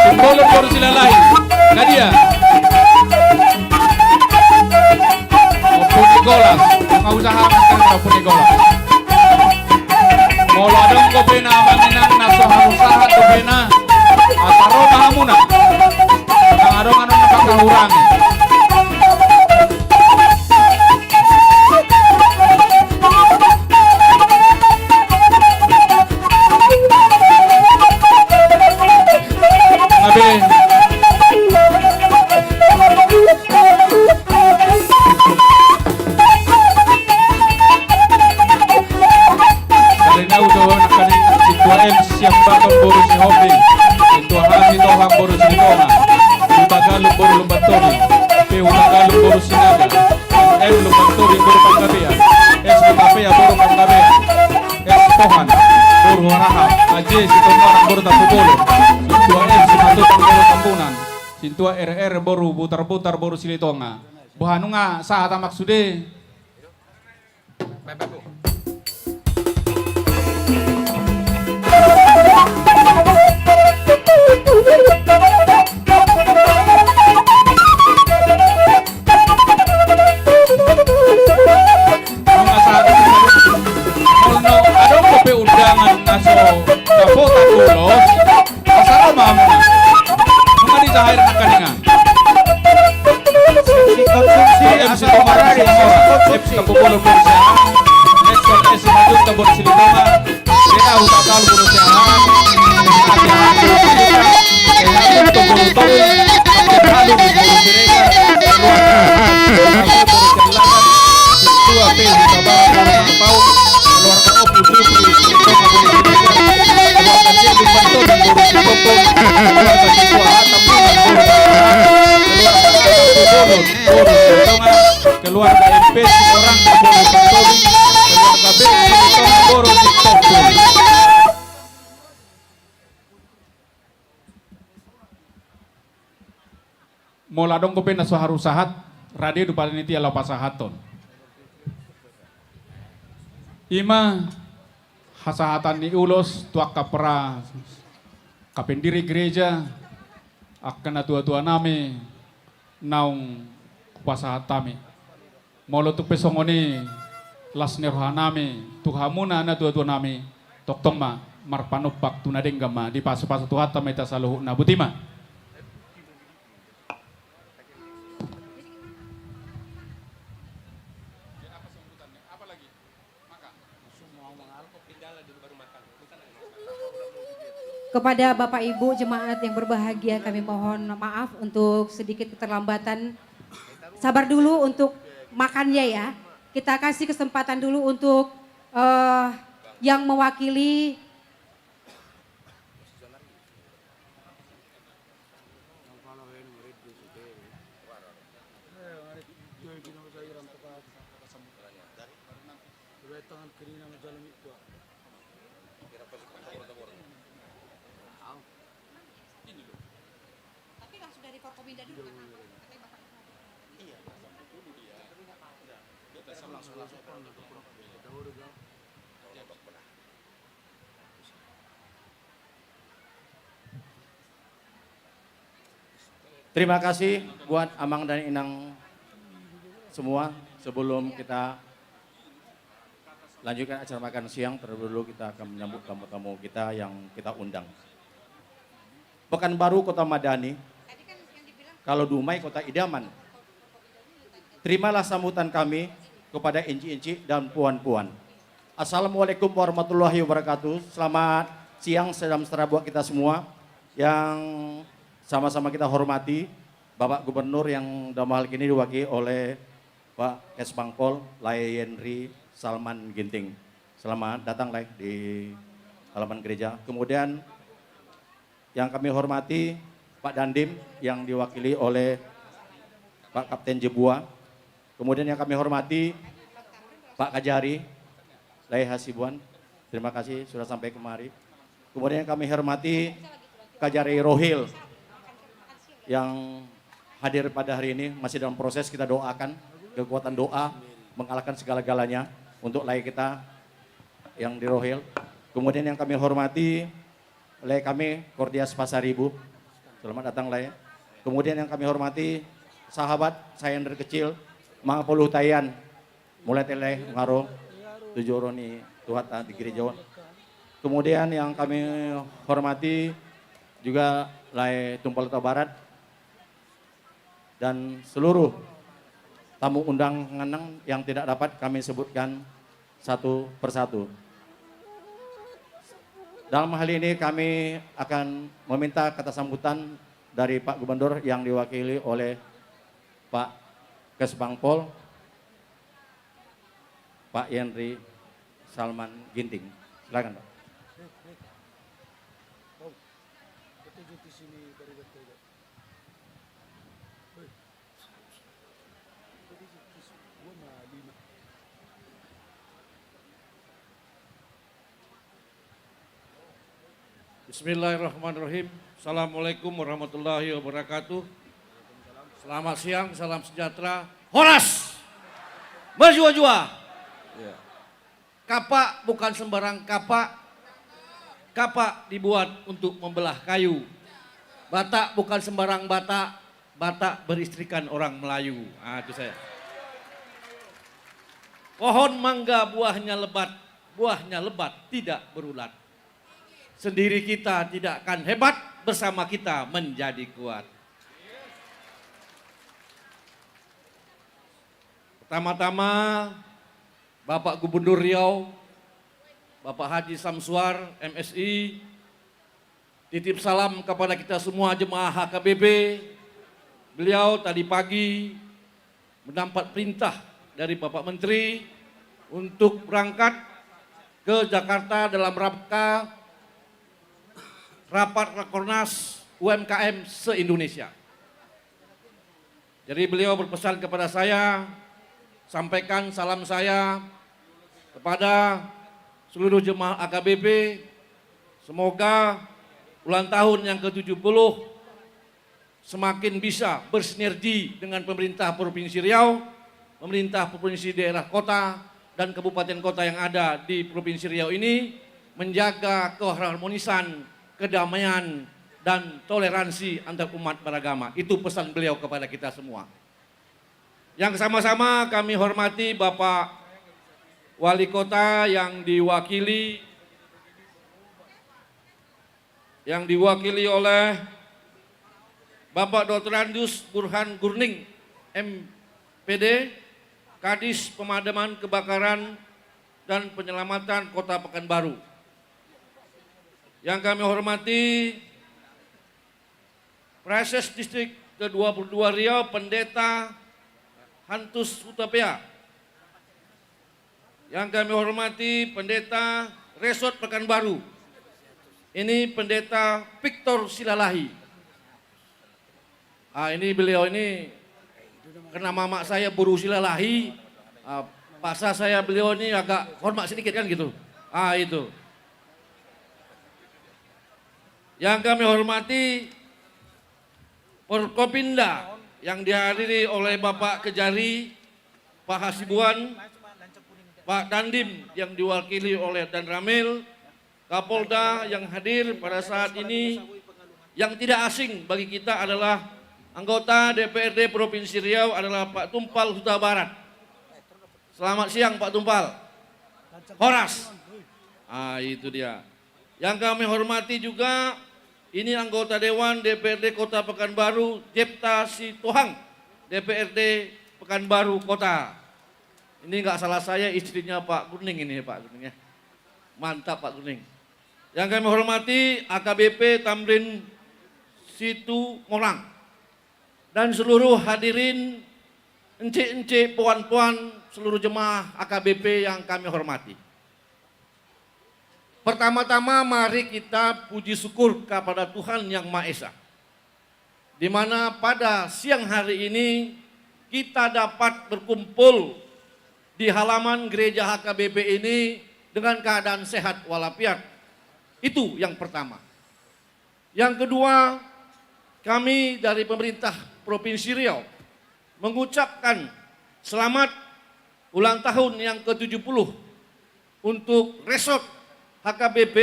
Simbolon boru Silalahi. Na dia? Ompu Nikolas. Nunga usaha masker Ompu Nikolas. Molo adong dope na manang na so haru sahat dope na, asa ro ma hamuna. Nang adong annon na pangkahurangi. Abe. Dari nau do nangkaning sintua M Siambaton boru Sihombing, sintua H Sitohang boru Silitonga, Hutagalung boru Lumbantobi, P Hutagalung boru Sinaga, M Lumbantobi boru Panggabean, S Hutapea boru Panggabean, S Pohan boru Haraha, A J Sitonga boru Tampubolon, sintua M Simatupang boru Tambunan, sintua R R boru Butarbutar boru Silitonga. Boha, nunga sahat ma sude? Nunga sahat. Molo adong dope undangan na so dapotan ulos, asa ro ma hamuna. Nunga dijaha i nangkaningan. Konsumsi M C Komara, M C Komara, Nexon S Majunta boru Silitonga, Dea Hutagal boru Siahaan, Ate Halu boru Siahaan, Ate Halu boru Toru, Ate Halu boru Siregar, keluarga Halu boru Siahaan, ketua P H K boru Pau, keluarga Opu Supri, keluarga boru Siregar, keluarga Jeli Pantobi boru Sitopong, keluarga Situa Hatam boru Siahaan, keluarga Hatam boru Boru Silitonga, keluarga M P Sitorang boru Sitopong, keluarga B Silitonga boru Sitopong. Molo adong dope na so haru sahat, rade do panitia laho pasahathon. I ma hasahatan ni ulos tu angka pra, angka pendiri gereja, angka natuatua nami, naung hupasahat hami. Molo tung pe songon i, las ni roha nami tu hamuna natuatua nami, tongtong ma marpanumpak tu na denggan ma, dipasupasu Tuhanta ma hita saluhutna. Boti ma. Kepada Bapak Ibu jemaat yang berbahagia, kami mohon maaf untuk sedikit keterlambatan. Sabar dulu untuk makannya ya. Kita kasih kesempatan dulu untuk eh, yang mewakili. Tapi langsung dari Forkominda dulu kan? Katanya Bapak. Iya, langsung dulu dia. Dia langsung, langsung. Terima kasih buat Amang dan Inang semua. Sebelum kita lanjutkan acara makan siang, terlebih dulu kita akan menyambut tamu-tamu kita yang kita undang. Pekanbaru Kota Madani, kalau Dumai Kota Idaman. Terimalah sambutan kami kepada inci-inci dan puan-puan. Assalamualaikum warahmatullahi wabarakatuh. Selamat siang, salam sejahtera buat kita semua yang sama-sama kita hormati Bapak Gubernur yang dalam hal ini diwakili oleh Pak Kesbangpol, Lae Yenri Salman Ginting. Selamat datang, Lae, di halaman gereja. Kemudian yang kami hormati Pak Dandim yang diwakili oleh Pak Kapten Jebua. Kemudian yang kami hormati Pak Kajari, Lae Hasibuan. Terima kasih sudah sampai kemari. Kemudian yang kami hormati Kajari Rohil yang hadir pada hari ini, masih dalam proses, kita doakan kekuatan doa mengalahkan segala-galanya untuk Lae kita yang di Rohil. Kemudian yang kami hormati Lae kami, Kordias Pasaribu. Selamat datang, Lae. Kemudian yang kami hormati sahabat saya yang dari kecil, Mang Apollo Hutaian. Mulai te, Lae, ngaro tu joro ni Tuhanta di gereja on. Kemudian yang kami hormati juga Lae Tumpal Huta Barat dan seluruh tamu undangan yang tidak dapat kami sebutkan satu persatu. Dalam hal ini kami akan meminta kata sambutan dari Pak Gubernur yang diwakili oleh Pak Kesbangpol, Pak Yenri Salman Ginting. Silakan, Pak. Bismillahirrahmanirrahim. Assalamualaikum warahmatullahi wabarakatuh. Selamat siang, salam sejahtera. Horas! Berjuang-juang! Iya. Kapak bukan sembarang kapak. Kapak dibuat untuk membelah kayu. Batak bukan sembarang Batak. Batak beristrikan orang Melayu. Ah, itu saya. Pohon mangga buahnya lebat, buahnya lebat tidak berulat. Sendiri kita tidak akan hebat, bersama kita menjadi kuat. Pertama-tama, Bapak Gubernur Riau, Bapak Haji Samsuar, M Si, titip salam kepada kita semua jemaah H K B P. Beliau tadi pagi mendapat perintah dari Bapak Menteri untuk berangkat ke Jakarta dalam rangka rapat Rakornas U M K M se-Indonesia. Jadi beliau berpesan kepada saya, sampaikan salam saya kepada seluruh jemaah A K B P, semoga ulang tahun yang ketujuh puluh semakin bisa bersinergi dengan pemerintah Provinsi Riau, pemerintah provinsi, daerah, kota, dan kabupaten kota yang ada di Provinsi Riau ini, menjaga keharmonisan, kedamaian, dan toleransi antar umat beragama. Itu pesan beliau kepada kita semua. Yang sama-sama kami hormati Bapak Wali Kota yang diwakili, yang diwakili oleh Bapak Doktorandus Burhan Gurning, M P D, Kadis Pemadaman Kebakaran dan Penyelamatan Kota Pekanbaru. Yang kami hormati Praeses Distrik kedua puluh dua Riau, Pendeta Hantus Hutapea, Yang kami hormati Pendeta Resort Pekanbaru. Ini Pendeta Victor Silalahi. Ah, ini beliau ini karena mama saya boru Silalahi, ah, paksa saya beliau ini agak hormat sedikit kan gitu. Ah, itu. Yang kami hormati Forkopimda yang dihadiri oleh Bapak Kejari, Pak Hasibuan, Pak Dandim yang diwakili oleh Danramil, Kapolda yang hadir pada saat ini, yang tidak asing bagi kita adalah anggota D P R D Provinsi Riau adalah Pak Tumpal Hutabarat. Selamat siang, Pak Tumpal. Horas. Ah, itu dia. Yang kami hormati juga, ini anggota Dewan D P R D Kota Pekanbaru, Jepta Sitohang, D P R D Pekanbaru Kota. Ini nggak salah saya, istrinya Pak Kuning ini, Pak Kuning ya. Mantap, Pak Kuning. Yang kami hormati A K B P Tamrin Situmorang dan seluruh hadirin, encik-encik, puan-puan, seluruh jemaah A K B P yang kami hormati. Pertama-tama, mari kita puji syukur kepada Tuhan Yang Maha Esa, di mana pada siang hari ini kita dapat berkumpul di halaman gereja H K B P ini dengan keadaan sehat walafiat. Itu yang pertama. Yang kedua, kami dari pemerintah Provinsi Riau mengucapkan selamat ulang tahun yang ketujuh puluh untuk Resort H K B P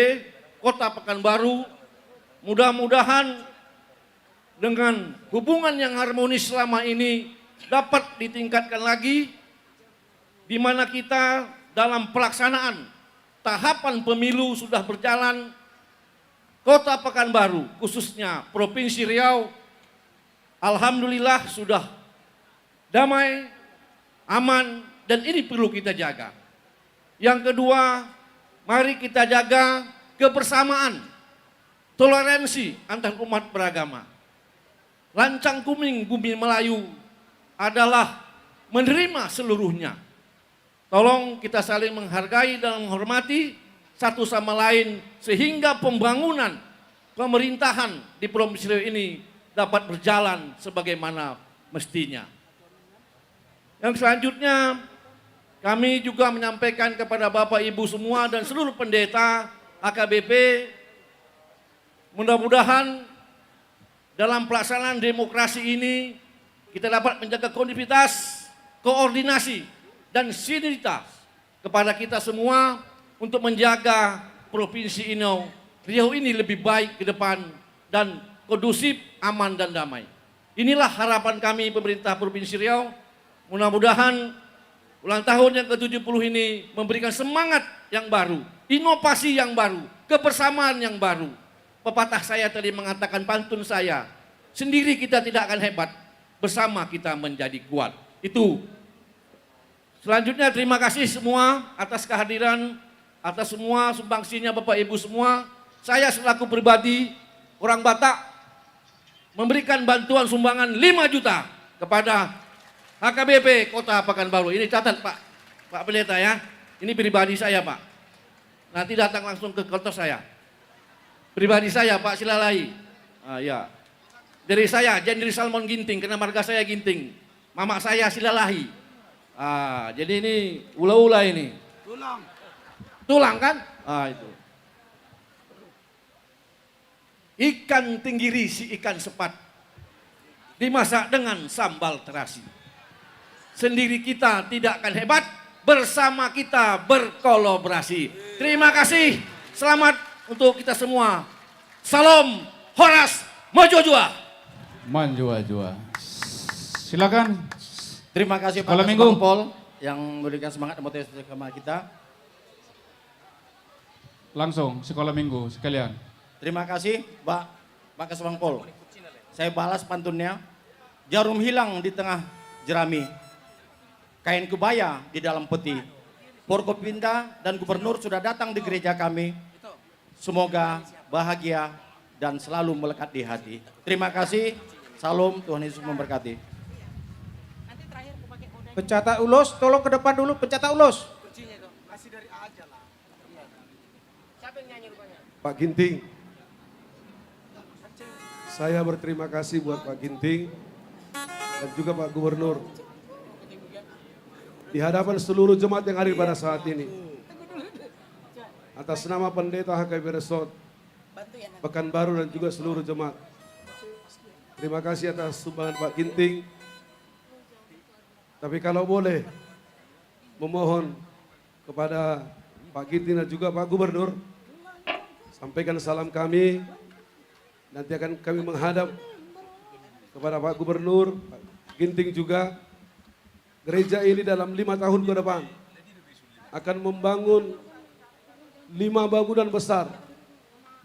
Kota Pekanbaru. Mudah-mudahan dengan hubungan yang harmonis selama ini dapat ditingkatkan lagi, di mana kita dalam pelaksanaan tahapan pemilu sudah berjalan, Kota Pekanbaru, khususnya Provinsi Riau, alhamdulillah sudah damai, aman, dan ini perlu kita jaga. Yang kedua, mari kita jaga kebersamaan, toleransi antar umat beragama. Lancang kuning bumi Melayu adalah menerima seluruhnya. Tolong kita saling menghargai dan menghormati satu sama lain, sehingga pembangunan pemerintahan di Provinsi Riau ini dapat berjalan sebagaimana mestinya. Yang selanjutnya, kami juga menyampaikan kepada Bapak Ibu semua dan seluruh pendeta H K B P, mudah-mudahan dalam pelaksanaan demokrasi ini, kita dapat menjaga kondusivitas, koordinasi, dan sinergitas kepada kita semua untuk menjaga Provinsi Riau ini lebih baik ke depan dan kondusif, aman, dan damai. Inilah harapan kami pemerintah Provinsi Riau. Mudah-mudahan ulang tahun yang ketujuh puluh ini memberikan semangat yang baru, inovasi yang baru, kebersamaan yang baru. Pepatah saya tadi mengatakan, pantun saya, "Sendiri kita tidak akan hebat, bersama kita menjadi kuat." Itu. Selanjutnya, terima kasih semua atas kehadiran, atas semua sumbangsinya Bapak Ibu semua. Saya selaku pribadi orang Batak memberikan bantuan sumbangan lima juta kepada H K B P Kota Pekanbaru. Ini catat, Pak, Pak Pendeta, ya. Ini pribadi saya, Pak. Nanti datang langsung ke kantor saya. Pribadi saya, Pak Silalahi. Ah, ya. Dari saya, Jendri Salmon Ginting, karena marga saya Ginting. Mamak saya Silalahi. Ah, jadi ini ula-ula ini. Tulang. Tulang, kan? Ah, itu. Ikan tenggiri si ikan sepat dimasak dengan sambal terasi. Sendiri kita tidak akan hebat, bersama kita berkolaborasi. Terima kasih. Selamat untuk kita semua. Salam, horas, manjua-jua. Manjua-jua. Silakan. Terima kasih, Pak Sekolah Minggu. Bang Pol, yang memberikan semangat dan motivasi kepada kita. Langsung, Sekolah Minggu sekalian. Terima kasih, Pak, Pak Kasubang Pol. Saya balas pantunnya. Jarum hilang di tengah jerami, kain kebaya di dalam peti. Forkopimda dan gubernur sudah datang di gereja kami. Semoga bahagia dan selalu melekat di hati. Terima kasih. Salam, Tuhan Yesus memberkati. Pencatat ulos, tolong ke depan dulu, pencatat ulos. Pak Ginting. Saya berterima kasih buat Pak Ginting dan juga Pak Gubernur di hadapan seluruh jemaat yang hadir pada saat ini. Atas nama Pendeta H K I P Resort Pekanbaru dan juga seluruh jemaat. Terima kasih atas sumbangan Pak Ginting. Tapi kalau boleh, memohon kepada Pak Ginting dan juga Pak Gubernur, sampaikan salam kami. Nanti akan kami menghadap kepada Pak Gubernur, Pak Ginting juga. Gereja ini dalam lima tahun ke depan akan membangun lima bangunan besar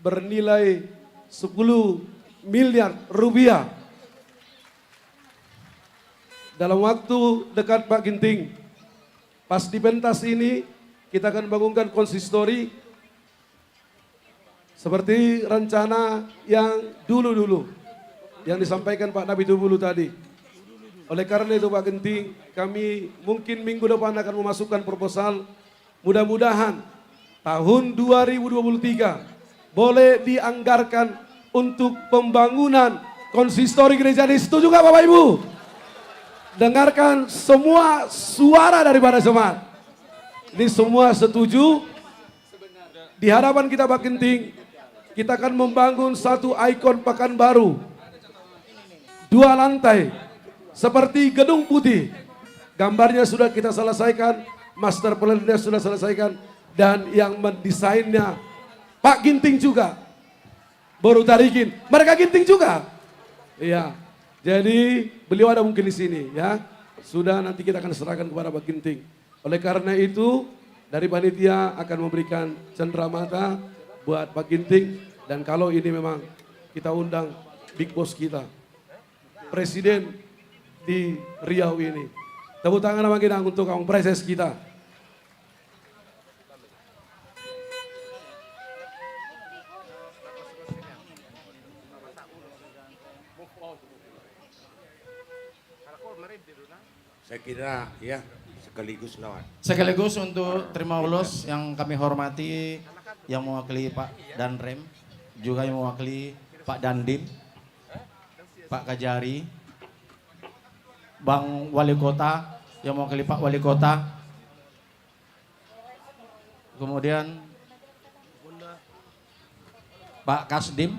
bernilai sepuluh miliar rupiah. Dalam waktu dekat, Pak Ginting, pas di pentas ini, kita akan bangunkan konsistori seperti rencana yang dulu-dulu yang disampaikan Pak Nabi Tubulu tadi. Oleh karena itu, Pak Ginting, kami mungkin minggu depan akan memasukkan proposal. Mudah-mudahan tahun dua ribu dua puluh tiga boleh dianggarkan untuk pembangunan konsistori gereja ini. Setuju nggak, Bapak Ibu? Dengarkan semua suara daripada jemaat. Ini semua setuju. Di hadapan kita, Pak Ginting, kita akan membangun satu ikon Pekanbaru. Dua lantai, seperti Gedung Putih. Gambarnya sudah kita selesaikan, master plan-nya sudah selesaikan, dan yang mendesainnya Pak Ginting juga. Boru Tarikin, mereka Ginting juga. Iya. Jadi, beliau ada mungkin di sini, ya. Sudah, nanti kita akan serahkan kepada Pak Ginting. Oleh karena itu, dari panitia akan memberikan cenderamata buat Pak Ginting. Dan kalau ini memang kita undang big boss kita, presiden di Riau ini. Tepuk tangan sama kita untuk Amang Praeses kita. Saya kira, ya, sekaligus lawan. Sekaligus untuk terima ulos yang kami hormati, yang mewakili Pak Danrem, juga yang mewakili Pak Dandim, Pak Kajari, Bang Wali Kota, yang mewakili Pak Wali Kota, kemudian Pak Kasdim,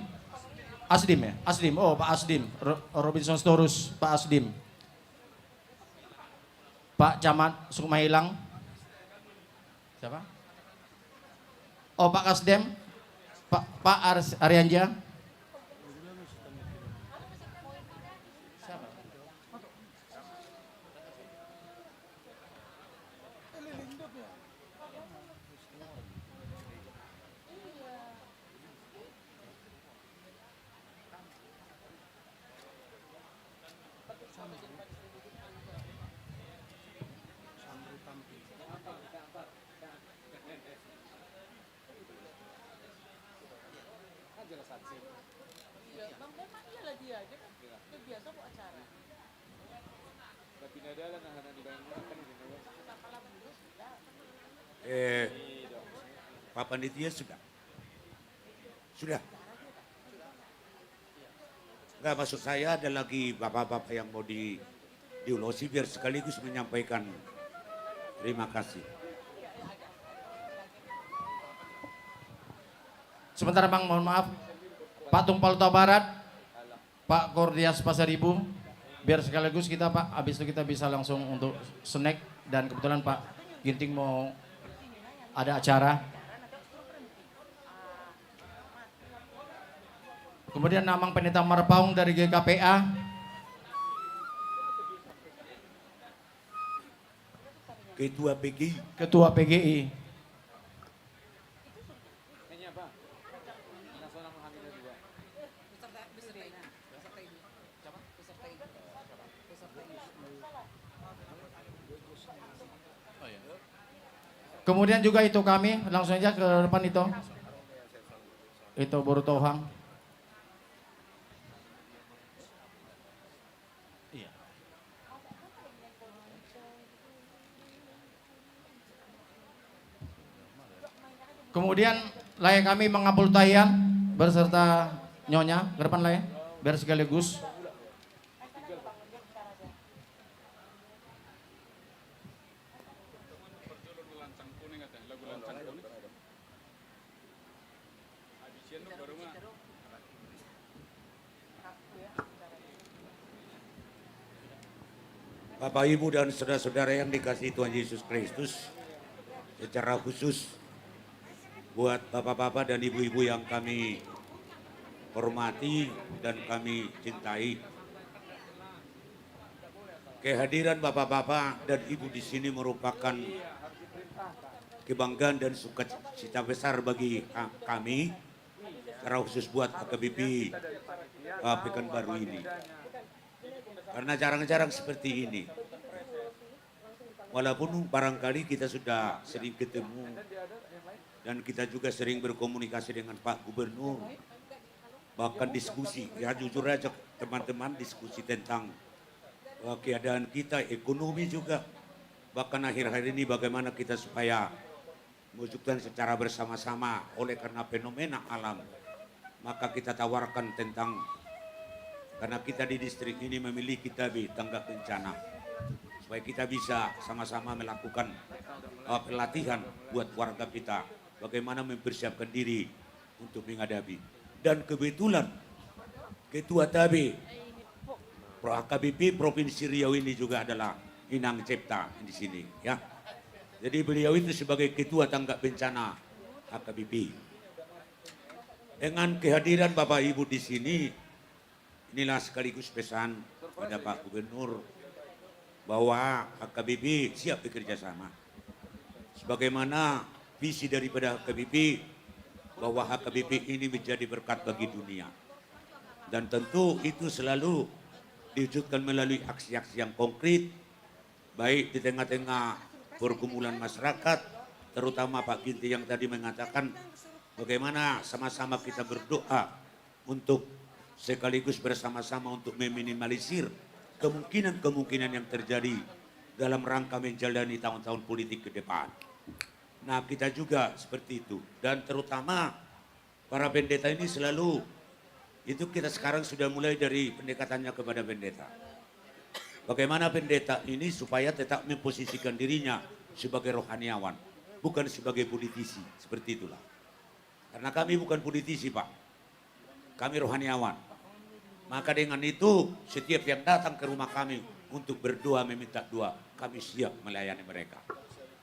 Asdim, ya? Asdim, oh, Pak Asdim, Ro-, Robinson Sitorus, Pak Asdim. Pak Camat Sukmahilang. Siapa? Oh, Pak Kasdem. Pak, Pak Ars-, Arianja. Siapa? Eh, Pak Panitia sudah? Sudah? Enggak, maksud saya ada lagi bapak-bapak yang mau di, diulosi biar sekaligus menyampaikan terima kasih. Sebentar, Bang, mohon maaf. Pak Tumpal Tua Barat, Pak Kordias Pasaribu, biar sekaligus kita, Pak, habis itu kita bisa langsung untuk snack dan kebetulan Pak Ginting mau ada acara. Kemudian Amang Pendeta Marpaung dari G K P A. Ketua P G I. Ketua P G I. Kemudian juga itu kami, langsung aja ke depan itu. Itu Boru Tohang. Iya. Kemudian Lae, kami mengabul tahian berserta nyonya ke depan, Lae, biar sekaligus. Bapak, Ibu, dan saudara-saudara yang dikasihi Tuhan Yesus Kristus, secara khusus buat bapak-bapak dan ibu-ibu yang kami hormati dan kami cintai, kehadiran bapak-bapak dan ibu di sini merupakan kebanggaan dan sukacita besar bagi, ah, kami, secara khusus buat H K B P, ah, Pekanbaru ini. Karena jarang-jarang seperti ini. Walaupun barangkali kita sudah sering ketemu dan kita juga sering berkomunikasi dengan Pak Gubernur, bahkan diskusi, ya, jujur aja, teman-teman, diskusi tentang, eh, keadaan kita, ekonomi juga, bahkan akhir-akhir ini bagaimana kita supaya mewujudkan secara bersama-sama oleh karena fenomena alam. Maka kita tawarkan tentang, karena kita di distrik ini memiliki tabe tanggap bencana, supaya kita bisa sama-sama melakukan, eh, pelatihan buat warga kita, bagaimana mempersiapkan diri untuk menghadapi. Dan kebetulan Ketua Tabe Pro-, H K B P Provinsi Riau ini juga adalah Inang Cipta di sini, ya. Jadi beliau itu sebagai Ketua Tanggap Bencana H K B P. Dengan kehadiran Bapak Ibu di sini, inilah sekaligus pesan pada Pak Gubernur bahwa H K B P siap bekerja sama. Sebagaimana visi daripada H K B P, bahwa H K B P ini menjadi berkat bagi dunia. Dan tentu itu selalu diwujudkan melalui aksi-aksi yang konkret, baik di tengah-tengah pergumulan masyarakat, terutama Pak Ginting yang tadi mengatakan bagaimana sama-sama kita berdoa untuk sekaligus bersama-sama untuk meminimalisir kemungkinan-kemungkinan yang terjadi dalam rangka menjalani tahun-tahun politik ke depan. Nah, kita juga seperti itu. Dan terutama para pendeta ini selalu, itu kita sekarang sudah mulai dari pendekatannya kepada pendeta. Bagaimana pendeta ini supaya tetap memposisikan dirinya sebagai rohaniawan, bukan sebagai politisi, seperti itulah. Karena kami bukan politisi, Pak. Kami rohaniawan. Maka dengan itu, setiap yang datang ke rumah kami untuk berdoa, meminta doa, kami siap melayani mereka.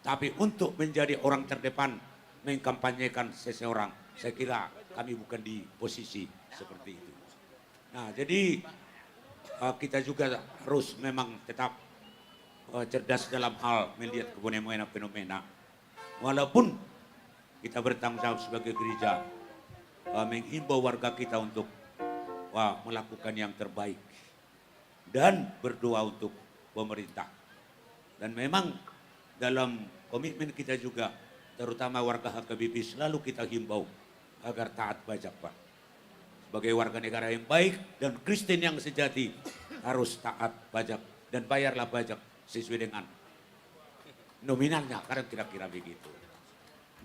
Tapi untuk menjadi orang terdepan, mengkampanyekan seseorang, saya kira kami bukan di posisi seperti itu. Nah, jadi, eh, kita juga harus memang tetap, eh, cerdas dalam hal melihat fenomena-fenomena. Walaupun kita bertanggung jawab sebagai gereja, eh, menghimbau warga kita untuk, wah, melakukan yang terbaik dan berdoa untuk pemerintah. Dan memang dalam komitmen kita juga, terutama warga H K B P, selalu kita himbau agar taat pajak, Pak. Sebagai warga negara yang baik dan Kristen yang sejati, harus taat pajak dan bayarlah pajak sesuai dengan nominalnya, kadang kira-kira begitu.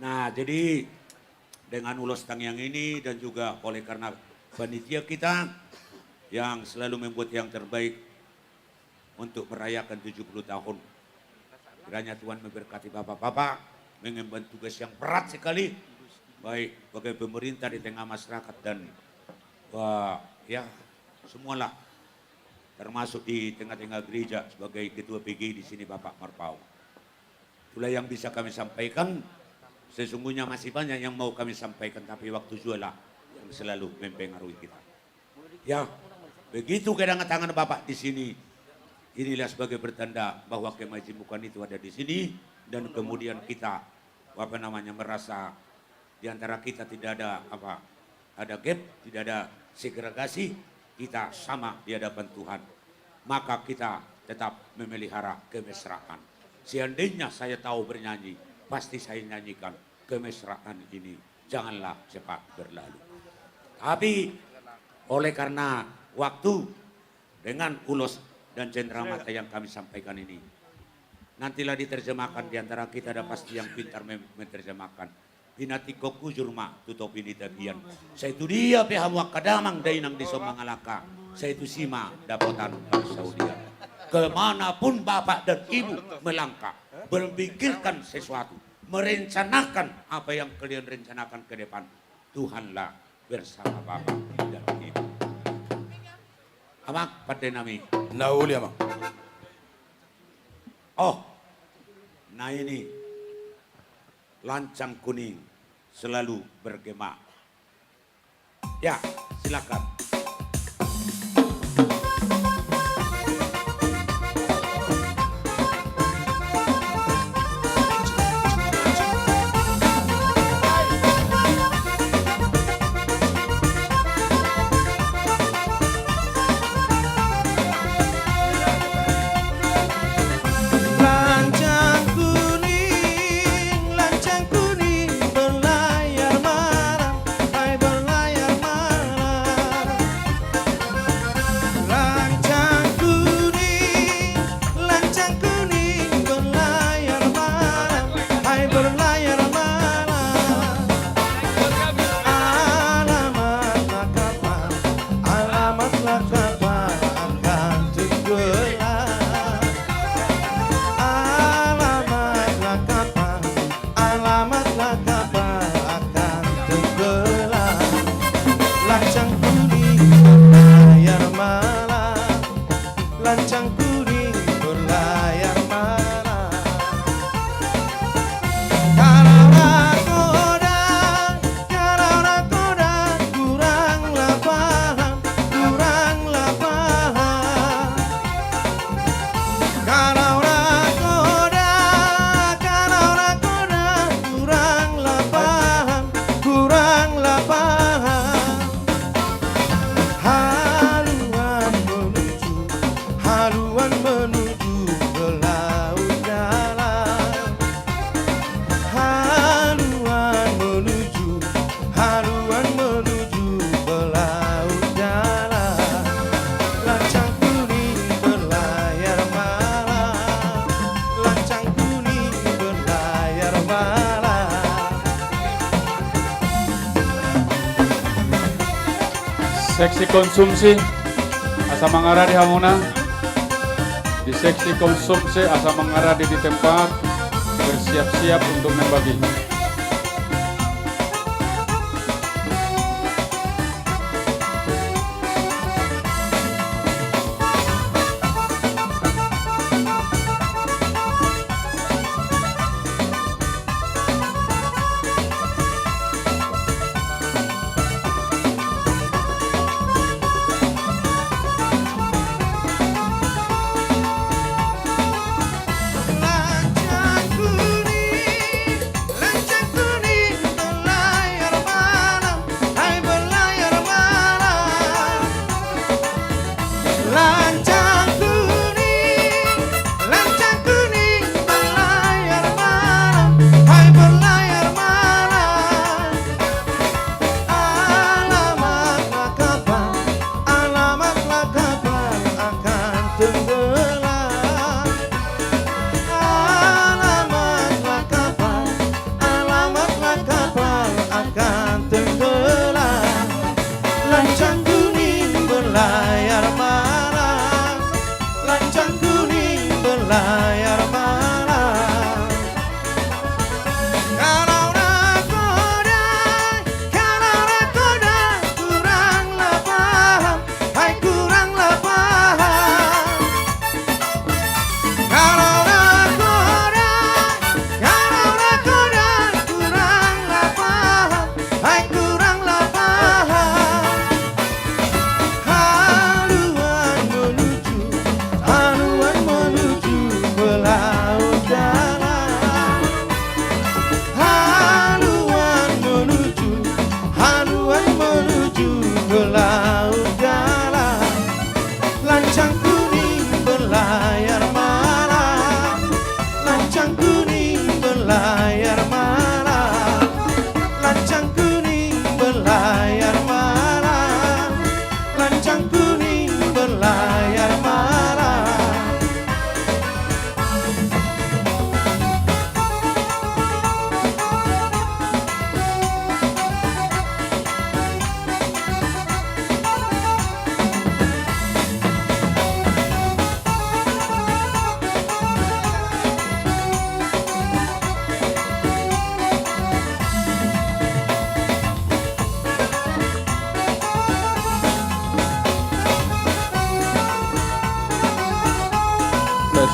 Nah, jadi dengan ulos tangiang ini dan juga oleh karena panitia kita yang selalu membuat yang terbaik untuk merayakan tujuh puluh tahun, kiranya Tuhan memberkati bapak-bapak mengemban tugas yang berat sekali, baik sebagai pemerintah di tengah masyarakat dan, wah, ya, semualah, termasuk di tengah-tengah gereja sebagai ketua P G I di sini, Bapak Marpaung. Itulah yang bisa kami sampaikan. Sesungguhnya masih banyak yang mau kami sampaikan, tapi waktu jualah yang selalu mempengaruhi kita. Ya, begitu kedatangan Bapak di sini, inilah sebagai pertanda bahwa kemajemukan itu ada di sini, dan kemudian kita, apa namanya, merasa di antara kita tidak ada apa, ada gap, tidak ada segregasi, kita sama di hadapan Tuhan. Maka kita tetap memelihara kemesraan. Seandainya saya tahu bernyanyi, pasti saya nyanyikan kemesraan ini. Janganlah cepat berlalu. Tapi oleh karena waktu, dengan ulos dan cenderamata yang kami sampaikan ini, nantilah diterjemahkan di antara kita, ada pasti yang pintar mem-, menerjemahkan. Pinatingkon hujur ma tu topi ni tapian. Sai tu dia pe hamu angka damang dainang dison mangalangka, sai tusi ma dapotan parsaulian. Ke mana pun bapak dan ibu melangkah, memikirkan sesuatu, merencanakan apa yang kalian rencanakan ke depan, Tuhanlah bersama bapak dan ibu. Amang, pande nami. Na uli, Amang. Oh, na ini. Lancang kuning selalu bergema. Ya, silakan. Lancang kuning, lancang kuning berlayar malam, hai berlayar malam. Lancang kuning, lancang kuning berlayar malam, hai berlayar malam. Alamatlah kapan, alamatlah kapan akan tenggelam. Alamatlah kapan, alamatlah kapan akan tenggelam. Lancang kuning berlayar malam, lancang kuning berlayar malam. Kalau nakodang, kalau nakodang, kuranglah paham, kuranglah paham. Kalau nakodang, kalau nakodang, kuranglah paham, kuranglah paham. Haluan menuju, haluan menuju ke laut dalam. Haluan menuju, haluan menuju ke laut dalam. Lancang kuning berlayar malam, lancang kuning berlayar malam. Seksi konsumsi, asa mangaradi hamuna. Di seksi konsumsi, asa mangaradi di tempat, bersiap-siap untuk membagi. Lancang kuning, lancang kuning berlayar malam, hai berlayar malam. Lancang kuning, lancang kuning berlayar malam, hai berlayar malam. Alamatlah kapan, alamatlah kapan akan tenggelam. Alamatlah kapan, alamatlah kapan akan tenggelam. Lancang kuning berlayar malam, lancang kuning berlayar malam. Kalau nakodang, kalau nakodang, kuranglah paham, hai kuranglah paham. Kalau nakodang, kalau nakodang, kuranglah paham, hai kuranglah paham. Haluan menuju, haluan menuju ke laut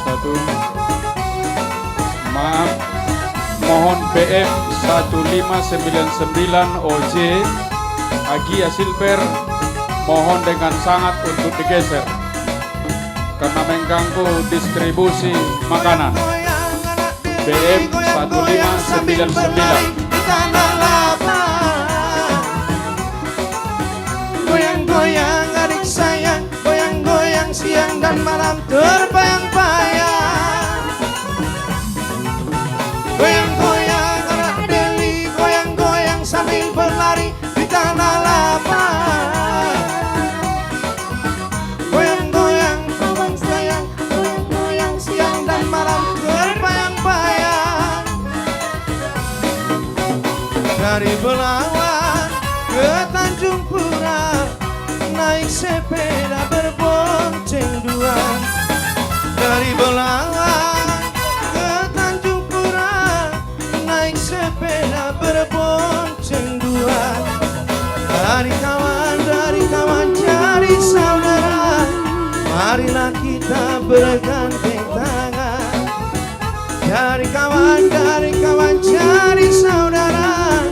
Satu. Maaf, mohon B M satu lima sembilan sembilan O J, Agia Silver, mohon dengan sangat untuk digeser karena mengganggu distribusi makanan. B M satu lima sembilan sembilan. Goyang-goyang adik sayang, goyang-goyang siang dan malam terbayang-bayang. Goyang-goyang anak Deli, goyang-goyang sambil berlari di tanah lapang. Goyang-goyang abang sayang, goyang-goyang siang dan malam terbayang-bayang. Dari Belawan ke Tanjung Pura, naik sepeda berbonceng dua. Dari Belawan ke Tanjung Pura, naik sepeda berbonceng dua. Dari kawan, dari kawan jadi saudara, marilah kita bergandeng tangan. Dari kawan, dari kawan jadi saudara,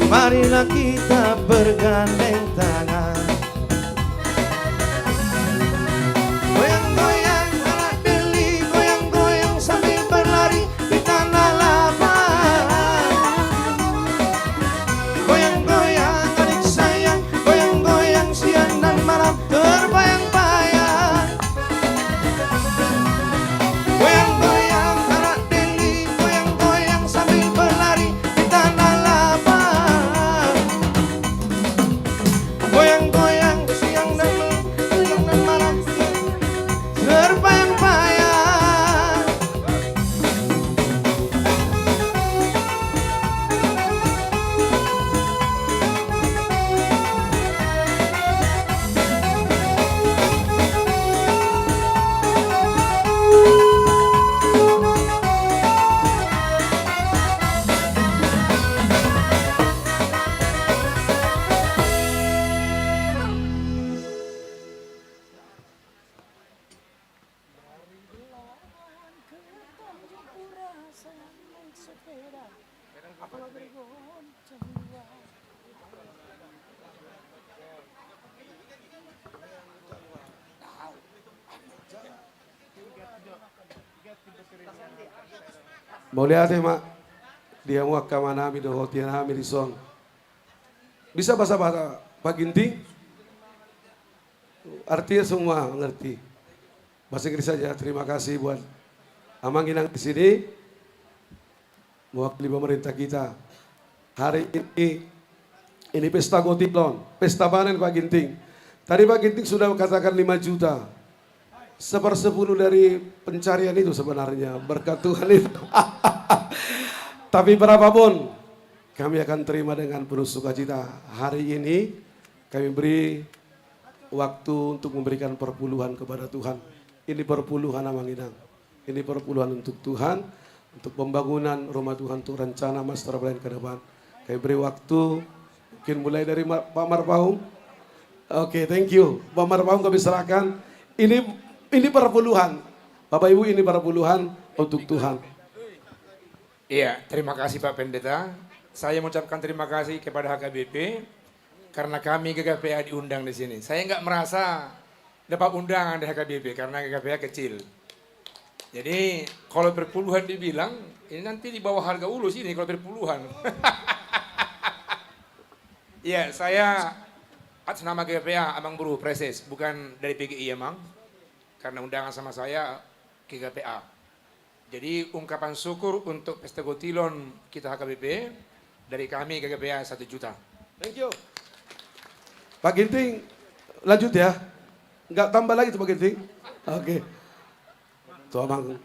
marilah kita bergandeng tangan. Goyang-goyang anak Deli, goyang-goyang sambil berlari di tanah lapang. Goyang-goyang adik sayang, goyang-goyang siang dan malam terbayang-bayang. Goyang-goyang anak Deli, goyang-goyang sambil berlari di tanah lapang. Goyang-goyang siang dan, siang dan malam terbayang-bayang. Mauliate ma di hamu angka amanami dohot inanami dison. Bisa bahasa, bahasa Pak Ginting? Artinya semua mengerti. Bahasa Inggris saja. Terima kasih buat Amang Inang di sini, mewakili pemerintah kita. Hari ini, ini pesta gotilon, pesta panen, Pak Ginting. Tadi Pak Ginting sudah katakan lima juta. Sepersepuluh dari pencarian itu sebenarnya, berkat Tuhan itu. Tapi berapapun, kami akan terima dengan penuh sukacita. Hari ini kami beri waktu untuk memberikan perpuluhan kepada Tuhan. Ini perpuluhan, Amang Inang. Ini perpuluhan untuk Tuhan, untuk pembangunan rumah Tuhan, untuk rencana master plan ke depan. Kami beri waktu, mungkin mulai dari Ma-, Pak Marpaung. Oke, thank you. Pak Marpaung kami serahkan. Ini, ini perpuluhan. Bapak Ibu, ini perpuluhan untuk Tuhan. Iya, terima kasih Pak Pendeta. Saya mengucapkan terima kasih kepada H K B P karena kami G K P A diundang di sini. Saya nggak merasa dapat undangan dari H K B P karena G K P A kecil. Jadi kalau perpuluhan dibilang, ini nanti di bawah harga ulos ini kalau perpuluhan. Iya, saya atas nama G K P A, Amang Bru Praeses, bukan dari P G I, Amang. Karena undangan sama saya G K P A. Jadi, ungkapan syukur untuk pesta gotilon kita H K B P dari kami G K P A satu juta. Thank you. Pak Ginting, lanjut ya. Nggak tambah lagi tuh, Pak Ginting. Oke. Tuh, Amang.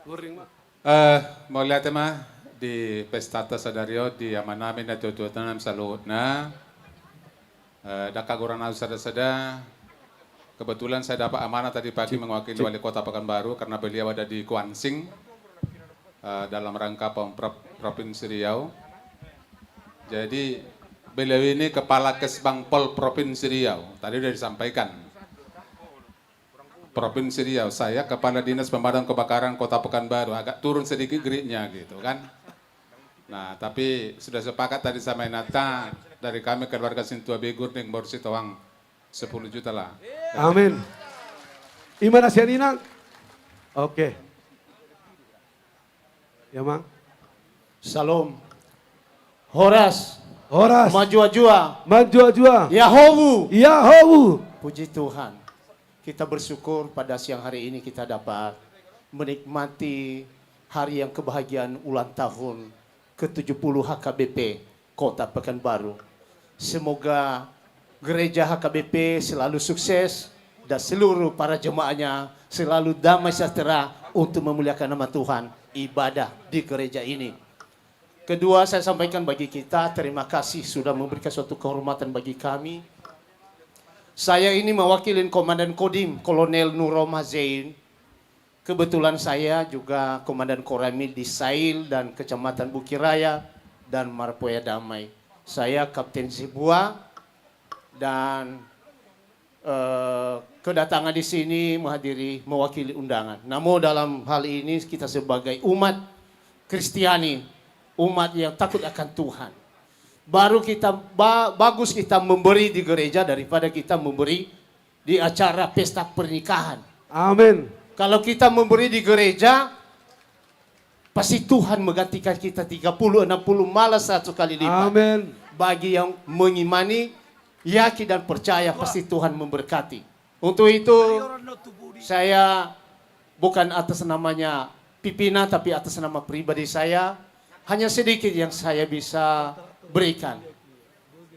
Guring, Mak. Eh, mauliate ma di pestanta sadari on, di amanami, natuatuanta nami saluhutna. Eh, dang hagorahon au sada-sada. Kebetulan saya dapat amanah tadi pagi mewakili Wali Kota Pekanbaru karena beliau ada di Kuansing, eh, dalam rangka Pemprov Provinsi Riau. Jadi, beliau ini Kepala Kesbangpol Provinsi Riau. Tadi udah disampaikan. Provinsi Riau, saya Kepala Dinas Pemadam Kebakaran Kota Pekanbaru, agak turun sedikit gridnya gitu kan. Nah, tapi sudah sepakat tadi sama inanta, dari kami keluarga Sintua Begur ning Bor Sitohang, sepuluh juta lah. Amin. Ima na sian i, Nang? Oke. Ya, Mang. Salom. Horas. Horas. Manjual-jual. Manjual-jual. Yahowu. Yahowu. Puji Tuhan. Kita bersyukur pada siang hari ini kita dapat menikmati hari yang kebahagiaan ulang tahun ke tujuh puluh H K B P Kota Pekanbaru. Semoga gereja H K B P selalu sukses dan seluruh para jemaatnya selalu damai sejahtera untuk memuliakan nama Tuhan, ibadah di gereja ini. Kedua, saya sampaikan bagi kita, terima kasih sudah memberikan suatu kehormatan bagi kami. Saya ini mewakili Komandan Kodim, Kolonel Nur Roma Zein. Kebetulan saya juga Komandan Koramil di Sail dan Kecamatan Bukiraya dan Marpoya Damai. Saya Kapten Zebua dan, eh, kedatangan di sini menghadiri, mewakili undangan. Namun dalam hal ini kita sebagai umat Kristiani, umat yang takut akan Tuhan, baru kita ba-, bagus kita memberi di gereja daripada kita memberi di acara pesta pernikahan. Amin. Kalau kita memberi di gereja, pasti Tuhan menggantikan kita tiga puluh, enam puluh, malah seratus kali lipat. Amin. Bagi yang mengimani, yakin dan percaya, pasti Tuhan memberkati. Untuk itu, saya bukan atas namanya pimpinan, tapi atas nama pribadi saya, hanya sedikit yang saya bisa berikan.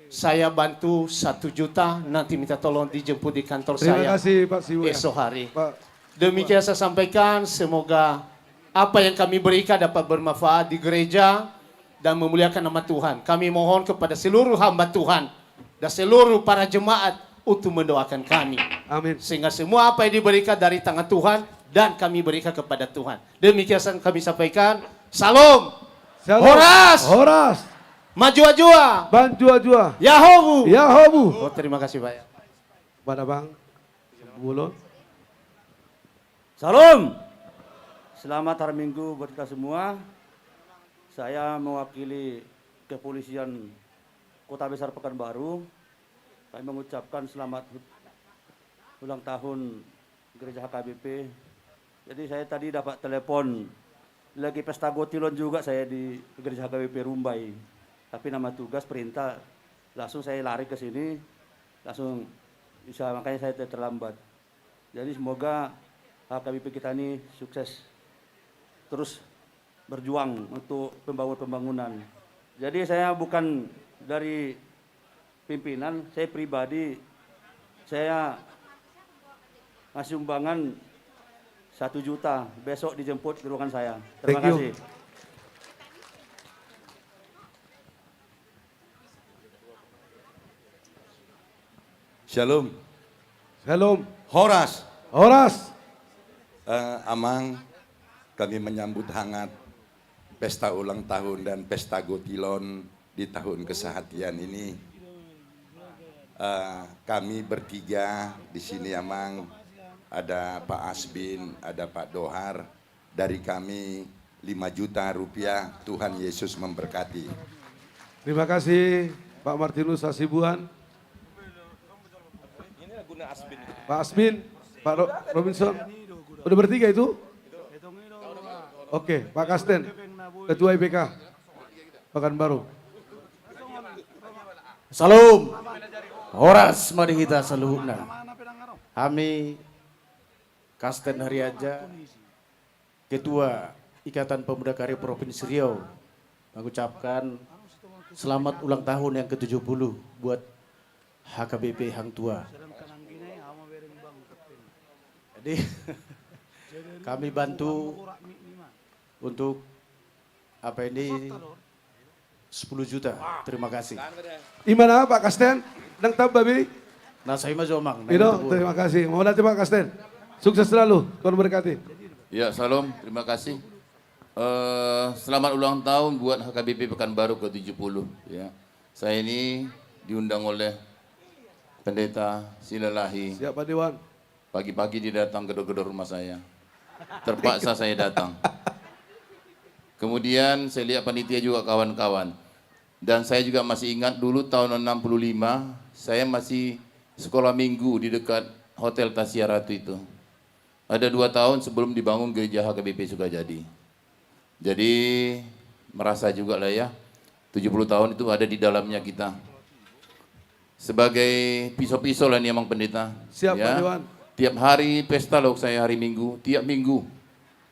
Saya bantu satu juta, nanti minta tolong dijemput di kantor saya esok hari. Terima kasih, Pak Sibuan. Pak. Demikian saya sampaikan, semoga apa yang kami berikan dapat bermanfaat di gereja dan memuliakan nama Tuhan. Kami mohon kepada seluruh hamba Tuhan dan seluruh para jemaat untuk mendoakan kami. Amin. Sehingga semua apa yang diberikan dari tangan Tuhan dan kami berikan kepada Tuhan. Demikian yang kami sampaikan. Salom. Salom. Horas. Horas. Manjual-jual. Manjual-jual. Yahowu. Yahowu. Oh, terima kasih banyak. Mana, Bang? Bulon. Salom. Selamat hari Minggu buat kita semua. Saya mewakili Kepolisian Kota Besar Pekanbaru. Kami mengucapkan selamat ulang tahun Gereja H K B P. Jadi, saya tadi dapat telepon, lagi pesta gotilon juga saya di Gereja H K B P Rumbai. Tapi nama tugas, perintah, langsung saya lari ke sini, langsung bisa, makanya saya ter-, terlambat. Jadi, semoga H K B P kita ini sukses terus berjuang untuk pembangun-pembangunan. Jadi, saya bukan dari pimpinan, saya pribadi, saya ngasih sumbangan satu juta, besok dijemput di ruangan saya. Terima kasih. Thank you. Shalom. Shalom. Horas. Horas. Eh, Amang, kami menyambut hangat pesta ulang tahun dan pesta gotilon di tahun kesehatian ini. Eh, kami bertiga di sini, Amang, ada Pak Asbin, ada Pak Dohar, dari kami lima juta rupiah. Tuhan Yesus memberkati. Terima kasih, Pak Martinus Hasibuan. Pak Asbin, Pak Ro-, Robinson. Udah bertiga itu? Oke, Pak Kasten, Ketua I P K Pekanbaru. Shalom. Horas ma di hita saluhutna. Hami Kasten Harianja, Ketua Ikatan Pemuda Karir Provinsi Riau, mengucapkan selamat ulang tahun yang ketujuh puluh buat H K B P Hang Tuah. Jadi, kami bantu untuk apa ini, sepuluh juta. Terima kasih. Imana, Pak Kasten? Ndang tamba be? Nah, saya mah Jomang. Nah, itu, Bu. Terima kasih. Mohon hati, Pak Kasten. Sukses selalu. Tuhan berkati. Ya, salam. Terima kasih. Eh, selamat ulang tahun buat H K B P Pekanbaru ke tujuh puluh, ya. Saya ini diundang oleh Pendeta Silalahi. Siap, Pak Dewan. Pagi-pagi dia datang gedor-gedor rumah saya. Terpaksa saya datang. Kemudian saya lihat panitia juga kawan-kawan. Dan saya juga masih ingat dulu tahun enam puluh lima, saya masih sekolah minggu di dekat Hotel Tasya Ratu itu. Ada dua tahun sebelum dibangun gereja H K B P Sukajadi. Jadi, merasa juga lah ya, tujuh puluh tahun itu ada di dalamnya kita. Sebagai piso-piso lah nih, Amang Pendeta. Siap, ya. Pak Dewan. Tiap hari pesta loh saya hari Minggu, tiap Minggu.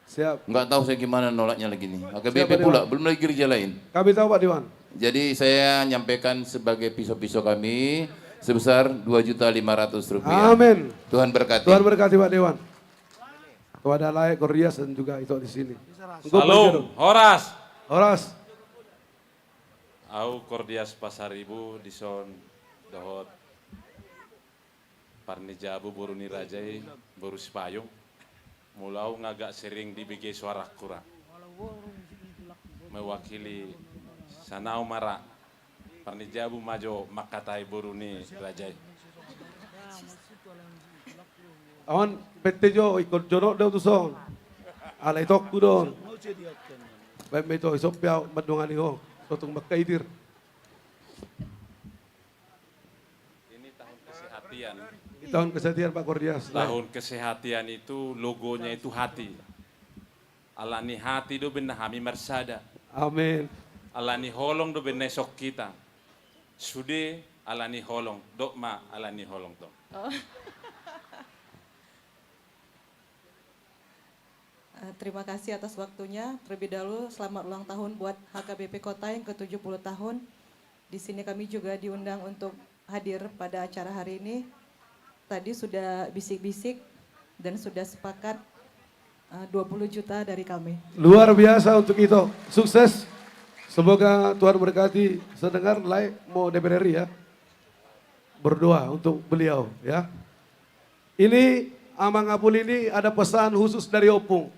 Siap. Nggak tahu saya gimana nolaknya lagi nih. Siap, Pak Dewan. H K B P pula, belum lagi gereja lain. Kami tahu, Pak Dewan. Jadi saya nyampaikan sebagai piso-piso kami sebesar dua juta lima ratus rupiah. Amin. Tuhan berkati. Tuhan berkati, Pak Dewan. Kepada lae Gordias dan juga Ito di sini. Engkau, Pak Dewan. Shalom, horas. Horas. Au Gordias Pasaribu dison dohot Parnijabu boru ni raja i, boru Sipayung. Molo au nga agak sering dibege soarangku ra. Mewakili sanau ma ra. Parnijabu ma jo mangkatai boru ni raja i. Awan pette jo, ingkon jonok do tuson. Alai tokku do on. Baen ma ito, isompe au mandongani ho. Sotung mangkaidir. Ini tahun kesehatian. Ini tahun kesehatian, Pak Gordias. Tahun kesehatian itu logonya itu hati. Ala ni hati do umbahen hami marsada. Amin. Ala ni holong do umbahen dison hita. Sude ala ni holong, dok ma ala ni holong tong. Oh. Eh, terima kasih atas waktunya. Terlebih dahulu, selamat ulang tahun buat H K B P Kota yang ketujuh puluh tahun. Di sini kami juga diundang untuk hadir pada acara hari ini. Tadi sudah bisik-bisik dan sudah sepakat, eh, dua puluh juta dari kami. Luar biasa untuk Ito. Sukses. Semoga Tuhan memberkati. Saya dengar lae mau D P R RI ya. Berdoa untuk beliau ya. Ini Amang Apul ini ada pesan khusus dari Opung.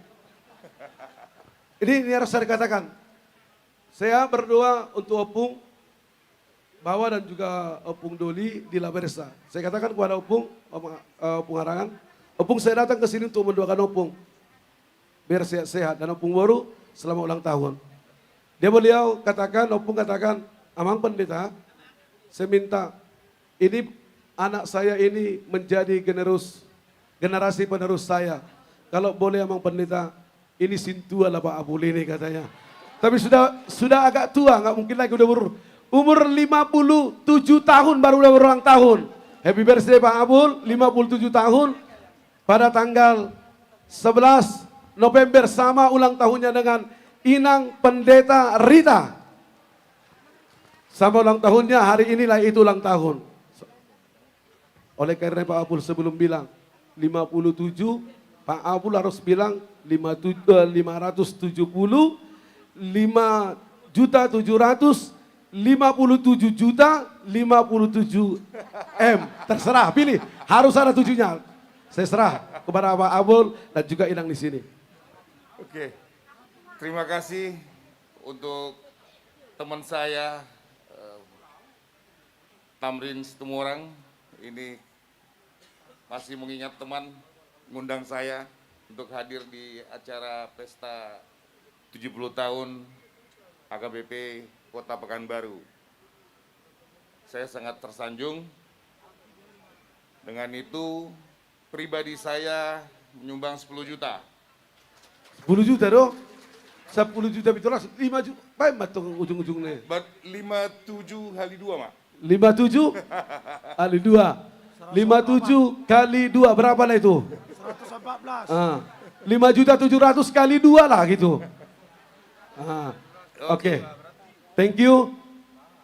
Ini, ini harus saya katakan. Saya berdoa untuk Opung Bawa dan juga Opung Doli di Labersa. Saya katakan kepada Opung, Om, eh, Opung Harangan, Opung, saya datang ke sini untuk mendoakan Opung. Biar sehat-sehat. Dan Opung Boru, selamat ulang tahun. Dia, beliau katakan, Opung katakan, "Amang Pendeta, saya minta ini anak saya ini menjadi generus, generasi penerus saya. Kalau boleh, Amang Pendeta, ini sintua lah Pak Apul ini," katanya. Tapi sudah, sudah agak tua, nggak mungkin lagi, udah umur, umur lima puluh tujuh tahun baru udah berulang tahun. Happy birthday, Pak Apul, lima puluh tujuh tahun. Pada tanggal sebelas November sama ulang tahunnya dengan Inang Pendeta Rita. Sama ulang tahunnya, hari inilah itu ulang tahun. Oleh karena Pak Apul sebelum bilang lima puluh tujuh, Pak Apul harus bilang lima tujuh, eh, lima ratus tujuh puluh, lima juta tujuh ratus lima puluh tujuh juta lima puluh tujuh M. Terserah, pilih. Harus ada tujuhnya. Saya serah kepada Pak Apul dan juga Inang di sini. Oke. Terima kasih untuk teman saya, eh, Tamrin Situmorang. Ini masih mengingat teman, ngundang saya untuk hadir di acara pesta tujuh puluh tahun H K B P Kota Pekanbaru. Saya sangat tersanjung. Dengan itu, pribadi saya menyumbang sepuluh juta. Sepuluh juta do? Sepuluh juta pitu ratus, lima juta. Baik, matong ujung-ujungnya. Bat lima tujuh kali dua, Mak. Lima tujuh kali dua. Lima tujuh kali dua, berapa lah itu? Seratus empat belas. Ah, lima juta tujuh ratus kali dua lah gitu. Ah, oke. Oke. Thank you.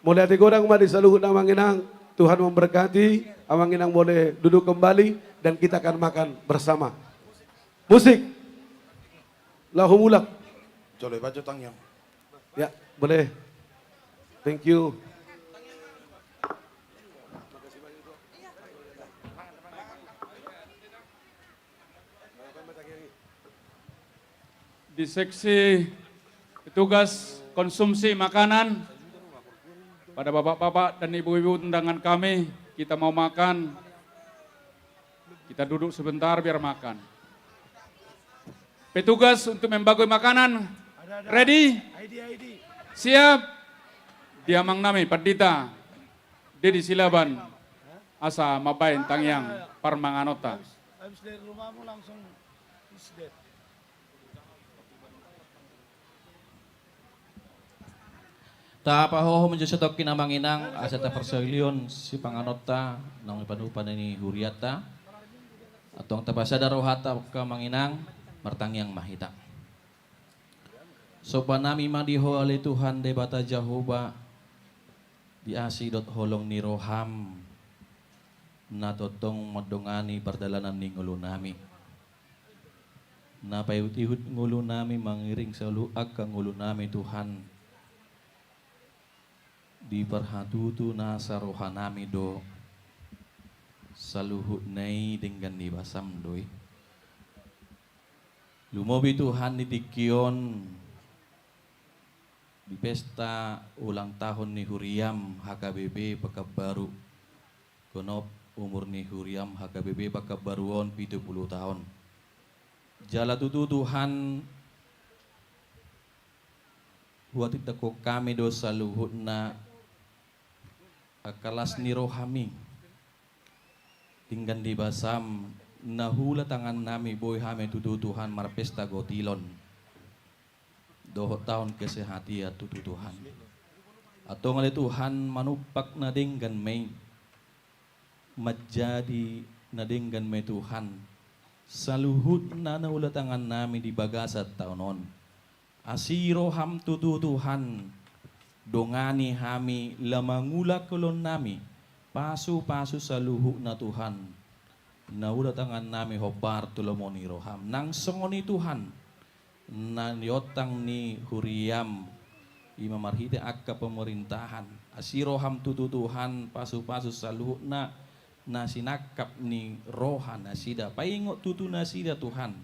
Mauliate godang ma di saluhut Amang Inang. Tuhan memberkati. Amang Inang boleh duduk kembali dan kita akan makan bersama. Musik. Laho mulak. Jolo, ibajo tangiang. Ya, boleh. Thank you. Di seksi petugas konsumsi makanan, pada bapak-bapak dan ibu-ibu undangan kami, kita mau makan Kita duduk sebentar biar makan. Petugas untuk membagi makanan. Ready? Siap? Di amang nami, pandita Dedi Silaban, asa mambahen tangiang parmanganonta. Habis dari rumahmu langsung is dead. Tapahohom jo satongkin amang inang, asa taparsaulihon sipanganonta naung dipanupa ni hurianta. Antong tapasada rohanta angka amang inang, martangiang ma hita. Somba nami ma di Ho ale Tuhan Debata Jahowa, di asi dohot holong ni roham, na tongtong mandongani pardalanan ni ngolu nami. Na paihutihut ngolu nami, mangiring saluhut angka ngolu nami Tuhan. Di parhatutu nasa roha nami do, saluhutna i denggan ni basam do i. Lumobi Tuhan di tingki on, di pesta ulang tahun ni huriam H K B P Pekanbaru. Genop umur ni huriam H K B P Pekanbaru on pitu pulu taon. Jala tutu Tuhan, huhatindangkon hami do saluhutna angka las ni rohami. Denggan ni basam na huula tangan nami boi hami tutu Tuhan marpesta gotilon dohot taon kesehatian tutu Tuhan. Antong ale Tuhan, manumpak na denggan ma i, manjadi na denggan ma i Tuhan saluhutna na huula tangan nami di bagasan taon on. Asi roham tutu Tuhan, dongani hami laho mangula ulaon nami, pasupasu saluhutna Tuhan. Na huula tangan nami hombar tu lomo ni roham. Nang songon i Tuhan, na niontang ni huriam, i ma marhite angka pemerintahan. Asi roham tutu Tuhan, pasupasu saluhutna na sinangkap ni roha nasida. Paingot tutu nasida Tuhan,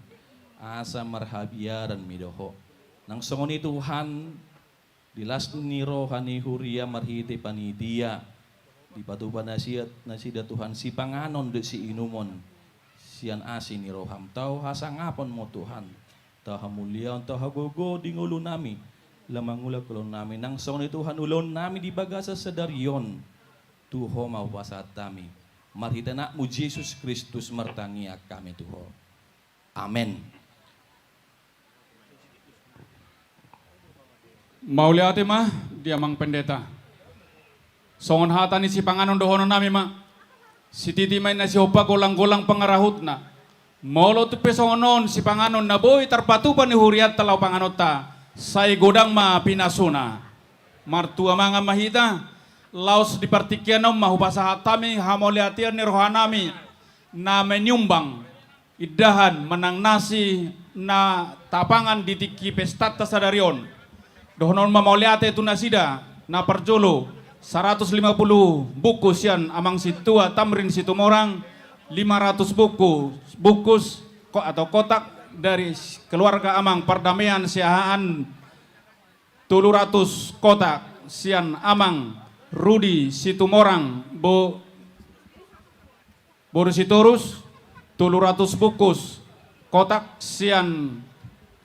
asa marhabiaran ma i do Ho. Nang songon i Tuhan, di las ni roha ni huria marhite panitia, dipatupa nasida, nasida Tuhan sipanganon dohot siinumon sian asi ni roham. Tau hasangapon ma Tuhan, tau hamuliaon, tau hagogoon di ngolu nami, laho mangula ulaon nami. Nang songon i Tuhan, ulaon nami di bagasan sadari on, tu Ho ma hupasahat hami. Marhite Anakmu Jesus Kristus martangiang hami tu Ho. Amen. Mauliate ma di amang pendeta. Songon hata ni sipanganon dohonon nami ma. Sititi ma inna sihompa, golanggolang pangarahutna. Molo tung pe songon on sipanganon na boi tarpatupa ni hurianta laho panganonta, sai godang ma pinasuna. Martua mangan ma hita, laos di partingkian on ma hupasahat hami hamauliateon ni roha nami na menyumbang indahan manang nasi na tapangan di tingki pestanta sadari on. Dohonon ma mauliate tu nasida, na parjolo, saratus lima pulu bungkus sian Amang Sintua Tamrin Situmorang, lima ratus bungkus, bungkus ko-, atau kotak dari keluarga Amang Pardamaian Siahaan, tolu ratus kotak sian Amang Rudi Situmorang, bo-, boru Sitorus, tolu ratus bungkus kotak sian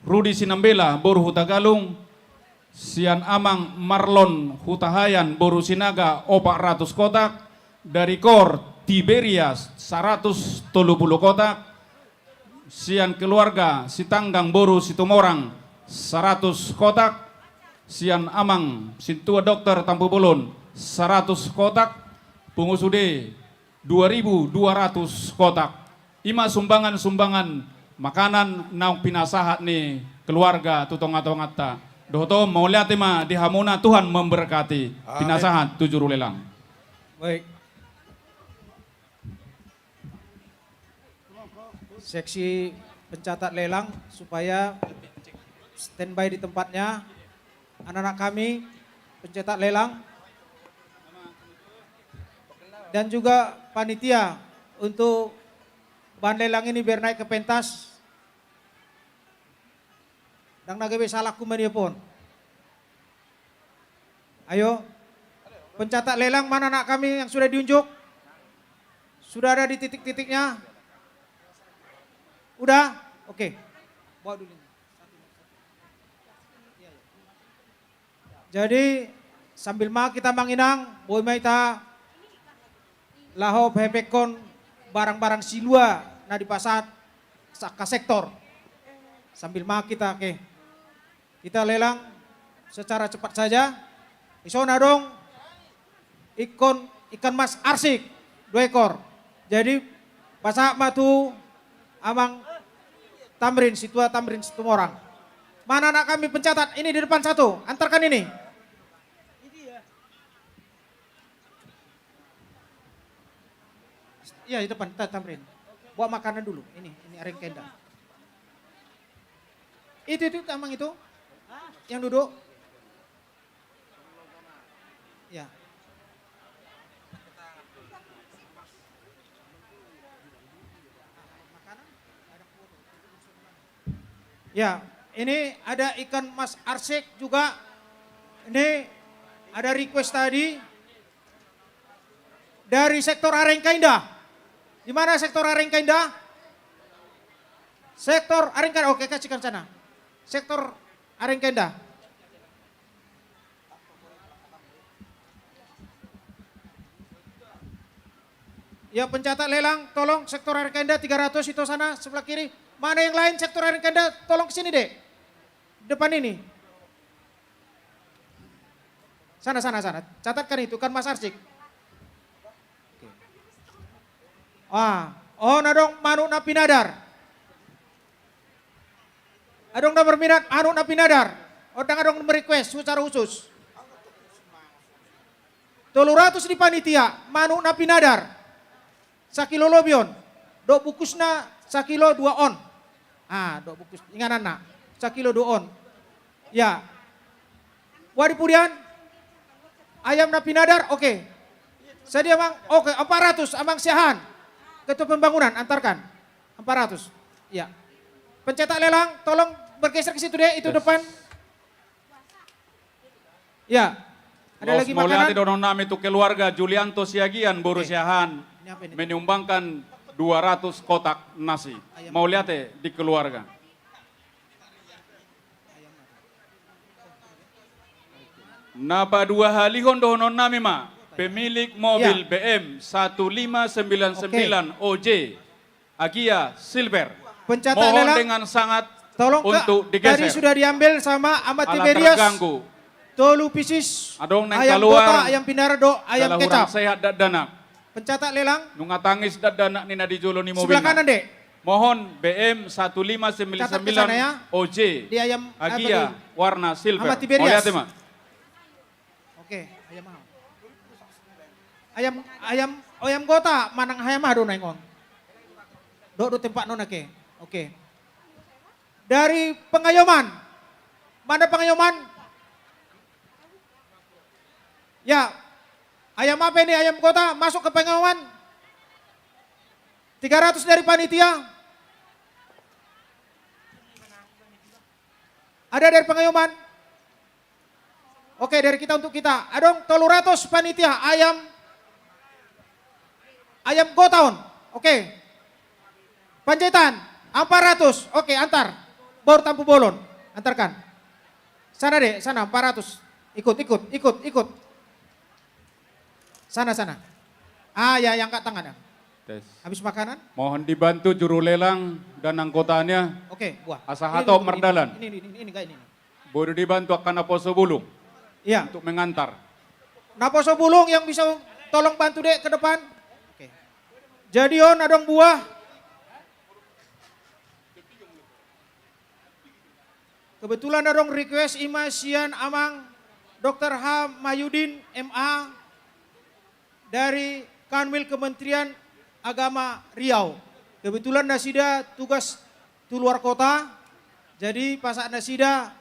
Rudi Sinambela, boru Hutagalung, sian Amang Marlon Hutahaean, boru Sinaga, opat ratus kotak, dari Kor Tiberias, saratus tolu pulu kotak, sian keluarga Sitanggang, boru Situmorang, saratus kotak, sian Amang Sintua Dokter Tampubolon, saratus kotak, pungu sude, dua ribu dua ratus kotak. I ma sumbangan-sumbangan makanan naung pinasahat ni keluarga tu tonga-tonganta. Dohot on, mauliate ma di hamuna, Tuhan memberkati. Amin. Pinasahat tu juru lelang. Baik. Seksi pencatat lelang supaya standby di tempatnya. Anak-anak kami, pencetak lelang, dan juga panitia untuk bahan lelang ini biar naik ke pentas. Ndang na gabe salahku maniop on. Ayo, pencatat lelang, mana anak kami yang sudah diunjuk? Sudah ada di titik-titiknya? Udah? Oke. Bawa dulu ini. Jadi, sambil ma hita, Amang Inang, boi ma hita laho pahepekhon barang-barang silua na dipasahat angka sektor. Sambil ma hita, oke. Hita lelang secara cepat saja. Dison adong ikan, ikan mas arsik dua ekor. Jadi, pasahat ma tu Amang Tamrin, Situa Tamrin Situmorang. Mana anak kami pencatat? Ini di depan satu, antarkan ini. Iya, di depan, Ta-, Tamrin. Bawa makanan dulu. Ini, ini Arengka Indah. Itu, itu, Amang itu. Yang duduk. Ya. Ya, ini ada ikan mas arsik juga. Ini ada request tadi dari sektor Arengka Indah. Di mana sektor Arengka Indah? Sektor Arengka Indah. Oke, kasihkan sana. Sektor Arengka Indah. Ya, pencatat lelang, tolong sektor Arengka Indah tiga ratus itu sana, sebelah kiri. Mana yang lain sektor Arengka Indah, tolong ke sini, Dek. Depan ini. Sana, sana, sana. Catatkan itu, ikan mas arsik. Oke. Ah, on adong manuk na pinadar. Adong na berminat manuk na pinadar. On, ndang adong request secara khusus. Tolu ratus di panitia, manuk na pinadar. Sakilo lobi on. Dohot bungkusna sakilo dua on. Ah, dohot bungkus, ingananna. Sakilo dua on. Ya. Wadi Pudian. Ayam na pinadar, oke. Sadia, Amang? Oke, empat ratus, Amang Siahaan. Ketua pembangunan, antarkan. Empat ratus. Ya. Pencetak lelang, tolong bergeser ke situ deh, itu depan. Ya. Ada lagi makanan? Mauliate dohonon nami tu keluarga Julianto Siagian, boru Siahaan, menyumbangkan dua ratus kotak nasi. Mauliate di keluarga. Na paduahalihon dohonon nami ma, pemilik mobil B M satu lima sembilan sembilan O J, Agia Silver. Mohon dengan sangat untuk digeser. Tadi sudah diambil sama Amang Tiberias. Tolu pieces. Adong na kaluar. Ayam gota, ayam pinadar dohot ayam kecap. Sehat dakdanak. Pencatat lelang. Nunga tangis dakdanak ni na di jolo ni mobilna. Sebelah kanan, Dek. Mohon B M satu lima sembilan sembilan O J. Catat ke sana ya. Di ayam, apa tadi? Agia warna silver. Amang Tiberias. Mauliate ma. Oke, ayam aha? Ayam, ayam, ayam gota, manang ayam aha do naeng on? Dohot do tempatna on, oke. Oke. Dari Pengayoman. Mana Pengayoman? Ya. Ayam apa ini? Ayam gota masuk ke Pengayoman. Tiga ratus dari panitia. Ada dari Pengayoman? Oke, dari kita untuk kita. Adong tolu ratus panitia, ayam, ayam gota on. Oke. Panjaitan, empat ratus. Oke, antar. Boru Tampubolon, antarkan. Sana deh, sana, empat ratus. Ikut, ikut, ikut, ikut. Sana, sana. Ah, ya, yang angkat tangan ya. Tes. Habis makanan? Mohon dibantu juru lelang dan anggotanya. Oke, buah. Asa hatop mardalan. Ini, ini, ini, ini, enggak ini. Boleh dibantu angka naposo bulung. Iya. Untuk mengantar. Naposo bulung yang bisa tolong bantu dek ke depan. Oke. Jadi on adong buah. Kebetulan adong request ima sian Amang Doktor H Mahyudin M A dari Kanwil Kementerian Agama Riau. Kebetulan nasida tugas tu luar kota, jadi pasahat nasida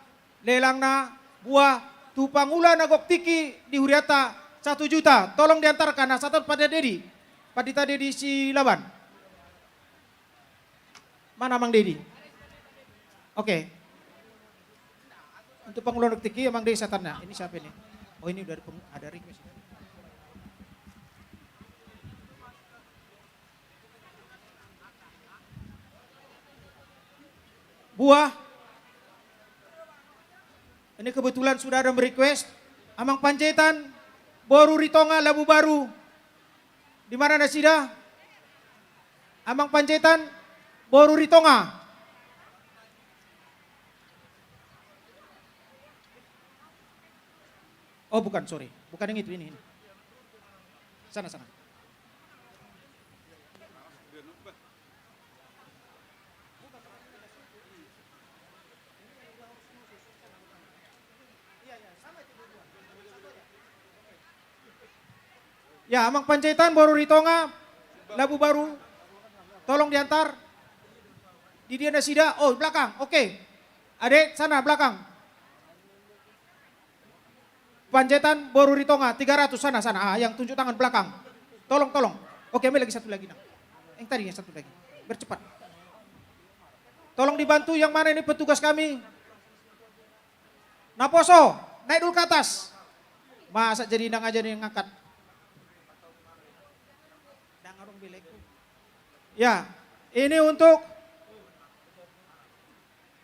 lelangna buah tu pangula na gok tingki di hurianta satu juta. Tolong diantarkan, na sahat Pak Dedi, Pandita Dedi Silaban. Mana Amang Dedi? Oke. Untuk pangula na gok tingki, Amang Dedi sahatna. Ini siapa ini? Oh, ini dari peng-, ada request. Buah. Ini kebetulan sudah ada request. Amang Panjaitan, boru Ritonga, Labu Baru. Di mana nasida? Amang Panjaitan, boru Ritonga. Oh, bukan, sorry. Bukan yang itu, ini, ini. Sana, sana. Ya, Amang Panjaitan, boru Ritonga, Labu Baru, tolong diantar. Di dia nasida? Oh, belakang. Oke. Adek, sana, belakang. Panjaitan, boru Ritonga, tiga ratus, sana, sana. Ah, yang tunjuk tangan belakang. Tolong, tolong. Oke, ambil lagi satu lagi, nah. Yang tadi, yang satu lagi. Bercepat. Tolong dibantu, yang mana ini petugas kami? Naposo, naik dulu ke atas. Masa jadi nang aja nih ngangkat. Dang adong belekku. Ya, ini untuk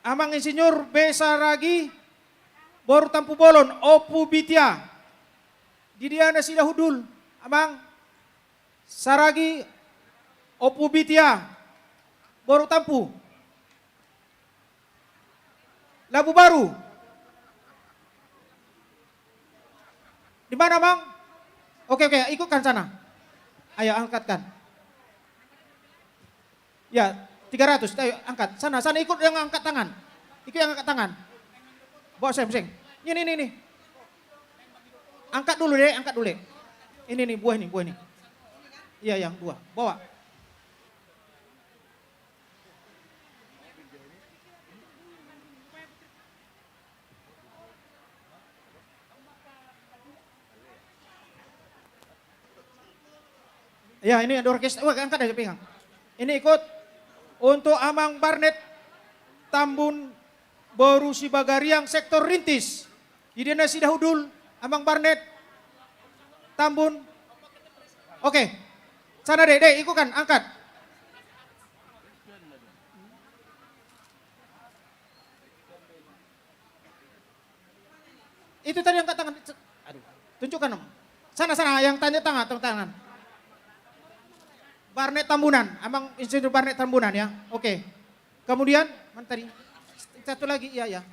Amang Insinyur B Saragi, boru Tampubolon, Ompu Bitia. Di dia nasida hundul, Amang Saragi, Ompu Bitia, boru Tampu. Labu Baru. Di mana, Mang? Oke, oke, ikutkan sana. Ayo, angkatkan. Ya, tiga ratus, ayo, angkat. Sana, sana, ikut yang angkat tangan. Ikut yang angkat tangan. Bawa, seng, seng. Ini, ini, ini. Angkat dulu, Dek, angkat dulu, Dek. Ini, nih, buah ini, buah ini. Iya, yang dua. Bawa. Ya, ini ada orkes. Wah, angkat aja pinggang. Ini ikut untuk Amang Barnet Tambun, boru Sibagariang, sektor Rintis. Di dia nasida hundul, Amang Barnet Tambun. Oke. Sana, Dek, Dek, ikutkan, angkat. Itu tadi angkat tangan. Aduh, tunjukkan dong. Sana, sana, yang tanda tangan, tanda tangan. Barnet Tambunan, Amang Insinyur Barnet Tambunan, ya. Oke. Kemudian, mana tadi? Satu lagi, iya, iya.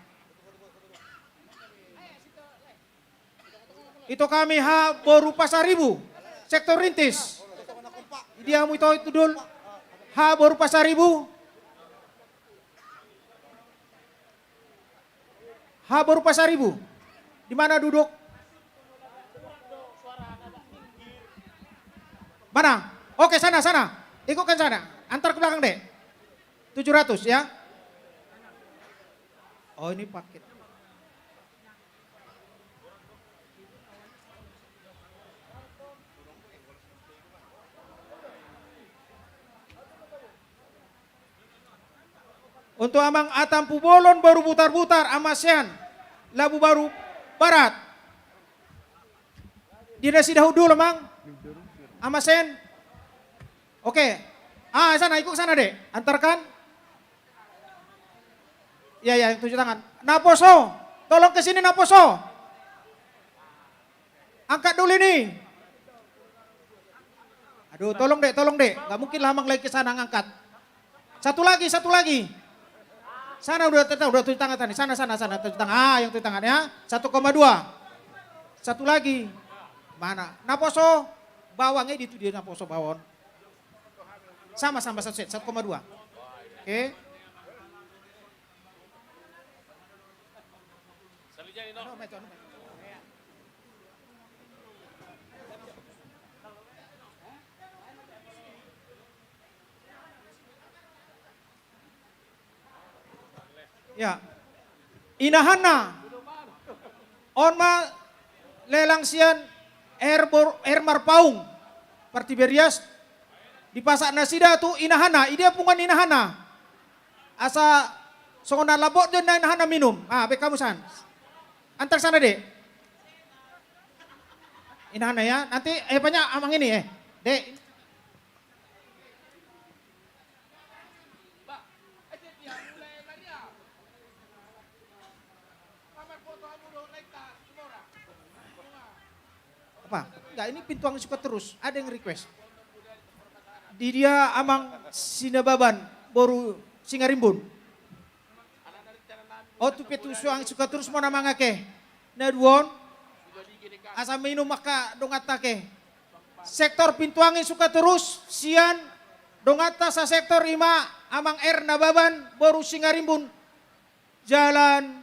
Ito kami ha boru Pasaribu, sektor Rintis. Di dia hamu ito, ito dul. Ha boru Pasaribu. Ha boru Pasaribu. Di mana duduk? Mana? Oke, sana, sana. Ikutkan sana. Antar ke belakang, Dek. Tujuh ratus, ya. Oh, ini paket. Untuk Amang Atampubolon boru Butarbutar, Amasean, Labu Baru Barat. Di nasida hundul, Amang? Amasean? Oke. Ah, sana, ikut sana, Dek. Antarkan. Ya, ya, yang tujuh tangan. Naposo. Tolong ke sini, Naposo. Angkat dulu ini. Aduh, tolong, Dek, tolong, Dek. Nggak mungkin lah Amang lagi ke sana ngangkat. Satu lagi, satu lagi. Sana udah, udah tujuh tangan tadi. Sana, sana, sana, tujuh tangan. Ah, yang tujuh tangan, ya. Satu koma dua. Satu lagi. Mana? Naposo. Bawang, eh, di itu dia Naposo bawang. Sama, sama, satu set, satu koma dua. Oke. Ya. Inahanna. On ma lelang sian Her Bor-, Her Marpaung, Partiberias, dipasahat nasida tu inahanna, i dia punguan inahanna. Asa songon na lambok do na inahanna minum. Ah, baen hamu san. Antar sana, Dek. Inahanna, ya. Nanti, eh, banyak Amang ini, eh. Dek. Apa? Enggak, ini Pintu Angin Sukaterus. Ada yang request. Di dia Amang Sinababan, boru Singarimbun. O, tu Pintu Angin Sukaterus ma na mangake. Na dua on. Asa minum angka donganta ke. Sektor Pintu Angin Sukaterus, sian donganta sasektor, ima Amang R Nababan, boru Singarimbun, Jalan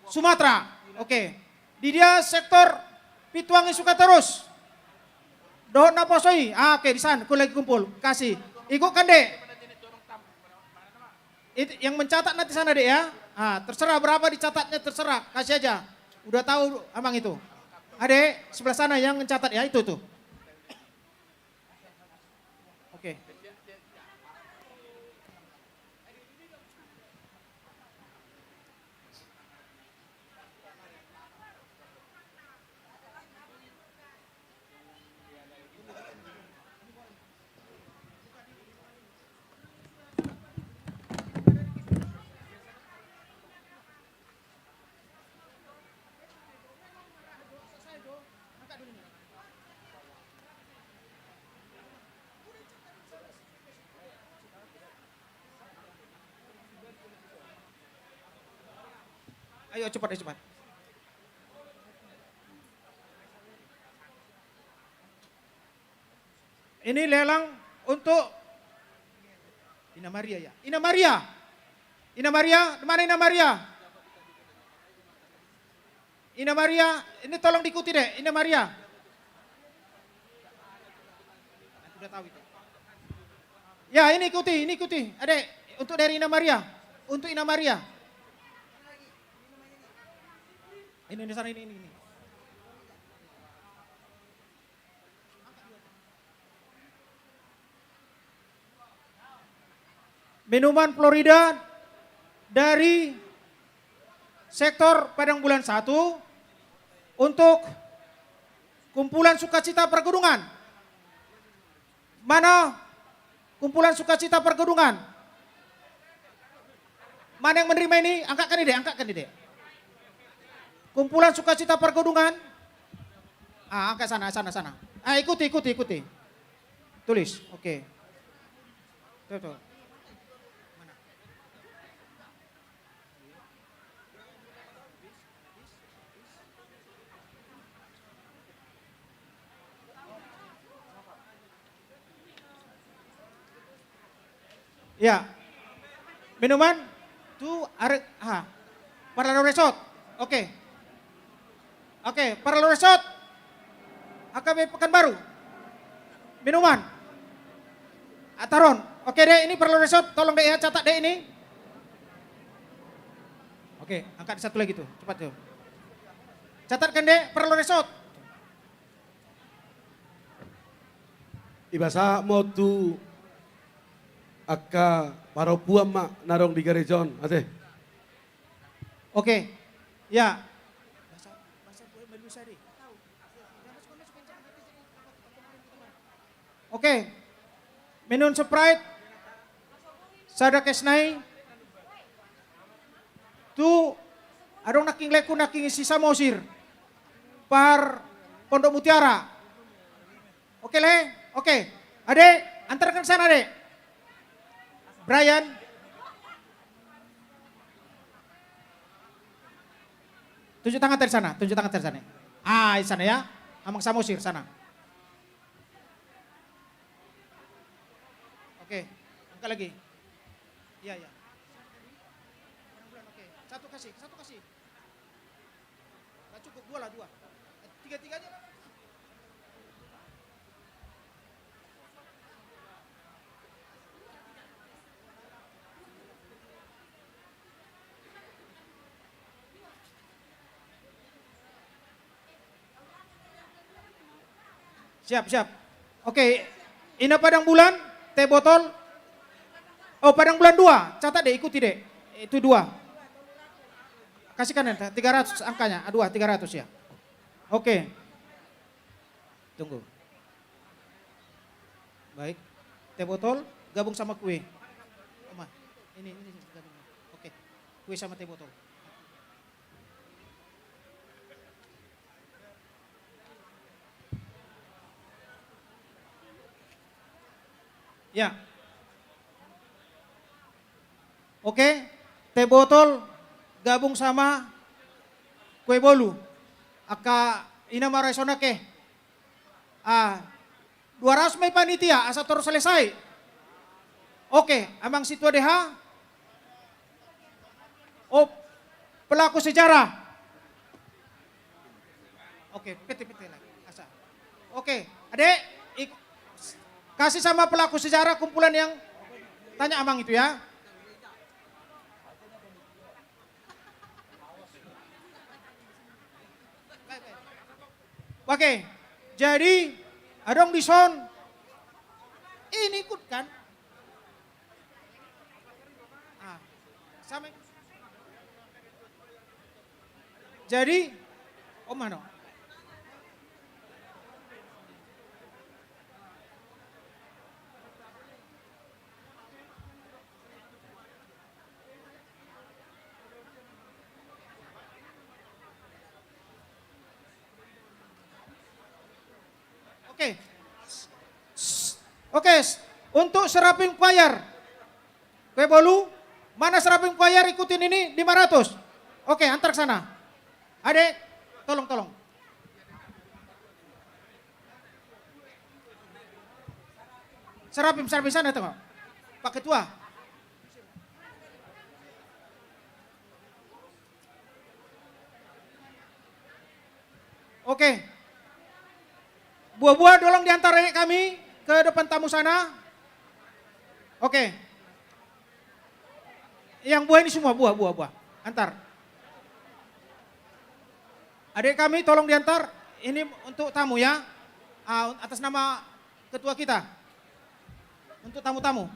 Sumatera. Oke. Di dia sektor Pintu Angin Sukaterus. Dohot naposo i. Ah, oke, di sana. Kau lagi kumpul. Kasih. Ikutkan, Dek. Itu, yang mencatat nanti sana, Dek, ya. Ah, terserah berapa dicatatnya, terserah. Kasih aja. Udah tahu Amang itu. Adek, sebelah sana yang mencatat, ya, itu tuh. Oke. Ayo, cepat, ayo, cepat. Ini lelang untuk Ina Maria, ya. Ina Maria. Ina Maria, di mana Ina Maria? Ina Maria, ini tolong diikuti, Dek, Ina Maria. Udah tahu itu. Ya, ini ikuti, ini ikuti. Adek, untuk dari Ina Maria. Untuk Ina Maria. Ini, ini sana, ini, ini, ini. Minuman Florida dari sektor Padang Bulan satu untuk Kumpulan Sukacita Pergudungan. Mana Kumpulan Sukacita Pergudungan? Mana yang menerima ini? Angkatkan ini, Dek, angkatkan ini, Dek. Kumpulan Sukacita Pergudungan. Ah, angkat sana, sana, sana. Ah, ikuti, ikuti, ikuti. Tulis, oke. Tuh, tuh. Mana? Ya. Minuman? Tu arek, ha. Paralo Resort. Oke. Oke, Paralo Resort. A K B Pekanbaru. Minuman. Ataron. Oke, Dek, ini Paralo Resort. Tolong, Dek, ya, catat, Dek, ini. Oke, angkat satu lagi tuh. Cepat tuh. Catatkan, Dek, Paralo Resort. Iba sahat ma on tu angka parompuan ma na adong di gareja on, ate. Oke. Ya. Oke. Minum Sprite. Sada kes nai. Tu adong nangkin laengku, nangkin si Samosir. Par Pondok Mutiara. Oke, Le? Oke. Adek, antarkan ke sana, Dek. Brian. Tunjuk tangan dari sana, tunjuk tangan dari sana. Ah, di sana ya. Amang Samosir sana. Oke, angkat lagi. Iya, iya. Oke, satu kasih, satu kasih. Nggak cukup, dua lah, dua. Tiga-tiganya lah. Siap, siap. Oke, Ina Padang Bulan, teh botol. Oh, Padang Bulan dua, catat, Dek, ikuti, Dek. Itu dua. Kasihkan, ya, tiga ratus angkanya. Ah, dua, tiga ratus, ya. Oke. Tunggu. Baik. Teh botol gabung sama kue. Oma, ini, ini gabung. Oke. Kue sama teh botol. Ya. Oke, teh botol gabung sama kue bolu. Angka ina ma raisona ke. Ah, dua ratus ma i panitia, asa tor selesai. Oke, amang situa D H. Oh, pelaku sejarah. Oke, pete, pete lagi. Asa. Oke, adek, ik-, kasih sama pelaku sejarah kumpulan yang tanya amang itu ya. Oke, jadi adong dison. Ini ikut kan? Ah, sama. Jadi, oh, mano. Oke. Oke, untuk Seraphim Choir. Kue bolu, mana Seraphim Choir, ikutin ini lima ratus. Oke, antar ke sana. Adek, tolong, tolong. Seraphim, Seraphim sana tengok. Pak Ketua. Oke. Buah-buah tolong diantar adek kami ke depan tamu sana. Oke. Yang buah ini semua, buah, buah, buah. Antar. Adek kami tolong diantar. Ini untuk tamu ya. Ah, atas nama ketua kita. Untuk tamu-tamu.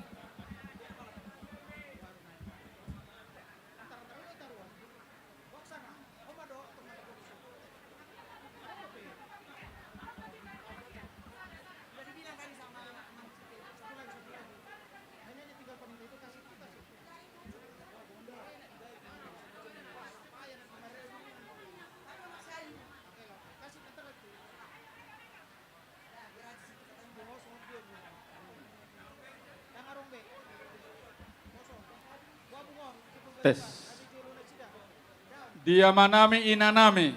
Tes. Di amanami, inanami,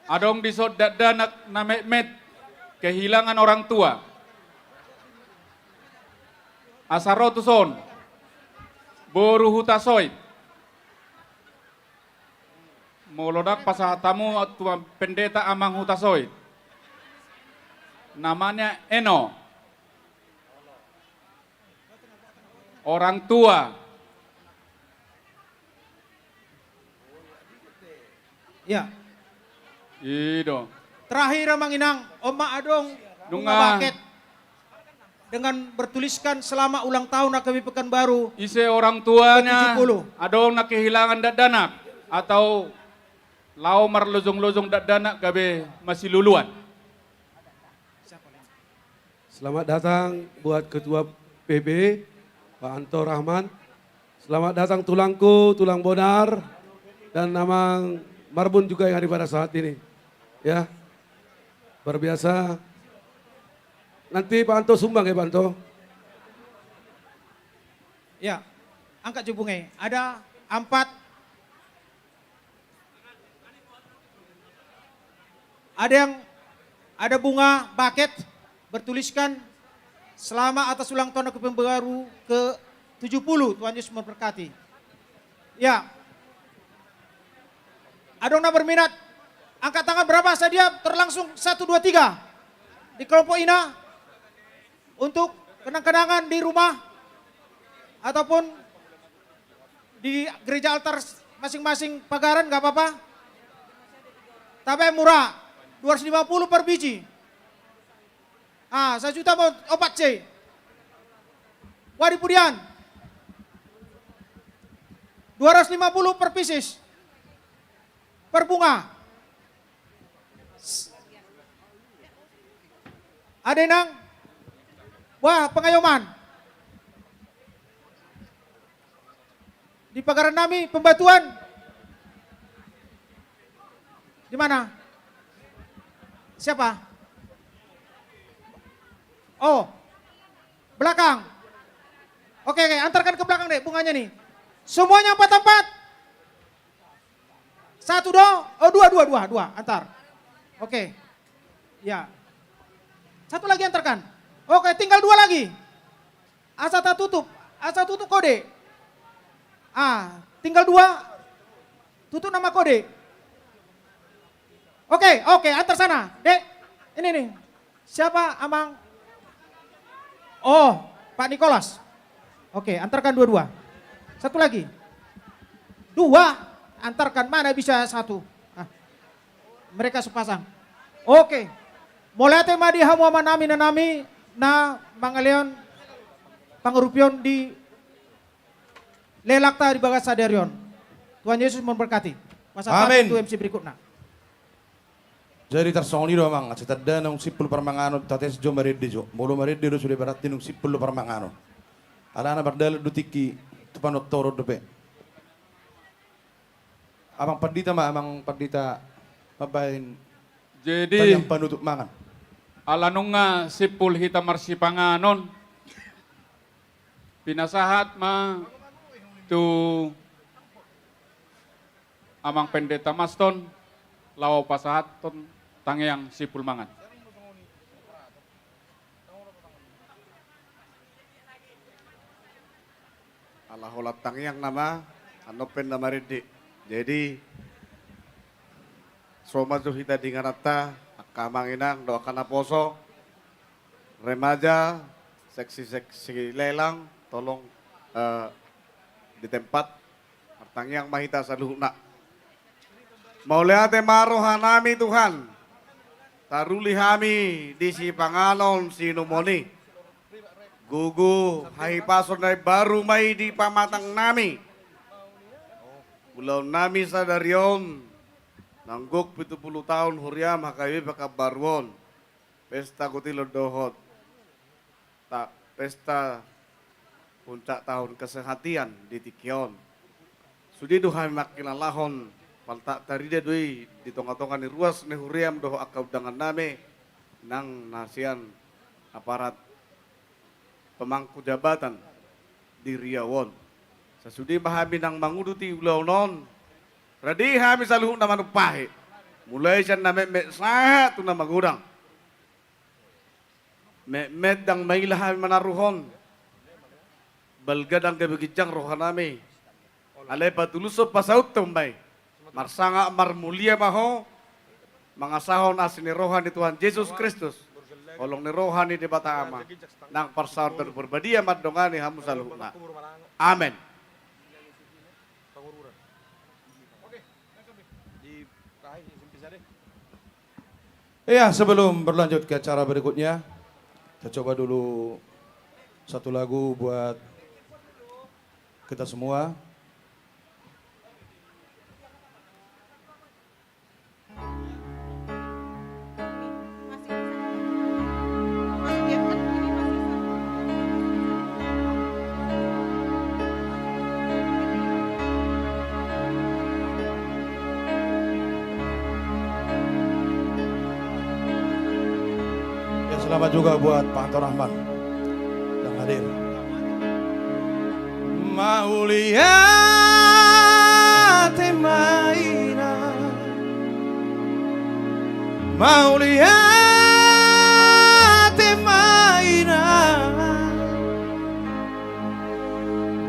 adong dison dakdanak na metmet kehilangan orang tua. Asa ro tuson boru Hutasoit. Molo ndang pasahat hamu tu pendeta amang Hutasoit. Namanya Eno. Orang tua. Ya. I do. Terakhir, amang inang, on ma adong nunga bunga baket dengan bertuliskan selamat ulang tahun H K B Pekanbaru. Ise orang tuanya, ke tujuh puluh. Adong na kehilangan dakdanak atau laho marlojong-lojong dakdanak gabe masiluluan. Selamat datang buat Ketua P B, Pak Anto Rahman. Selamat datang tulangku, tulang Bonar, dan Amang Marbun juga yang hadir pada saat ini. Ya, luar biasa. Nanti Pak Anto sumbang ya, Pak Anto. Ya, angkat jo bunga i. Ada ampat. Ada yang, ada bunga baket bertuliskan, "Selamat atas ulang tahun H K B Pekanbaru ke tujuh puluh, Tuhan Yesus memberkati." Ya. Adong na berminat, angkat tangan berapa sadia, terlangsung satu, dua, tiga. Di kelompok ina. Untuk kenang-kenangan di rumah ataupun di gereja altar masing-masing pagaran, nggak apa-apa. Tapi murah, dua ratus lima puluh per biji. Ah, sajuta mau opat C. Wadi pudian. Dua ratus lima puluh per pieces. Per bunga. Ada nang, wah, pengayoman. Di pagaran nami, pembatuan. Di mana? Siapa? Oh. Belakang. Oke, oke, antarkan ke belakang deh bunganya nih. Semuanya empat-empat. Satu, dua, oh, dua, dua, dua, dua, antar. Oke. Ya. Satu lagi antarkan. Oke, tinggal dua lagi. Asa tatutup, asa tutup kode. Ah, tinggal dua. Tutup nama kode. Oke, oke, antar sana. Dek, ini nih. Siapa, Amang? Oh, Pak Nikolas. Oke, antarkan dua-dua. Satu lagi. Dua, antarkan, mana bisa satu? Ah, mereka sepasang. Oke. Mauliate ma di hamu amanami, inanami, na mangalehon pangurupion di lelangta di bagasan sadari on. Tuhan Yesus memberkati. Pasahat hami tu M C berikutna. Jadi tarsongon i do, Amang, asa tanda naung simpul parmanganon, tates jo, marende jo. Molo marende do sude, berarti naung simpul do parmanganon. Alana mardalan do tingki tu panortoron dope. Amang Pandita ma, Amang Pandita mambahen. Jadi, tarian panutup mangan. Ala nunga simpul hita marsipanganon, pinasahat ma tu Amang Pendeta Maston laho pasahathon tangiang simpul mangan. Ala holan tangiang nama, annon pe na marende. Jadi, so ma jo hita di ingananta, angka amang inang dohot angka naposo, remaja, seksi-seksi lelang, tolong, eh, di tempat, martangiang ma hita saluhutna. Mauliate ma rohanami, Tuhan. Taruli hami di sipanganon siinumon i. Gogo hahipason na imbaru ma i di pamatangnami. Ulaonnami sadari on, naung gok pitu pulu taon huriam H K B Pekanbaru on. Pesta Kutilon dohot ta-, pesta puncak tahun kesehatan di tingki on. Sude do hami mangkilalahon, paltak tarida do i di tonga-tonga ni ruas ni huriam dohot angka undangannami nang na sian aparat pemangku jabatan di Riau on. Sasude ma hami nang manguduti ulaon on, rade hami saluhutna manumpahi. Mulai sian na metmet sahat tu na magodang. Metmet ndang maila hami manaruhon. Balga ndang gabe ginjang rohanami. Alai patulushon, pasauthon ma i. Marsangap marmulia ma ho, mangasahon asi ni roha ni Tuhan Jesus Kristus, holong ni roha ni Debata Ama, nang parsaoran Tondi Parbadia mandongani hamu saluhutna. Amen. Iya, sebelum berlanjut ke acara berikutnya, kita coba dulu satu lagu buat kita semua. Ya, selamat juga buat Pak Anton Rahman yang hadir. Mauliate ma inang. Mauliate ma inang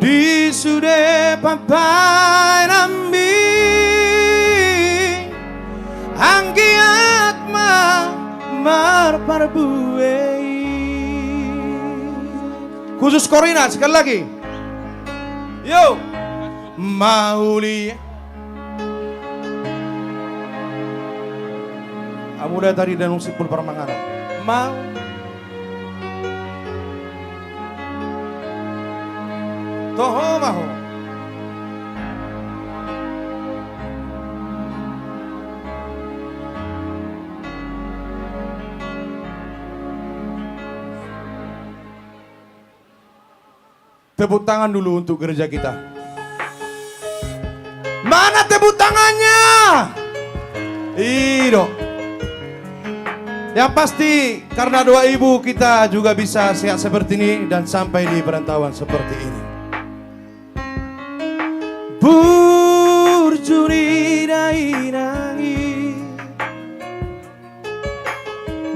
di sude pambahenanmi, anggiat ma marparbue i. Khusus Korina, sekali lagi. Yo. Maulia. Amu da tadi danung simpul parmanganan. Mau. Toho ma ho. Tepuk tangan dulu untuk gereja kita. Mana tepuk tangannya? Ido. Yang pasti, karena doa ibu, kita juga bisa sehat seperti ini dan sampai di perantauan seperti ini. Burju ni dainang i,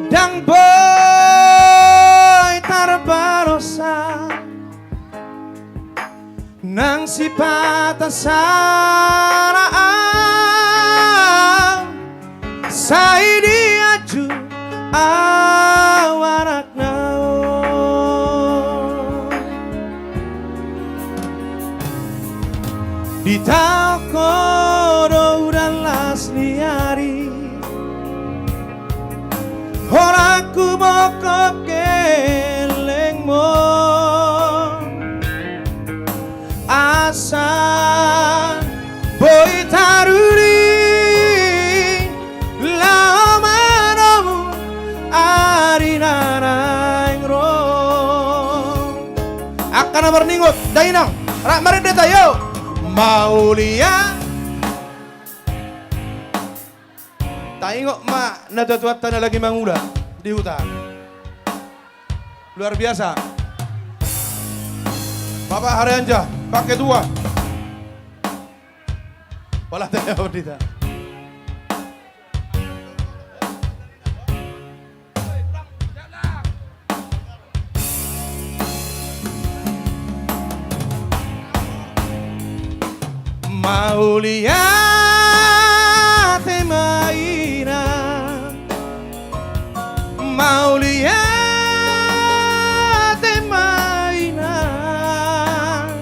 ndang boi tarbarosa. Nang sipata sala au, sai dianju au anakna on. Ditaon ho do udan las ni ari, holan humophop gellengmu, asa boi taruli laho manomu ari na naeng ro. Angka na marningot, dainang, rap marende hita, yo. Mauliate. Taingot ma natuatuanta na lagi mangula di huta. Luar biasa. Bapak Harianja, Pak Ketua. Pola tanya hita. Mauliate ma inang, mauliate ma inang.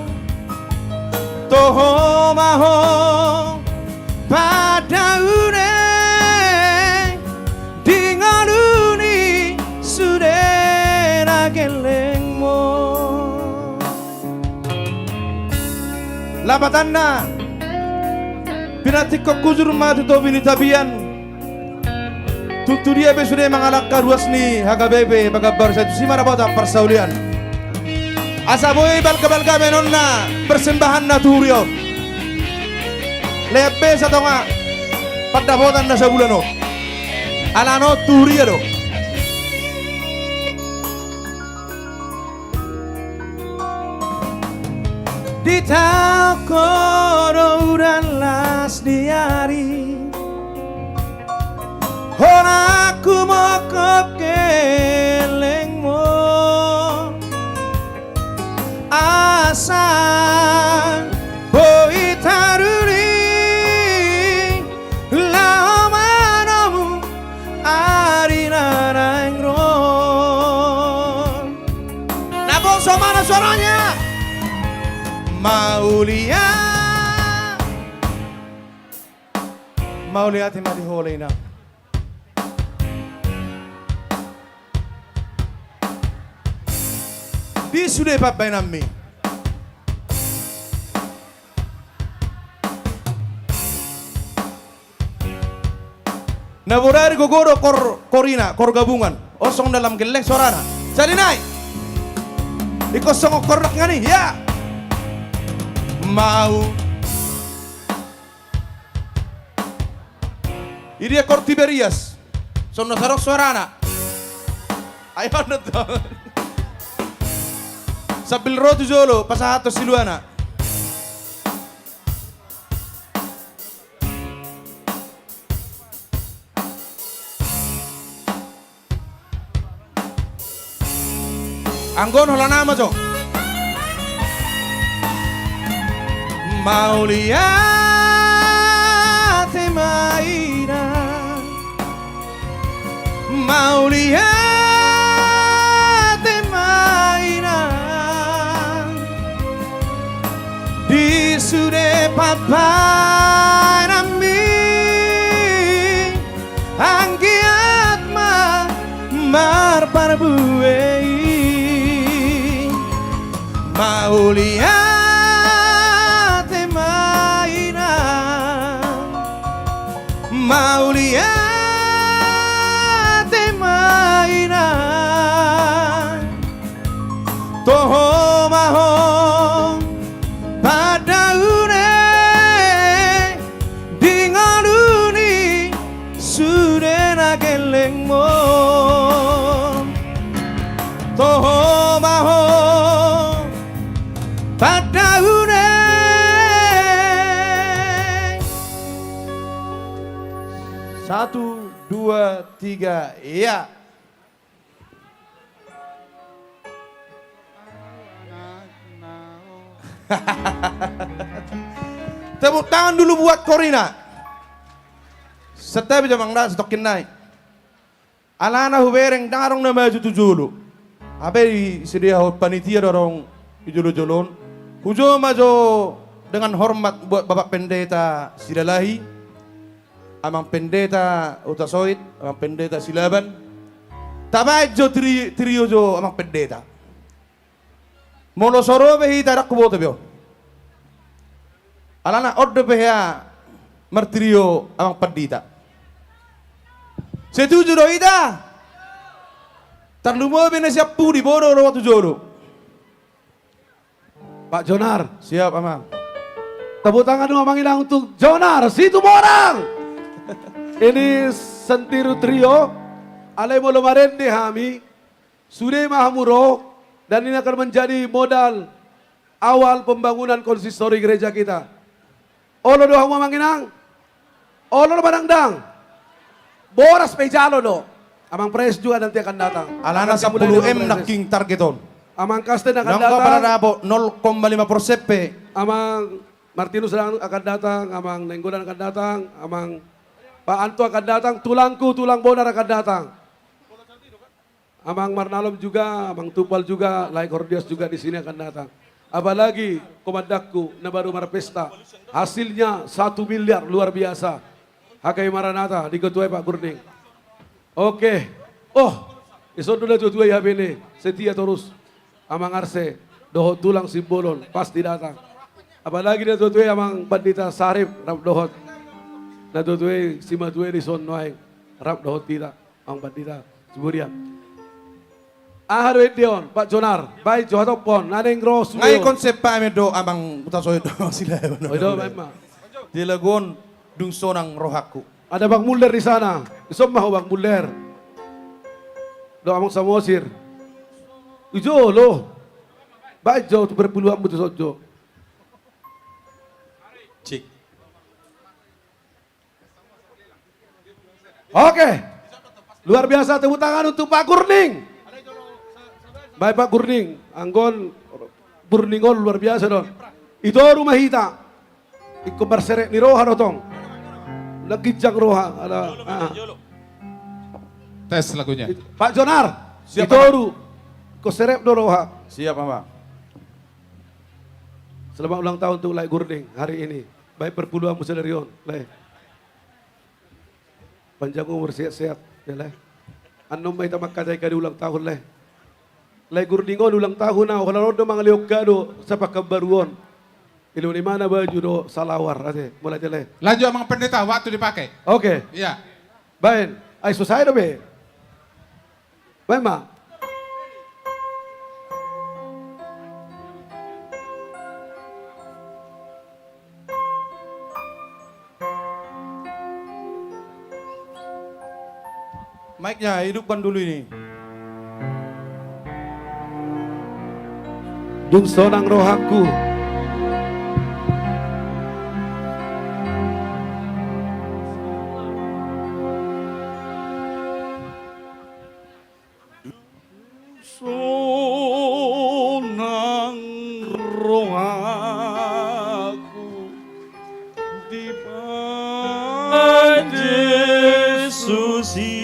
Toho ma ho padaune di ngolu ni sude na gellengmu. Lapatanna, pinantikhon hujur ma tu topi ni tapian. Tung tu dia pe sude mangalangka ruas ni H K B P Pagambar Satu, si ma dapotan parsaulian. Asa boi balga-balga bahenonna persembahanna tu huria on. Lean be satonga pandapotan na sabulan on. Alana on tu huria do. Ditaon ho do udan las ni ari, holan humophop gellengmu, asa boi taruli laho manomu ari na naeng ro. Na bosok mana suaranya? Mauliate. Mauliate ma di ho, inang. Di sude pambahenanmi. Na bodari gogo do kor, korina, kor gabungan. On songon na lam gelleng suarana. Sadi nai. Ingkon songon kor dakdanak i, ya. Mau. Idia kor Tiberias. Songon na so adong suarana. Ayo nonton. Sambil ro tu jolo, pasahathon siluana. Anggo on holan aha ma jo. Mauliate ma inang. Mauliate ma inang. Di sude pambahenanmi, anggiat ma marparbue i. Mauliate ma inang. Mauliate ma inang. Toho ma ho padaune di ngolu ni sude na gellengmu. Satu, dua, tiga, ya. Tepuk tangan dulu buat Korina. Santabi jo amang da, sitongkin nai. Alana hubereng ndang adong na maju tu jolo. Hape disediahon panitia do adong di jolo-jolo on. Hujou ma jo dengan hormat buat Bapak Pendeta Silalahi, Amang Pendeta Hutasoit, Amang Pendeta Silaban. Tabaen jo tri-, trio jo Amang Pendeta. Molo so ro be hita, ndang huboto be on. Alana on dope hea martrio Amang Pandita. Setuju do hita? Tarlumobi na sian pudi, bodo do tu jolo. Pak Jonar. Siap, Amang. Tepuk tangan dulu, Amang, inang, untuk Jonar Situmorang. Ini Sentiru Trio. Alai molo marende hami, sude ma hamu ro, dan ini akan menjadi modal awal pembangunan konsistori gereja kita. Olo do hamu, Amang, inang? Olo do, manang ndang? Boras pe jalo do. Amang Pres juga nanti akan datang. Alana sampulu M nangkin target on. Amang Kasten akan datang. Nol koma lima persen pe. Amang Martinus akan datang, Amang Nainggolan akan datang, Amang Pak Anto akan datang, tulangku, tulang Bonar akan datang. Amang Marnalom juga, Amang Tumpal juga, Lae Gordias juga di sini akan datang. Apalagi komandanku na baru marpesta, hasilnya satu miliar, luar biasa. H K I Maranatha, diketuai Pak Gurning. Oke. Oh, dison do natuatua i hape ne, setia torus. Amang Arse dohot tulang Simbolon pasti datang. Apalagi natuatua i Amang Pandita Sarip rap dohot natuatua i, simatua i dison nuaeng rap dohot hita. Amang Pandita Siburian. Aha do ende on, Pak Jonar? Baen jo hatop on, na naeng ro sude on. Nai konsep pamen do Amang Hutasoit do Silaban. Oi do, baen ma. Di lagu on, Dung Sonang Rohangku. Ada Bang Muller di sana. Dison ma ho, Bang Muller. Dohot Amang Samosir. Di jolo. Baen jo tu perpuluhanmu tu son jo. Cik. Oke. Luar biasa, tepuk tangan untuk Pak Gurning. Baik, Pak Gurning. Anggo on, Gurning on luar biasa do on. I toru ma hita. Ingkon marserep ni roha do tong. Ndang ginjang roha. Ada, ah. Tes lagunya. Pak Jonar. Siap, Pak. I toru. Ingkon serep do roha. Siap, Amang. Selamat ulang tahun untuk Lae Gurning hari ini. Baen perpuluhanmu sadari on, Lae. Panjang umur, sehat-sehat, ya, Lae. Annon ma hita mangkatai kado ulang tahun, Lae. Lae Gurning on ulang tahun au, holan on do mangalehon kado sian Pekanbaru on. Dilehon imana baju dohot salawar, ate, mauliate, Lae. Lanjut, Amang Pendeta, waktu dipakai. Oke. Iya. Baen, ai so sae dope. Baen ma. Mic-nya hidupkan dulu ini. Dung sonang rohangku. Sonang rohangku di Tuhan Jesus i.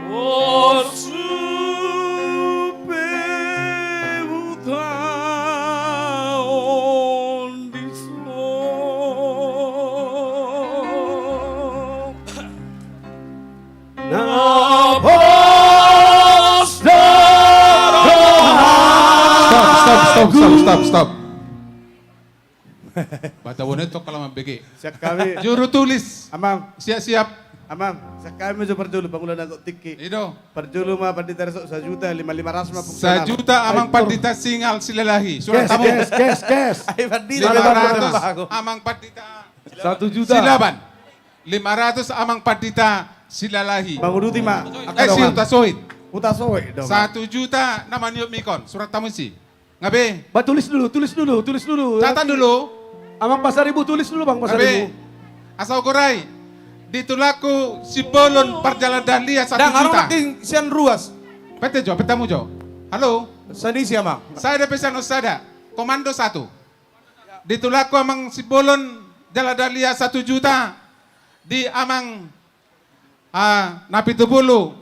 Porsu pe hutaon dison. Na pos do rohangku. Stop, stop, stop, stop, stop, stop. Bata bonet tong kalau mambege. Siap kami. Juru tulis. Amang. Siap, siap. Amang, siap kami jo parjolo pangula na gok tingki. Ido. Parjolo ma Pandita Resok sajuta, lima lima ras ma pung. Sajuta, Amang Pandita Singal Silalahi. Surat tamu. Kes, kes, kes. Ai, Pandita. Lima ratus, Amang Pandita. Satu juta. Silaban. Lima ratus, Amang Pandita Silalahi. Manguduti ma. Eh, si Hutasoit. Hutasoit do. Satu juta na maniop mikon. Surat tamu si. Nga be? Ba, tulis dulu, tulis dulu, tulis dulu. Catat dulu. Amang Pasaribu, tulis dulu, Bang Pasaribu. Nga be? Asa hugorai, di tulangku Simbolon Parjalan Dahlia satu juta. Dang, adong nangkin sian ruas. Pete jo, pete hamu jo. Halo? Sian ise, Amang? Sada pe sian on sada. Komando satu. Di tulangku Amang Simbolon Jalan Dahlia satu juta. Di Amang Ah, na pitu pulu,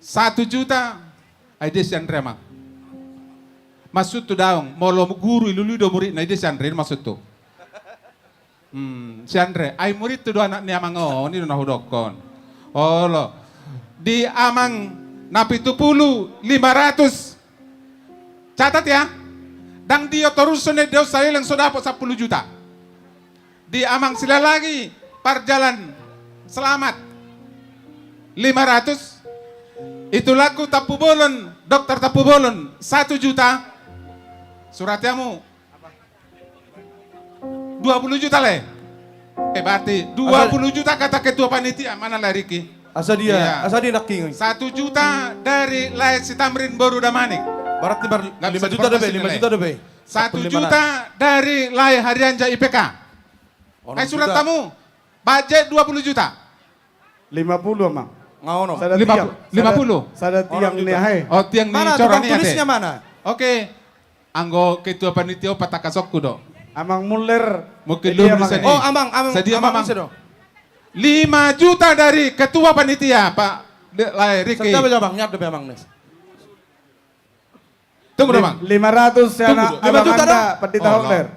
satu juta. Ai dia si Andre, Amang. Maksudhu daong, molo guru i lului do muridna, i dia si Andre maksudhu. Hmm, si Andre, ai muridhu do anak ni Amang on, i do na hudokkon. Olo. Di Amang na pitu pulu, lima ratus. Catat ya. Dang diotorushon, dang sai leleng so dapot sampulu juta. Di Amang Silalahi Parjalan Selamat lima ratus. Di tulangku Tampubolon, Dokter Tampubolon, satu juta. Surati hamu. Dua pulu juta, le. Eh, berarti dua pulu juta kata ketua panitia, mana, le, Riki? Asa dia, iya, asa dia nangkin. Satu juta dari lae si Tamrin boru Damanik. Berarti bar-, lima juta dope, lima juta dope. Satu juta dari lae Harianja I P K. Ai surat hamu. Budget dua pulu juta. Lima puluh, Amang. Nga ono. Sada tiang. Lima puluh. Sada tiang ni aha i. Oh, tiang ni cora ni ate. Mana tulisnya, mana? Oke. Anggo ketua panitia, patangkashonku do. Amang Muller. Mungkin lu bisa ni. Oh, Amang, Amang. Sadia, Amang. Lima juta dari ketua panitia, Pak De-, lae Riki. Sadia, Amang, nyat dope, Amang, nes. Tunggu do, Amang. Lima ratus sian Amang Anda, Pendeta Holder.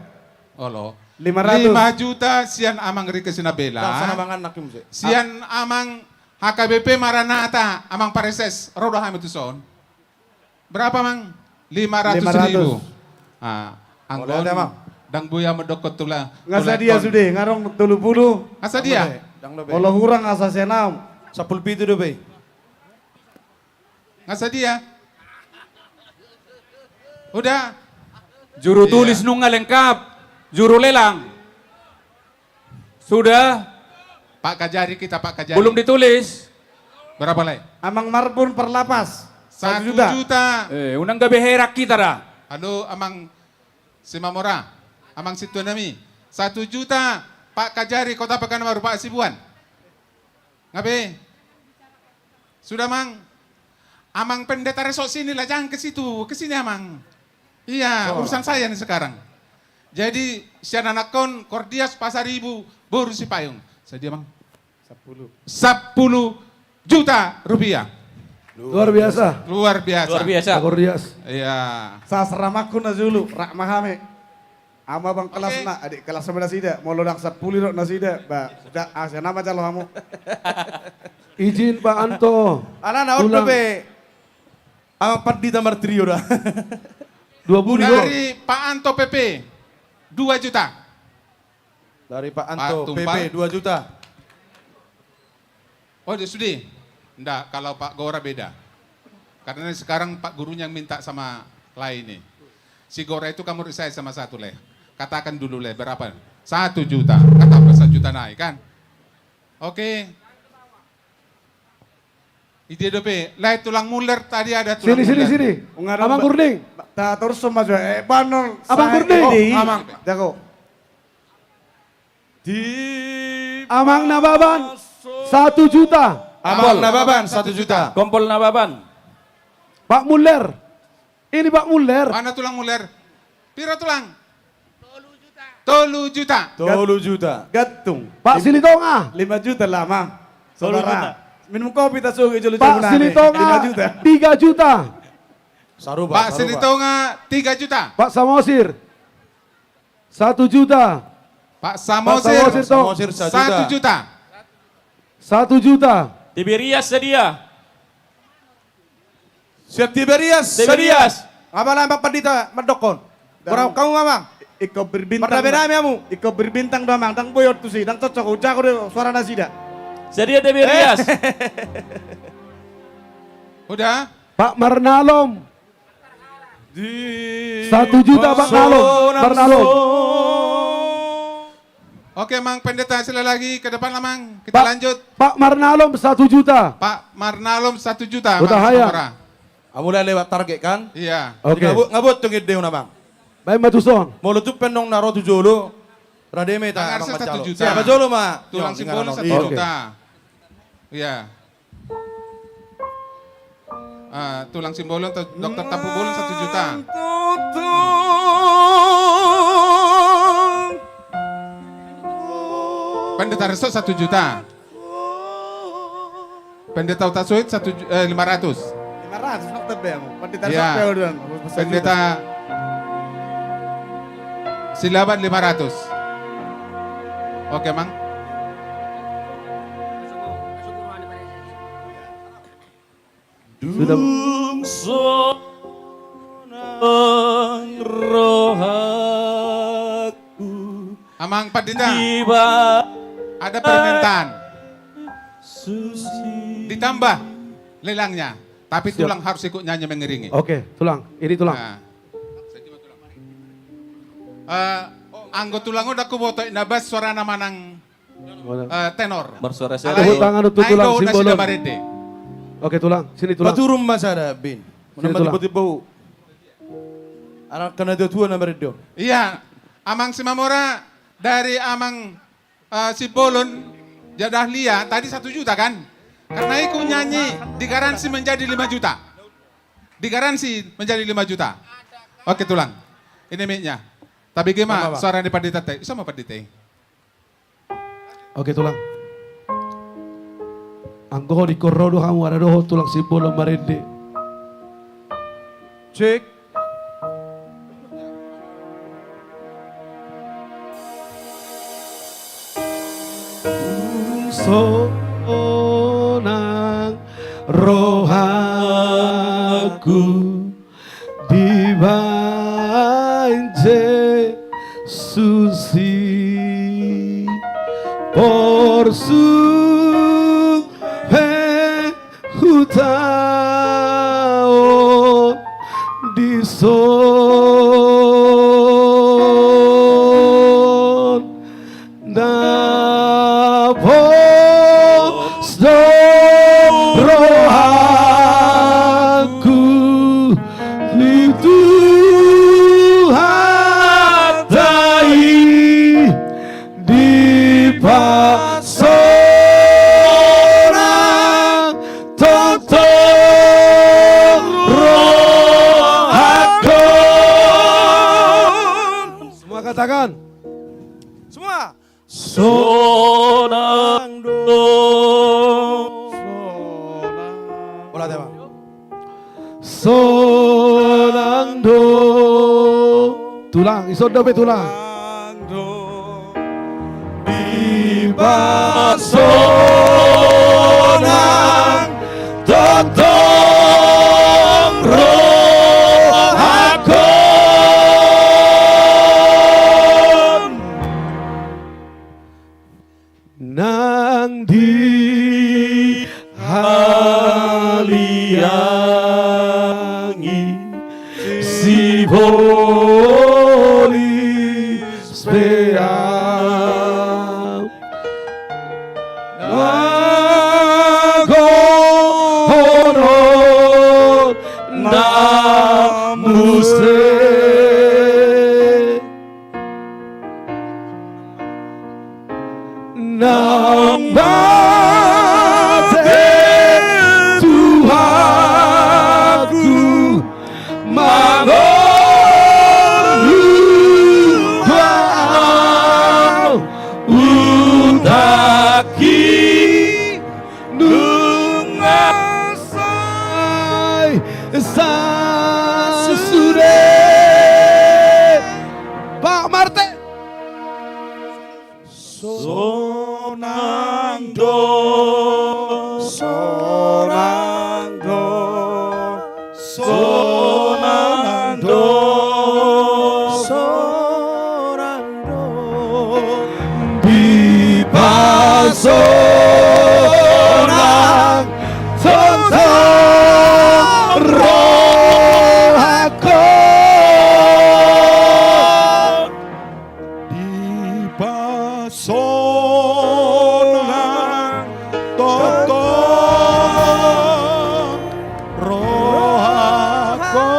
Olo. Lima ratus. Lima juta sian Amang Riki Sinabela. Sian Amang H K B P Maranatha, Amang Pareses, ro do hami tuson. Berapa, Amang? Lima ratus ribu. Ah, anggo on, Amang. Dang boi ahu mandok tu la-, nga sadia sude, nga adong tolu pulu. Nga sadia? Molo hurang asa sian ahu. Sampulu pitu dope. Nga sadia? Udah. Juru tulis nunga lengkap. Juru lelang. Sudah. Pak Kajari kita, Pak Kajari. Belum ditulis. Berapa, lae? Amang Marbun Parlapas. Satu juta. Eh, unang gabe herak kita da. Halo, Amang Simamora. Amang sintua nami. Satu juta, Pak Kajari, Kota Pekanbaru, Pak Hasibuan. Nga be? Sudah, Mang. Amang Pendeta Resok sini lah, jangan ke situ. Ke sini, Amang. Iya, urusan saya nih sekarang. Jadi, sian anakkon, Kordias Pasaribu, boru Sipayung. Sadia, Mang? Sampulu. Sampulu juta rupiah. Luar biasa. Luar biasa. Luar biasa. Kordias. Iya. Sasramakkon na jolo, rak mahame. Ama bang kelasna, adik kelas sama nasida, molo dang sampulu dok nasida, ba, da, ah, sian ama jalo hamu. Izin, Pak Anto. Alana on dope. Ama pandita martirio da. Dua puluh. Dari Pak Anto P P, dua juta. Dari Pak Anto P P, dua juta. Oh, dia sudah. Nda, kalau Pak Gora beda. Karena sekarang Pak Gurunya yang minta sama lain nih. Si Gora itu kamu saya sama satu, le. Katakan dulu, le, berapa? Satu juta. Kata apa satu juta naik, kan? Oke. Ide dope. Lae tulang Muller tadi ada tulang Muller. Sini, sini, sini. Amang Gurning. Ta terus sama aja. Eh, Banon. Amang Gurning. Oh, Amang. Jago. Di Amang Nababan, satu juta. Amang Nababan, satu juta. Kompol Nababan. Pak Muller. Ini Pak Muller. Mana tulang Muller? Pira tulang? Tolu juta. Tolu juta. Gantung. Pak Silitonga. Lima juta lah, Mang. Tolu juta. Minum kopi tak suka jolo. Pak Silitonga, tiga juta. Sarupa, Pak Silitonga, tiga juta. Pak Samosir. Satu juta. Pak Samosir. Pak Samosir, satu juta. Satu juta. Tiberias sadia? Siap Tiberias. Tiberias. Apa lah Amang Pandita mandokkon? Kurang kamu, Amang. Iko berbintang. Mardabe nami amu. Iko berbintang do, Amang. Dang boyot tu si, dang cocok. Ujago do suara nasida. Sadia Tiberias? Udah. Pak Marnalom. Satu juta, Pak Nalom. Marnalom. Oke, Mang Pendeta, sekali lagi ke depan lah, Mang. Kita lanjut. Pak Marnalom, satu juta. Pak Marnalom, satu juta, Mang Samora. Amu lah lewat target, kan? Iya. Oke. Nga bot, nga bot tu ngedde na, Mang. Baik, matuson. Molo tumpen nong na ro tu jolo. Rade ma hita. Mangarse satu juta. Siapa jolo ma? Tulang Simbolon satu juta. Iya. Ah, tulang Simbolon atau dokter Tampubolon satu juta. Pendeta Resok satu juta. Pendeta Hutasoit satu ju-, eh, lima ratus. Lima ratus, nak tebeng. Pendeta Resok. Pendeta Silaban lima ratus. Oke, Mang. Sudah. Dung sonang rohaku. Amang Pandita, ada permintaan. Ditambah lelangnya, tapi tulang harus ikut nyanyi mengiringi. Oke, tulang. Ini tulang. Nah. Eh, anggo tulang on ndang huboto na bas suarana manang, eh, tenor. Marsuara siapa? Alai tepuk tangan untuk tulang Simbolon. Oke, tulang. Sini, tulang. Paturun ma sada, Bin. Sini, tulang. Anak kena tua-tua na marende. Iya, Amang Simamora dari Amang, eh, Simbolon, Jadahlia, tadi satu juta kan? Karena ikut nyanyi, digaransi menjadi lima juta. Digaransi menjadi lima juta. Oke, tulang. Ini mic-nya. Tabege ma suara ni pandita te. Iso ma pandita i. Oke, tulang. Anggo di koro do hamu, ada dohot tulang Simbolon marende. Cek. Dung sonang rohaku dibahen Jesus i, porsuk pe hutaon dison. Na pos do rohangku di Tuhanta i, dipasonang tongtong rohangkon. Semua katakan. Semua. Sonang do. Sonang. Bola tembak. Sonang do. Tulang, ison dope tulang. Sonang do. Dipasonang tongtong rohangkon. Nang dihaliangi sibolis pe au, na gokhononna muse. Naung mate Tuhanku, mangolu do au, utangki nunga sai sasude. Pak Marte. Sonang do, sonang do, sonang do, sonang do. Dipasonang tongtong rohangkon. Dipasonang tongtong rohangkon.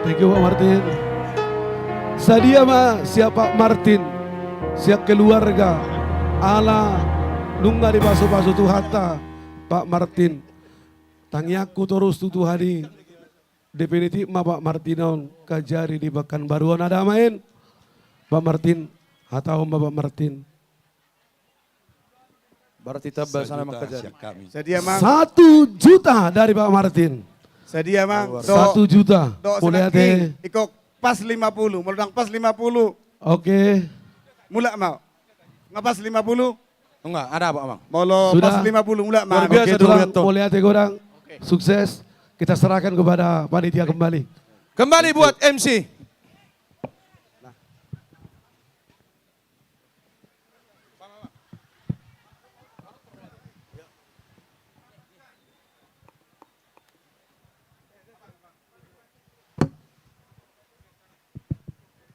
Thank you, Pak Marte. Sadia ma sian Pak Martin, sian keluarga, ala nunga dipasupasu Tuhanta Pak Martin. Tangiangku torus tu Tuhan i, definitif ma Pak Martin on, kajari di Pekanbaru on, ada ma en. Pak Martin, hatahon ma Pak Martin. Berarti tamba sana mangkajari. Sadia, Mang. Satu juta dari Pak Martin. Sadia, Mang. Satu juta. Mauliate. Ingkon pas lima puluh. Molo ndang pas lima puluh. Oke. Mulak ma. Nga pas lima puluh? Enggak, ada apa, Mang? Molo pas lima puluh, mulak ma. Luar biasa, Tulang. Mauliate godang. Sukses. Kita serahkan kepada panitia kembali. Kembali buat M C.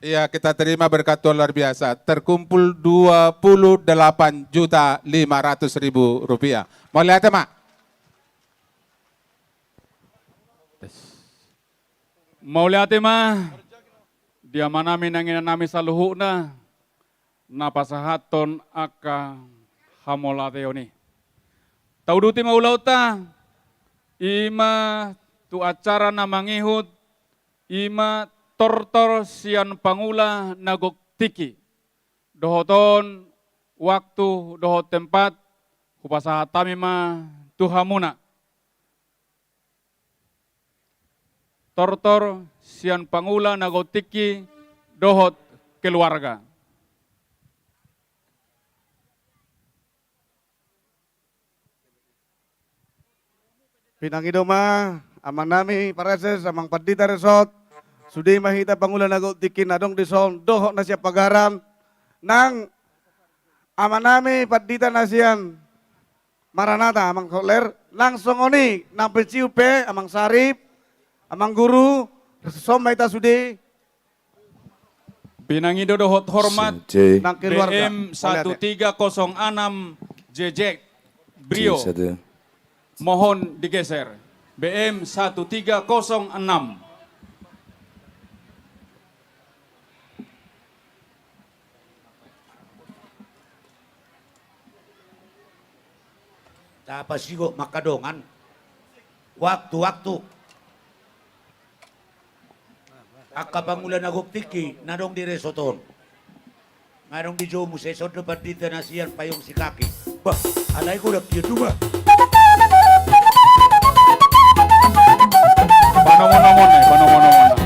Iya, kita terima berkat Tuhan luar biasa. Terkumpul dua puluh delapan juta lima ratus ribu rupiah. Mauliate ma. Mauliate ma di amanami nang inanami saluhutna na pasahathon angka hamauliateon i. Tauduti ma ulaonta, i ma tu acara na mangihut, i ma tortor sian pangula na gok tingki. Dohot on waktu dohot tempat, hupasahat hami ma tu hamuna. Tortor sian pangula na gok tingki dohot keluarga. Pinangido ma amanami Praeses, Amang Pandita Resot, sude ma hita pangula na gok tingki na adong dison dohot na sian pagaran, nang amanami pandita na sian Maranatha, Amang Kotler, nang songon i nang pensiun pe, Amang Sarip, Amang Guru, dison ma hita sude. Pinangido dohot hormat, nang keluarga. B M satu tiga kosong enam J J Brio. Mohon digeser. B M satu tiga kosong enam. Tapasigot ma angka dongan. Waktu, waktu. Angka pangula na gok tingki na adong di resort on. Nga adong di jou muse, songon do pandita na sian payung sikaki. Bah, alai godang dia dua. Panongon-ongon, eh, panongon-ongon.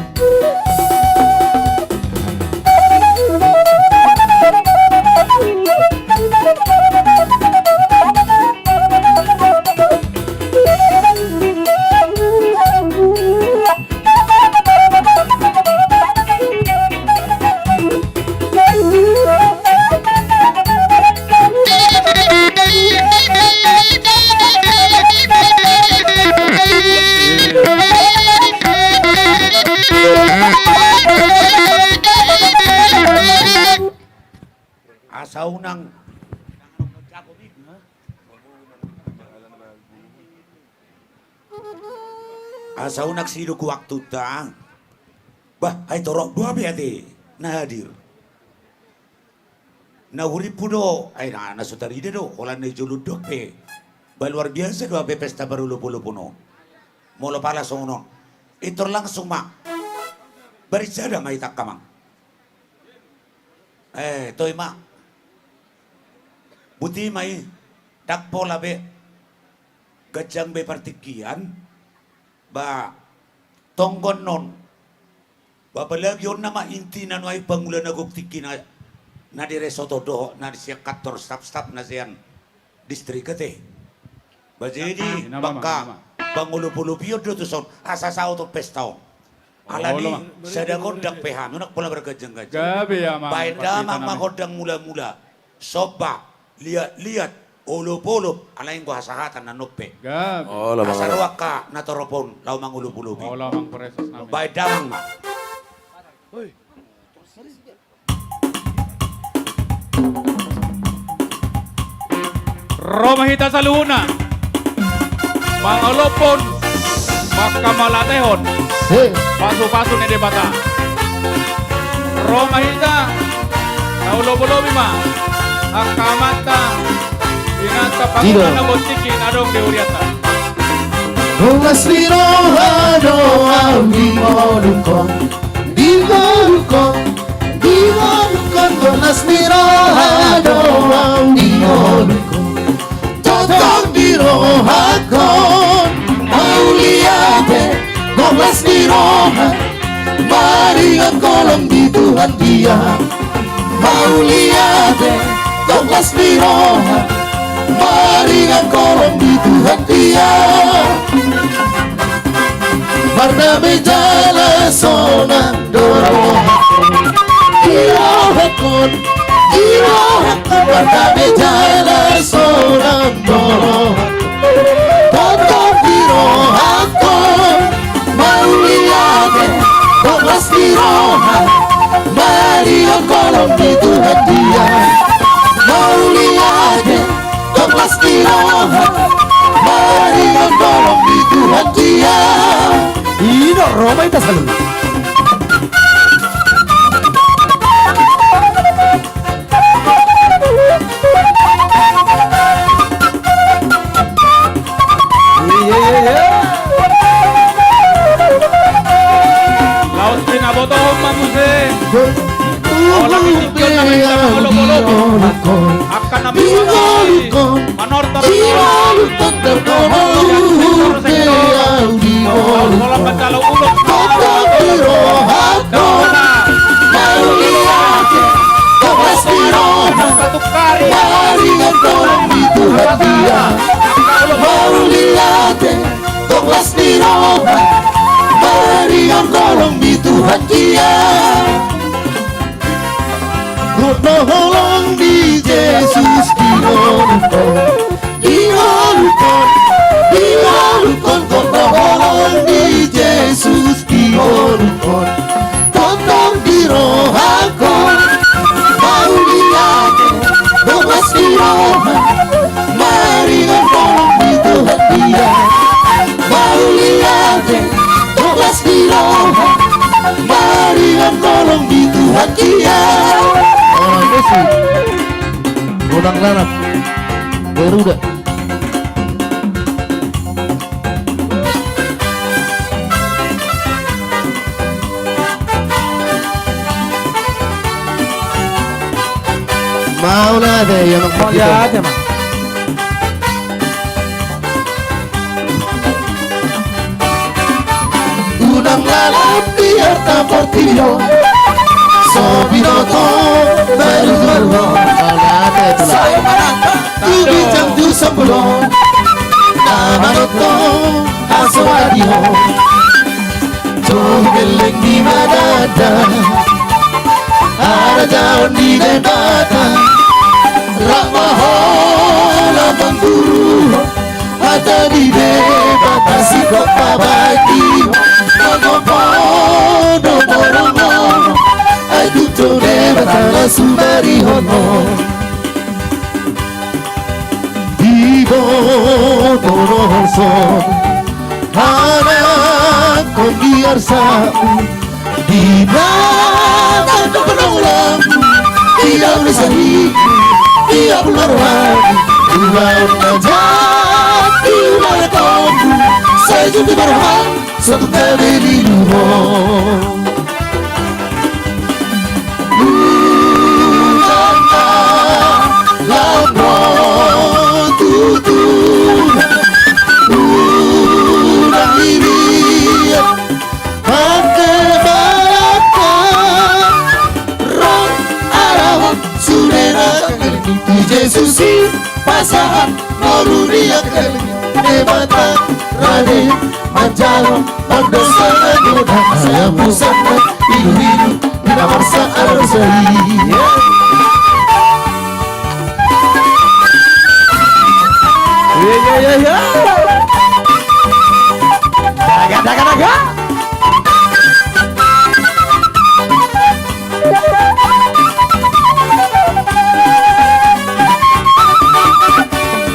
Asa unang. Asa unang sidung waktunta. Bah, ai torop do hape ate na hadir. Na hurippu do, ai na, na so tarida do, holan na i jolo dok pe. Bah, luar biasa do hape pesta parolopolopon on. Molo pala songon on. Intor langsung ma. Baris sada ma hita angka amang. Eh, toe ma. Buti ma i, ndang pola be. Ganjang be partingkian. Ba, tonggon non. Ba, apalagi on nama inti na nuaeng pangula na gok tingki na, na di resort on dohot na sian kantor staf-staf na sian distrik ate. Ba jadi, bangka pangolopolopion do tuson, asa saut on pesta on. Alani sada gondang pe hami, unang pola marganjang-ganjang. Baen damang ma gondang mula-mula. Somba, liat-liat, olop-olop, alai anggo hasahatan na nope. Asa ro angka na torop on laho mangolopolopi. Baen damang ma. Ro ma hita saluhutna mangolophon, manghamauliatehon, pasupasu ni Debata. Ro ma hita, taulolobi ma angka amanta, inanta, pangunana, bontean na adong di hurianta. Tongtong di roha do ahu di ngolungkon, di ngolungkon, di ngolungkon, tongtong di roha do ahu di ngolungkon. Tongtong di rohangkon mauliate, tongtong di roha maringan holong di Tuhan dia. Mauliate, tongtong di roha maringan holong di Tuhan dia. Mardame jala sonang do rohangkon, di rohangkon, di rohangkon, mardame jala sonang do rohangkon. Tongtong di rohangkon mauliate, tongtong di roha maringan holong di Tuhan dia. Mauliate, tongtong di roha maringan holong di Tuhan dia. I do, ro ma hita saluhut. Iya, iya, iya. Laos pinabotohon ma muse. Ola ni tingki on na main sama olo-olo. Angka na minggu ni manortor. Ola pancalo ulos. Tongtong di roha do mauliate, tongtong di roha maringan holong di Tuhan dia. Mauliate, tongtong di roha maringan holong di Tuhan dia. Gok do holong ni Jesus di ngolungkon, di ngolungkon, di ngolungkon, gok do holong ni Jesus di ngolungkon. Tongtong di rohangkon mauliate, tongtong di roha maringan holong di Tuhan dia. Mauliate, tongtong di roha maringan holong di Tuhan dia. Orang musik, godang lalap, Garuda. Mauliate, ia ma. Mauliate ma. Unang lalap di arta portibi on, so binoto baru baru on. Sai manang tu ginjang tu sombulon, na manongtong hasomadion. Tu gelleng ni mananda harajaon ni Debata, rap ma holan mangguru hata ni Debata singkop pabagi. Mangompo do borong on, ai tung do Debata na sumarihon on. Diboto do horson anakon di arsamu, di belakang do panonggolanmu, di ahu ni sahitmu, di ahu na rohani, ulaon na jat di ulaon na tombu, sai jumpa di roham. Satu kali di luhur. Unang ma lam ro tutu. Unang lilia. Pake balata. Rong arahon sude na kangkang tu Jesus i pasahat. Ngolu ni angka Debata rade manjalo, mandok sanga godang, sai hapusan ma iluilu di na marsak ala dosa i. Iya, iya, iya, iya. Daga, daga, daga.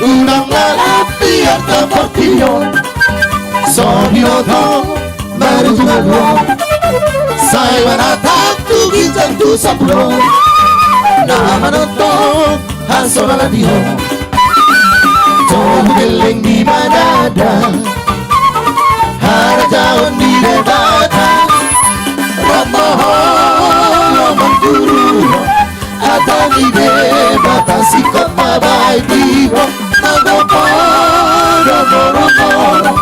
Unang lalap di arta portibi on, so binoto baru baru on. Sa Ai manatap tu ginjang tu sampulu na manongtong hasomalan di ho. Tolu gelleng di manada harajaon ni Debata. Rap ma ho mangkuru hata ni Debata, singkop ma baen di ho. Nanggo poda moro-moro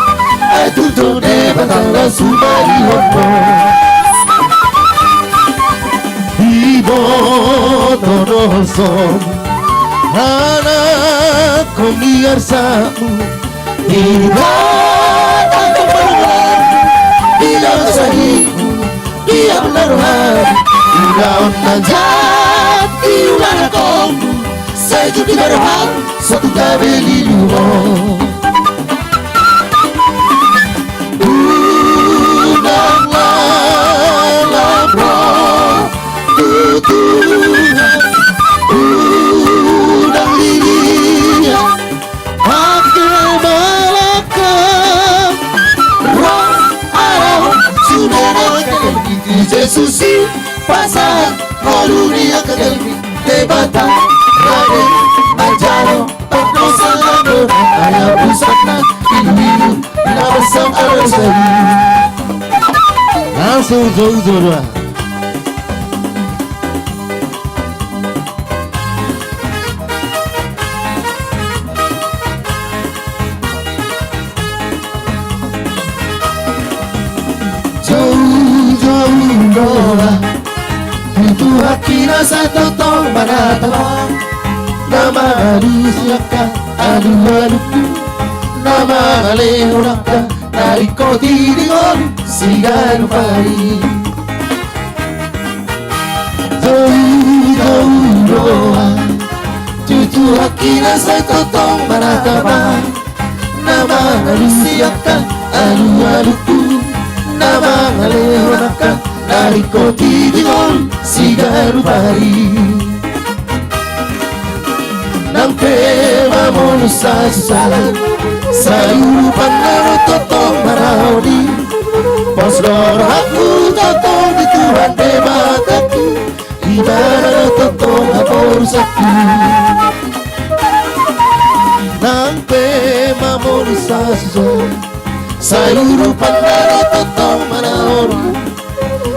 ai tutu Debata na sumarihon ho. Iboto do ho son anakkon ni arsakmu. Iboto do ho son anakkon ni arsakmu. Dia benar roham ulaon na jat di ulaon ho. Sai jut di roham satu gabe lilu ho. Unang lalap ro tu Tuhan. Unang lilia angka malangka. Ro arahon sude angka gelgel di Jesus i pasahat ngolu ni angka gelgel Debata. Rade manjalo pardosa na dona aya pusatna ilu-ilu na bersang arasa i. Langsung ujo-ujo do. Jou-jou do ha tu Tuhan i na sai tongtong manatap, na mangalusi angka alu-aluku, na mangalehon angka na ringkot i di ngolu siganup ari. Jou-jou do ha tu Tuhan i na sai tongtong manatap, na mangalusi angka alu-aluku, na mangalehon angka na ringkot i di ngolu siganup ari. Nang pe mamolus hasusahan, sai urupan na ro tongtong maraon i. Pos do rohangku tongtong di Tuhan Debatangku, Ibana do tongtong haporusanku. Nang pe mamolus hasusahan, sai urupan na ro tongtong maraon i.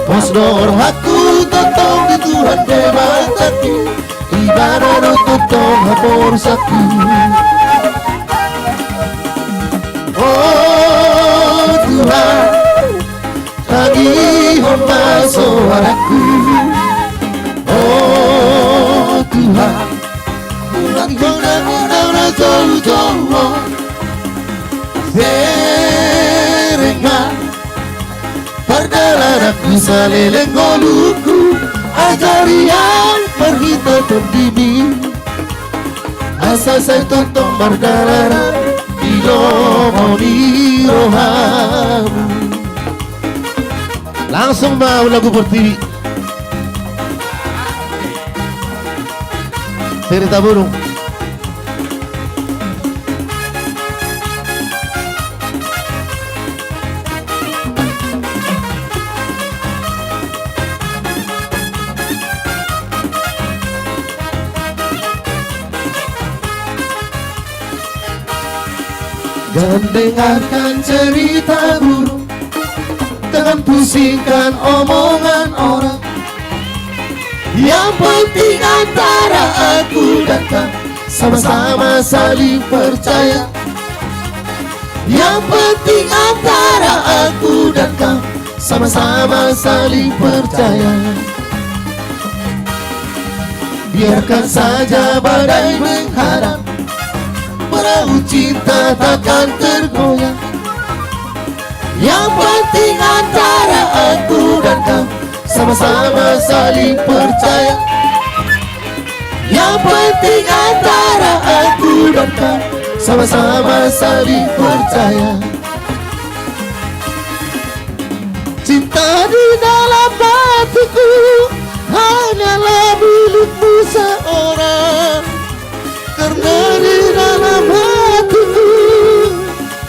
Pos do rohangku tongtong di Tuhan Debatangku, Ibana do tongtong haporusanku. O Tuhan, tangihon ma soarangku. O Tuhan, tangihon ma soarangku. Bereng ma pardalananku saleleng ngolungku, ajari au marhite tondimi, asa sai tongtong mardalan di lomo ni rohamu. Langsung ma lagu Pertiwi. Seri Tabunung. Jangan dengarkan cerita burung, jangan pusingkan omongan orang. Yang penting antara aku dan kau sama-sama saling percaya. Yang penting antara aku dan kau sama-sama saling percaya. Biarkan saja badai menghadang, perahu cinta takkan tergoyang. Yang penting antara aku dan kau sama-sama saling percaya. Yang penting antara aku dan kau sama-sama saling percaya. Cinta di dalam hatiku hanyalah milikmu seorang. Karena di dalam hatiku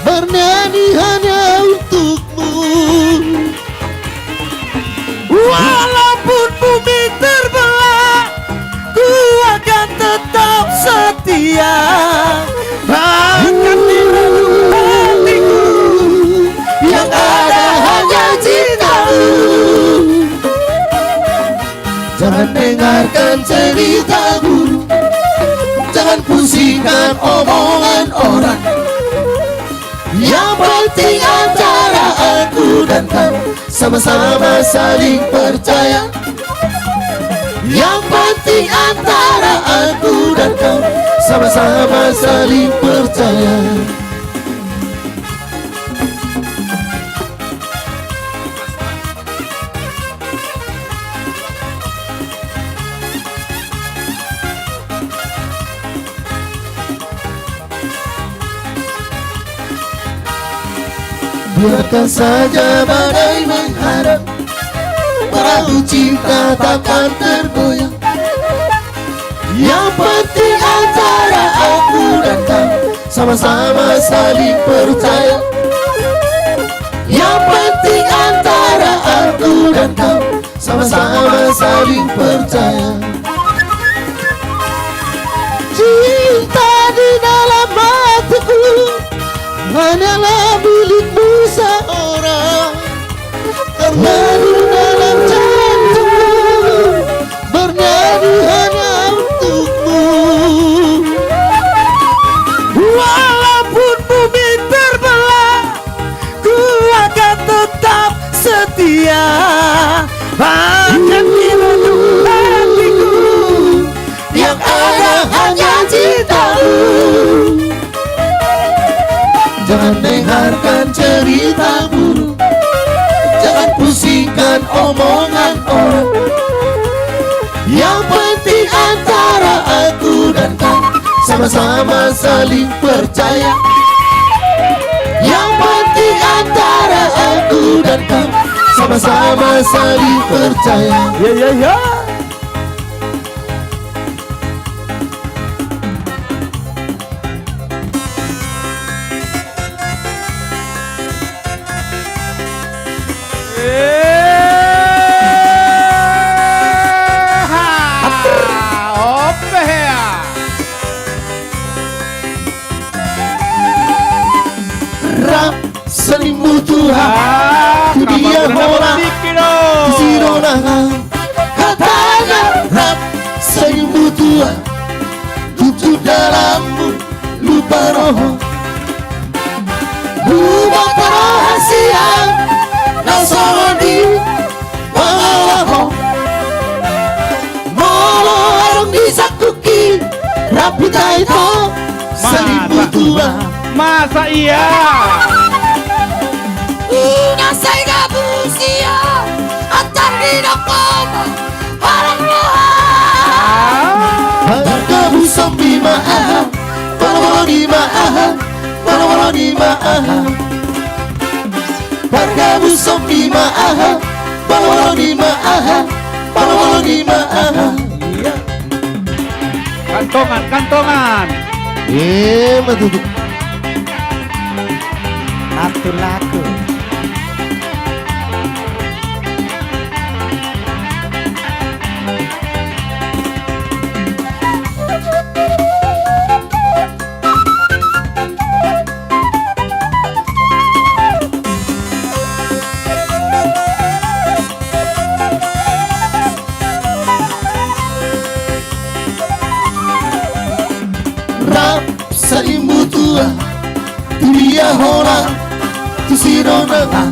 bernyanyi hanya untukmu. Dia, bahkan di relung hatiku yang ada hanya cintamu. Jangan dengarkan cerita burung, jangan pusingkan omongan orang. Yang penting antara aku dan kau sama-sama saling percaya. Yang penting antara aku dan kau sama-sama saling percaya. Biarkan saja badai menghantam, perahu cinta takkan tergoyang. Yang penting antara aku dan kau sama-sama saling percaya. Yang penting antara aku dan kau sama-sama saling percaya. Cinta di dalam hatiku hanyalah milikmu seorang. Karena di dalam jantungku bernyanyi hanya untukmu. Walaupun bumi terbelah, ku akan tetap setia. Bahkan di relung hatiku yang ada hanya cintamu. Jangan dengarkan cerita burung, jangan pusingkan omongan orang. Yang penting antara aku dan kau sama-sama saling percaya. Yang penting antara aku dan kau sama-sama saling percaya. Ya, ya, ya. Eha. Ope hea. Rap salimbutuha. Ah, tu dia holan, tu si dongan. Hatana rap salimbutuha. Tutu dalanmu lupa roha. Lupa roha sian na songon i pangalaho. Molo adong di sangkuki rap hita ito. Masa, salimbutuha. Masa iya? Unang sai gabu sia, antar didok ho ma halang roha. Ah. Pargabus on i ma aha, molo-molo ni ma aha, molo-molo ni ma aha. Pargabus on i ma aha, molo-molo ni ma aha, molo-molo ni ma aha. Iya. Kantongan, kantongan. Eh, ma tutu. Laku, laku. Rap salimbutuha, tu dia holan, tu si dongan.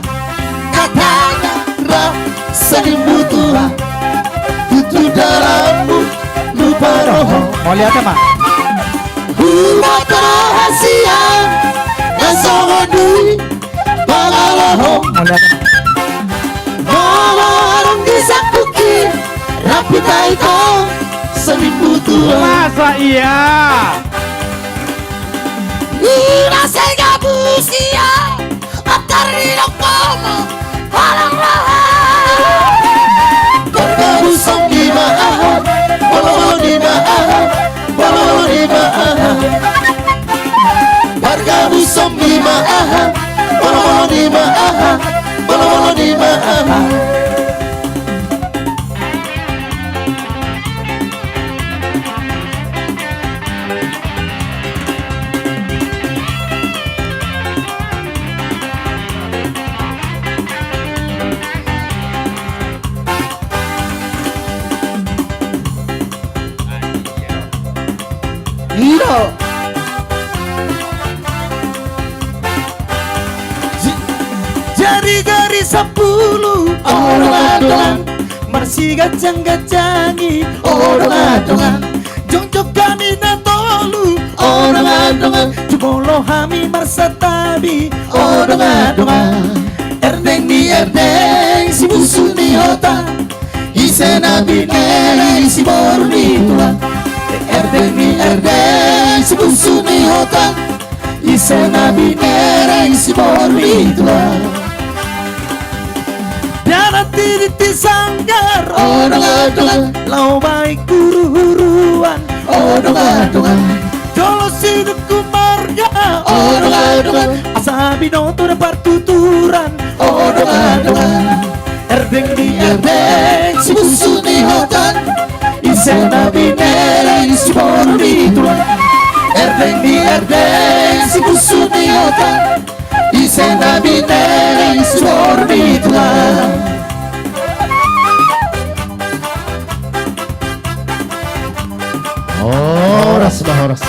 Hatana rap salimbutuha, tutu dalanmu lupa roha. Mauliate ma. Lupa roha sian na songon i pangalaho. Mauliate ma. Molo adong di sangkuki rap hita ito salimbutuha. Masa iya? Unang sai gabu sia, antar didok ho ma halang roha. Pargabus on i ma aha, molo-molo ni ma aha, molo-molo ni ma aha. Pargabus on i ma aha, molo-molo ni ma aha, molo-molo ni ma aha. Ido. Jari-jari sampulu, o dongan-dongan, marsiganjang-ganjangi, o dongan-dongan. Jongjong hami na tolu, o dongan-dongan, jumolo hami marsantabi, o dongan-dongan. Erdeng ni erdeng, si busu ni hota, ise na binereng, si boru ni tulang. Erdeng ni erdeng, si busu ni hota, ise na binereng, si boru ni tulang. Dalan di sanggar, o dongan-dongan, laho baen huru-huruan, o dongan-dongan. Jolo sidungkun marga, o dongan-dongan, asa binoto na partuturan, o dongan-dongan. Erdeng ni erdeng, si busu ni hota, ise na binereng, si boru ni tulang. Erdeng ni erdeng, si busu ni hota, ise na binereng, si boru ni tulang. Horas ma, horas.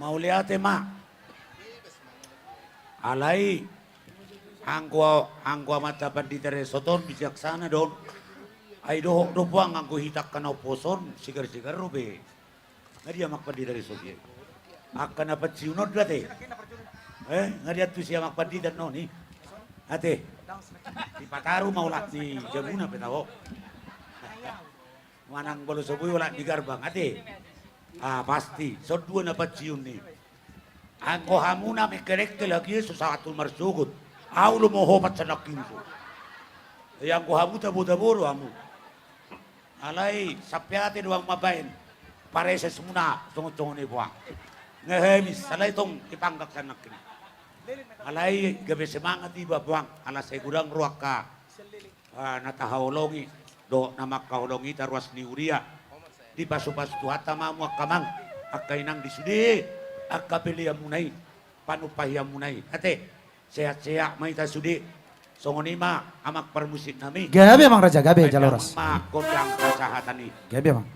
Mauliate ma. Alai anggo, anggo amanta pandita Resot on bijaksana do on. Ai dohot do puang, anggo hita angka na ompus on sigar-sigar dope. Nga dia amang pandita Resot i? Angka na pensiun on do ate. Eh, nga diantusi amang pandita annon i? Ate. Dipataru ma olat ni jamuna pe tabo. Manang molo so boi olat ni garbang ate. Ah, pasti. Son dua na pensiun i. Anggo hamu na mengkelengkel, agia so sahat tu marsogot. Ahu do maopat sian nangkin so. Ia anggo hamu tabo-tabo do hamu. Alai sampe ate do amang mambaen pareses muna songon-songon i puang. Nga habis, alai tong ipanggang sian nangkin. Alai gabe semangat iba puang, ala sai godang ro angka, ah, na tahaholongi dohot na mangkaholongi hita ruas ni huria. Dipasu-pasu Tuhanta ma hamu angka amang, angka inang di sude, angka peleanmuna i, panumpahianmuna i. Ate, sehat-sehat ma hita sude. Songon i ma amang parmusiknami. Gabe amang raja, gabe. Baen jala amang horas ma gondang pasahaton i. Gabe amang.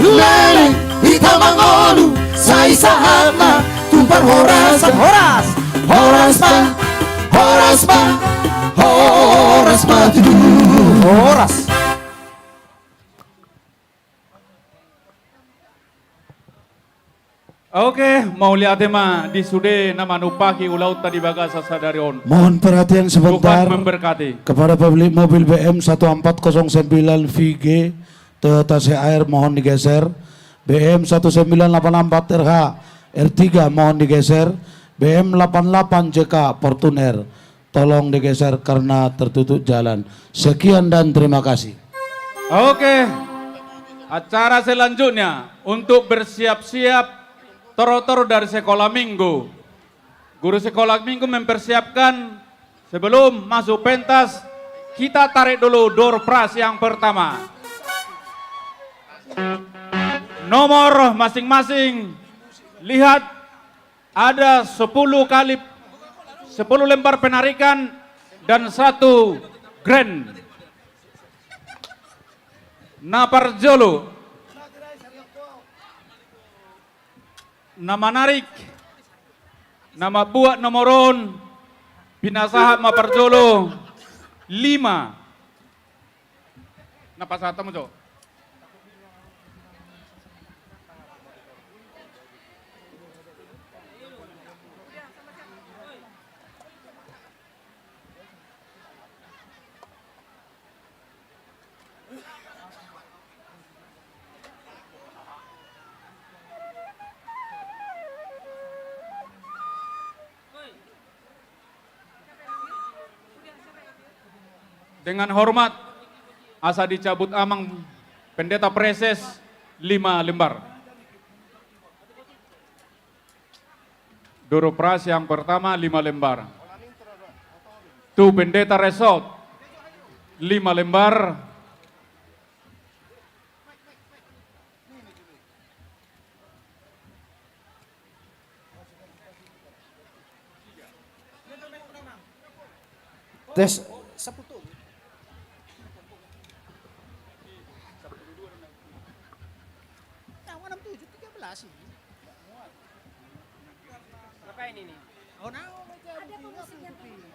Leleng hita mangolu, sai sahat ma tu parhorasan. Horas. Horas ma, horas ma, horas ma tutu. Horas. Oke, mauliate ma di sude na manumpahi ulaonta di bagasan sadari on. Mohon perhatian sebentar. Tuhan memberkati. Kepada pemilik mobil B M satu empat kosong sembilan V G Toyota C R mohon digeser. B M satu sembilan delapan empat R H R tiga mohon digeser. B M delapan delapan J K Fortuner. Tolong digeser karena tertutup jalan. Sekian dan terima kasih. Oke. Acara selanjutnya untuk bersiap-siap trotoar dari sekolah minggu. Guru sekolah minggu mempersiapkan, sebelum masuk pentas, kita tarik dulu door prize yang pertama. Nomor masing-masing, lihat, ada sepuluh kali, sepuluh lembar penarikan dan satu grand. Na parjolo, na manarik, na mambuat nomor on, pinasahat ma parjolo, lima. Na pasahat ma jo. Dengan hormat, asa dicabut amang pendeta praeses lima lembar. Door prize yang pertama lima lembar. Tu pendeta resort lima lembar. Tes. Jelas ini. Ngapain ini? Oh, nah, oh, baca. Ada buku pemusik yang ini.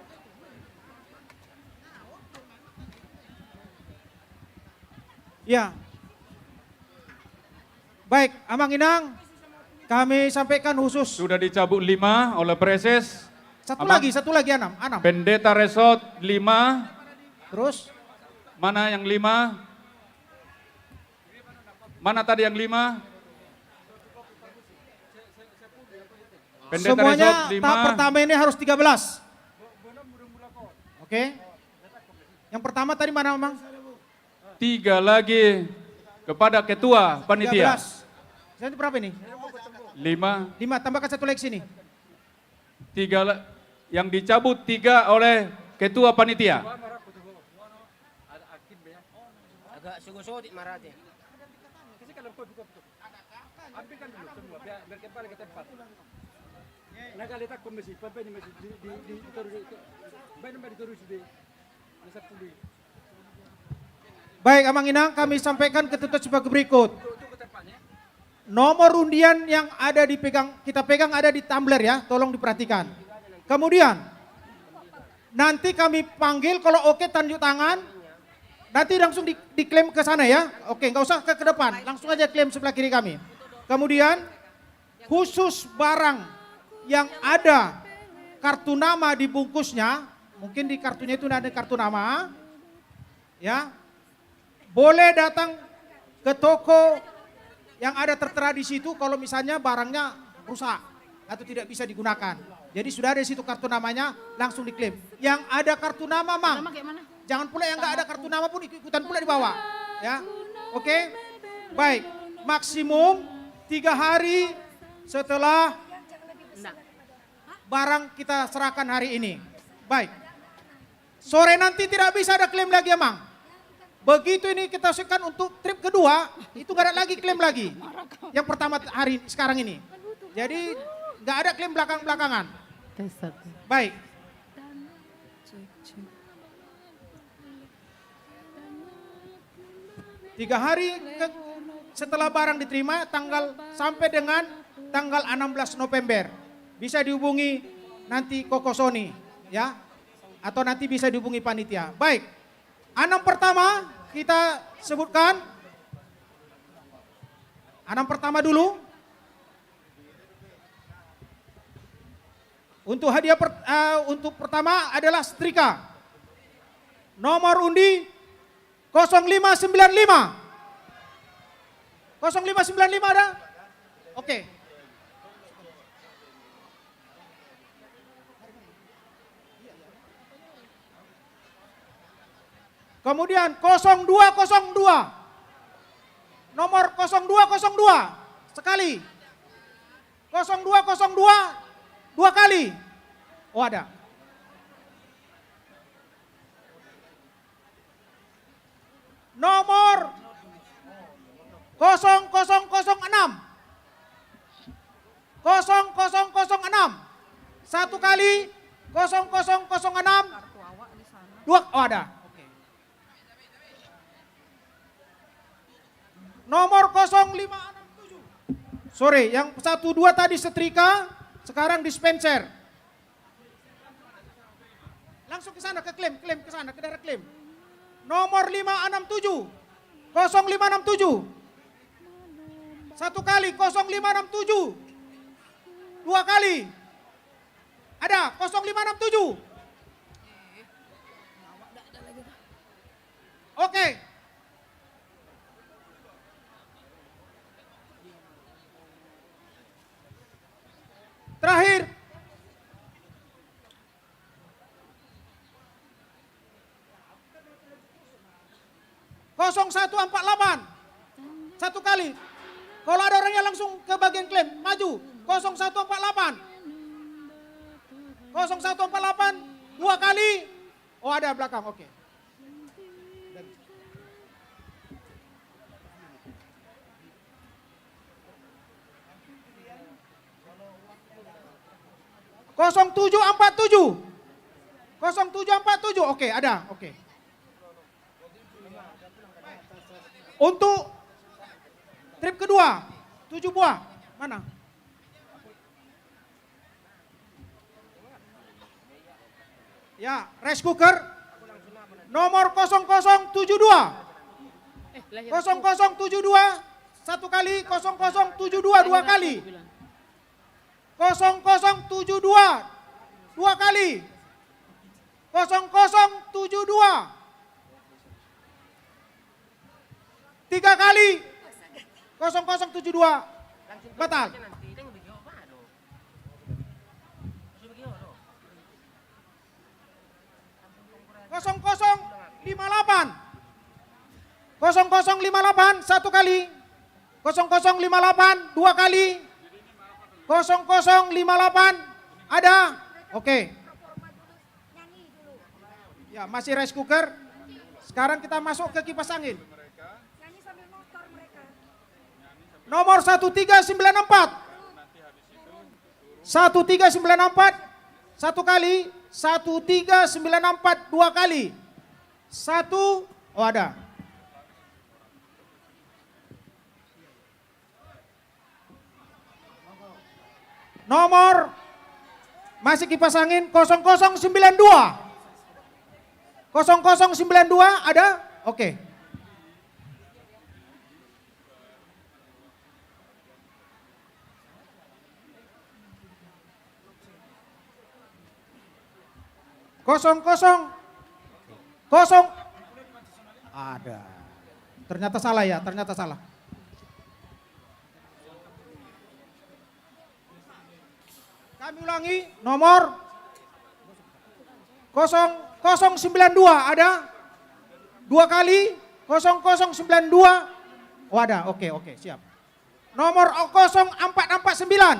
Ya. Baik, Amang Inang, kami sampaikan khusus. Sudah dicabut lima oleh Praeses. Satu Amang. Lagi, satu lagi, enam, enam. Pendeta Resort lima. Terus? Mana yang lima? Mana tadi yang lima? Pendeta Semuanya Resort lima. Tahap pertama ini harus tiga belas. Oke. Yang pertama tadi mana, Amang? Tiga lagi kepada ketua panitia. Tiga belas. Sekarang itu berapa ini? Lima. Lima, tambahkan satu lagi sini. Tiga la-, yang dicabut tiga oleh ketua panitia. Agak sugo sotik marate. Ambilkan dulu semua, biar, biar kembali ke tempat. Nah, kalau tak komisi, apa ini masih di, di, di, diterus, baik nambah diterus di, di sepuluh. Baik, Amang Inang, kami sampaikan ketentuan sebagai berikut. Nomor undian yang ada dipegang, kita pegang ada di tumbler ya, tolong diperhatikan. Kemudian, nanti kami panggil, kalau oke tunjuk tangan, nanti langsung di, diklaim ke sana ya. Oke, nggak usah ke, ke depan, langsung aja klaim sebelah kiri kami. Kemudian, khusus barang yang ada kartu nama di bungkusnya, mungkin di kartunya itu ada kartu nama, ya, boleh datang ke toko yang ada tertera di situ kalau misalnya barangnya rusak atau tidak bisa digunakan. Jadi sudah ada di situ kartu namanya, langsung diklaim. Yang ada kartu nama, Mang. Nama kayak mana? Jangan pula yang nggak ada kartu nama pun ikut-ikutan pula dibawa. Ya, oke? Baik, maksimum tiga hari setelah barang kita serahkan hari ini. Baik. Sore nanti tidak bisa ada klaim lagi, Amang. Begitu ini kita susun untuk trip kedua, itu nggak ada lagi klaim lagi. Yang pertama hari sekarang ini. Jadi nggak ada klaim belakang-belakangan. Tes satu. Baik. Cek, cek. Tiga hari ke-, setelah barang diterima, tanggal, sampai dengan tanggal enam belas November. Bisa dihubungi nanti Koko Sony, ya. Atau nanti bisa dihubungi panitia. Baik. Enam pertama kita sebutkan. Enam pertama dulu. Untuk hadiah per-, eh, untuk pertama adalah setrika. Nomor undi kosong lima sembilan lima. Kosong lima sembilan lima ada? Oke. Kemudian kosong dua kosong dua. Nomor kosong dua kosong dua. Sekali. Kosong dua kosong dua. Dua kali. Oh, ada. Nomor kosong kosong kosong enam. Kosong kosong kosong enam. Satu kali, kosong kosong kosong enam. Dua, oh, ada. Oke. Nomor kosong lima enam tujuh. Sorry, yang satu dua tadi setrika, sekarang dispenser. Langsung ke sana, ke klaim, klaim ke sana, ke daerah klaim. Nomor lima enam tujuh. Kosong lima enam tujuh. Satu kali, kosong lima enam tujuh. Dua kali. Ada, kosong lima enam tujuh. Oke. Terakhir. Kosong satu empat delapan. Satu kali. Kalau ada orangnya langsung ke bagian klaim, maju. Kosong satu empat delapan. Kosong satu empat delapan, dua kali. Oh, ada belakang, oke. Kosong tujuh empat tujuh. Kosong tujuh empat tujuh. Oke, ada. Oke. Untuk trip kedua, tujuh buah. Mana? Ya, rice cooker. Nomor kosong kosong tujuh dua. Kosong kosong tujuh dua, satu kali, kosong kosong tujuh dua, dua kali. Kosong kosong tujuh dua, dua kali. Kosong kosong tujuh dua. Tiga kali. Kosong kosong tujuh dua. Batal. Kosong kosong lima delapan. Kosong kosong lima delapan, satu kali. Kosong kosong lima delapan, dua kali. Kosong kosong lima delapan, ada? Oke. Ya, masih rice cooker. Sekarang kita masuk ke kipas angin. Nomor satu tiga sembilan empat. Satu tiga sembilan empat, satu kali. Satu tiga sembilan empat, dua kali. Satu, oh, ada. Nomor, masih kipas angin, kosong kosong sembilan dua. Kosong kosong sembilan dua, ada? Oke. Kosong kosong. Kosong. Ada. Ternyata salah ya, ternyata salah. Kami ulangi, nomor kosong kosong sembilan dua, ada? Dua kali, kosong kosong sembilan dua. Oh, ada. Oke, oke, siap. Nomor kosong empat empat sembilan.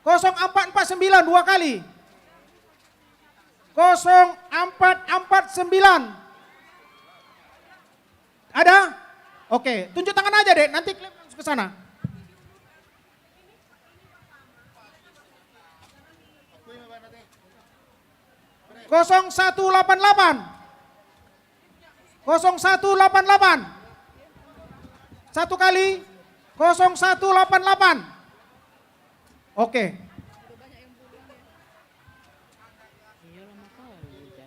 Kosong empat empat sembilan, dua kali. Kosong empat empat sembilan. Ada? Oke, tunjuk tangan aja deh, nanti klaim langsung ke sana. Kosong satu delapan delapan. Kosong satu delapan delapan. Satu kali, kosong satu delapan delapan. Oke.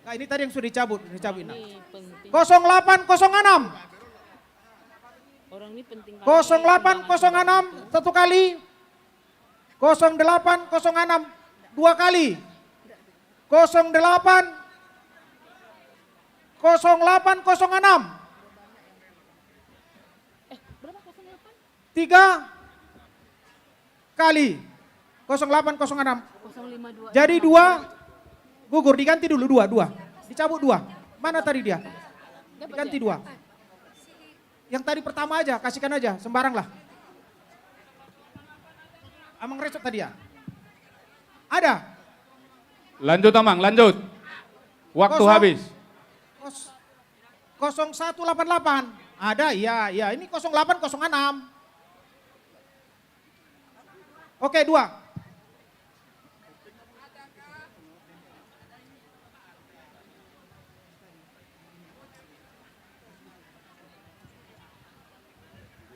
Nah, ini tadi yang sudah dicabut, dicabut, nah. Kosong delapan kosong enam. Kosong delapan kosong enam, satu kali. Kosong delapan kosong enam, dua kali. Kosong delapan, kosong delapan kosong enam. Tiga kali. Kosong delapan kosong enam. Jadi dua gugur, diganti dulu dua, dua. Dicabut dua. Mana tadi dia? Diganti dua. Yang tadi pertama aja, kasihkan aja, sembarang lah. Amang Resot tadi ya. Ada? Lanjut, Amang, lanjut. Waktu habis. Kosong satu delapan delapan. Ada, iya, iya. Ini kosong delapan kosong enam. Oke, dua.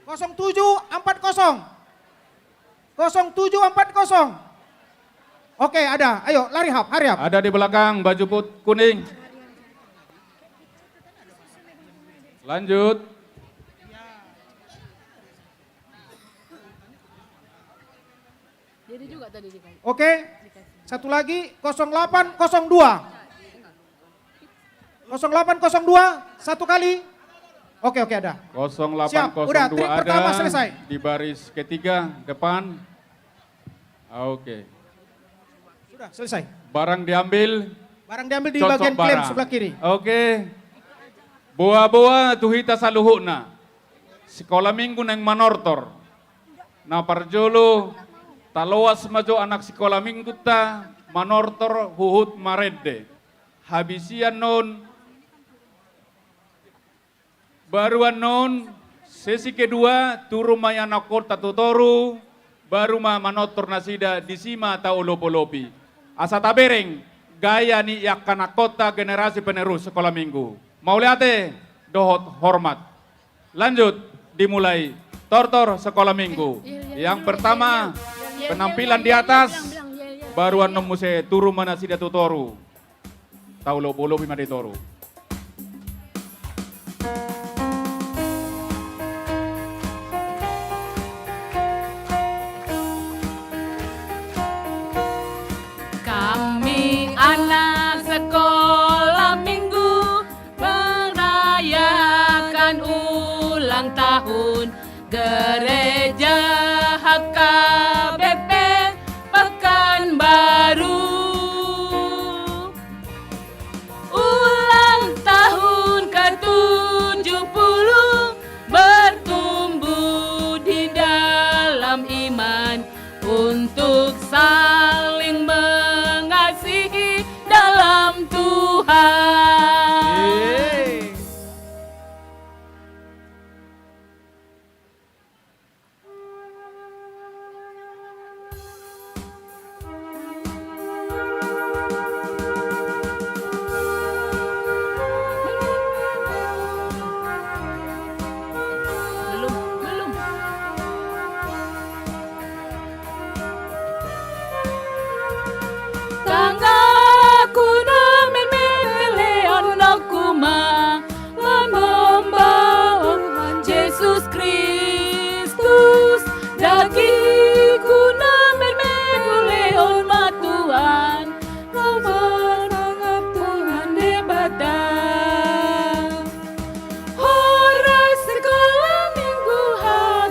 Kosong tujuh empat kosong. Kosong tujuh empat kosong. Oke, ada. Ayo, lari hap, hurry up. Ada di belakang, baju put-, kuning. Lanjut. Jadi juga tadi dikasih. Oke. Satu lagi, kosong delapan kosong dua. Kosong delapan kosong dua, satu kali. Oke, oke, ada. Kosong delapan kosong dua. Siap, udah, trip pertama selesai. Di baris ketiga, depan. Oke. Sudah selesai. Barang diambil. Barang diambil di bagian klaim sebelah kiri. Oke. Boa-boa tu hita saluhutna. Sikola minggu naeng manortor. Na parjolo, taloas ma jo anak sikola minggunta manortor huhut marende. Habisian on, baru annon, sesi kedua, turun ma i anakkonta tu toru, baru ma manortor nasida, disi ma taolop-olopi. Asa tabereng gaya ni angka anakkonta, generasi penerus sikola minggu. Mauliate dohot hormat. Lanjut, dimulai tortor sikola minggu. Yang pertama, penampilan di atas, baru annon muse turun ma nasida tu toru. Tahu lo bolo bima di toru. Kami anak sekolah minggu merayakan ulang tahun gereja H K B P Pekanbaru. Ulang tahun ketujuh puluh, bertumbuh di dalam iman untuk saling mengasihi dalam Tuhan. Belum, belum. Tanganku na melmel, lehononku ma manomba Tuhan Jesus Kristus. Dagingku na melmel, lehon ma Tuhan, marsangap Tuhan Debata. Horas sekolah minggu H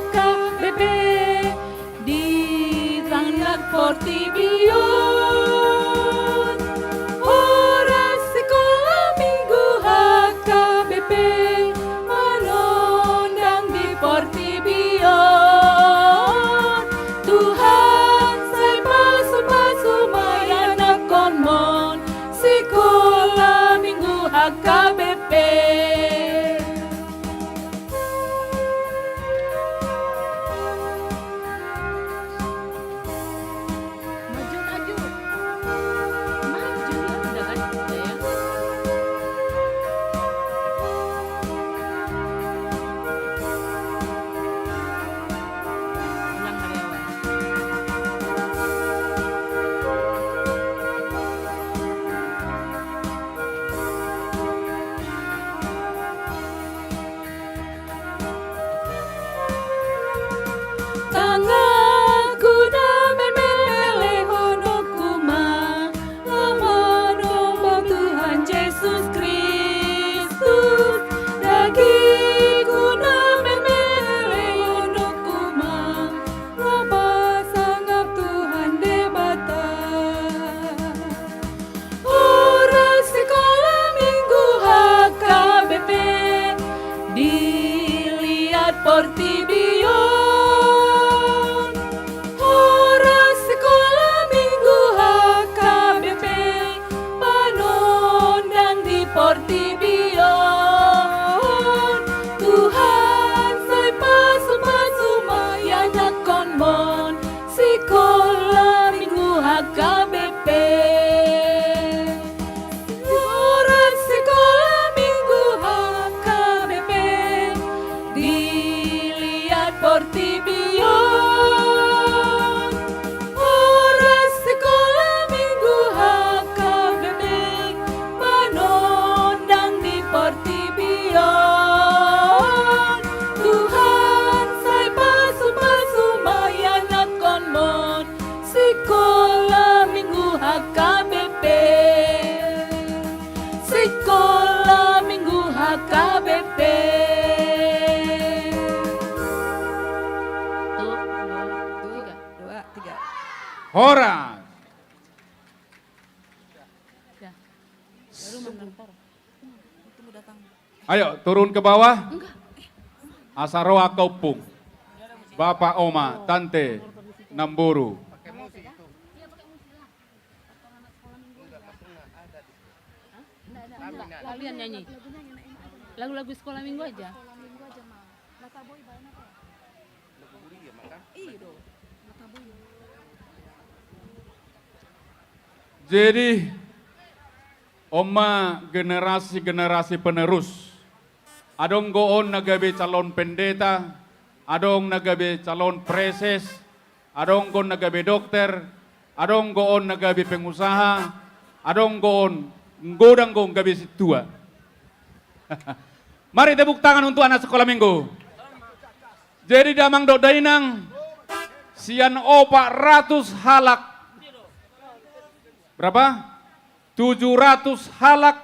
K B P di tengah portibi on. Horas sekolah minggu H K B P manondang di portibi on. Tuhan sai pasupasu ma ianakkonmon sikola minggu H K B P. Maju, maju. Maju, udah kan? Udah ya. Ulang dari awal. Tanganku na melmel, lehononku ma manomba Tuhan Jesus Kristus. Dagingku na melmel, lehononku ma marsangap Tuhan Debata. Horas sekolah minggu H K B P di liat portibi on. Horas sekolah minggu H K B P manondang di portibi on. Tuhan sai pasupasu ma ianakkonmon sikola minggu H K B P. Horas sekolah minggu H K B P di liat portibi on. Horas sekolah minggu H K B P manondang di portibi on. Tuhan sai pasupasu ma ianakkonmon sikola minggu H K B P. Sikola minggu H K B P. Tuh, dua, tiga. Horas. Ya. Baru mengantar. Ayo, turun ke bawah. Asa ro angka ompung. Bapa, oma, tante, namboru. Lagu-lagu nyanyi. Lagu-lagu sekolah minggu aja. Jadi, on ma generasi-generasi penerus. Adong do on na gabe calon pendeta, Adong na gabe calon preses, adong do on na gabe dokter, adong do on na gabe pengusaha, adong do on, godang do on gabe sintua. Mari tepuk tangan untuk anak sekolah minggu. Jadi damang dohot dainang, sian opat ratus halak, berapa? Tujuh ratus halak,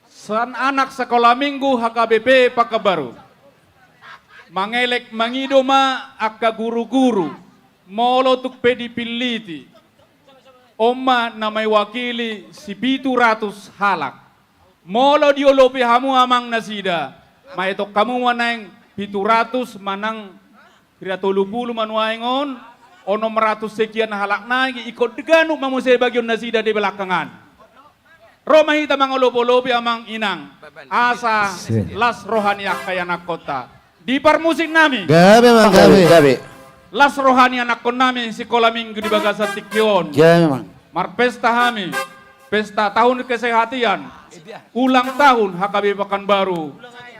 sian anak sekolah minggu H K B P Pekanbaru. Mangelek mangido ma angka guru-guru, molo tung pe dipiliti. On ma na mewakili si pitu ratus halak. Molo diolopi hamu amang nasida, maetong hamu ma naeng pitu ratus manang hira tolu pulu ma nuaeng on, onom ratus sekian halak nai ingkon ganup ma muse bagion nasida di belakangan. Ro ma hita mangolop-olopi amang inang, asa las roha ni angka ianakkonta. Diparmusik nami. Gabe, Mang, gabe. Gabe. Las roha ni anakkon nami sikola minggu di bagasan tingki on. Gabe, Mang. Marpesta hami, pesta tahun kesehatan, ulang tahun H K B Pekanbaru,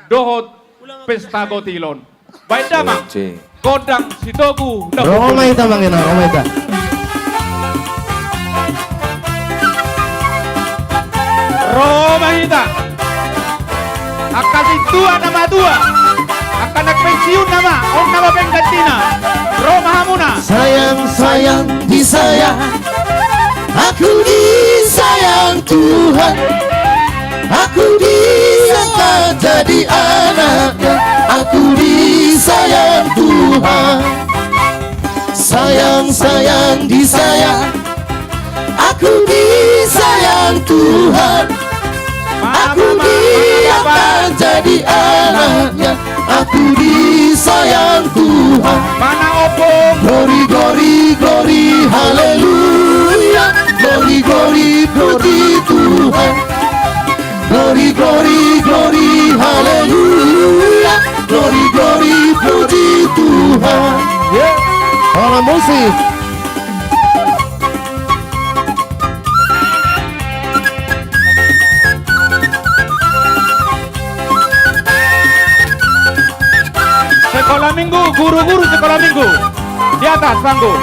dohot pesta gotilon. Baen damang, oke. Gondang sitogu, ro ma hita, Mang, ina, ro ma hita. Ro ma hita. Angka sintua na matua, angka na pensiun nama, on nama penggantina. Ro ma hamuna. Sayang, sayang, disayang. Aku disayang Tuhan. Aku diangkat jadi anaknya. Aku disayang Tuhan. Sayang, sayang, disayang. Aku disayang Tuhan. Aku diangkat jadi anaknya. Aku disayang Tuhan. Mana opung? Glory, glory, glory, haleluya. Glory, glory, puji Tuhan. Glory, glory, glory, haleluya. Glory, glory, puji Tuhan. Hola musik. Sekolah minggu, guru-guru sekolah minggu. Di atas panggung.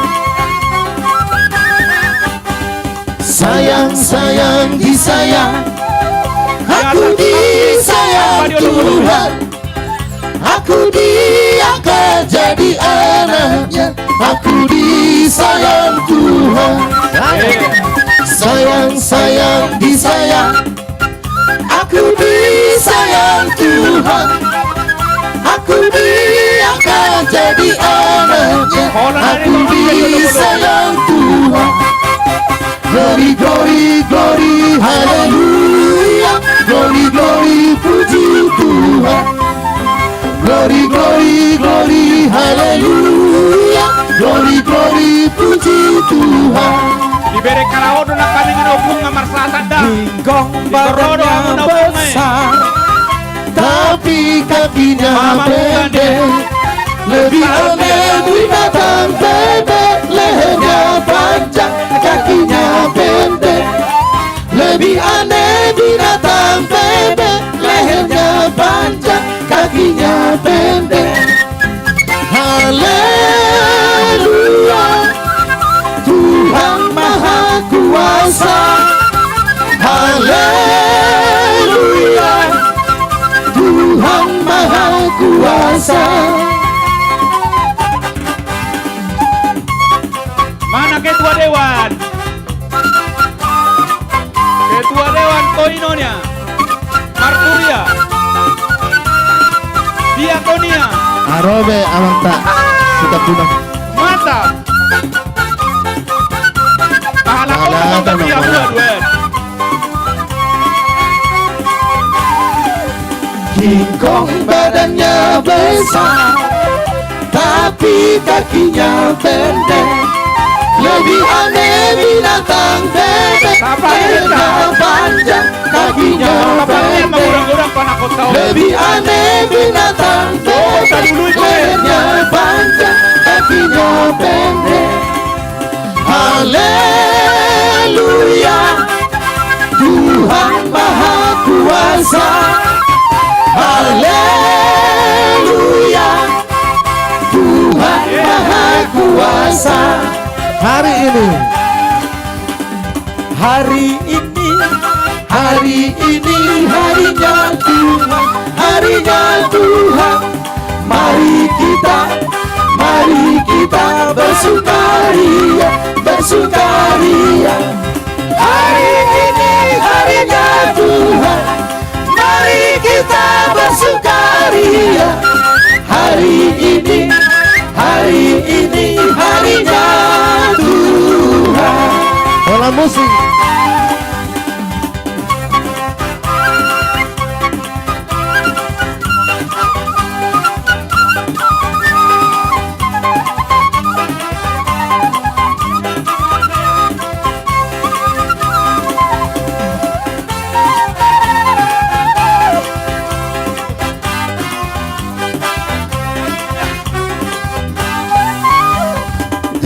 Sayang, sayang, disayang. Aku disayang Tuhan. Aku diangkat jadi anaknya. Aku disayang Tuhan. Sayang, sayang, disayang. Aku disayang Tuhan. Aku diangkat jadi anaknya. Aku disayang Tuhan. Glory, glory, glory, haleluya. Glory, glory, puji Tuhan. Glory, glory, glory, haleluya. Glory, glory, puji Tuhan. Dibereng haraodon nang hami nang opung na marsahat da. Ginggong badannya besar, tapi kakinya pendek. Lebih aneh binatang bebek, lehernya panjang, kakinya pendek. Lebih aneh binatang bebek, lehernya panjang, kakinya pendek. Haleluya, Tuhan Maha Kuasa. Haleluya, Tuhan Maha Kuasa. Mana ketua dewan? Ketua dewan koinonia, marturia, diakonia. Aro be amanta Sitabunan. Mantap. Pahala kau tambah dia buat, buat. Ginggong badannya besar, tapi kakinya pendek. Lebih aneh binatang bebek, lehernya panjang, kakinya pendek. Lebih aneh binatang bebek, lehernya panjang, kakinya pendek. Haleluya, Tuhan Maha Kuasa. Haleluya, Hari ini. Hari ini, hari ini harinya Tuhan, harinya Tuhan. Mari kita, mari kita bersukaria, bersukaria. Hari ini harinya Tuhan, mari kita bersukaria. Hari ini, hari ini harinya Tuhan. Bola musik.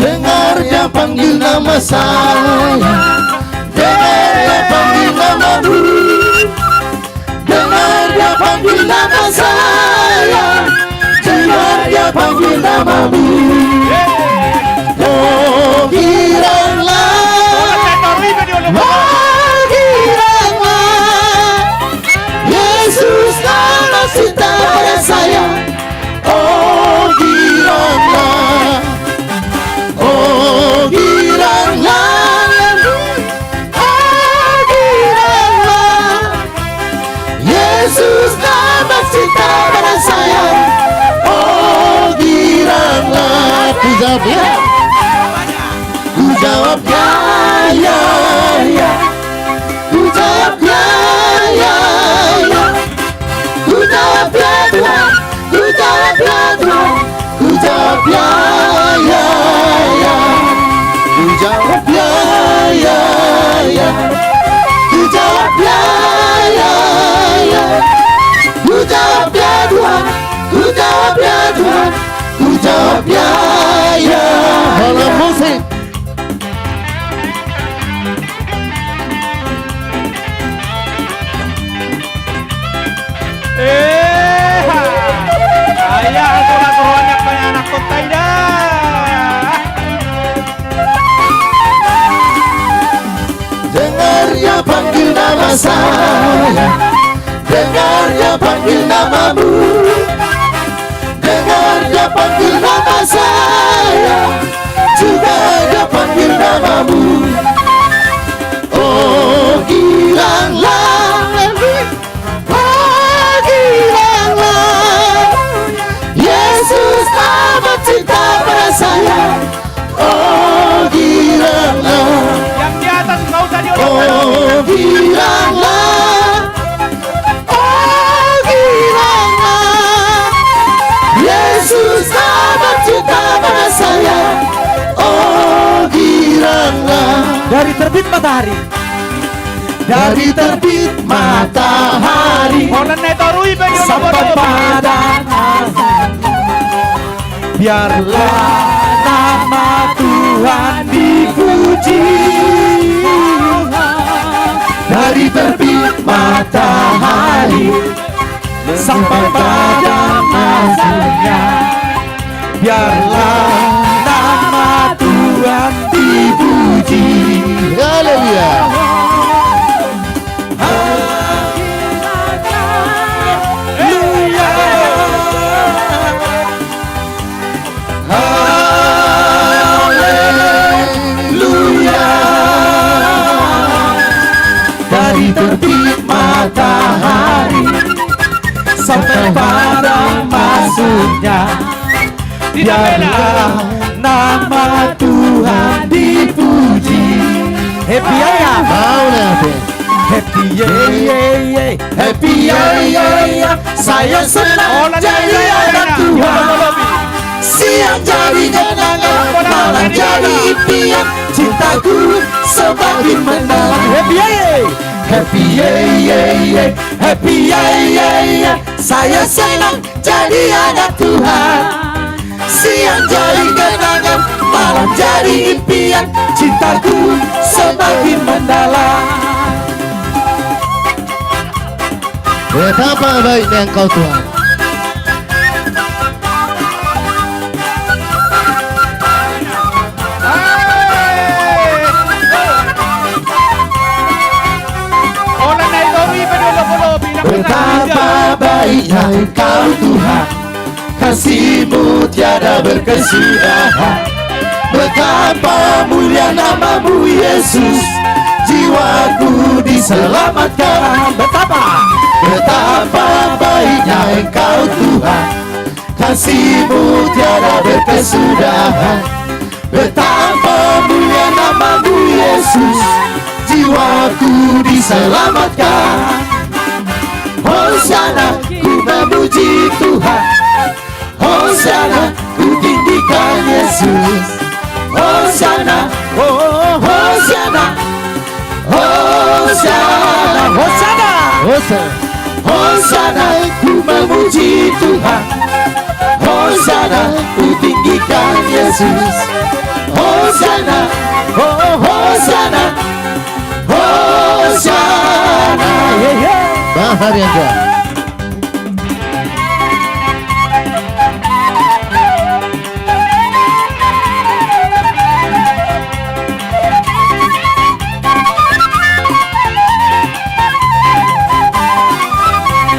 Dengar Dia panggil nama saya, dengar Dia panggil namamu. Dengar Dia panggil nama saya, dengar Dia panggil namamu. Oh, giranglah, oh, giranglah, Yesus nama cinta pada saya. Oh, giranglah, oh, giranglah, oh, giranglah, Yesus nama cinta pada saya. Oh, giranglah. Ku jawab ya. Ku jawab ya, ya, ya. Ku jawab ya, ya, ya. Ku jawab ya Tuhan, ku jawab ya Tuhan, ku jawab ya, ya, ya. Ku jawab ya, ya, ya. Ku jawab ya, ya, ya. Ku jawab ya Tuhan, ku jawab ya Tuhan, ku jawab ya, ya, ya. Bola musik. Eh, ha. Ayah, aturan rohani, apa yang anak kota ida? Dengar Dia panggil nama saya, dengar Dia panggil namamu. Dengar Dia panggil nama saya, juga Dia panggil namamu. Oh, giranglah, oh, giranglah, Yesus amat cinta pada saya. Oh, giranglah. Yang di atas nggak usah diodong-odong. Oh, giranglah. Oh, giranglah. Yesus amat cinta pada saya. Oh, giranglah. Dari terbit matahari. Dari terbit matahari. Sampai pada Biarlah nama Tuhan dipuji. Dari terbit matahari sampai pada masuknya, biarlah nama Tuhan dipuji. Haleluya. Haleluya. Haleluya. Dari terbit matahari sampai pada masuknya, biarlah nama Tuhan dipuji. Happy ya, ya. Mau, happy. Happy ye, ye, ye. Happy ye, ye, ye. Saya senang jadi anak Tuhan. Siang jadi kenangan, malam jadi impian. Cintaku semakin mendalam. Happy ye, ye. Happy ye, ye, ye. Happy ye, ye, ye. Saya senang jadi anak Tuhan. Siang jadi kenangan, malam jadi impian, cintaku semakin mendalam. Betapa baiknya Engkau, Tuhan. Betapa baiknya Engkau Tuhan, kasih-Mu tiada berkesudahan. Betapa mulia nama-Mu Yesus, jiwaku diselamatkan. Betapa, betapa baiknya Engkau Tuhan, kasih-Mu tiada berkesudahan. Betapa mulia nama-Mu Yesus, jiwaku diselamatkan. Hosiana, ku memuji Tuhan. Hosiana, ku tinggikan Yesus. Hosiana, oh, Hosiana. Hosiana, Hosiana. Hosiana. Hosiana, ku memuji Tuhan. Hosiana, ku tinggikan Yesus. Hosiana, oh, Hosiana. Hosiana. Ye, ye. Bah, hari aja.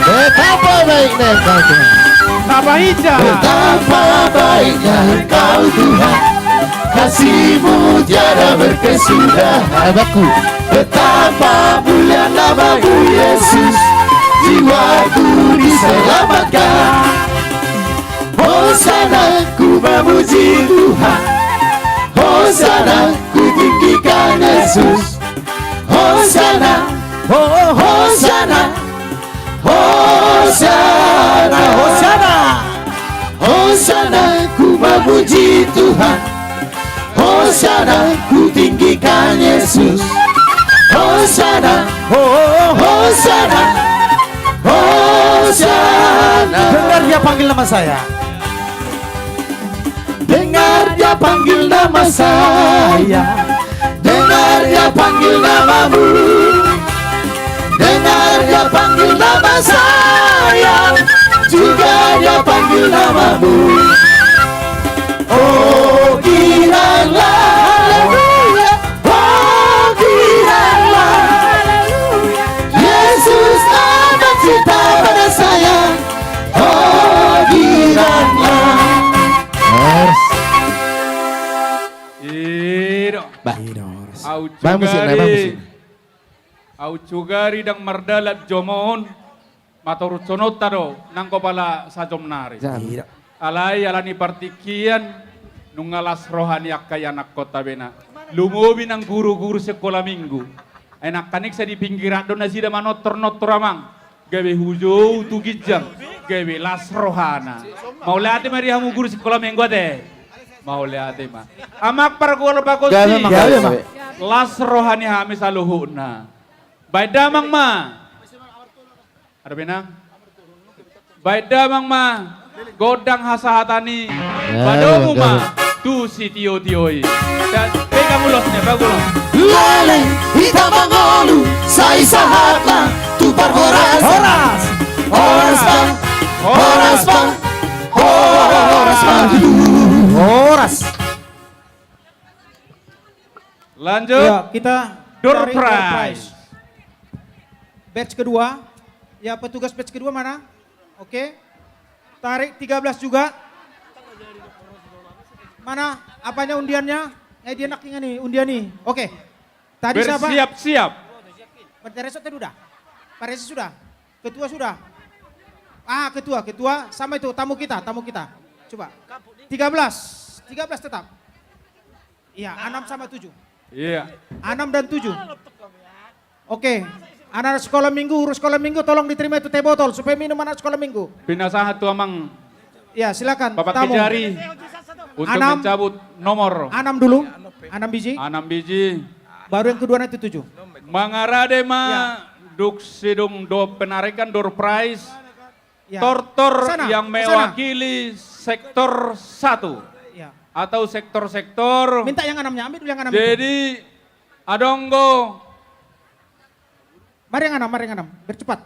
Betapa baiknya Engkau Tuhan. Betapa baiknya. Betapa baiknya Engkau Tuhan, kasih-Mu tiada berkesudahan. Abangku. Betapa mulia nama-Mu Yesus, jiwaku diselamatkan. Hosiana, ku memuji Tuhan. Hosiana, ku tinggikan Yesus. Hosiana, oh, Hosiana. Hosiana, Hosiana. Hosiana, ku memuji Tuhan. Hosiana, ku tinggikan Yesus. Hosiana, oh, Hosiana. Hosiana. Dengar Dia panggil nama saya. Dengar Dia panggil nama saya. Dengar Dia panggil nama-Mu. Dengar Dia panggil nama saya. Juga Dia panggil nama-Mu. Oh, giranglah. Haleluya. Oh, giranglah. Haleluya. Yesus amat cinta pada saya. Oh, giranglah. Horas. I do. Bah. I do, horas. Bah, musik, bah, musik. Au cugari, au cugari ndang mardalan jomo on, matorushononta do nanggo pala sajom nari. Jam. I do. Alai ala ni partingkian, nunga las roha ni angka ianakhonta bena. Lumobi nang guru-guru sikola minggu. Ai nangkaning sai di pinggiran do nasida manortor-nortor, amang. Gabe hujou tu ginjang, gabe las rohana. Mauliate ma di hamu guru sikola minggu ate. Mauliate ma. Amang pargual pakonsi. Gabe ma, gabe ma. Las roha ni hami saluhutna. Baen damang ma. Adong pe nang. Baen damang ma gondang hasahatan i. Ya, padomu ma tu sitio-tio i. Pegang ulos ni, pegang ulos. Leleng hita mangolu, sai sahat ma tu parhorasan. Horas. Horas ma. Horas ma. Horas ma. Horas. Lanjut. Ya, kita cari door prize. Door prize. Batch kedua. Ya, petugas batch kedua mana? Oke. Tarik tiga belas juga. Mana apanya, undiannya? Eh, dia nak ingat nih, undian nih. Oke. Tadi siapa? Bersiap-siap. Pak Resi tadi udah. Pak Resi sudah. Ketua sudah. Ah, ketua, ketua sama itu tamu kita, tamu kita. Coba. Tiga belas. Tiga belas tetap. Iya, enam sama tujuh. Iya. Enam dan tujuh. Oke. Anak-anak sekolah minggu, guru sekolah minggu, tolong diterima itu teh botol supaya minum anak sekolah minggu. Pinasahat tu amang. Ya, silakan. Bapak tamu. Kejari untuk mencabut nomor. Enam dulu. Enam biji. Enam biji. Baru yang kedua nanti tujuh. Mangarade ma. Ya. Dung sidung dohot penarikan door prize. Ya. Tortor yang mewakili sektor satu. Ya. Atau sektor-sektor. Minta yang enamnya, ambil dulu yang enam itu. Jadi, adong do. Mari yang enam, mari yang enam. Biar cepat.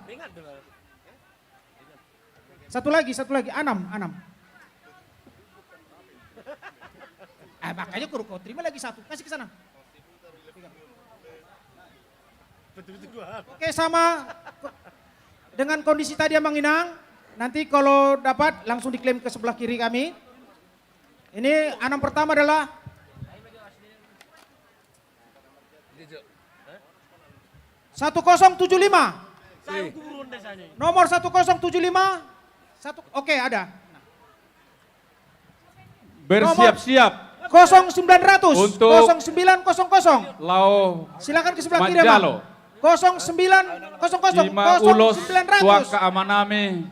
Satu lagi, satu lagi. Enam, enam. Eh, makanya kuruko terima lagi satu. Kasih ke sana. Oke, sama. Dengan kondisi tadi, Amang Inang, nanti kalau dapat langsung diklaim ke sebelah kiri kami. Ini anam pertama adalah satu kosong tujuh lima. Nomor satu kosong tujuh lima. Satu, oke, ada. Bersiap-siap. Kosong sembilan ratus. Untuk kosong sembilan kosong kosong. Lao. Silakan ke sebelah kiri, Amang. Manjalo. Kosong sembilan kosong kosong. Ima ulos tu angka amanami.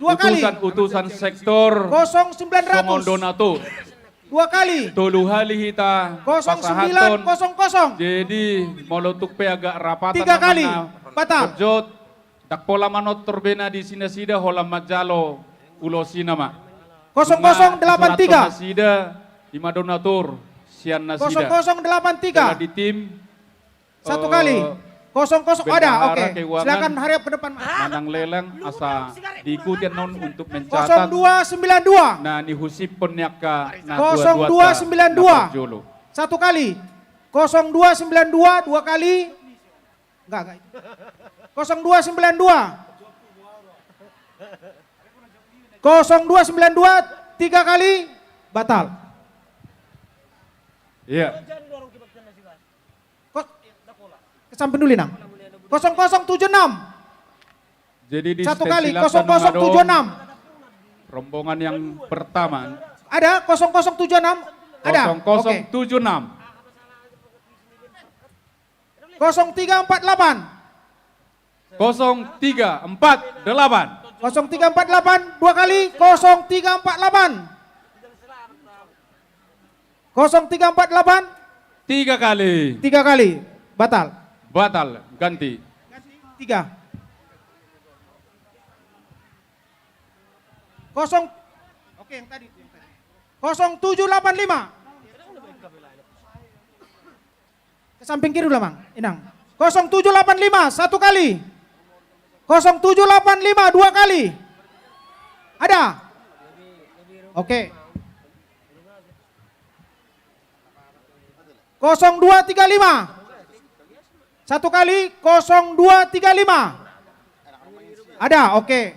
Dua kali. Utusan-utusan sektor. Kosong sembilan ratus. Songon donatur. Dua kali. Tolu hali hita pasahathon. Kosong sembilan kosong kosong. Jadi, molo tung pe agak rapat. Tiga kali. Batal. Jot. Ndang pola manortor be na disi nasida, holan manjalo ulos i nama. Kosong kosong delapan tiga. Nasida ima donatur sian nasida. Kosong kosong delapan tiga. Jala di tim, satu kali. Eh, kosong kosong, ada, oke. Silakan hariap ke depan, Mas. Manang lelang asa diikuti annon untuk mencatat. Kosong dua sembilan dua. Na nihusipon ni angka na dua-dua. Kosong dua sembilan dua. Satu kali. Kosong dua sembilan dua, dua kali. Enggak, enggak. Kosong dua sembilan dua. Kosong dua sembilan dua, tiga kali, batal. Iya. Kos-, ke samping dulu, Inang. Kosong kosong tujuh enam. Jadi di satu kali, stage silakan kosong kosong tujuh enam. Rombongan yang pertama. Ada kosong kosong tujuh enam? Ada. Kosong kosong tujuh enam. Oke. Kosong tiga empat delapan. Kosong tiga empat delapan. Kosong tiga empat delapan, dua kali, kosong tiga empat delapan. Kosong tiga empat delapan. Tiga kali. Tiga kali. Batal. Batal, ganti. Ganti tiga. Kosong. Oke, yang tadi, yang tadi. Kosong tujuh delapan lima. Ke samping kiri dulu, Amang Inang. Kosong tujuh delapan lima, satu kali. Kosong tujuh delapan lima, dua kali. Ada? Oke. Kosong dua tiga lima. Satu kali, kosong dua tiga lima. Ada, oke.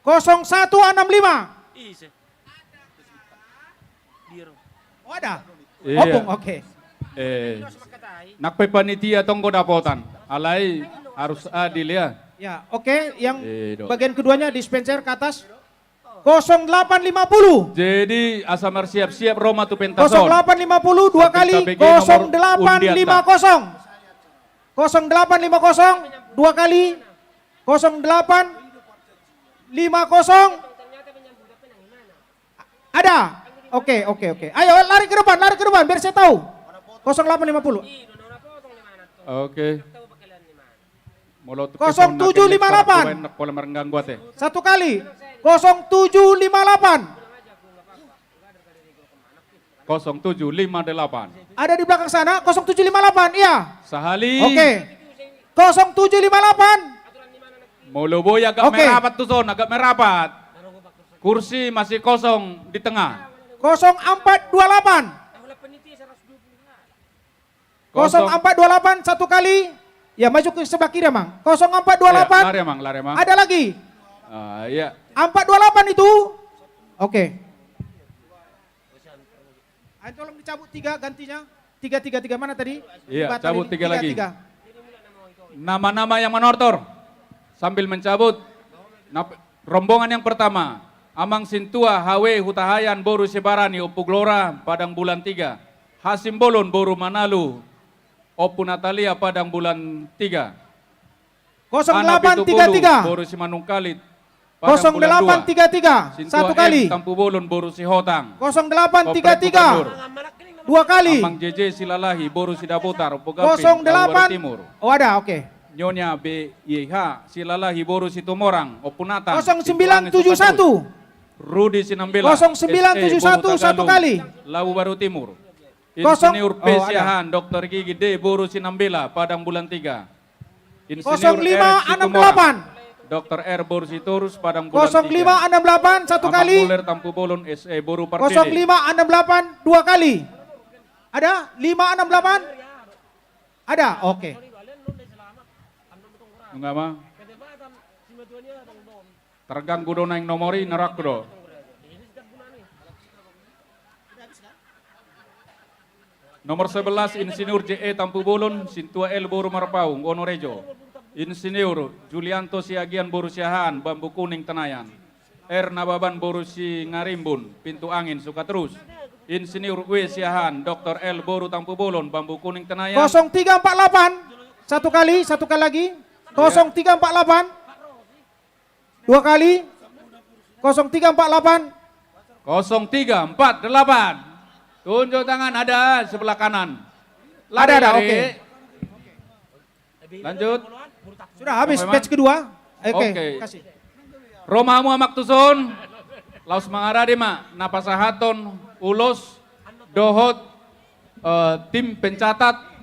Kosong satu enam lima. Oh, ada? Iya. Opung, oke. Eh, nang pe panitia tong do dapotan. Alai harus adil ya. Ya, oke, yang bagian keduanya, dispenser ke atas. Kosong delapan lima puluh. Jadi, asa marsiap-siap ro ma tu pentas on. Kosong delapan lima puluh, dua kali, kosong delapan lima kosong. Kosong delapan lima kosong, dua kali, kosong delapan lima kosong. Ada? Oke, oke, oke. Ayo, lari ke depan, lari ke depan, biar saya tahu. Kosong delapan lima puluh. Oke. Kosong tujuh lima delapan. Satu kali. Kosong tujuh lima delapan. Kosong tujuh lima delapan. Ada di belakang sana, kosong tujuh lima delapan, iya. Sahali. Oke. Kosong tujuh lima delapan. Molo boi agak merapat tu son, agak merapat. Kursi masih kosong di tengah. Kosong empat dua delapan. Kosong empat dua delapan, satu kali. Ya, maju ke sebelah kiri, Amang. Kosong empat dua delapan. Iya, lari, Amang, lari, Amang. Ada lagi. Ah, iya. Empat dua delapan itu. Oke. Ayo, tolong dicabut tiga gantinya. Tiga, tiga, tiga. Mana tadi? Iya, cabut tiga lagi. Tiga, tiga. Nama-nama yang manortor. Sambil mencabut. Nap-, rombongan yang pertama. Amang Sintua, H W Hutahaean, boru Sibarani, Ompu Glora, Padang Bulan Tiga. Hasimbolon, boru Manalu, Ompu Natalia, Padang Bulan Tiga. Kosong delapan tiga tiga. Boru Simanungkalit, Padang Bulan Dua. Kosong delapan tiga tiga. Satu kali. Sintua M Tampubolon, boru Sihotang. Kosong delapan tiga tiga. Dua kali. Amang J J Silalahi, boru Sidabutar, Ompu Gambir, Labuan Baru Timur. Kosong delapan. Oh, ada, oke. Nyonya B Y H Silalahi, boru Situmorang, Ompu Natan. Kosong sembilan tujuh satu. Rudi Sinambela, S E, boru Tagalung, satu kali. Labu Baru Timur. Insinyur P Siahaan, doktor gigi, D, boru Sinambela, Padang Bulan Tiga. Insinyur R Situmorang, doktor R, boru Sitorus, Padang Bulan Tiga. Kosong lima enam delapan, satu kali. Amang Muler Tampubolon, S E, boru Pardede. Kosong lima enam delapan, dua kali. Ada? Lima enam delapan? Ada? Oke. Nunga ma. Terganggu do naeng nomor i, na roa do. Nomor sebelas, Insinyur J E Tampubolon, Sintua L boru Marpaung, Wonorejo. Insinyur Julianto Siagian boru Siahaan, Bambu Kuning Tenayan. R Nababan boru Singarimbun, Pintu Angin, Sukatrus. Insinyur W Siahaan, Doktor L boru Tampubolon, Bambu Kuning Tenayan. Kosong tiga empat delapan. Satu kali, satu kali lagi. Kosong tiga empat delapan. Dua kali. Kosong tiga empat delapan. Kosong tiga empat delapan. Tunjuk tangan, ada sebelah kanan. Ada, ada, oke. Lanjut. Sudah habis batch kedua. Oke, kasih. Ro ma hamu amang tuson. Laos mangarade ma na pasahathon ulos dohot, eh, tim pencatat.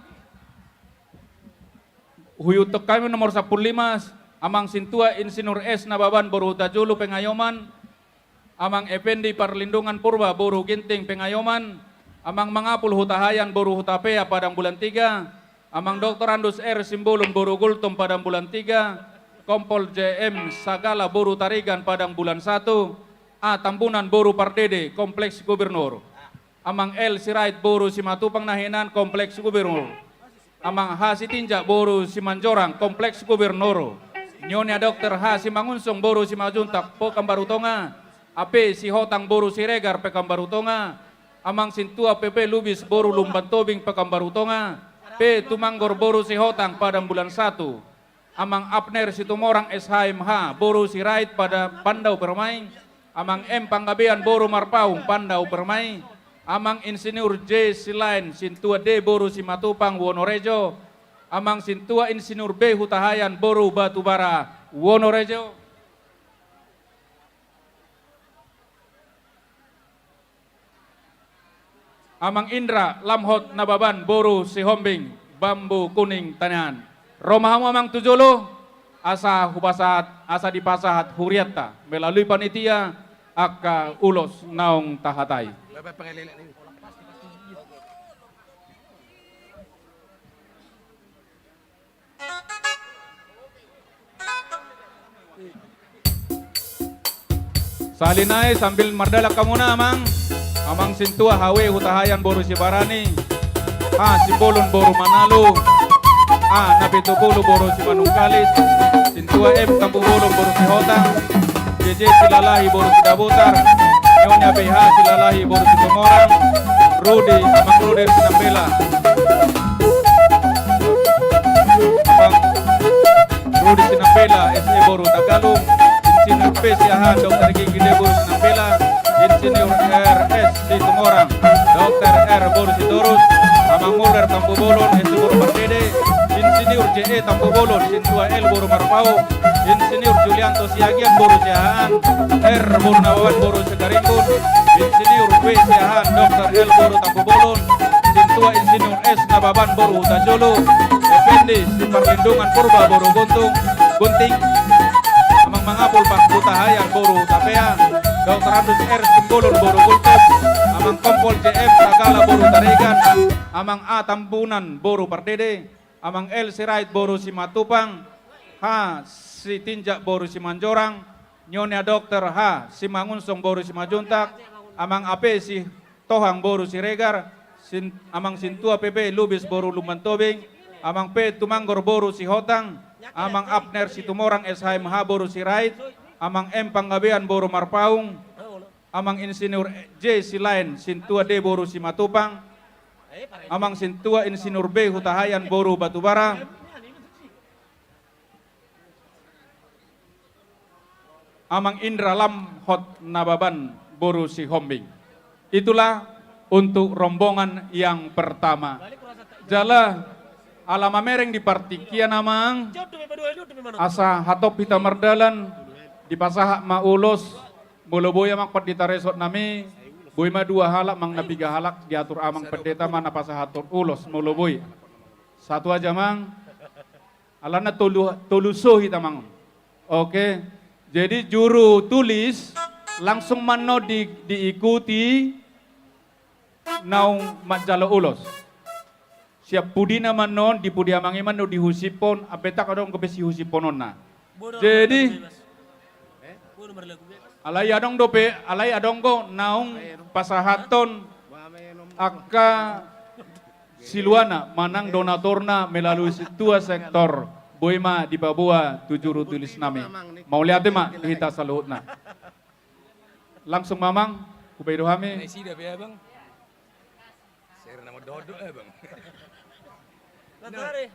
Huihuthon hami nomor sampulu lima, Amang Sintua Insinyur S Nababan boru Hutajulu Pengayoman, Amang Ependi Parlindungan Purba boru Ginting Pengayoman, Amang Mangapul Hutahayan boru Hutapea Padang Bulan Tiga, Amang Doktor Andus R Simbolon boru Gultom Padang Bulan Tiga, Kompol J M Sagala boru Tarigan Padang Bulan Satu, A Tambunan boru Pardede Kompleks Gubernur. Amang L Sirait boru Simatupang na hinan Kompleks Gubernur. Amang H Sitinjak boru Simanjorang Kompleks Gubernur. Nyonya Doktor H Simangunsong boru Simanjuntak Pekanbaru Tonga. A P Sihotang boru Siregar Pekanbaru Tonga. Amang Sintua P P Lubis boru Lumban Tobing Pekanbaru Tonga. P Tumanggor boru Sihotang Padang Bulan Satu. Amang Abner Situmorang S H M H boru Sirait Pada Pandau Permai, Amang M Panggabean boru Marpaung Pandau Permai, Amang Insinyur J Silain Sintua D boru Simatupang Wonorejo, Amang Sintua Insinyur B Hutahayan boru Batubara Wonorejo. Amang Indra Lamhot Nababan boru Sihombing Bambu Kuning Tenayan. Ro ma hamu amang tu jolo, asa hupasahat, asa dipasahat hurianta melalui panitia angka ulos naung tahatai. Sahali nai sambil mardalan hamuna amang, Amang Sintua H W Hutahayan boru Sibarani, H Simbolon boru Manalu, A Napitupulu boru Simanungkalit, Sintua M Tampubolon boru Sihotang, J J Silalahi boru Sidabutar, Nyonya B H Silalahi boru Situmorang, Rudi, Amang Rudi Sinambela, Amang Rudi Sinambela, S E boru Tagalung, Insinyur P Siahaan, Doktor Gigi D boru Sinambela, Insinyur R S Situmorang, Doktor R boru Sitorus, Amang Muller Tampubolon, S E boru Pardede, Insinyur J E Tampubolon, Sintua L boru Marpaung, Insinyur Julianto Siagian boru Siahaan, R boru Nababan boru Sigarimbun, Insinyur W Siahaan, Doktor L boru Tampubolon, Sintua Insinyur S Nababan boru Hutajulu, Ependi Siparlindungan Purba boru Guntung, Gunting, Amang Mangapul Hutahayan boru Hutapea, Doktor Andus R Simbolon boru Gultom, Amang Kompol J M Sagala boru Tarigan, Amang A Tambunan boru Pardede, Amang L Sirait boru Simatupang, H Sitinjak boru Simanjorang, Nyonya Doktor H Simangunsong boru Simanjuntak, Amang A P Sitohang boru Siregar, Sin-, Amang Sintua P P Lubis boru Lumban Tobing, Amang P Tumanggor boru Sihotang, Amang Abner Situmorang S H M H boru Sirait, Amang M Panggabean boru Marpaung, Amang Insinyur J Silain Sintua D boru Simatupang, Amang Sintua Insinyur B Hutahayan boru Batubara, Amang Indra Lamhot Nababan boru Sihombing. Itulah untuk rombongan yang pertama. Jala ala mamereng di partingkian amang, asa hatop hita mardalan, dipasahat ma ulos, molo boi amang pandita resort nami, boi ma dua halak, manang na piga halak, diatur amang pendeta ma na pasahathon ulos, molo boi. Satu aja amang. Alana tolu, tolu so hita amang. Oke. Jadi juru tulis langsung ma annon di, diikuti naung manjalo ulos. Sian pudina ma annon, di pudi amang i ma annon dihusipon, ampe ndang adong dope sihusiponnonna. Jadi, alai adong dope, alai adong do naung pasahathon angka siluana manang donaturna melalui ketua sektor, boi ma dipaboa tu juru tulis nami. Mauliate ma di hita saluhutna. Langsung ma amang, hubahen do hami. Nasida pe abang. Sir nama dodok abang. Natare.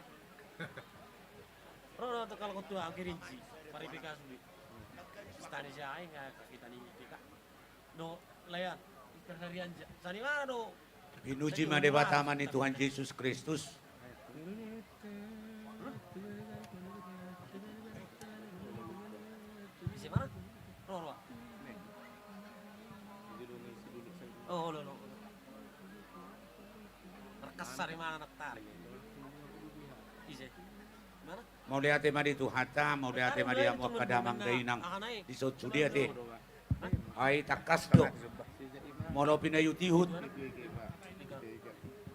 Ro do tu kalau ketua angke rinci. Paripe kasbi. Stani si aing, ah, kita ni kita. Do, layan. Kita sarian ja. Sani mana do? Pinuji ma Debata ma ni Tuhan Jesus Kristus. Ise mana? Ro, ro. Oh, lo, lo. Terkesan di mana nak tarik? Ise. Mana? Mauliate ma di Tuhanta, mauliate ma di hamu angka damang dainang. Dison sude ate. Ai tangkas do. Molo pinaihutihut,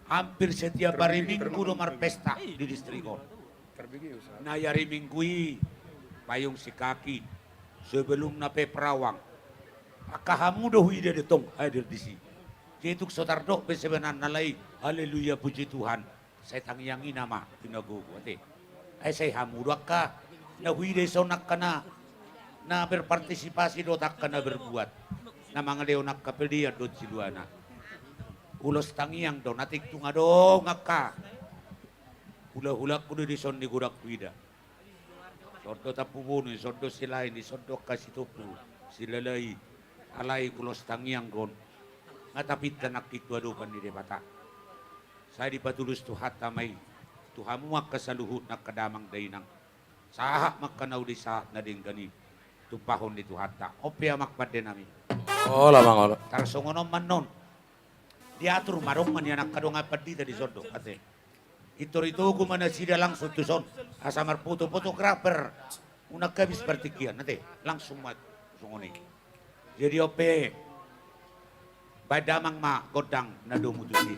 hampir setiap hari Minggu do marpesta di distrik on. Na i ari Minggu i payung sikaki, sebelumna pe perawang. Angka hamu do huida do tong hadir disi. Jadi tung so tardok be sebenarna alai, haleluya, puji Tuhan. Sai tangiang i nama pinagogo ate. Ai sai hamu do angka na huida dison angka na, na berpartisipasi dohot angka na berbuat, na mangalehon angka pelean dohot siluana. Ulos tangiang do na tingtung adong angka hulahulangku do dison di godang huida. Dison do Tampubolon, dison do Silaen, dison do angka Sitompul, Silalai. Alai ulos tangiang do on. Nga tapinta nangkin tu adopan ni Debata. Sai dipatulus Tuhanta ma i tu hamu angka saluhutna angka damang dainang. Sahat ma angka na uli sahat na denggan i tumpahon ni Tuhanta. On pe amang pande nami. Olo amang olo. Tarsongon on ma annon. Diatur ma adong ma nian angka dongan pandita dison do ate. Pintor itogu ma nasida langsung tuson asa marfoto fotografer. Unang habis partingkian ate, langsung ma songon i. Jadi on pe, baen damang ma gondang na domu tusi.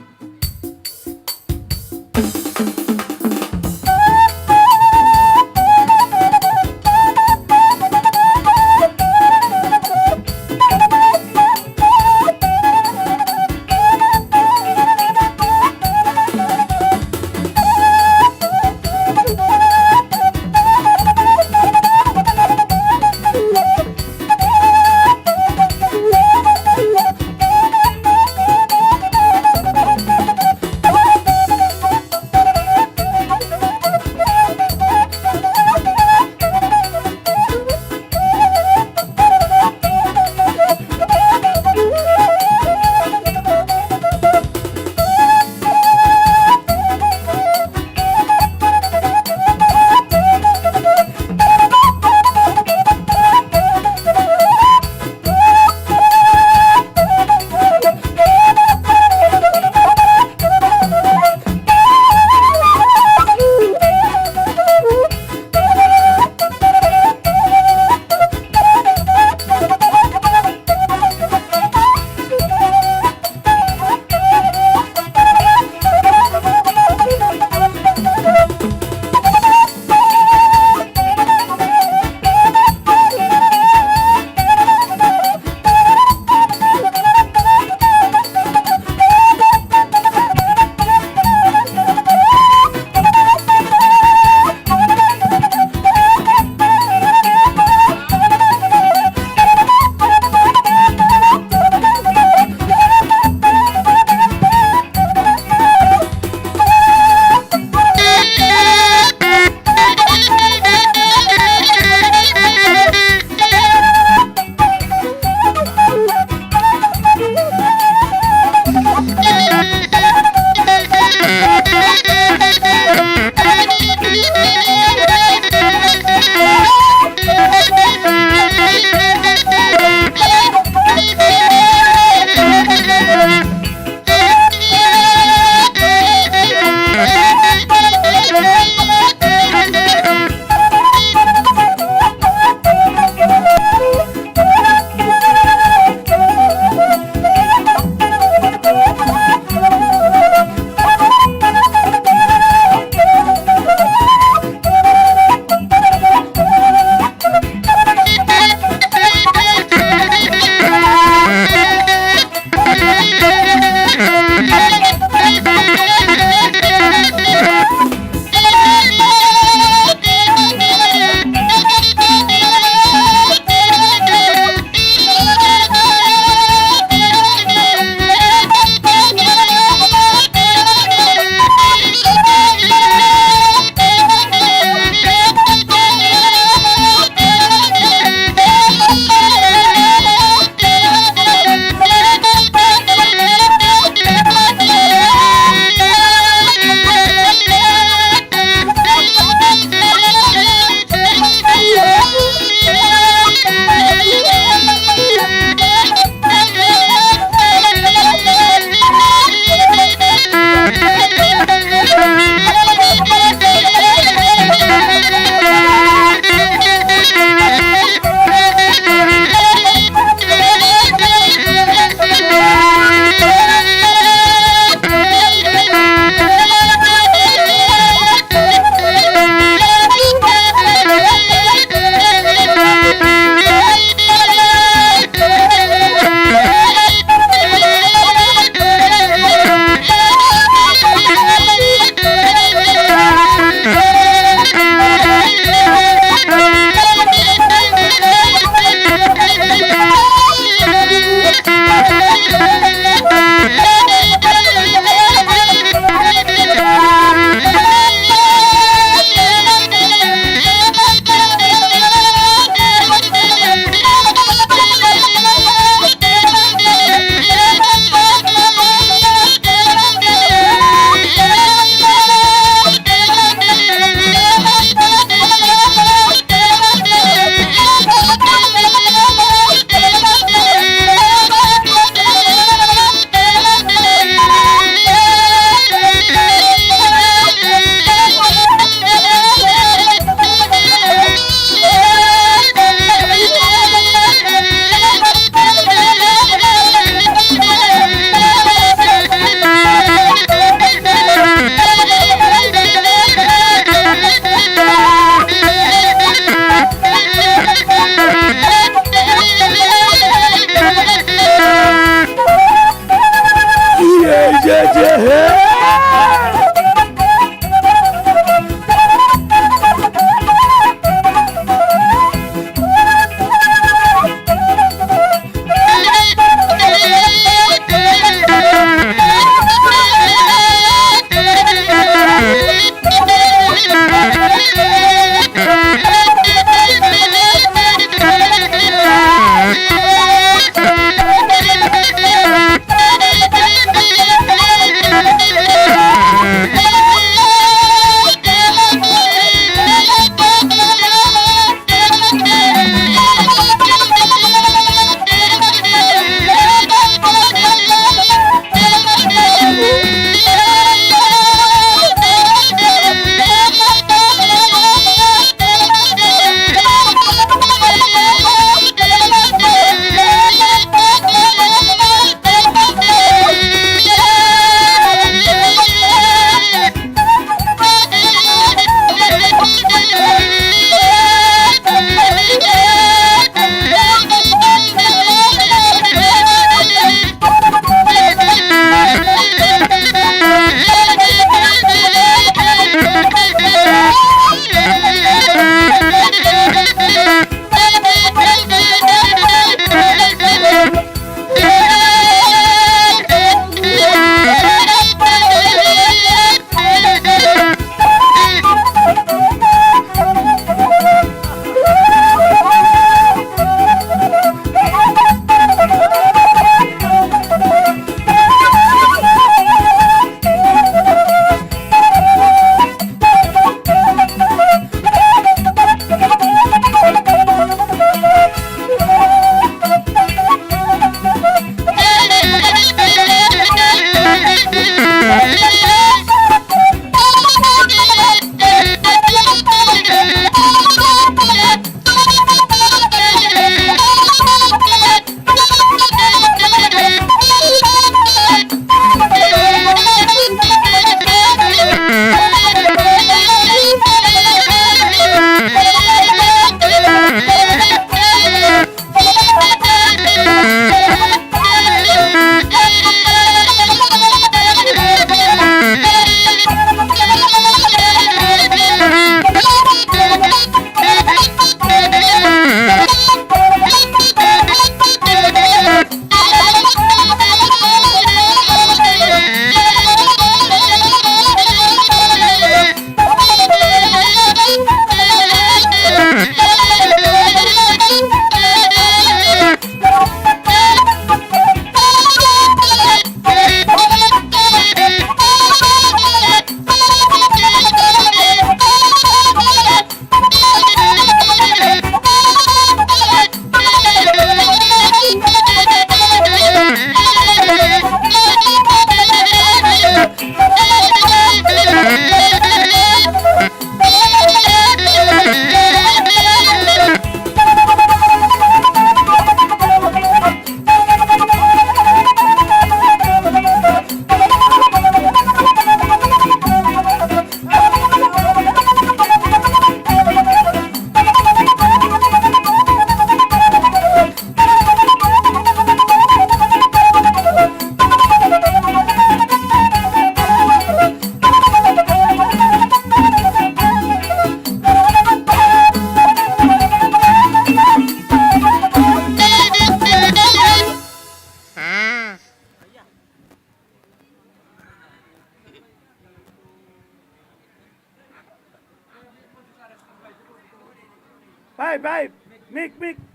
Baik, baik. Mik, mik. Eh,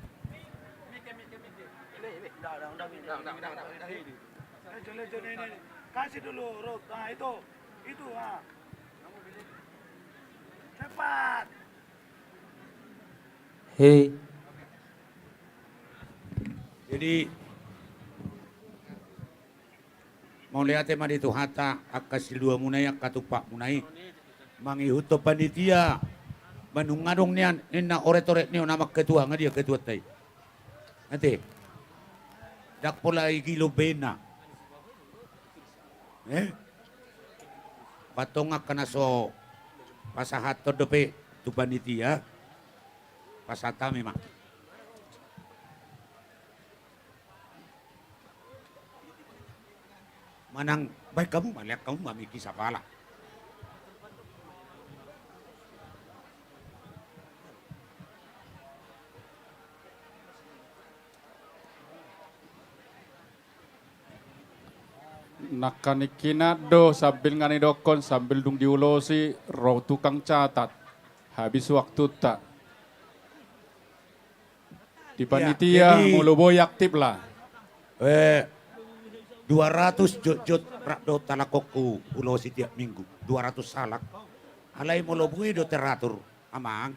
jole, jole, ini, ini. Kasih dulu, Rod. Nah, itu. Itu, ah. Cepat. Hei. Jadi, mauliate ma di Tuhanta, angka siluamuna i, angka tumpakmuna i. Mangihuthon panitia, manungadong nian, ninna oret-oret ni on, amang ketua, nga dia ketuanta i? Ate. Ndang pola i gilo bena. Eh? Antong angka na so pasahathon dope tu panitia. Pasahat hami ma. Manang baen hamu ma, lean hamu ma, miki sapala. Nangkaning hinan do, sambil nga nidokhon, sambil dung diulosi, ro tukang catat. Habis waktunta. Di panitia, jadi, molo boi aktif lah. Eh, dua ratus jotjot rap dohot halak on huulosi tiap minggu. Dua ratus halak. Alai molo boi do teratur, amang.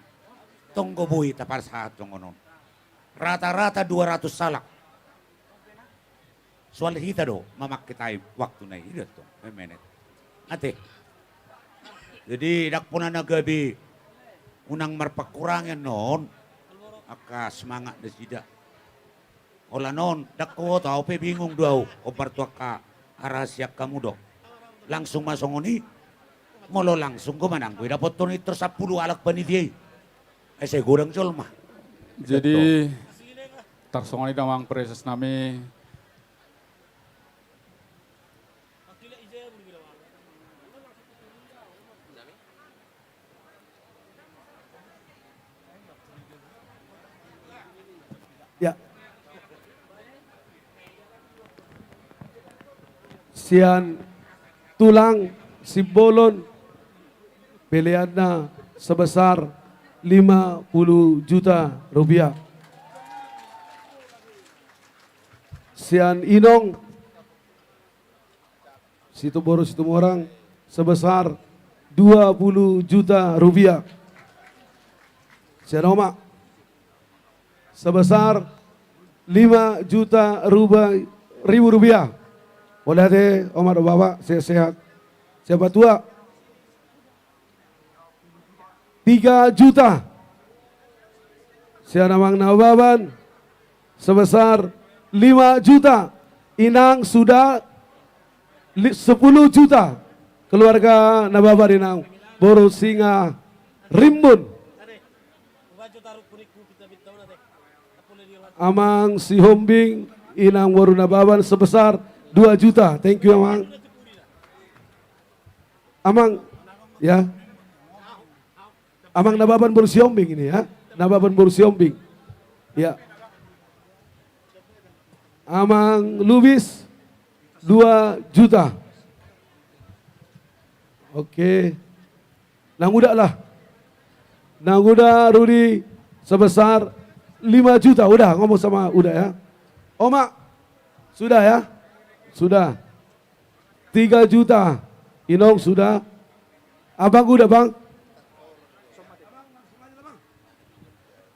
Tong do boi tapasahat songon on. Rata-rata dua ratus halak. Soal hita do mamangke time, waktuna i do tong, memenet. Ate. Jadi, ndang pola na gabe unang marpangkurangan on angka semangat nasida. Holan on, ndang huboto, au pe bingung do au, hombar tu angka arahasian hamu do. Langsung ma songon i, molo langsung do manang boi dapothon intor sampulu halak panitia i. Ai sai godang jolma. Jadi, tarsongon i do amang presesnami. Ya. Sian tulang Simbolon, peleanna sebesar lima puluh juta rupiah. Sian inong Situmorang, Situmorang sebesar dua puluh juta rupiah. Sian omak sebesar lima juta ruba-, ribu rupiah. Mauliate omak dohot bapa, sehat-sehat. Siapa tua? Tiga juta. Sian amang Nababan sebesar lima juta. Inang sudah li-, sepuluh juta. Keluarga Nababan, inang boru Singarimbun. Amang Sihombing, inang boru Nababan sebesar dua juta. Thank you, amang. Amang, ya. Amang Nababan boru Sihombing ini, ya. Nababan boru Sihombing. Ya. Amang Lubis, dua juta. Oke. Nang Uda lah. Nang Uda Rudi sebesar lima juta. Uda, ngomong sama Uda, ya. Omak, sudah, ya? Sudah. Tiga juta. Inong sudah. Abang udah, Bang?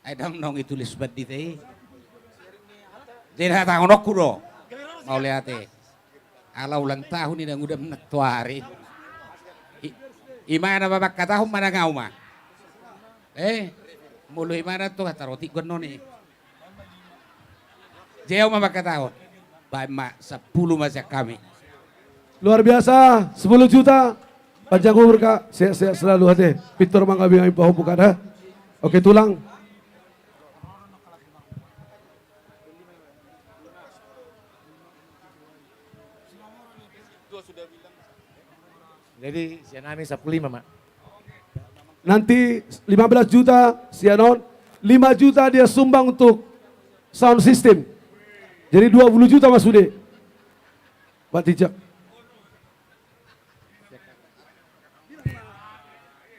Ai ndang naung ditulis pandita i. Jadi hatahononku do. Mauliate. Ala ulang tahun i, ndang uda menang tu ari. I, imana ma mangkatahon manang au ma. Eh, molo imana tu hata roti gonnon i. Jeo ma mangkatahon. Baen ma, sampulu ma sian hami. Luar biasa, sepuluh juta. Panjang umur, Kak. Sehat-sehat selalu, ate. Pintor mangabing-abing pahompu, Kak, da. Oke, tulang. Jadi, sian hami sampulu lima ma. Nanti lima belas juta sian on, lima juta dia sumbang untuk sound system. Jadi dua puluh juta ma sude. Pak Tijak.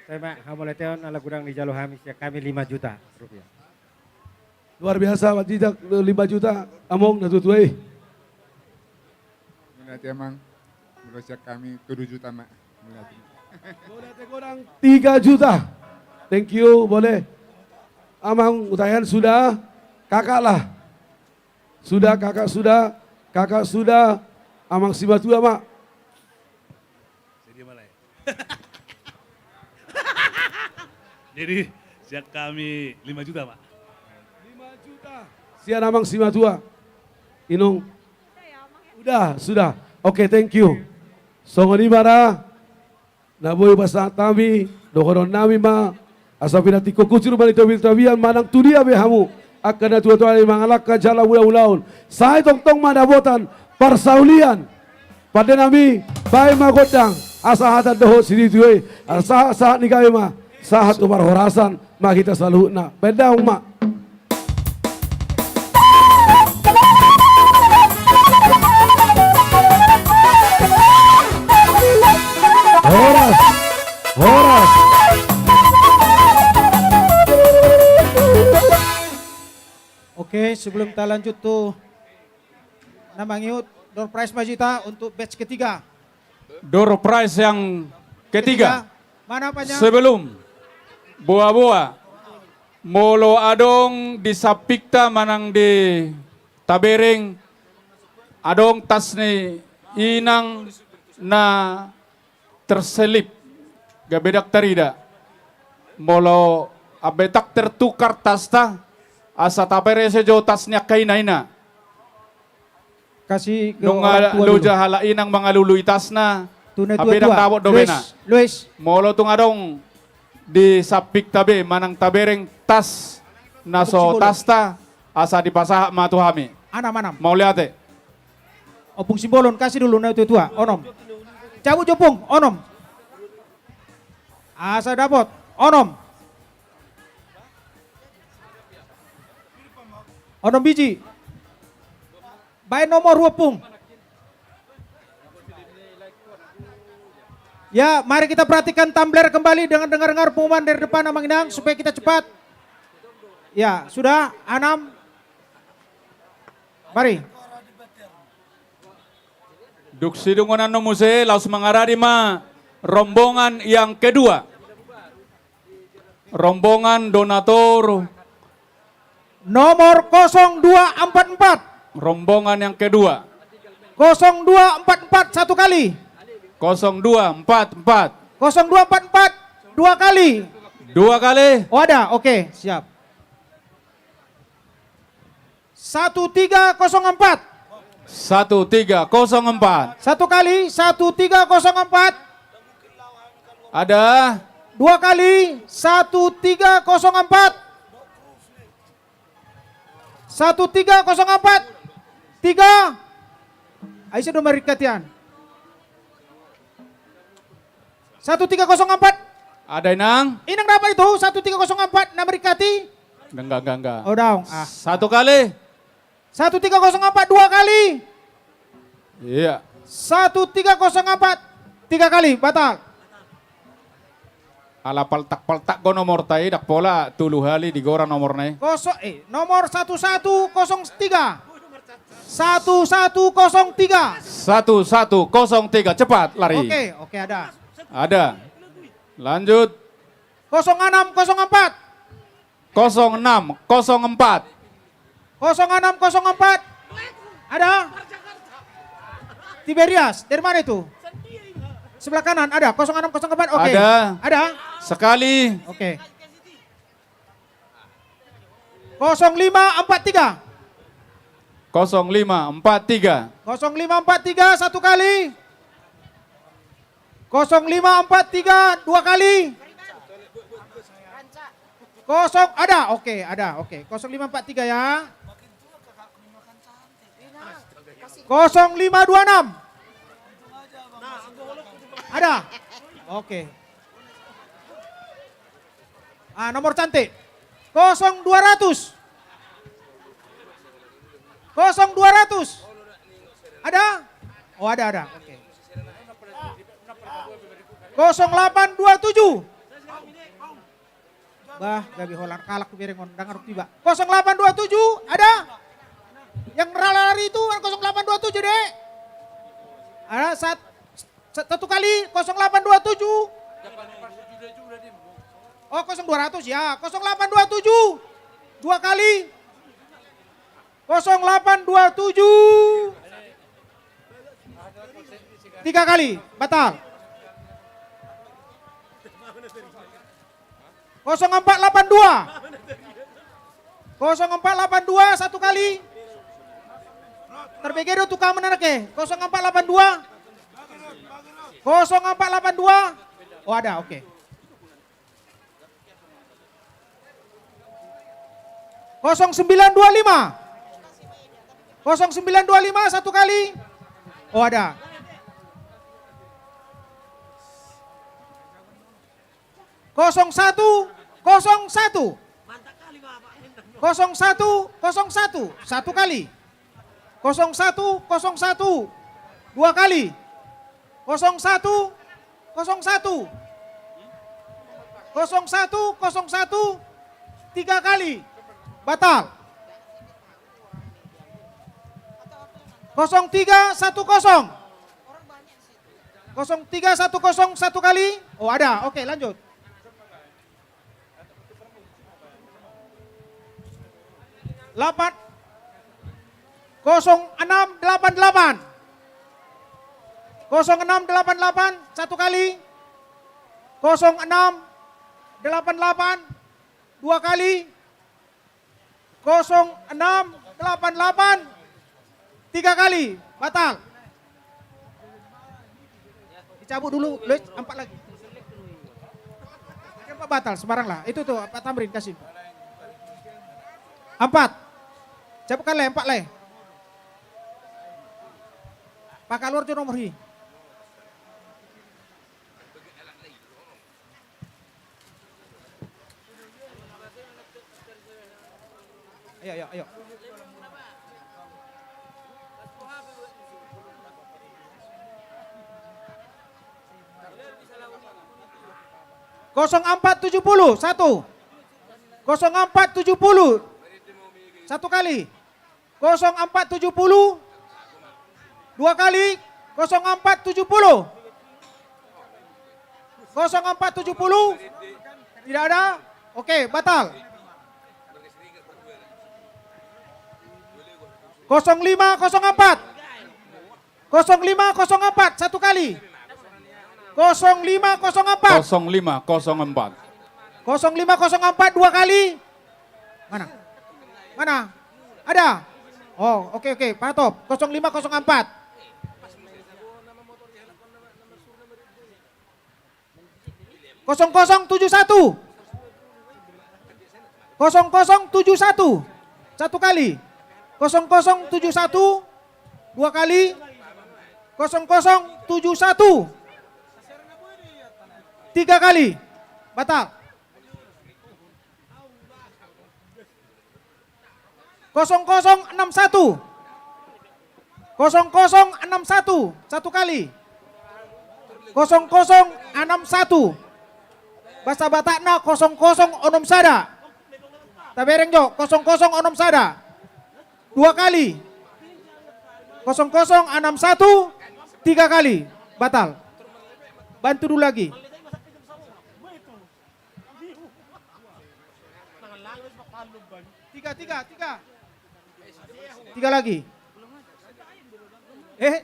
Sai ma, hamauliateon ala godang dijalo hami, sian hami lima juta rupiah. Luar biasa, Pak Jijak, lima juta, Among, na tutu, eh. Mauliate, Amang. Molo sian hami, tolu juta ma. Mauliate. Mauliate godang, tiga juta. Thank you, boleh. Amang, utayan sudah, kakak lah. Sudah, kakak sudah, kakak sudah, Amang Simatua ma. Jadi, sian hami lima juta, Pak. Lima juta. Sian Amang Simatua. Inong. Udah, sudah. Oke, thank you. Songon i ma ra. Na boi pasahat hami, dohonon nami ma. Asa pinantikhon hujur ma di topi-topian manang tu dia be hamu. Angka na tua-tua i mangalangka jala mangula ulaon. Sai tongtong ma dapotan parsaulian. Pande nami, baen ma gondang, asa hata dohot sitiotio i, asa sahat-sahat ni gabe ma, sahat tu parhorasan, ma hita saluhutna. Baen damang ma. Horas, horas. Oke, sebelum ta lanjut tu na mangihut, door prize ma hita untuk batch ketiga. Door prize yang ketiga. Ketiga. Mana apanya? Sebelum boa-boa, molo adong di sampingta manang di tabereng, adong tas ni inang na terselip, gabe ndang tarida. Molo ampe ndang tertukar tasta, asa taparese jo tas ni angka ina-ina. Kasih ke orang tua dulu. Nunga loja halak i nang mangalului tasna, tu na tua-tua. Hape ndang dapot dope na. Luis, Luis. Molo tung adong di sampingta be manang tabereng tas na so tasta, asa dipasahat ma tu hami. Anam, anam. Mauliate. Ompung Simbolon, kasih dulu na tua-tua. Onom. Cabut jo, Pung. Onom. Asa dapot. Onom. Onom biji. Baen nomor, Ompung. Ya, mari kita perhatikan tumbler kembali dengan dengar-dengar pengumuman dari depan, Amang Inang, supaya kita cepat. Ya, sudah, anam. Mari. Dung sidung on, annon muse, laos mangaradi ma rombongan yang kedua. Rombongan donatur. Nomor kosong dua empat empat. Rombongan yang kedua. Kosong dua empat empat, satu kali. Kosong dua empat empat. Kosong dua empat empat, dua kali. Dua kali. Oh, ada. Oke, siap. Satu tiga kosong empat. Satu tiga kosong empat. Satu kali, satu tiga kosong empat. Ada. Dua kali, satu tiga kosong empat. Satu tiga kosong empat. Tiga. Ai sudah marikatian. Satu tiga kosong empat. Ada, Inang? Inang dapat itu, satu tiga kosong empat, na marikati? Enggak, enggak, enggak, enggak. Oh, daong. Ah. Satu kali. Satu tiga kosong empat, dua kali. Iya. Satu tiga kosong empat, tiga kali, batal. Ala paltak-paltak do nomorta i, ndang pola tolu hali digora nomorna i. Koso-, eh, nomor satu satu kosong tiga. Satu satu kosong tiga. Satu satu kosong tiga, cepat lari. Oke, oke, ada. Ada. Lanjut. Kosong enam kosong empat. Kosong enam kosong empat. Kosong enam kosong empat. Ada? Tiberias, dari mana itu? Sebelah kanan, ada. Kosong enam kosong empat, oke. Ada. Ada? Sekali. Oke. Kosong lima empat tiga. Kosong lima empat tiga. Kosong lima empat tiga, satu kali. Kosong lima empat tiga, dua kali. Kosong, ada, oke, ada, oke. Kosong lima empat tiga ya. Kosong lima dua enam. Ada. Oke. Ah, nomor cantik. Kosong dua ratus. Kosong dua ratus. Ada? Oh, ada, ada. Oke. Kosong delapan dua tujuh. Bah, gabe holan halak tu bereng on, ndang adong tiba. Kosong delapan dua tujuh, ada? Yang lari itu kosong delapan dua tujuh, Dek. Ada sat-, sat-, satu kali, kosong delapan dua tujuh. Oh, kosong dua ratus, ya. Kosong delapan dua tujuh. Dua kali. Kosong delapan dua tujuh. Tiga kali, batal. Kosong empat delapan dua. Kosong empat delapan dua, satu kali. Terbege do tukang menarik, eh. Kosong empat delapan dua. Kosong empat delapan dua. Oh, ada, oke. Kosong sembilan dua lima. Kosong sembilan dua lima, satu kali. Oh, ada. Kosong satu kosong satu. Kosong satu kosong satu, satu kali. Kosong satu kosong satu, dua kali. Kosong satu kosong satu. Kosong satu kosong satu, tiga kali. Batal. Kosong tiga satu kosong. Kosong tiga satu kosong, satu kali. Oh, ada. Oke, lanjut. Delapan. Kosong enam delapan delapan. Kosong enam delapan delapan, satu kali. Kosong enam delapan delapan, dua kali. Kosong enam delapan delapan, tiga kali. Batal. Dicabut dulu, Lois, empat lagi. Empat batal, sembarang lah. Itu tuh, Pak Tamrin, kasih. Empat. Cabutkan le, empat le. Pak Kalor jo nomor hi. Ayo, ayo, ayo. Kosong empat tujuh puluh, satu. Kosong empat tujuh puluh. Satu kali. Kosong empat tujuh puluh. Dua kali. Kosong empat tujuh puluh. Kosong empat tujuh puluh. Tidak ada. Oke, batal. Kosong lima kosong empat. Kosong lima kosong empat, satu kali. Kosong lima kosong empat. Kosong lima kosong empat. Kosong lima kosong empat, dua kali. Mana? Mana? Ada? Oh, oke, oke, Pak Top. Kosong lima kosong empat. Kosong kosong tujuh satu. Kosong kosong tujuh satu. Satu kali. Kosong kosong tujuh satu. Dua kali. Kosong kosong tujuh satu. Tiga kali. Batal. Kosong kosong enam satu. Kosong kosong enam satu, satu kali. Kosong kosong enam satu. Bahasa Batakna kosong kosong onom sada. Tabereng jo, kosong kosong onom sada. Dua kali. Kosong kosong enam satu, tiga kali. Batal. Bantu dulu lagi. Tiga, tiga, tiga. Tiga lagi. Eh?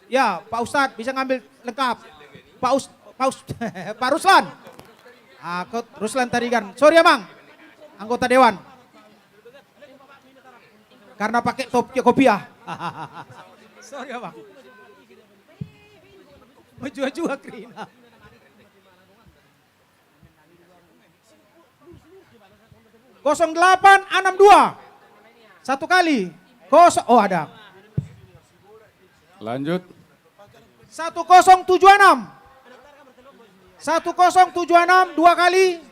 Ya, Pak Ustadz bisa ngambil lengkap. Pak Us-, Pak Us-, Pak Ruslan. Ah, kok Ruslan Tarigan. Sorry, Amang. Anggota dewan. Karena pakai top-, kopiah. Sorry, Amang. Mejua-jua kerina. Kosong delapan enam dua. Satu kali. Kosong, oh, ada. Lanjut. Satu kosong tujuh enam. Satu kosong tujuh enam, dua kali.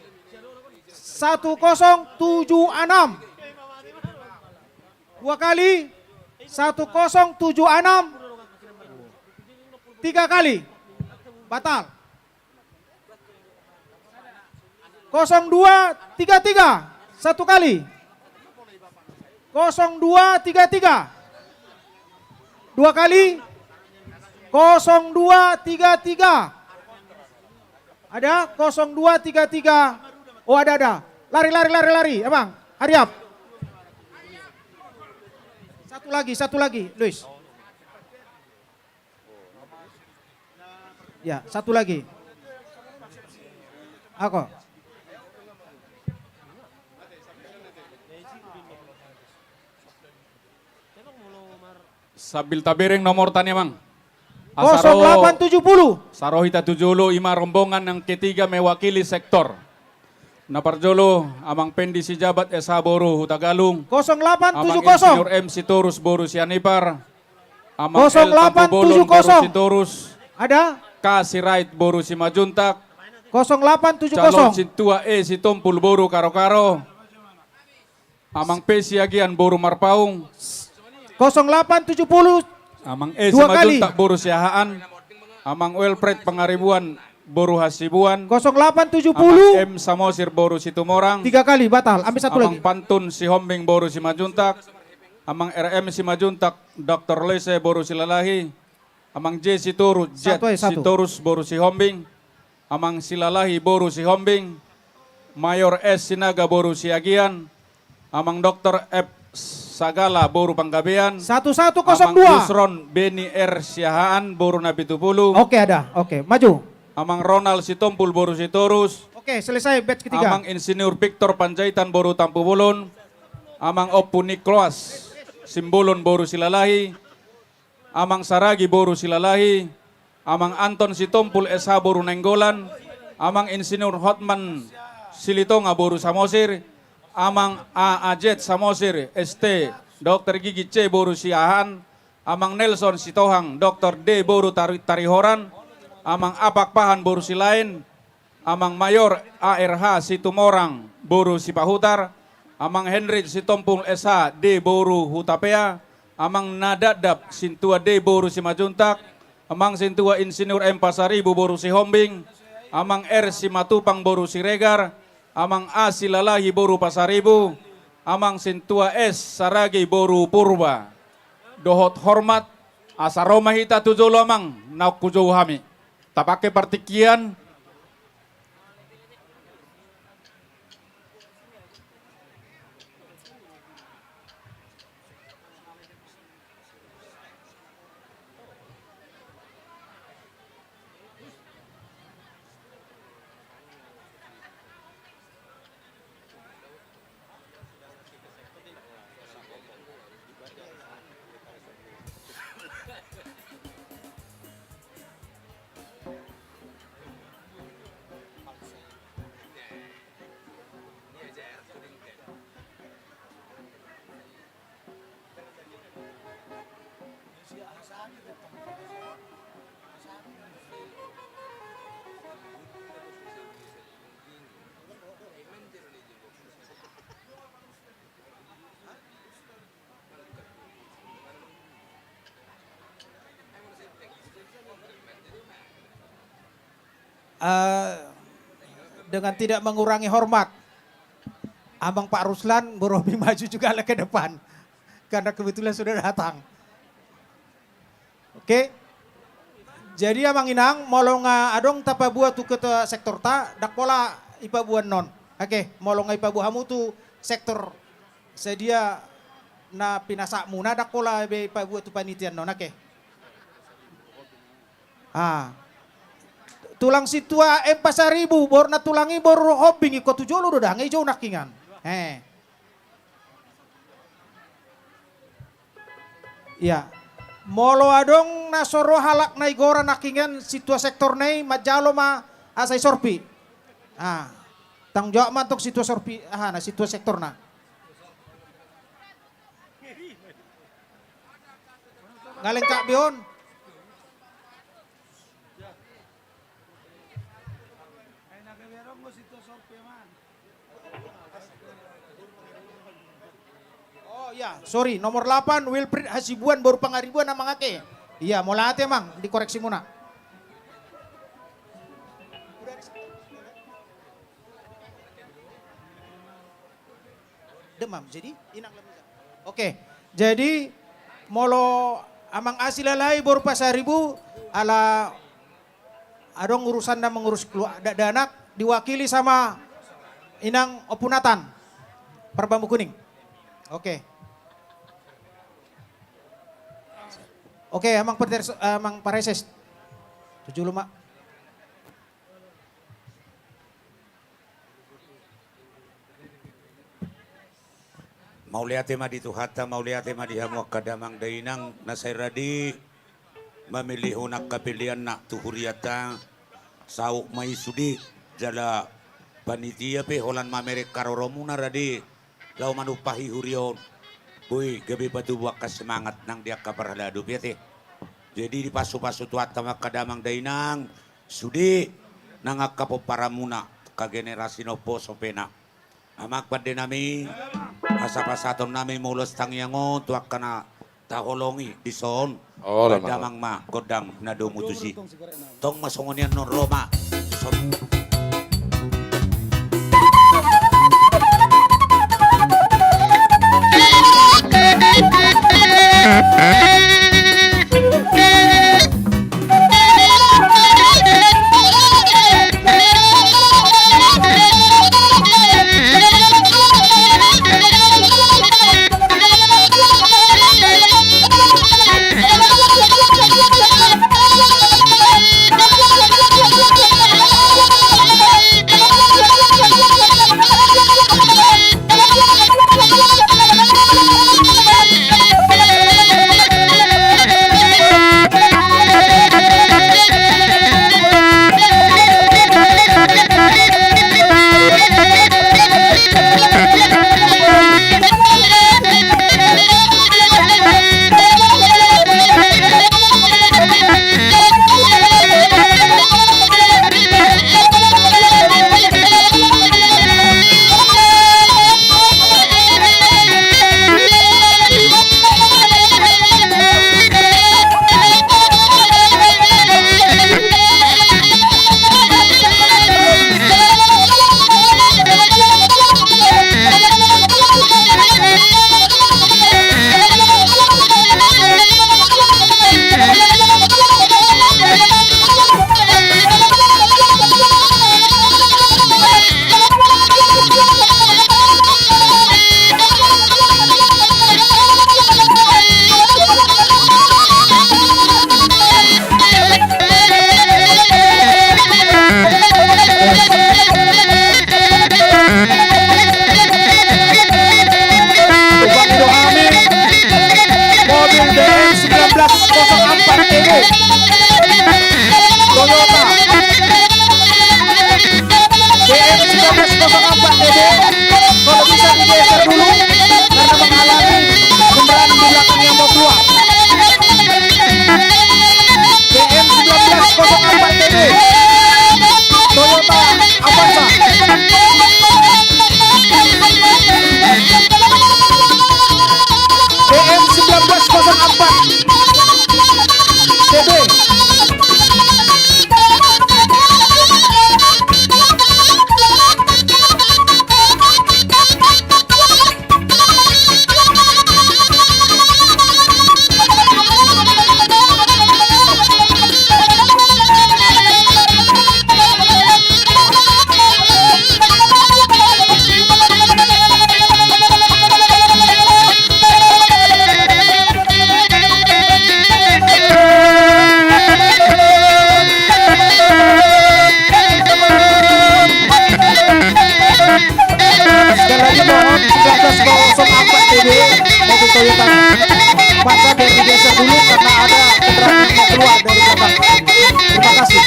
Satu kosong tujuh enam. Dua kali. Satu kosong tujuh enam. Tiga kali. Batal. Kosong dua tiga tiga. Satu kali. Kosong dua tiga tiga. Dua kali. Kosong dua tiga tiga. Ada kosong dua tiga tiga. Oh, ada, ada. Lari, lari, lari, lari. Abang, hurry up. Satu lagi, satu lagi, Luis. Ya, satu lagi. Ako. Sambil tabereng nomorta, Amang. Asa ro, kosong delapan tujuh puluh. Asa ro hita tu jolo, ima rombongan yang ketiga mewakili sektor. Na parjolo, Amang Pendi Sijabat S H boru Hutagalung. Kosong delapan tujuh kosong. Amang Insinyur M Sitorus boru Sianipar. Amang L Tampubolon boru Sitorus. Ada? K Sirait boru Simanjuntak. Kosong delapan tujuh kosong. Calon sintua E Sitompul boru Karokaro. Amang P Siagian boru Marpaung. Kosong delapan tujuh puluh. Amang E Simanjuntak boru Siahaan. Amang Wilfred Pangaribuan boru Hasibuan. Kosong delapan tujuh puluh. Amang M Samosir boru Situmorang. Tiga kali, batal. Ambil satu lagi. Amang Pantun Sihombing boru Simanjuntak. Amang R M Simanjuntak, Doktor Lese boru Silalahi. Amang J Sitorus, Jet Sitorus boru Sihombing. Amang Silalahi boru Sihombing. Mayor S Sinaga boru Siagian. Amang Doktor F Sagala boru Panggabean. Satu satu kosong dua. Amang Yusron Beni R Siahaan boru Napitupulu. Oke, ada. Oke, maju. Amang Ronald Sitompul boru Sitorus. Oke, selesai batch ketiga. Amang Insinyur Victor Panjaitan boru Tampubolon. Amang Ompu Niklas Simbolon boru Silalahi. Amang Saragi boru Silalahi, Amang Anton Sitompul S H boru Nainggolan, Amang Insinyur Hotman Silitonga boru Samosir, Amang A A Z Samosir S T, Doktor Gigi C boru Siahaan, Amang Nelson Sitohang, Doktor D boru Tari-, Tarihoran, Amang A Pakpahan boru Silaen, Amang Mayor A R H Situmorang boru Sipahutar, Amang Henry Sitompul S H D boru Hutapea, Amang Nadapdap Sintua D boru Simanjuntak, Amang Sintua Insinyur M Pasaribu boru Sihombing, Amang R Simatupang boru Siregar, Amang A Silalahi boru Pasaribu, Amang Sintua S Saragi boru Purba. Dohot hormat, asa ro ma hita tu jolo, Amang, naung hujou hami. Tapake partingkian. Eh, dengan tidak mengurangi hormat, Amang Pak Ruslan, boru Hombing, maju juga lah ke depan, karena kebetulan sudah datang. Oke. Jadi, Amang Inang, molo nga adong tapaboa tu ketua sektorta, ndang pola ipaboa annon. Oke, molo nga ipaboa hamu tu sektor sadia na pinasatmuna, ndang pola be ipaboa tu panitia annon, oke. Ah. Tulang Sintua M Pasaribu, boruna tulang i boru Hombing, ingkon tu jolo do da, nga i jo nangkiningan. He. Ia. Molo adong na so ro halak na igora nangkiningan sintua sektorna i, manjalo ma asa isorpi. Ah. Tanggung jawab ma antong sintua sorpi, aha, na sintua sektorna. Nga lengkap be on. Oh iya, sorry, nomor delapan, Wilfried Hasibuan boru Pangaribuan, Amang, ake. Iya, mauliate, Amang, dikoreksimuna. Mam, jadi inang Lamizan. Oke, jadi molo Amang Asi Lalai boru Pasaribu, ala adong urusanna mengurus keluarga, dakdanak, diwakili sama Inang Ompu Natan, Parbambu Kuning. Oke. Oke, Amang Perdes-, Amang Pareses. Tuju luma. Mauliate ma di Tuhanta, mauliate ma di hamu angka damang dainang na sai rade mamilihon angka peleanna tu hurianta. Saut ma i sude jala panitia pe holan mamereng haroromuna rade laho manumpahi huria on. Boi gabe patubu angka semangat nang di angka parhalado pe ate. Jadi dipasupasu Tuhanta ma angka damang dainang sude nang angka pomparanmuna, angka generasi na umposo pe na. Amang pande nami, asa pasahaton nami ma ulos tangiang on tu angka na taholongi dison. Olo, damang ma gondang na domu tusi. Tong ma songon i annon ro ma. Mobil B M sembilan belas kosong empat T B Toyota. B M sembilan belas kosong empat T B, kalau bisa digeser dulu karena mengalami kendaraan di belakang yang mau keluar. B M sembilan belas kosong empat T B Toyota Avanza. B M sembilan belas kosong empat T B. Sekali lagi mohon, sembilan belas kosong empat T B, mobil Toyota Avanza biar digeser dulu karena ada kendaraan yang mau keluar dari belakang. Terima kasih.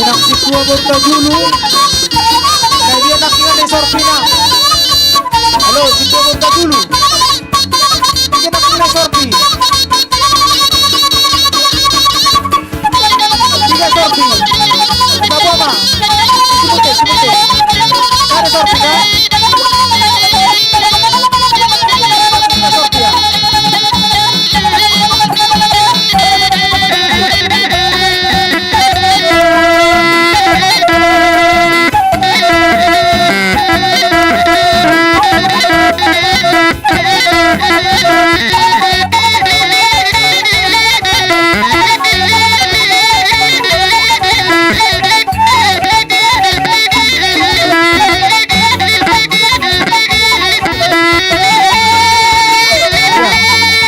Inang si tua bonta julu. Nah, dia nak inang di sorpina. Halo, si tua bonta julu. Dia nak inang sorpi. Tiga sorpi. Tiga buah, Bang. Simute, simute. Ada sorpi, kan? Tiga sorpi, ya.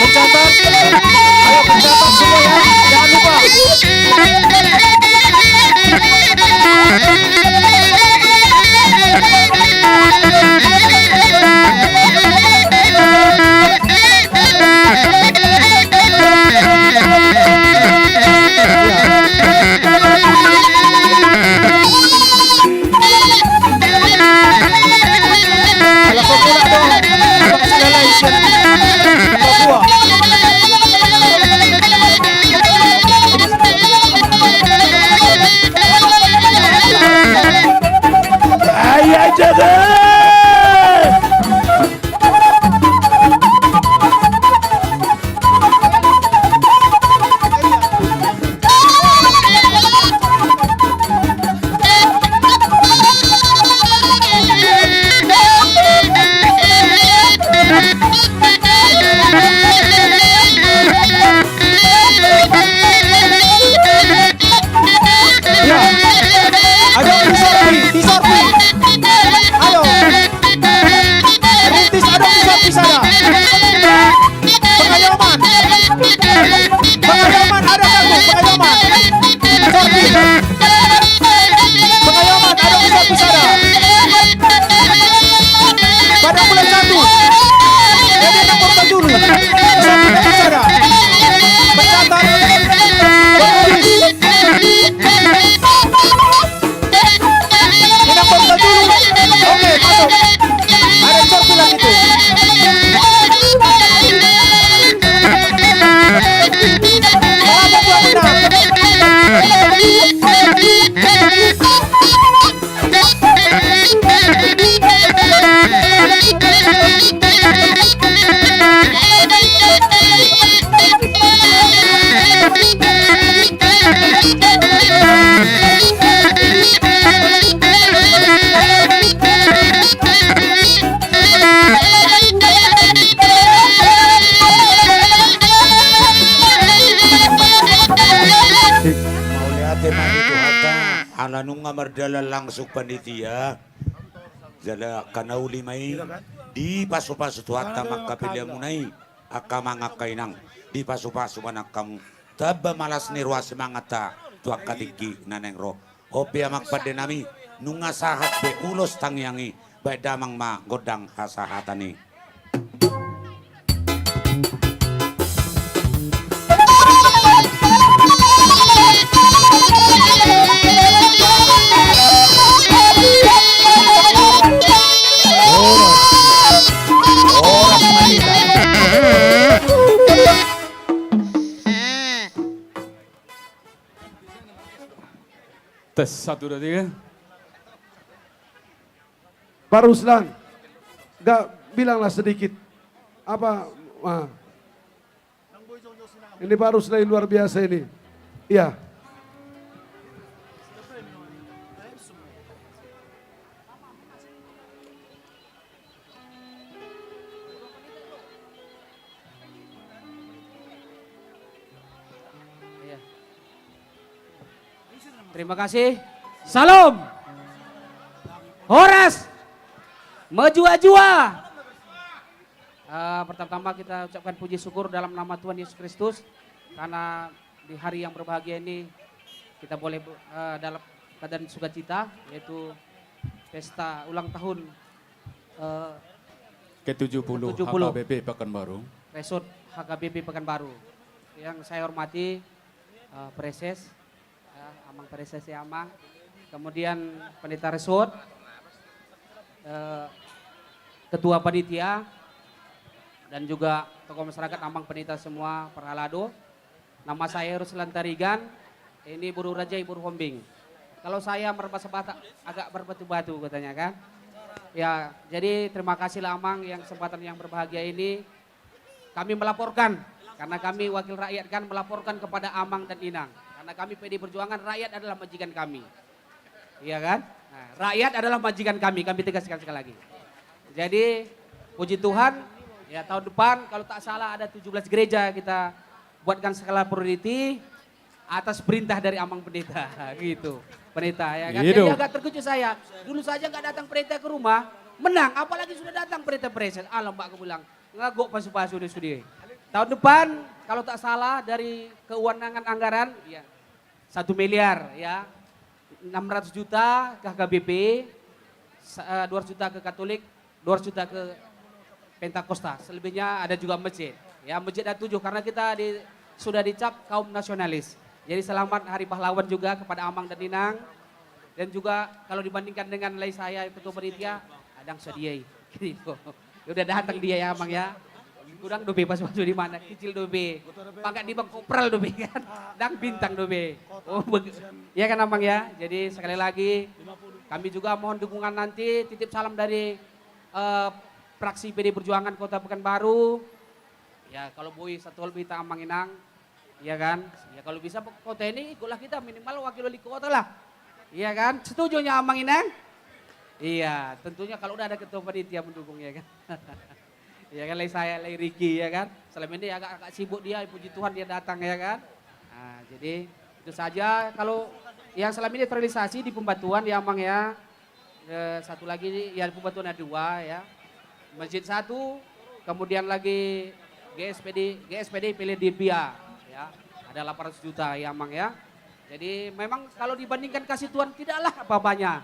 Pencatat. Ayo, pencatat semua, ya. Jangan lupa. Ai, ai, jaga! Ya. Ayo, di sorpi, di sorpi. Ayo. Nunga mardalan langsung panitia. Jala angka na uli ma i, dipasupasu Tuhanta ma angka peleanmuna i, angka amang angka inang, dipasupasu ma nang hamu. Tamba ma las ni roha, semangatta tu angka tingki na naeng ro. On pe amang pandenami, nunga sahat be ulos tangiang i, baen damang ma gondang hasahatan i. Tes, satu, dua, tiga. Pak Ruslan, nggak, bilanglah sedikit. Apa, ah. Ini Pak Ruslan luar biasa ini. Iya. Iya. Terima kasih. Salam. Horas. Mejuah-juah. Eh, pertama-tama kita ucapkan puji syukur dalam nama Tuhan Yesus Kristus, karena di hari yang berbahagia ini kita boleh, eh, dalam keadaan sukacita, yaitu pesta ulang tahun, eh, Ke tujuh puluh, ke tujuh puluh H K B P Pekanbaru. Resort H K B P Pekanbaru, yang saya hormati, eh, Praeses, ya, Amang Praeses, ya, Amang. Kemudian Pendeta Resort, eh, Ketua Panitia, dan juga tokoh masyarakat, Amang Pendeta semua, Parhalado. Nama saya Ruslan Tarigan, ini boru Rajai, boru Hombing. Kalau saya berbahasa Batak, agak berbatu-batu katanya, kan. Ya, jadi terima kasihlah, Amang, yang kesempatan yang berbahagia ini. Kami melaporkan, karena kami wakil rakyat, kan, melaporkan kepada Amang dan Inang. Karena kami P D I Perjuangan, rakyat adalah majikan kami. Iya, kan? Nah, rakyat adalah majikan kami, kami tegaskan sekali lagi. Jadi, puji Tuhan, ya, tahun depan kalau tak salah ada tujuh belas gereja kita buatkan skala priority atas perintah dari Amang Pendeta, gitu. Pendeta, ya, kan? Gitu. Jadi agak terkejut saya. Dulu saja nggak datang pendeta ke rumah, menang, apalagi sudah datang pendeta Praeses. Alah, Mbak, aku bilang, ngagok pasu-pasu dia sudah. Tahun depan, kalau tak salah, dari kewenangan anggaran, ya, satu miliar, ya. Enam ratus juta ke H K B P, sa-, eh, dua ratus juta ke Katolik, dua ratus juta ke Pentakosta. Selebihnya ada juga masjid. Ya, masjid ada tujuh, karena kita di, sudah dicap kaum nasionalis. Jadi, selamat Hari Pahlawan juga kepada Amang dan Inang. Dan juga kalau dibandingkan dengan lai saya, ketua panitia, ndang sadia i. Gitu. Ya udah, datang dia ya, Amang, ya. Kurang dope pasu-pasu di mana, kecil dope. Pangkat di Bang Kopral dope, kan. Ndang bintang dope. Oh, beg-, ya, kan, Amang, ya. Jadi, sekali lagi, kami juga mohon dukungan nanti, titip salam dari, eh, fraksi P D I Perjuangan Kota Pekanbaru. Ya, kalau boi satu hal minta, Amang Inang, iya, kan? Ya, kalau bisa kota ini ikutlah kita, minimal wakil wali kota lah. Iya, kan? Setuju nya, Amang Inang? Iya, tentunya kalau udah ada ketua panitia mendukung, ya, kan? Iya, kan, lai saya, lai Riki, ya, kan? Selama ini agak, agak sibuk dia, puji Tuhan dia datang, ya, kan? Nah, jadi itu saja. Kalau yang selama ini terrealisasi di pembatuan, ya, Amang, ya. Eh, satu lagi, ya, pembatuan ada dua, ya. Masjid satu, kemudian lagi G S P D, G S P D Philadelphia, ya. Ada delapan ratus juta, ya, Amang, ya. Jadi, memang kalau dibandingkan kasih Tuhan, tidaklah apa-apanya.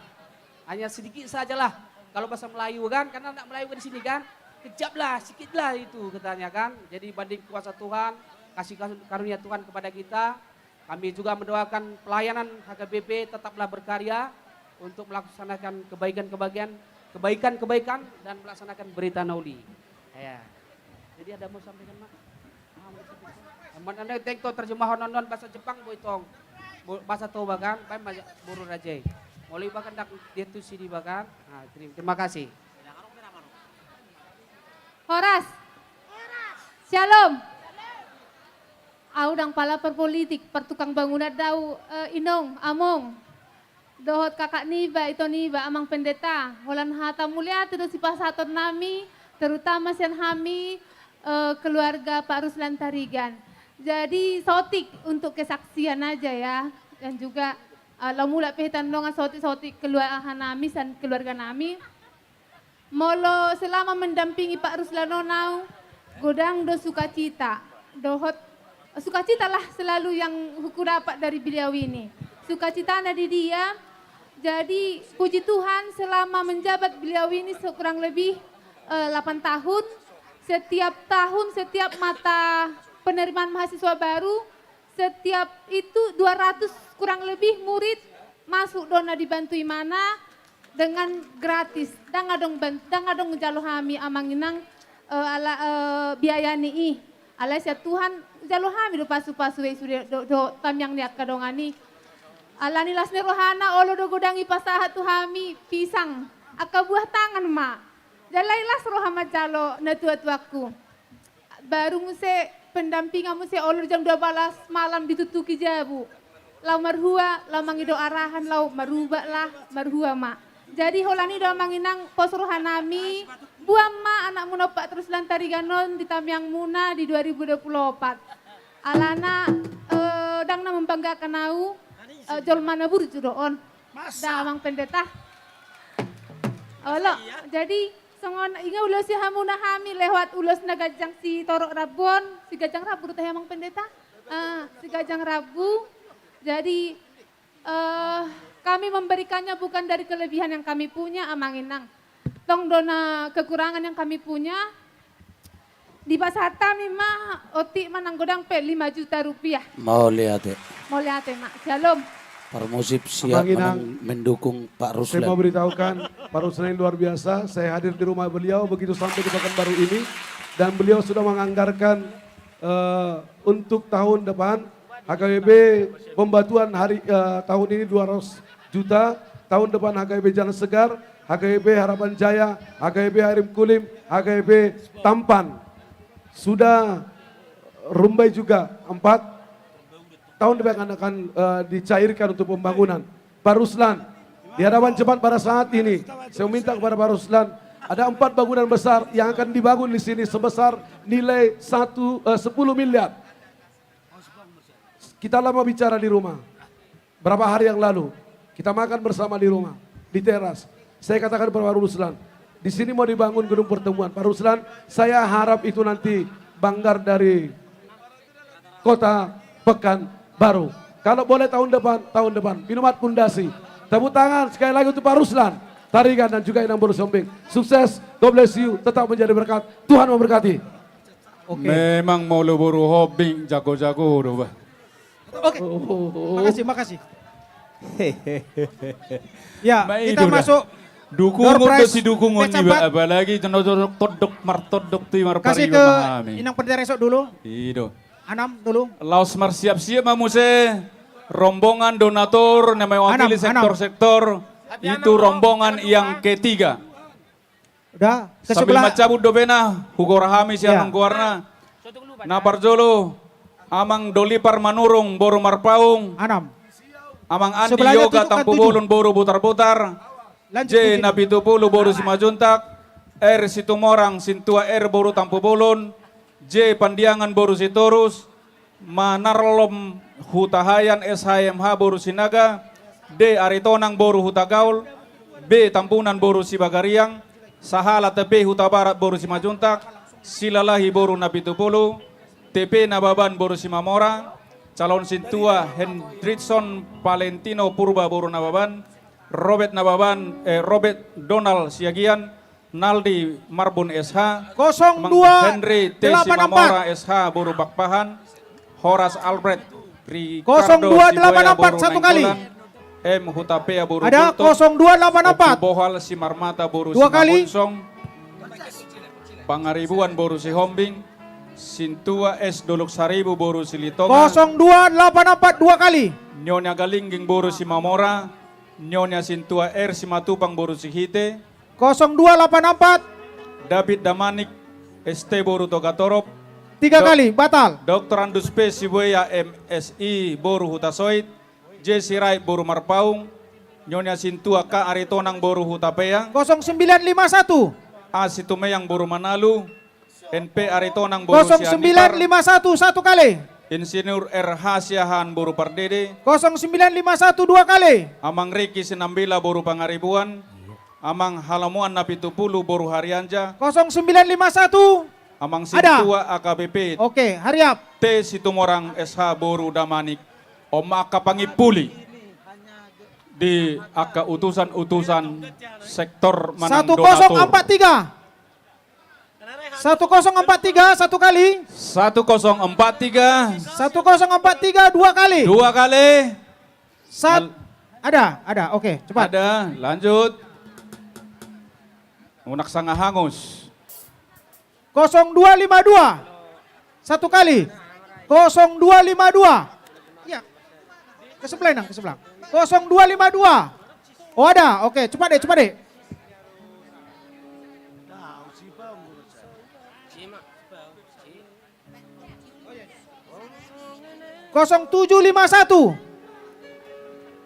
Hanya sedikit sajalah. Kalau bahasa Melayu, kan, karena anak Melayu kan di sini, kan, kejaplah, sikitlah itu katanya, kan. Jadi, banding kuasa Tuhan, kasih karunia Tuhan kepada kita, kami juga mendoakan pelayanan H K B P tetaplah berkarya untuk melaksanakan kebaikan-kebaikan, kebaikan-kebaikan dan melaksanakan berita na uli. Ya. Jadi, ada mau sampaikan, Mak? Ah, mau sampaikan. Aman, anda tengok terjemahan non bahasa Jepang, boi tong. Bo-, bahasa Toba, kan? Baik, boru Rajai. Mulai bahkan dak dia tu sini bahkan. Ah, terima, terima kasih. Horas. Shalom. Au ndang pala parpolitik, partukang bangunan do au, eh, Inong, Among. Dohot kakak niba, ito niba, Amang Pendeta. Holan hata mauliate do sipasahaton nami, terutama sian hami, eh, keluarga Pak Ruslan Tarigan. Jadi, saotik untuk kesaksian aja, ya. Dan juga Eh, laho mulak pe hita dongan saotik-saotik keluarga nami, sian keluarga nami. Molo selama mendampingi Pak Ruslan on au, godang do sukacita. Dohot, sukacitalah selalu yang hukudapat dari beliau ini. Sukacitana di dia, jadi puji Tuhan selama menjabat beliau ini sekurang lebih, eh, delapan tahun, setiap tahun, setiap mata penerimaan mahasiswa baru, setiap itu dua ratus kurang lebih murid masuk do na dibantu imana dengan gratis. Ndang adong ban-, ndang adong jalo hami amang inang, eh, ala, eh, biaya ni i. Alai sian Tuhan jalo hami do pasu-pasu i sude do, do tamiang ni angka dongan i. Alani las ni rohana olo do godang i pasahat tu hami pisang. Angka buah tangan ma. Jala i las roha manjalo natua-tuaku. Baru muse pendampingan muse olo jam dua belas malam dituktuki jabu. Laho marhua, laho mangido arahan, laho marubat lah, marhua ma. Jadi holan i do amang inang pos roha nami, boan ma anakmuna Pak Ruslan Tarigan on di tamiangmuna di dua ribu dua puluh opat. Alana, eh, ndang na membanggakan au, eh, jolma na burju do on. Da amang pendeta. Olo, jadi songon i nga ulos i hamuna hami lewat ulos na ganjang si torop rambu on, si ganjang rambu do tahe amang pendeta? Ah, si ganjang rambu. Jadi, eh, kami memberikannya bukan dari kelebihan yang kami punya, amang inang. Tong do na kekurangan yang kami punya, dipasahat hami ma otik ma nang godang pe lima juta rupiah. Mauliate. Mauliate ma. Shalom. Parmusik siap. Amang inang, mendukung Pak Ruslan. Saya mau beritahukan, Pak Ruslan ini luar biasa. Saya hadir di rumah beliau begitu sampai di Pekanbaru ini, dan beliau sudah menganggarkan, eh, untuk tahun depan H K B P pembatuan hari, eh, tahun ini dua ratus juta, tahun depan H K B P Jalan Segar, H K B P Harapan Jaya, H K B P Air Kulim, H K B P Tampan. Sudah rumbai juga empat, tahun depan akan, eh, dicairkan untuk pembangunan. Pak Ruslan, di hadapan jemaat pada saat ini, saya meminta kepada Pak Ruslan, ada empat bangunan besar yang akan dibangun di sini sebesar nilai satu, eh, sepuluh miliar. Kita lama bicara di rumah. Berapa hari yang lalu, kita makan bersama di rumah, di teras. Saya katakan kepada Pak Ruslan, di sini mau dibangun gedung pertemuan. Pak Ruslan, saya harap itu nanti banggar dari Kota Pekanbaru. Kalau boleh tahun depan, tahun depan. Minuman pundasi. Tepuk tangan sekali lagi untuk Pak Ruslan Tarigan dan juga Inang Boru Sihombing. Sukses, God bless you, tetap menjadi berkat. Tuhan memberkati. Oke. Memang molo boru Hombing jago-jago do, bah. Oke. Oh. Makasih, makasih. Ya, kita masuk door prize. Dukungon do sidukungonni, bah, apalagi tondok, tondok, martondok tu i marpariban ma hami. Kasih ke Inang Pendeta Resok dulu. I do. Anam dulu. Laos marsiap-siap ma muse rombongan donatur na mewakili sektor-sektor. Itu rombongan yang ketiga. Udah, ke sebelah. Sambil mancabut dope na, hugora hami sian goarna. Na parjolo, Amang Dolipar Manurung, boru Marpaung. Anam. Amang Andi Yoga Tampubolon, boru Butarbutar. J Napitupulu, boru Simanjuntak. R Situmorang, Sintua R, boru Tampubolon. J Pandiangan, boru Sitorus. Manarlom Hutahaean, S H M H, boru Sinaga. D Aritonang, boru Hutagaol. B Tambunan, boru Sibagariang. Sahala T P Hutabarat, boru Simanjuntak. Silalahi, boru Napitupulu. T P Nababan, boru Simamora. Calon Sintua Hendritson Valentino Purba, boru Nababan. Robert Nababan, eh, Robert Donald Siagian. Naldi Marbun S H, Amang Henry T Simamora S H, boru Pakpahan. Horas Alfred, Ricardo Siboya, boru Nainggolan. M Hutapea, boru Gultom. Oku Bohal Simarmata, boru Simangunsong. Pangaribuan, boru Sihombing. Sintua S Dolok Saribu, boru Silitonga. Kosong dua delapan empat, dua kali. Nyonya Galingging, boru Simamora. Nyonya Sintua R Simatupang, boru Sihite. Kosong dua delapan empat. David Damanik, S T, boru Togatorop. Tiga kali, batal. Doktor Andus P Sibuea, M Si, boru Hutasoit. J Sirait, boru Marpaung. Nyonya Sintua K Aritonang, boru Hutapea. Kosong sembilan lima satu. A Situmeang, boru Manalu. N P Aritonang, boru Sianipar. Kosong sembilan lima satu, satu kali. Insinyur R H Siahaan boru Pardede. Kosong sembilan lima satu dua kali. Amang Riki Sinambela boru Pangaribuan. Amang Halomoan Napitupulu boru Harianja. Kosong sembilan lima satu. Amang Sintua A K B P. Oke, hariap. T Situmorang S H boru Damanik. On ma angka pangimpuli di angka utusan-utusan sektor Manang Donatur. Satu kosong empat tiga. Satu kosong empat tiga, satu kali. Satu kosong empat tiga. Satu kosong empat tiga, dua kali. Dua kali. Sat-, ada, ada, oke, cepat. Ada, lanjut. Unang sanga hangus. Kosong dua lima dua. Satu kali. Kosong dua lima dua. Iya. Ke sebelah, Inang, ke sebelah. Kosong dua lima dua. Oh, ada. Oke, cepat deh, cepat deh. Kosong tujuh lima satu.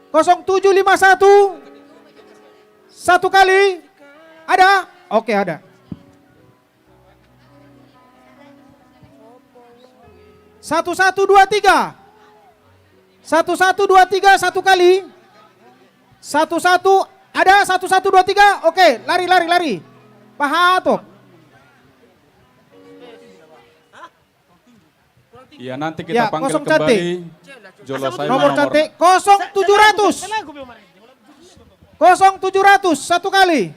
Kosong tujuh lima satu. Satu kali. Ada? Oke, ada. Satu satu dua tiga. Satu satu dua tiga, satu kali. Satu satu, ada satu satu dua tiga. Oke, lari, lari, lari. Pahatop. Ya, nanti kita panggil kembali. Nomor cantik kosong tujuh ratus. Kosong tujuh ratus, satu kali.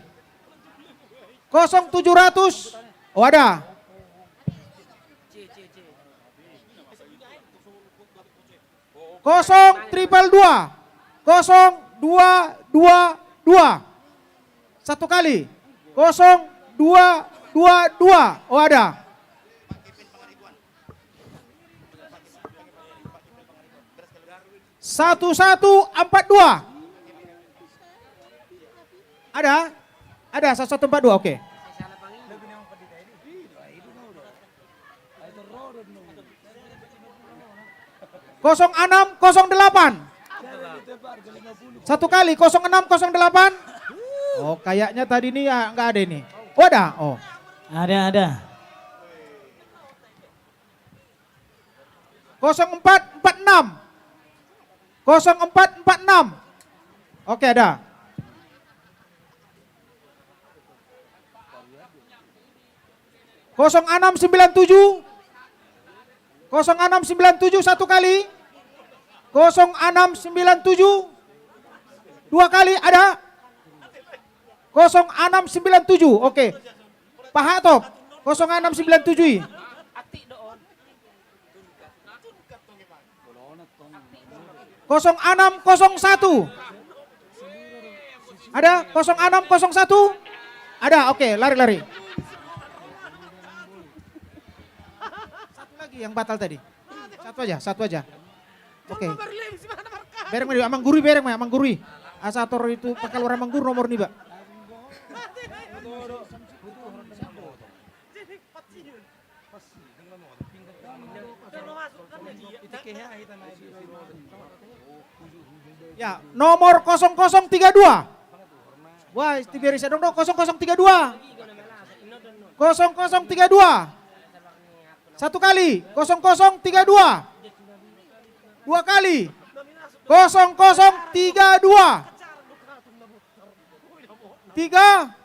Kosong tujuh ratus. Oh, ada. Kosong triple dua. Kosong dua dua dua. Satu kali. Kosong dua dua dua. Oh, ada. Satu satu empat dua. Ada? Ada, satu satu empat dua, oke. Kosong enam kosong delapan. Satu kali, kosong enam kosong delapan. Oh, kayaknya tadi ini, ah, nggak ada ini. Oh, ada. Oh. Ada, ada. Kosong empat empat enam. Kosong empat empat enam. Oke, ada. Kosong enam sembilan tujuh. Kosong enam sembilan tujuh, satu kali. Kosong enam sembilan tujuh. Dua kali, ada. Kosong enam sembilan tujuh. Oke. Pahatop. Kosong enam sembilan tujuh i. Kosong enam kosong satu. Ada kosong enam kosong satu? Ada, oke, lari, lari. Satu lagi yang batal tadi. Satu aja, satu aja. Oke. Bereng ma, Amang Guru i, bereng ma, Amang Guru i. Asa tor itu pangkaluar Amang Guru nomor niba. Ya, nomor kosong kosong tiga dua. Wah, Tiberi sadong do, kosong kosong tiga dua. Kosong kosong tiga dua. Satu kali, kosong kosong tiga dua. Dua kali, kosong kosong tiga dua. Tiga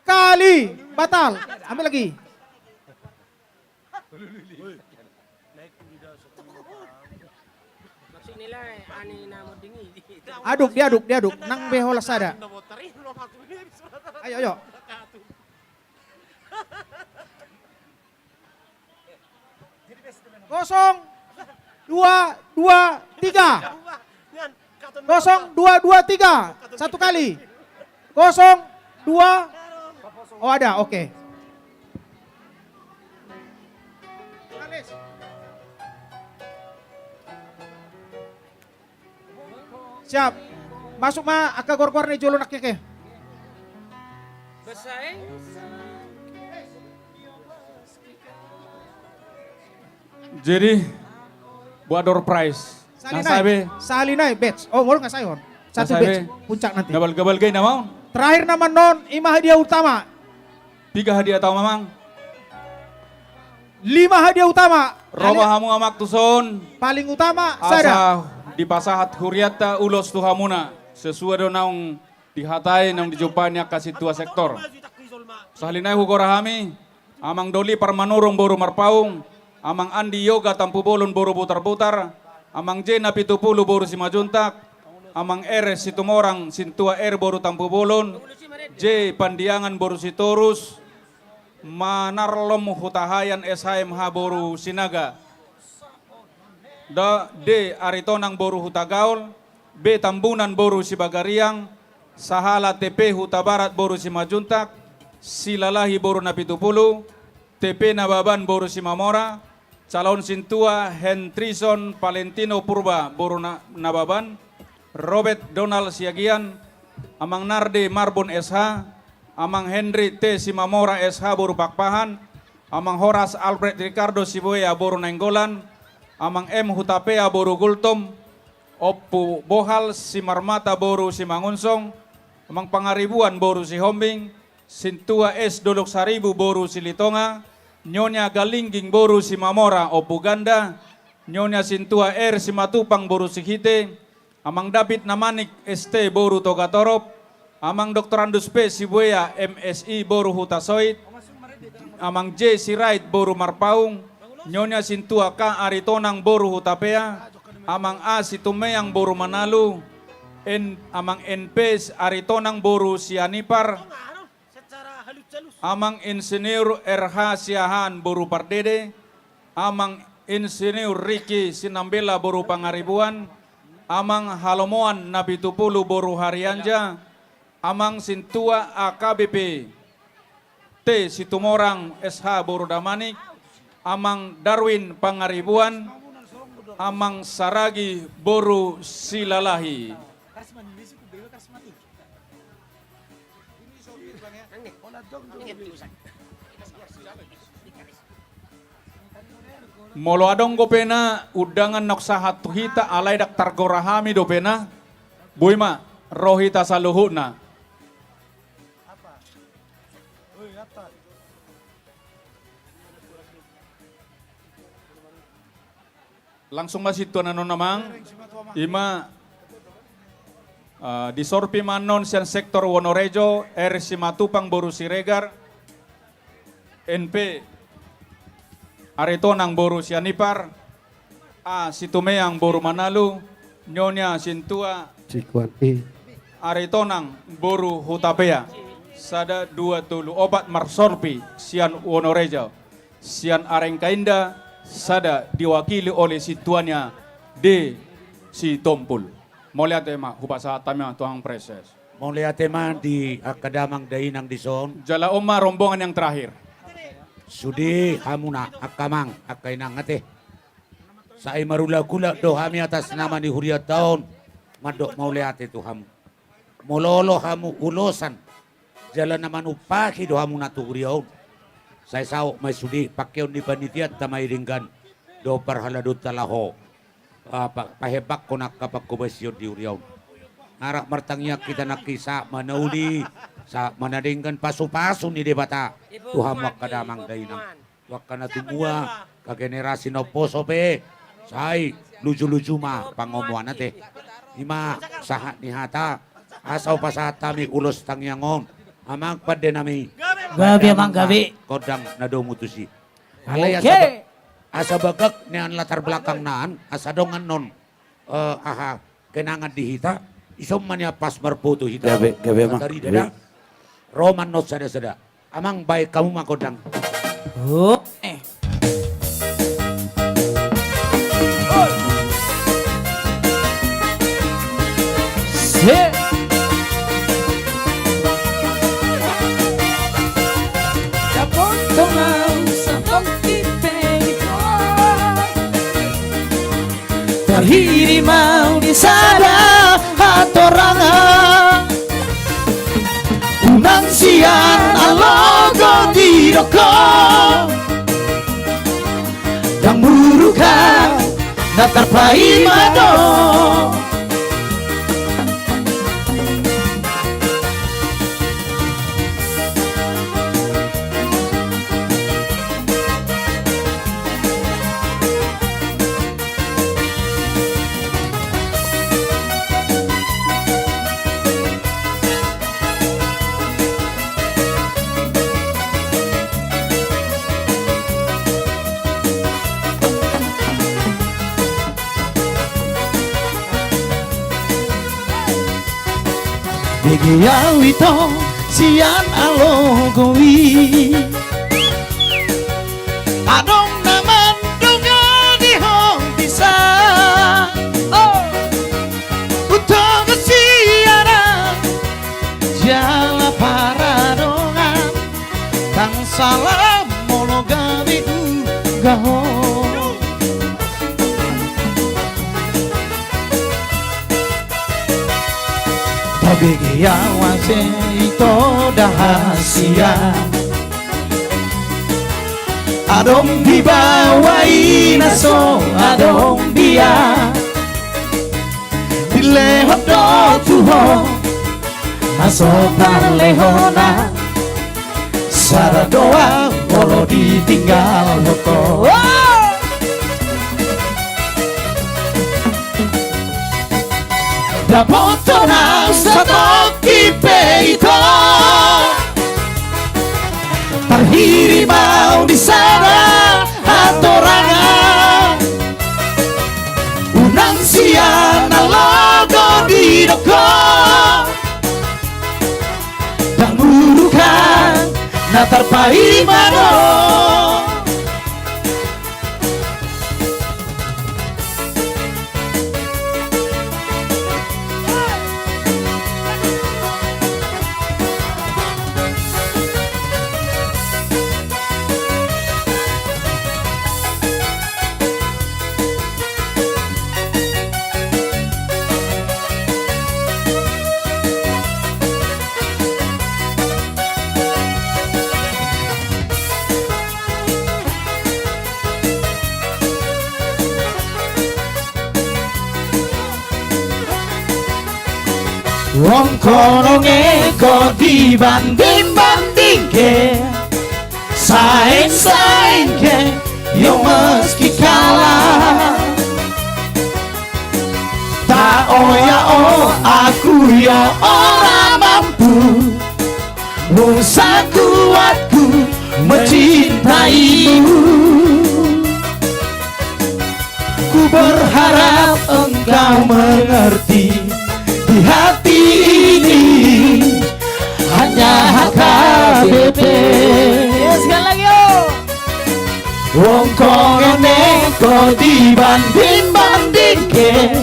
kali, batal. Ambil lagi. Aduk, diaduk, diaduk. Nang be holan sada. Ayo, ayo. Kosong dua dua tiga. Kosong dua dua tiga. Satu kali. Kosong dua. Oh, ada, oke. Siap. Masuk ma angka goargoar na di jolo nangkin, oke. Jadi, buat door prize. Sahali nai, sahali nai, batch. Oh, molo nunga saihon. Satu batch, puncak nanti. Gabal-gabal gei nama on. Terakhir nama non, ima hadiah utama. Piga hadiah utama, Mang? Lima hadiah utama. Ro ma hamu amang tuson. Paling utama, asa sada. Dipasahat hurianta ulos tu hamuna. Sesuai do naung dihatai, naung dijumpa ni angka sintua sektor. Sahali nai hugora hami, Amang Doli Parmanurung boru Marpaung, Amang Andi Yoga Tampubolon boru Butarbutar, Amang J Napitupulu boru Simanjuntak, Amang R Situmorang sintua R boru Tampubolon, J Pandiangan boru Sitorus, Manarlom Hutahaean S H M H boru Sinaga. Da, D Aritonang boru Hutagaol, B Tambunan boru Sibagariang, Sahala T P Hutabarat boru Simanjuntak, Silalahi boru Napitupulu, T P Nababan boru Simamora, calon sintua Hentrison Valentino Purba boru Na-, Nababan, Robert Donald Siagian, Amang Narde Marbun S H, Amang Henry T Simamora S H boru Pakpahan, Amang Horas Alfred Ricardo Sibuea boru Nainggolan, Amang M Hutapea boru Gultom, Ompu Bohal Simarmata boru Simangunsong, Amang Pangaribuan boru Sihombing, sintua S Dolok Saribu boru Silitonga, Nyonya Galingging boru Simamora Ompu Ganda, Nyonya sintua R Simatupang boru Sihite, Amang David Namanik S T boru Togatorop, Amang Doktorandus P Sibuea M Si boru Hutasoit, Amang J Sirait boru Marpaung, Nyonya sintua K Aritonang boru Hutapea, Amang A Situmeang boru Manalu, N-, Amang N P Aritonang boru Sianipar, Amang Insinyur R H Siahaan boru Pardede, Amang Insinyur Riki Sinambela boru Pangaribuan, Amang Halomoan Napitupulu boru Harianja, Amang sintua A K B P T Situmorang S H boru Damanik, Amang Darwin Pangaribuan, Amang Saragi boru Silalahi. Molo adong dope na undangan naung sahat tu hita, alai ndang targora hami dope na, boi ma ro hita saluhutna. Langsung ma situan annon, amang. Ima, eh, disorpi ma annon sian sektor Wonorejo, R Simatupang boru Siregar, N P Aritonang boru Sianipar, A Situmeang boru Manalu, Nyonya sintua Cikuan i. Aritonang boru Hutapea. Sada, dua, tolu, opat marsorpi sian Wonorejo. Sian Arengka Indah, sada diwakili oleh sintuannya D Sitompul. Mauliate ma, hupasahat hami ma tu amang Praeses. Mauliate ma di angka damang dainang dison. Jala on ma rombongan yang terakhir. Sude hamuna angka amang, angka inang ate. Sai marulakulak do hami atas nama ni hurianta on, mandok mauliate tu hamu. Molo olo hamu ulosan, jala na manumpahi do hamuna tu huria on. Sai saut ma i sude pangkeon ni panitianta ma i denggan dohot parhalado ta laho, ah, pa-, pahembangkon angka panghobasion di huria on. Arah martangiang hita nangkin sahat ma na uli, sahat ma na denggan pasupasu ni Debata tu hamu angka damang dainang. Tu angka na tumua, angka generasi na umposo pe, sai lujuluju ma pangomoan ate. Ima sahat ni hata, asa hupasahat hami ulos tangiang on. Amang pande nami. Gabe, amang, gabe. Gondang na domu tusi. Alai asa, oke, ba-, asa bagak nian latar belakang nan, asa dong annon, eh, aha, kenangan di hita, ison ma nian pas marfoto hita. Gabe, gabe, amang. Matari dada. Gabe. Ro ma annon sada-sada. Amang, baen hamu ma gondang. Oh, eh. Se. Dapot tong au sabong tipe. Tarhirim au di sada hatorangan, unang sian alogo didok ho, ndang muruk au na tarpaima do. Ia ito sian alogo i. Adong na mandongani ho bisa. Oh. Utogo sian jala paradongan. Ndang salah molo gabe ungga ho. Tabege au asa ito da hasian. Adong di baoa i na so adong dia. Dilehon do tu ho na so talehona. Sada do au molo ditinggalhon ho. Dapothon au satongkin pe ito. Tarhirim au di sada hatorangan. Unang sian alogo didok ho. Ndang urukan na tarpaima do. Ongko nunga ho dibanding-bandingke, saeng-saengke, yo meski kalah. Tak oya o aku yo ora mampu, mung sakuatku mencintaimu. Ku berharap engkau mengerti, di hati ini hanya H K B P. Ya, sekali lagi, yo. Ongko nunga ho dibanding-bandingke,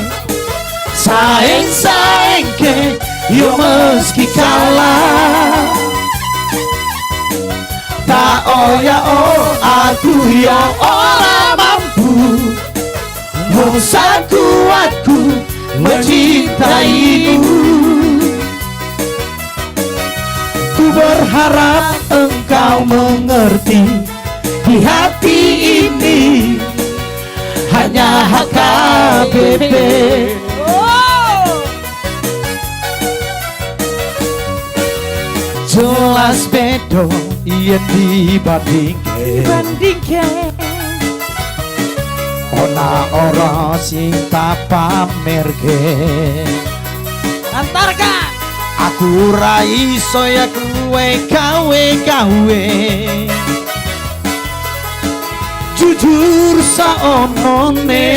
saeng-saengke, yo meski kalah. Tak oya o aku yo ora mampu, mung sakuatku mencintaimu. Ku berharap engkau mengerti, di hati ini hanya H K B P. Jelas be do ia dibandingke. Dibandingke. Ona ora sing tapamerke. Antarkan. Aku ra iso ya kue kawe kawe. Jujur saonone.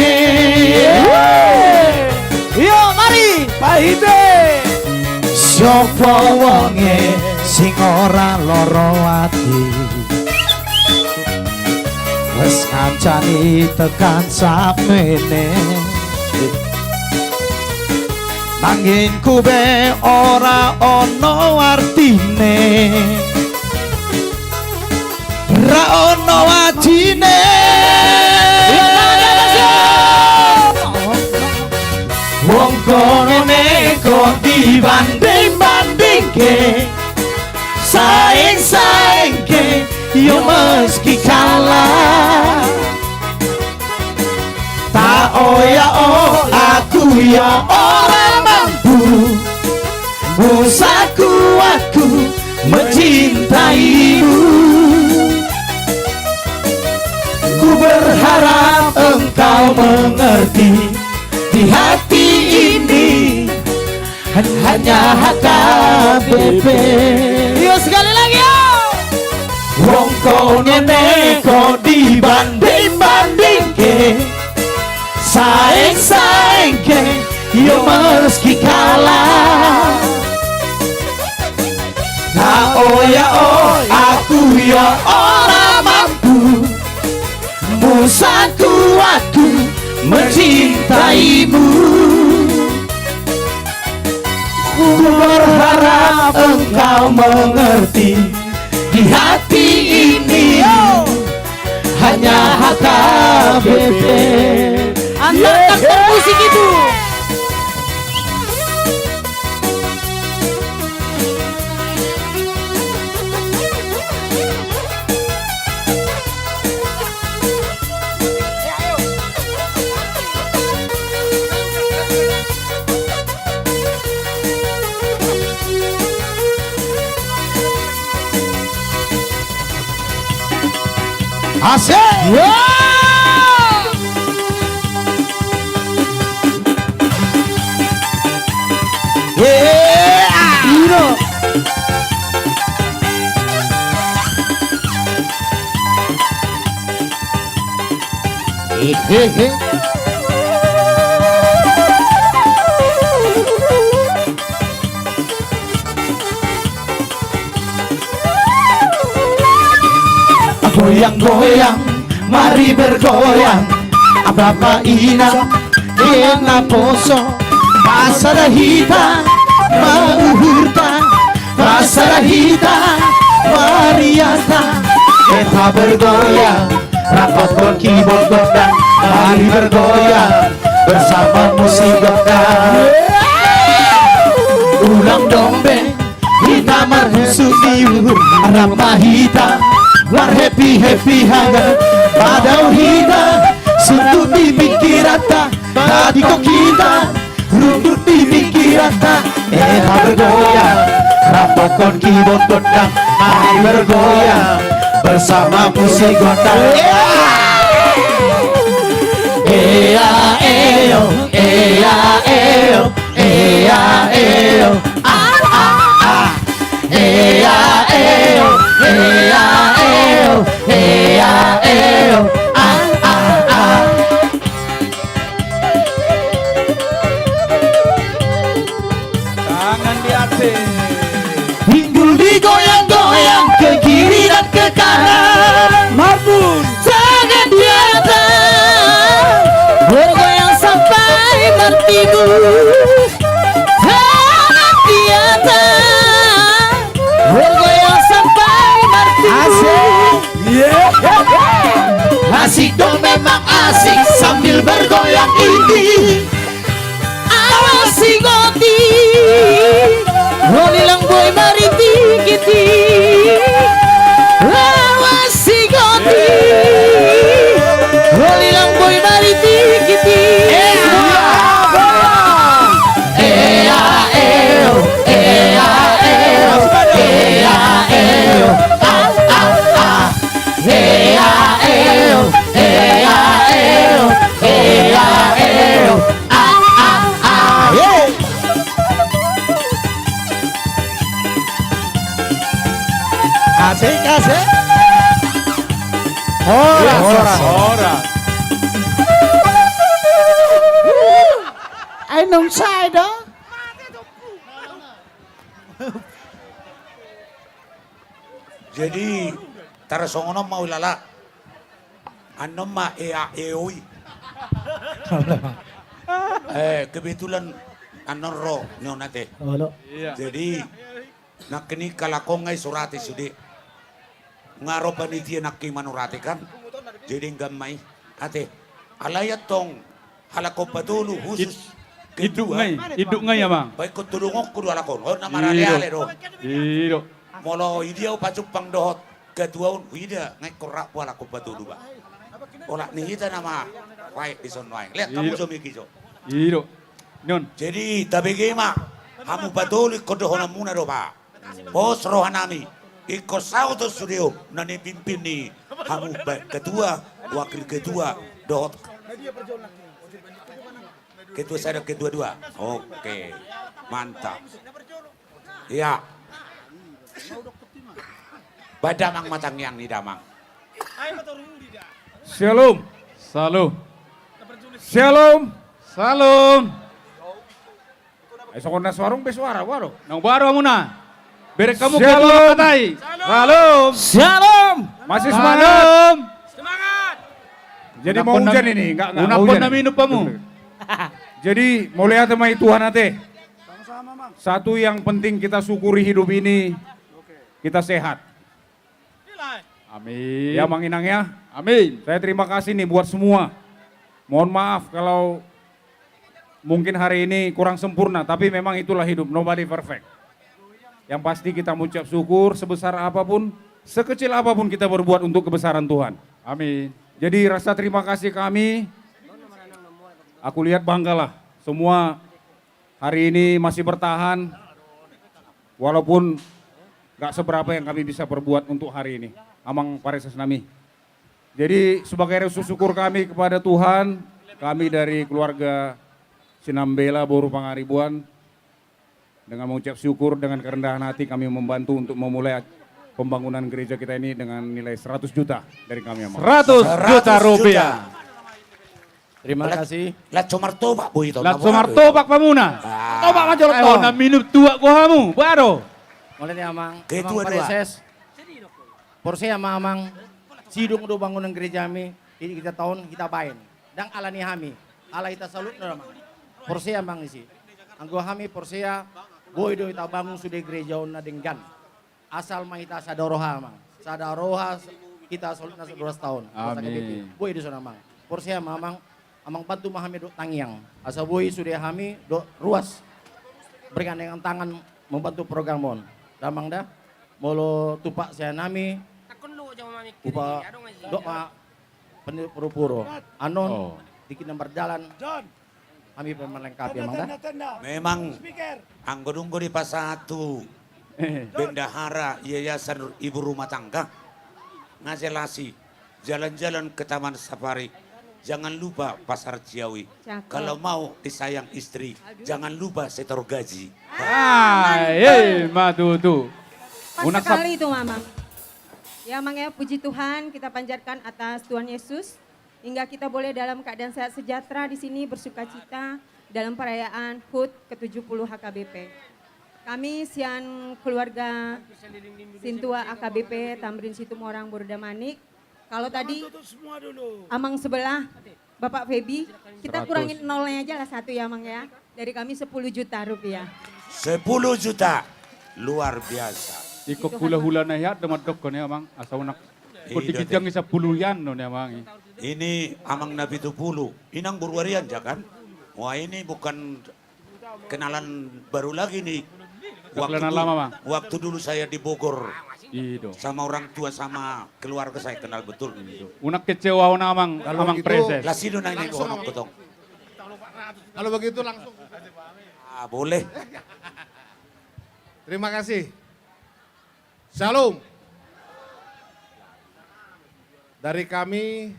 Yo, mari, pahite. Sopo wonge sing ora loro ati. Wes ngancani tekan saat mene. Nanging ku be ora ono artine. Ra ono ajine. Ongko nunga ho dibanding-bandingke, saeng-saengke, yo meski kalah. Tak oya o aku yo ora mampu, mung sakuatku mencintaimu. Ku berharap engkau mengerti, di hati ini hanya H K B P. Yo, sekali lagi, yo. Ongko nunga ho dibanding-bandingke, saeng-saengke, yo meski kalah. Ao ya o, aku ya ora mampu, musaku aku mencintaimu. Ku berharap engkau mengerti, di hati ini hanya H K B P. Antarkan musik itu. Asik. Wah! Iya. Hehehe. Goyang-goyang, mari bergoyang. Bapa inang, inang naposo, pasada hita, mauhurta, pasada hita, mariata. Kita bergoyang, rapatkon keyboard gondang, mari bergoyang bersama musik gondang. Ulang dombe, hita marhusuk ni uhur, rap ma hita marhappy-happy haga. Padao hita, suntuk di pingkiranta, tadingkon hita, rundut di pingkiranta. Hita bergoyang, rapatkon keyboard gondang, mari bergoyang bersama musik gondang. Ea eo, ea eo, ea eo, a a a. Ea eo, ea eo, ea eo, a a a. Tangan di atas. Pinggul digoyang-goyang ke kiri dan ke kanan. Marbun. Tangan di atas. Bergoyang sampai bertimbun. Tangan di atas. Bergoyang sampai bertimbun. Asik. Iya. Asik dong, memang asik sambil bergoyang ini. Awas sigoti, holi lang boi maritikiti. Awas sigoti, holi lang boi maritikiti. Ea eo, ea eo, ea eo, a a a. Ea eo, ea eo, ea eo, a a a. Hey! Asik, asik. Horas, horas, horas. Ai nunga sae do. Jadi, tarsongon on ma ulala. Annon ma ea eoi. Eh, kebetulan annon ro ni on ate. Olo. Iya. Jadi, nangkin i halak on nga i so rate sude. Nga ro panitia nangkin manurate kan. Jadi, denggan ma i. Ate. Alai antong halak Ompatolu khusus. Induk nga i, induk nga i, amang. Baen tu donganku do halak on. On na maraleale do. I do. Molo i dia hupajumpang dohot ketua on, huida nga ingkon rap halak Ompatolu ba. Olat ni hita nama baen dison nuaeng. Lean hamu jo miki jo. I do. Ni on. Jadi tabege ma, hamu patolu ingkon dohononmuna do ba. Pos rohanami, ingkon saut do sude on na nipimpin ni hamu baen ketua, wakil ketua dohot ketua sada, ketua dua. Oke. Mantap. Iya. Baen damang ma tangiang ni damang. Syalom. Syalom. Syalom. Syalom. Ai songon na so adong be suara, waro. Naung baru hamuna. Bereng hamu. Shalom. Shalom. Masih semangat? Semangat. Jadi mau hujan ini, enggak, enggak, unang hujan. Unang pon na minum hamu. Jadi mauliate ma i Tuhan ate. Satu yang penting kita syukuri hidup ini, kita sehat. Amin. Ya, Mang Inang ya. Amin. Saya terima kasih nih buat semua. Mohon maaf kalau mungkin hari ini kurang sempurna, tapi memang itulah hidup, nobody perfect. Yang pasti kita mengucap syukur sebesar apapun, sekecil apapun kita berbuat untuk kebesaran Tuhan. Amin. Jadi rasa terima kasih kami, aku lihat banggalah semua hari ini masih bertahan, walaupun nggak seberapa yang kami bisa perbuat untuk hari ini, Amang Praeses nami. Jadi sebagai rasa syukur kami kepada Tuhan, kami dari keluarga Sinambela Boru Pangaribuan, dengan mengucap syukur, dengan kerendahan hati kami membantu untuk memulai pembangunan gereja kita ini dengan nilai seratus juta dari kami, Amang. Seratus juta rupiah. Terima kasih. Laos so martopak, Boy, to. Laos so martopak hamuna. Topak ma jolo, eh, tong. Na minum tuak do hamu, baru. Mauliate, Amang. Ketua dua. Praeses. Porsea ma, Amang, sidung do bangunan gerejami, di hita on hita baen. Ndang ala ni hami, ala hita saluhutna, Amang. Porsea, Amang, disi. Anggo hami porsea, boi do hita bangun sude gereja on na denggan. Asal ma hita sada roha, Amang. Sada roha hita saluhutna, sada roha, sada roha. Amin. Boi do songon i, Amang. Porsea ma, Amang. Amang, bantu ma hami dohot tangiang. Asa boi sude hami dohot ruas bergandengan tangan membantu program on. Damang da. Molo tumpak sian hami, dok ma puru-puru. Annon, dikit na mardalan. Hami pe melengkapi, Amang da. Memang, anggo dung do dipasahat tu bendahara Yayasan Ibu Rumah Tangga, nga jelas i, jalan-jalan ke Taman Safari, jangan lupa Pasar Ciawi. Cakep. Kalau mau disayang istri, jangan lupa setor gaji. Ah, eh, ma tutu. Pas sekali itu, Amang. Ya, Amang ya, puji Tuhan kita panjatkan atas Tuhan Yesus. Hingga kita boleh dalam keadaan sehat sejahtera di sini, bersukacita dalam perayaan HUT ketujuh puluh H K B P. Kami sian keluarga Sintua A K B P Tamrin Situmorang Boru Damanik. Kalau tadi Amang sebelah, Bapak Feby, kita kurangin nolnya aja lah satu ya, Amang ya. Dari kami sepuluh juta rupiah. Sepuluh juta. Luar biasa. Ingkon hula-hula na hea do mandokkon, Amang. Asa unang. Ingkon dikit jang i sampulu ian do, Amang. Ini Amang Napitupulu. Inang boru Arianja kan? Wah, ini bukan kenalan baru lagi nih. Waktu dulu, waktu dulu saya di Bogor. Sama orang tua, sama keluarga saya kenal betul. Unang kecewa on, Amang, Amang Praeses. Laos i do na ini, langsung, Amang. Kalau begitu langsung. Ah, boleh. Terima kasih. Shalom. Dari kami,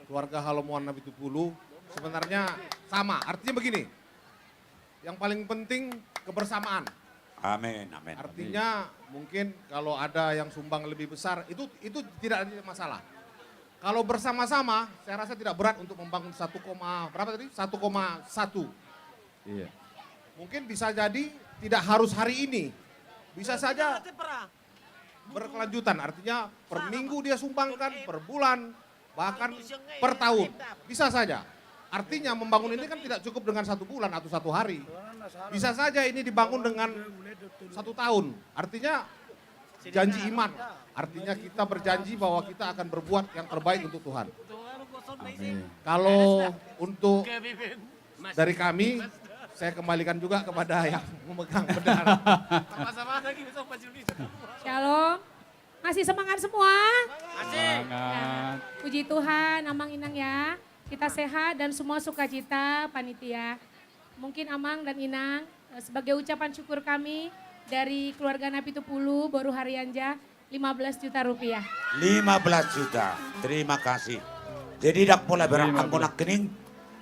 keluarga Halomoan Napitupulu, sebenarnya sama. Artinya begini, yang paling penting kebersamaan. Amin, amin. Artinya, mungkin kalau ada yang sumbang lebih besar, itu, itu tidak ada masalah. Kalau bersama-sama, saya rasa tidak berat untuk membangun satu koma, berapa tadi? Satu koma satu. Iya. Mungkin bisa jadi tidak harus hari ini. Bisa saja berkelanjutan, artinya per minggu dia sumbangkan, per bulan, bahkan per tahun. Bisa saja. Artinya membangun ini kan tidak cukup dengan satu bulan atau satu hari. Bisa saja ini dibangun dengan satu tahun. Artinya janji iman. Artinya kita berjanji bahwa kita akan berbuat yang terbaik untuk Tuhan. Amin. Kalau untuk dari kami, saya kembalikan juga kepada yang memegang bendera. Shalom. Masih semangat semua? Semangat. Puji Tuhan, Amang, Inang ya. Kita sehat dan semua sukacita, panitia. Mungkin Amang dan Inang, eh, sebagai ucapan syukur kami dari keluarga Napitupulu, Boru Harianja, lima belas juta rupiah. Lima belas juta. Terima kasih. Jadi ndang pola berang, anggo nangkining,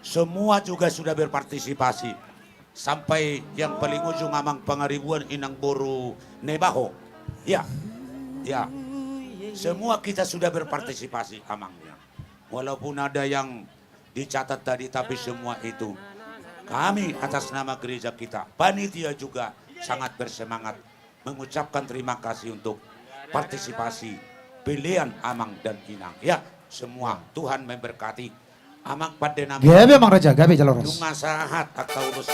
semua juga sudah berpartisipasi. Sampai yang paling ujung Amang Pangaribuan, Inang Boru Nebaho. Ya. Ya. Semua kita sudah berpartisipasi, Amang, ya. Walaupun ada yang dicatat tadi, tapi semua itu kami atas nama gereja kita, panitia juga sangat bersemangat. mengucapkan terima kasih untuk partisipasi pelean amang dan inang. Ya, semua Tuhan memberkati. Amang pande nami. Gabe, Amang Raja, gabe jala horas. Nunga sahat angka ulos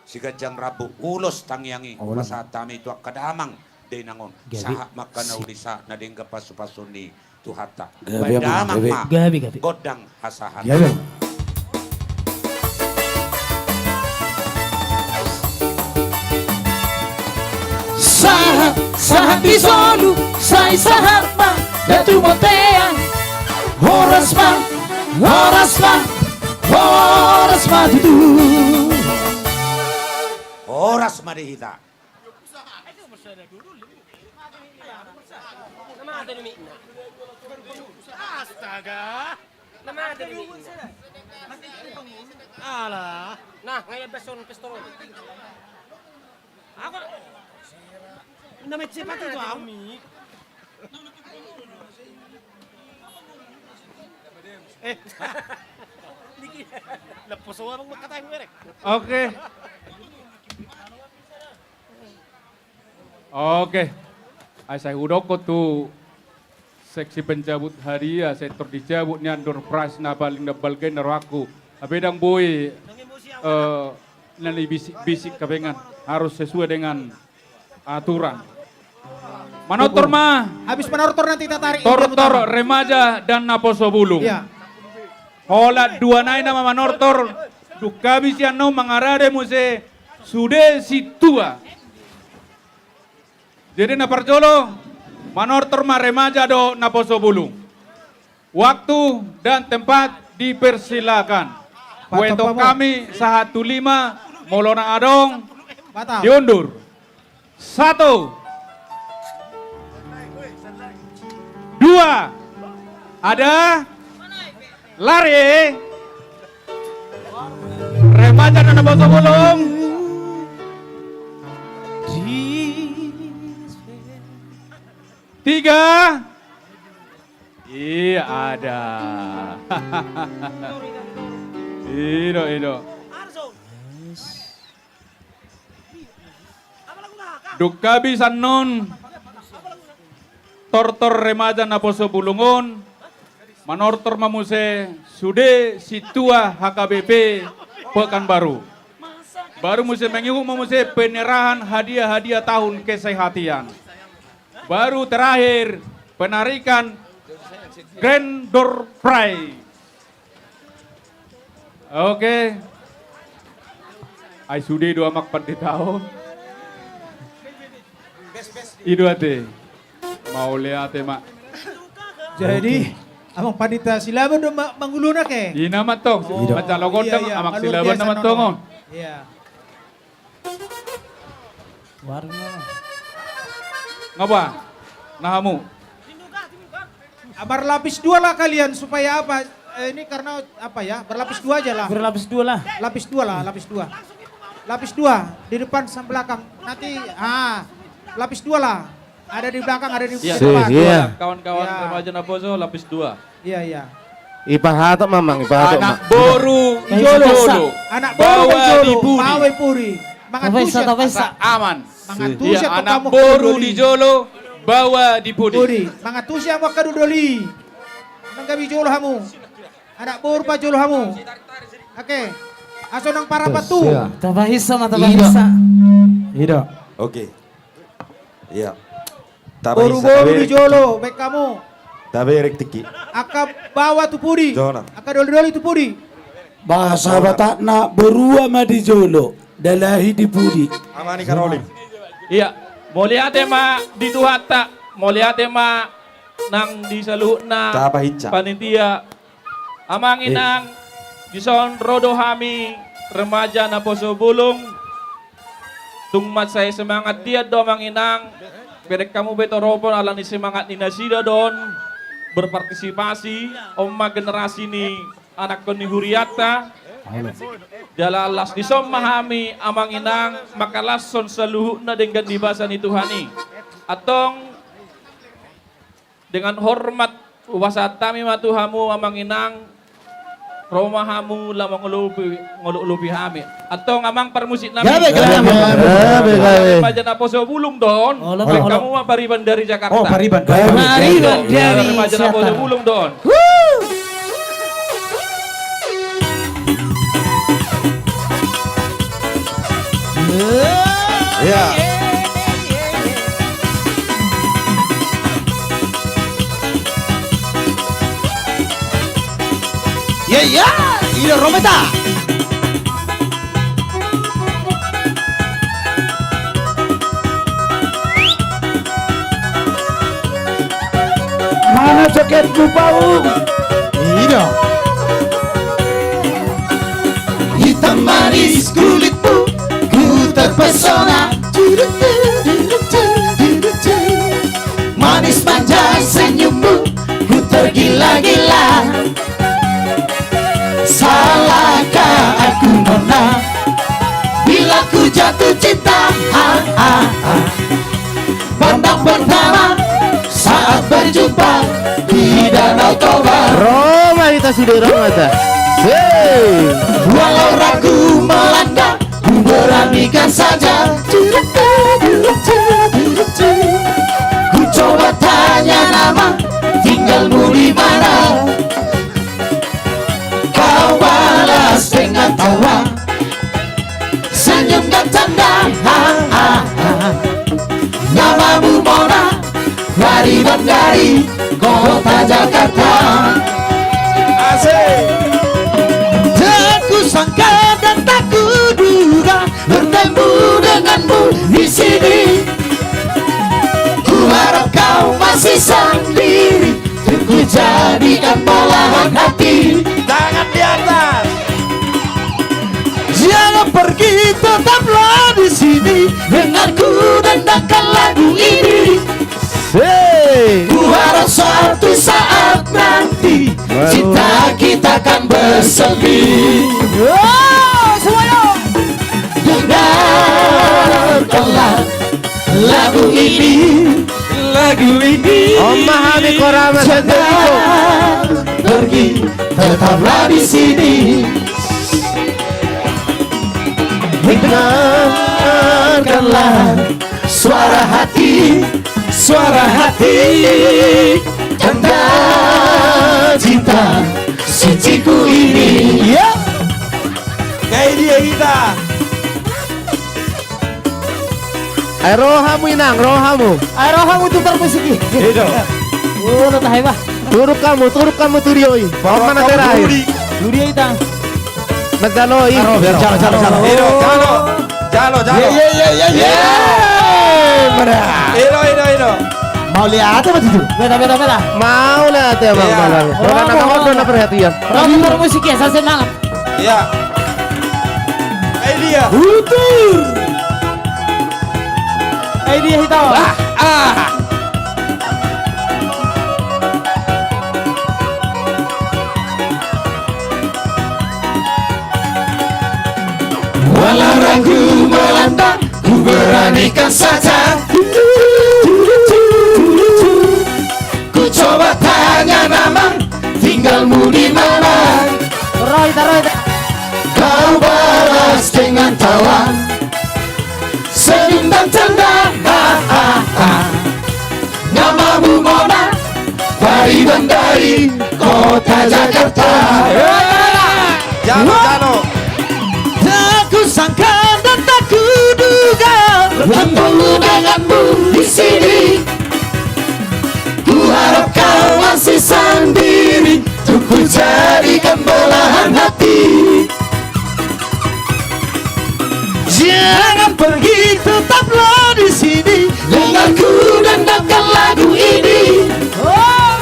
siganjang rambu, ulos tangiang i, ulos, pasahat hami tu angka damang dainang on. Gabe. Sahat ma angka na uli, sahat na denggan pasupasu ni Tuhanta. Gabe, Amang, damang gabe. Ma. Gabe, gabe. Gondang hasahatan. Gabe. Sahat, sahat di solu, sai sahat ma Datu Bontean. Horas ma, horas ma, horas ma tutu. Horas ma di hita. Astaga. Alah. Nah, ngai beson pistol. Apa? Nama cepat itu, Am? Eh. Lepas orang mau kata yang merek. Oke. Oke. Ai sai hudokkon tu seksi pencabut hadiah, sektor dicabut nian door prize na paling na balga i na rohangku. Hape ndang boi, eh, na nibisik-bisik hape, kan harus sesuai dengan aturan. Manortor ma. Habis manortor nanti kita tarik. Tortor remaja dan naposo bulung. Iya. Holan dua nai nama manortor. Dung habis i annon mangarade muse sude sintua. Jadi na parjolo, manortor ma remaja dohot naposo bulung. Waktu dan tempat dipersilakan. Kuetong hami sahat tu lima, molo na adong diundur. Satu. Dua. Ada. Lari. Remaja na naposo bulung. Tiga. Iya, ada. Ido, ido. Dung habis annon tortor remaja naposo bulung on, manortor ma muse sude sintua H K B P Pekanbaru. Baru muse mangihut ma muse penyerahan hadiah-hadiah tahun kesehatan. Baru terakhir penarikan grand door prize. Oke. Ai sude do amang pandita on. Ido ate. Mauliate ma. Jadi, oke. Amang pandita Silaban do ma-, manguluna ke? Ina ma tong. Oh, mancalok gondang, iya, iya. Amang Silaban nama tong on. Iya. Warna. Ngapa? Nah, hamu. Ah, berlapis dua lah kalian, supaya apa? Eh, ini karena apa ya? Berlapis dua aja lah. Berlapis dua lah. Lapis dua lah, lapis dua. Lapis dua, di depan sama belakang. Nanti, ah, lapis dua lah. Ada di belakang, ada di depan. Iya. Kawan-kawan remaja naposo, lapis dua. Iya, iya. Ipahatop ma, Amang, ipahatop ma. Anak boru di jolo, baoa di pudi. Baoa di pudi. Mangantusi. Tapesa, tapesa. Asa aman. Mangantusi. Iya, anak boru di jolo, baoa di pudi. Pudi. Mangantusi hamu angka doldol i. Nang gabe jolo hamu. Anak boru pa jolo hamu. Oke. Asa unang parapat tu. Tapahisa ma, tapahisa. Ido. Oke. Iya. Boru-boru di jolo, baen hamu. Taberek tingki. Angka baoa tu pudi. Angka doldol i tu pudi. Bahasa Batakna, borua ma di jolo, dalahi di pudi. Amani Karolin. Iya, mauliate ma di Tuhanta, mauliate ma nang di saluhutna panitia. Amang inang, dison ro do hami remaja naposo bulung. Tung mansai semangat dian do amang inang. Bereng hamu be toropon ala ni semangat ni nasida do on berpartisipasi. On ma generasi ni anakkon ni hurianta. Jala las dison ma hami amang inang mangkalashon saluhutna denggan di basa ni Tuhan i. Antong. Dengan hormat, hupasahat hami ma tu hamu amang inang, Ro ma hamu laho mangoloi, mangoloi hami. Antong amang parmusik nami. Gabe, gabe, gabe. Gabe, gabe. Remaja Naposo Bulung do on. Olo, olo. Hamu ma Pariban dari Jakarta. Oh, Pariban. Pariban dari Jakarta. Remaja Naposo Bulung do on. Wuh. Ya. Ya, ya, ida rometa. Mana jaketmu, Paung? Ida. Hitam manis kulitmu, ku terpesona. Manis manja senyummu, ku tergila-gila. Salahkah aku, Nona, bila ku jatuh cinta? Ha, ha, ha. Pandang pertama saat berjumpa di Danau Toba. Ro ma hita sude, ro ma hita. Hei. Walau ragu melanda, ku beranikan saja. Ku coba tanya nama, tinggalmu di mana? Kau balas dengan tawa, senyum dan canda. Ha, ha, ha. Namamu Mona, Pariban dari kota Jakarta. Asik. Tak kusangka dan tak kuduga bertemu denganmu di sini. Ku harap kau masih sendiri, untuk ku jadikan belahan hati. Tangan di atas. Jangan pergi, tetaplah di sini, dengar ku dendangkan lagu ini. Hei. Ku harap suatu saat nanti, baru, cinta kita kan bersemi. Wow, semuanya. Dengarkanlah lagu ini. Lagu ini. Oma hami korama. Jangan pergi, tetaplah di sini. Dengarkanlah suara hati, suara hati, tanda cinta suciku ini. Ya. Kayak dia kita. Ai ro hamu, Inang, ro hamu. Ai ro hamu tu parmusik i. Ido. Oh, lo tahe bah. Turuk hamu, turuk hamu tu dio i. Bawa mana terakhir? Tu dio i, Tang. Manjalo i. Jalo, jalo, jalo. Ido, jalo. Jalo, jalo. Ye, ye, ye, ye, ye. Ye. Mana? Ido, ido, ido. Mauliate ma tutu. Beda, beda, beda. Mauliate, Bang. Iya. Mauliate. Ro, ro, ro. Ro tu parmusik i, asa semangat. Iya. Ai dia. Utur. Ai dia hita. Ah, ah. Walau ragu melanda, ku beranikan saja. Ku coba tanya nama, tinggalmu di mana? Roy, roy. Kau balas dengan tawa, senyum dan canda. Ha, ha, ha. Namamu Mona, Pariban dari kota Jakarta. Jalo, jalo. Tak kusangka dan tak kuduga bertemu denganmu di sini. Ku harap kau masih sendiri, untuk ku jadikan belahan hati. Jangan pergi, tetaplah di sini, dengar ku dendangkan lagu ini. Oh.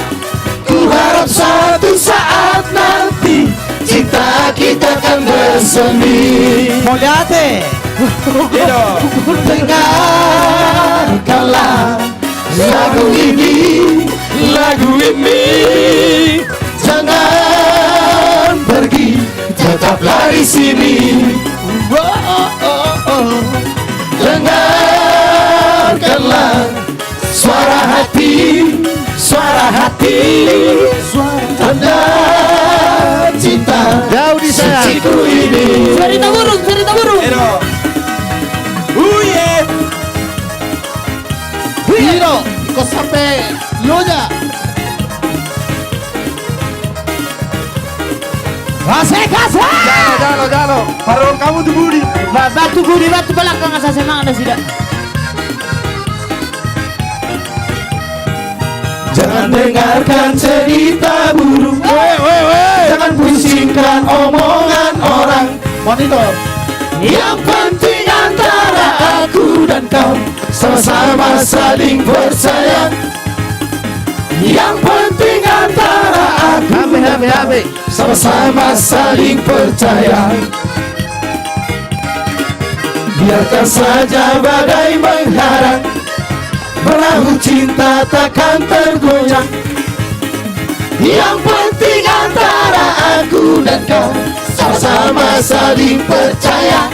Ku harap suatu saat nanti, cinta kita kan bersemi. Mauliate. Ido. Dengarkanlah lagu ini, lagu ini. Jangan pergi, tetaplah di sini. Oh, oh, oh, oh. Dengarkanlah suara hati, suara hati. Tanda cinta Cerita burung, cerita burung. Edo. Uye. Hiro, iko sampe loja. Kasih, kasih. Jalo, jalo, jalo. Parong hamu tu budi. Ba-, batu budi, batu belakang asa semangat nasida. Jangan dengarkan cerita burung. Weh, weh, weh. Jangan pusingkan omongan orang. Monitor. Yang penting antara aku dan kau sama-sama saling percaya. Yang penting antara aku dan kau sama-sama saling percaya. Biarkan saja badai mengharang, perahu cinta takkan tergoyang. Yang penting antara aku dan kau sama-sama saling percaya.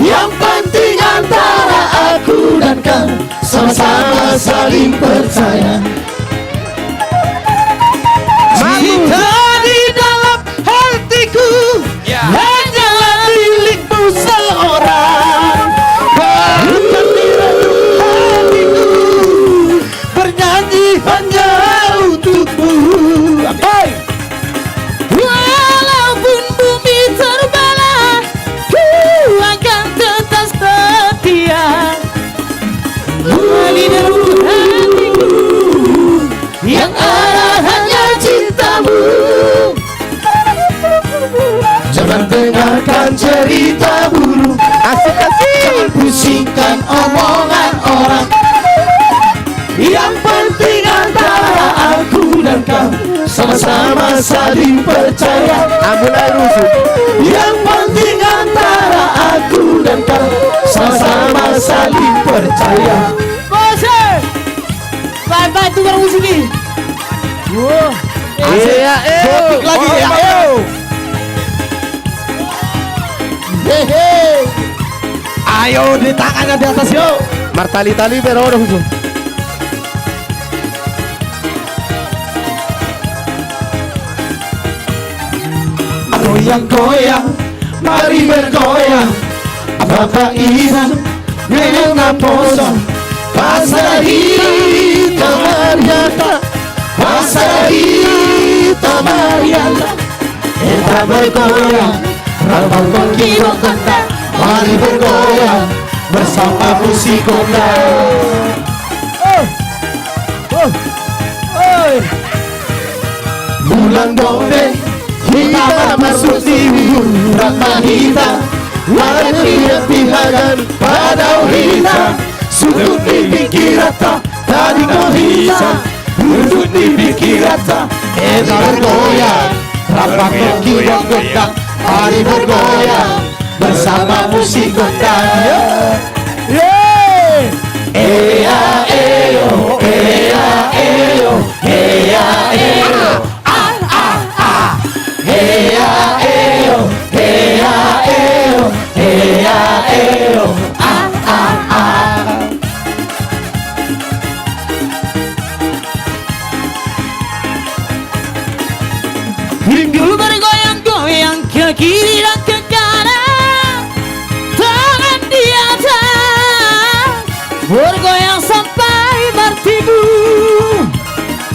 Yang penting antara aku dan kau sama-sama saling percaya. Cinta di dalam hatiku hanyalah milikmu seorang. Bahkan di relung hatiku bernyanyi hanya untukmu. Hei! Walaupun bumi terbelah, ku akan tetap setia. Di dalam hatiku yang ada hanya cintamu. Jangan dengarkan cerita burung. Asik, asik. Jangan pusingkan omongan orang. Yang penting antara aku dan kau sama-sama saling percaya. Ambul air usuk. Yang penting antara aku dan kau sama-sama saling percaya. Bose! Baik, baik, tukar musik ni. Wah. Asik. Iya, eh. Gotik lagi, oh, ya, eh. Hehe. Ayo, di tangannya di atas, yuk. Martali-tali, bero, dong, tuh. Goyang-goyang, mari bergoyang. Bapak Ibu, nenek naposo. Pasada hita Marianta, pasada hita Marianta. Kita bergoyang, rapatkan kibongkota. Mari bergoyang bersama musik kota. Oh. Oh. Oi. Bulan Dobe, hita marsuhut, rap ma hita, lae pihagan padao hita, suhut ni pingkiranta, tadingko hita, suhut ni pingkiranta, hita bergoyang, rapatkan kibongkota, mari bergoyang bersama musik kota. Ye. Ye. Ea, eo, ea, eo, ea, eo, ah, ah, ah. Ea, eo, ea, eo, ea, eo, ah, ah, ah. Pinggul bergoyang-goyang ke kiri dan ke kanan, tangan di atas, bergoyang sampai bertimbun.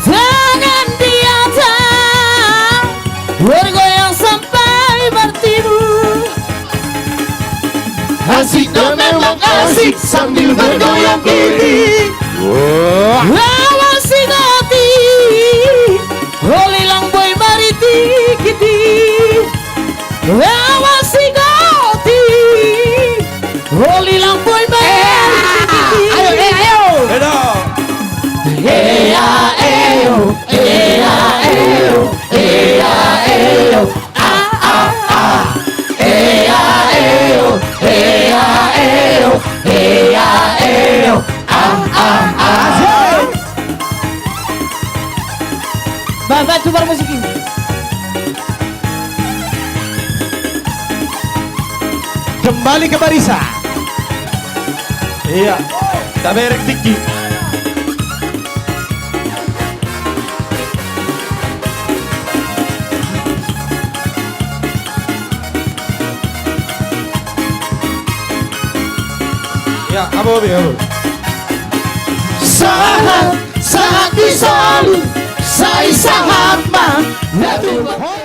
Tangan di atas, bergoyang sampai bertimbun. Asik dan memang asik sambil bergoyang ini. Wah. Lawas si Goti, holilang boi maritik-itik. Lawas si Goti, holilang boi maritik-itik. Ayo, eh, ayo. Edo. Ea, eo, ea, eo, ea, eo. Ah, ah, ah. Ea, eo, ea, eo, ea, eo. Ah, ah, ah. Bapak, tukar musik ini. Kembali ke barisan. Iya. Taberek tinggi. Abo be, abo. Sahat, sahat di solu, sai sahat ma na tubu.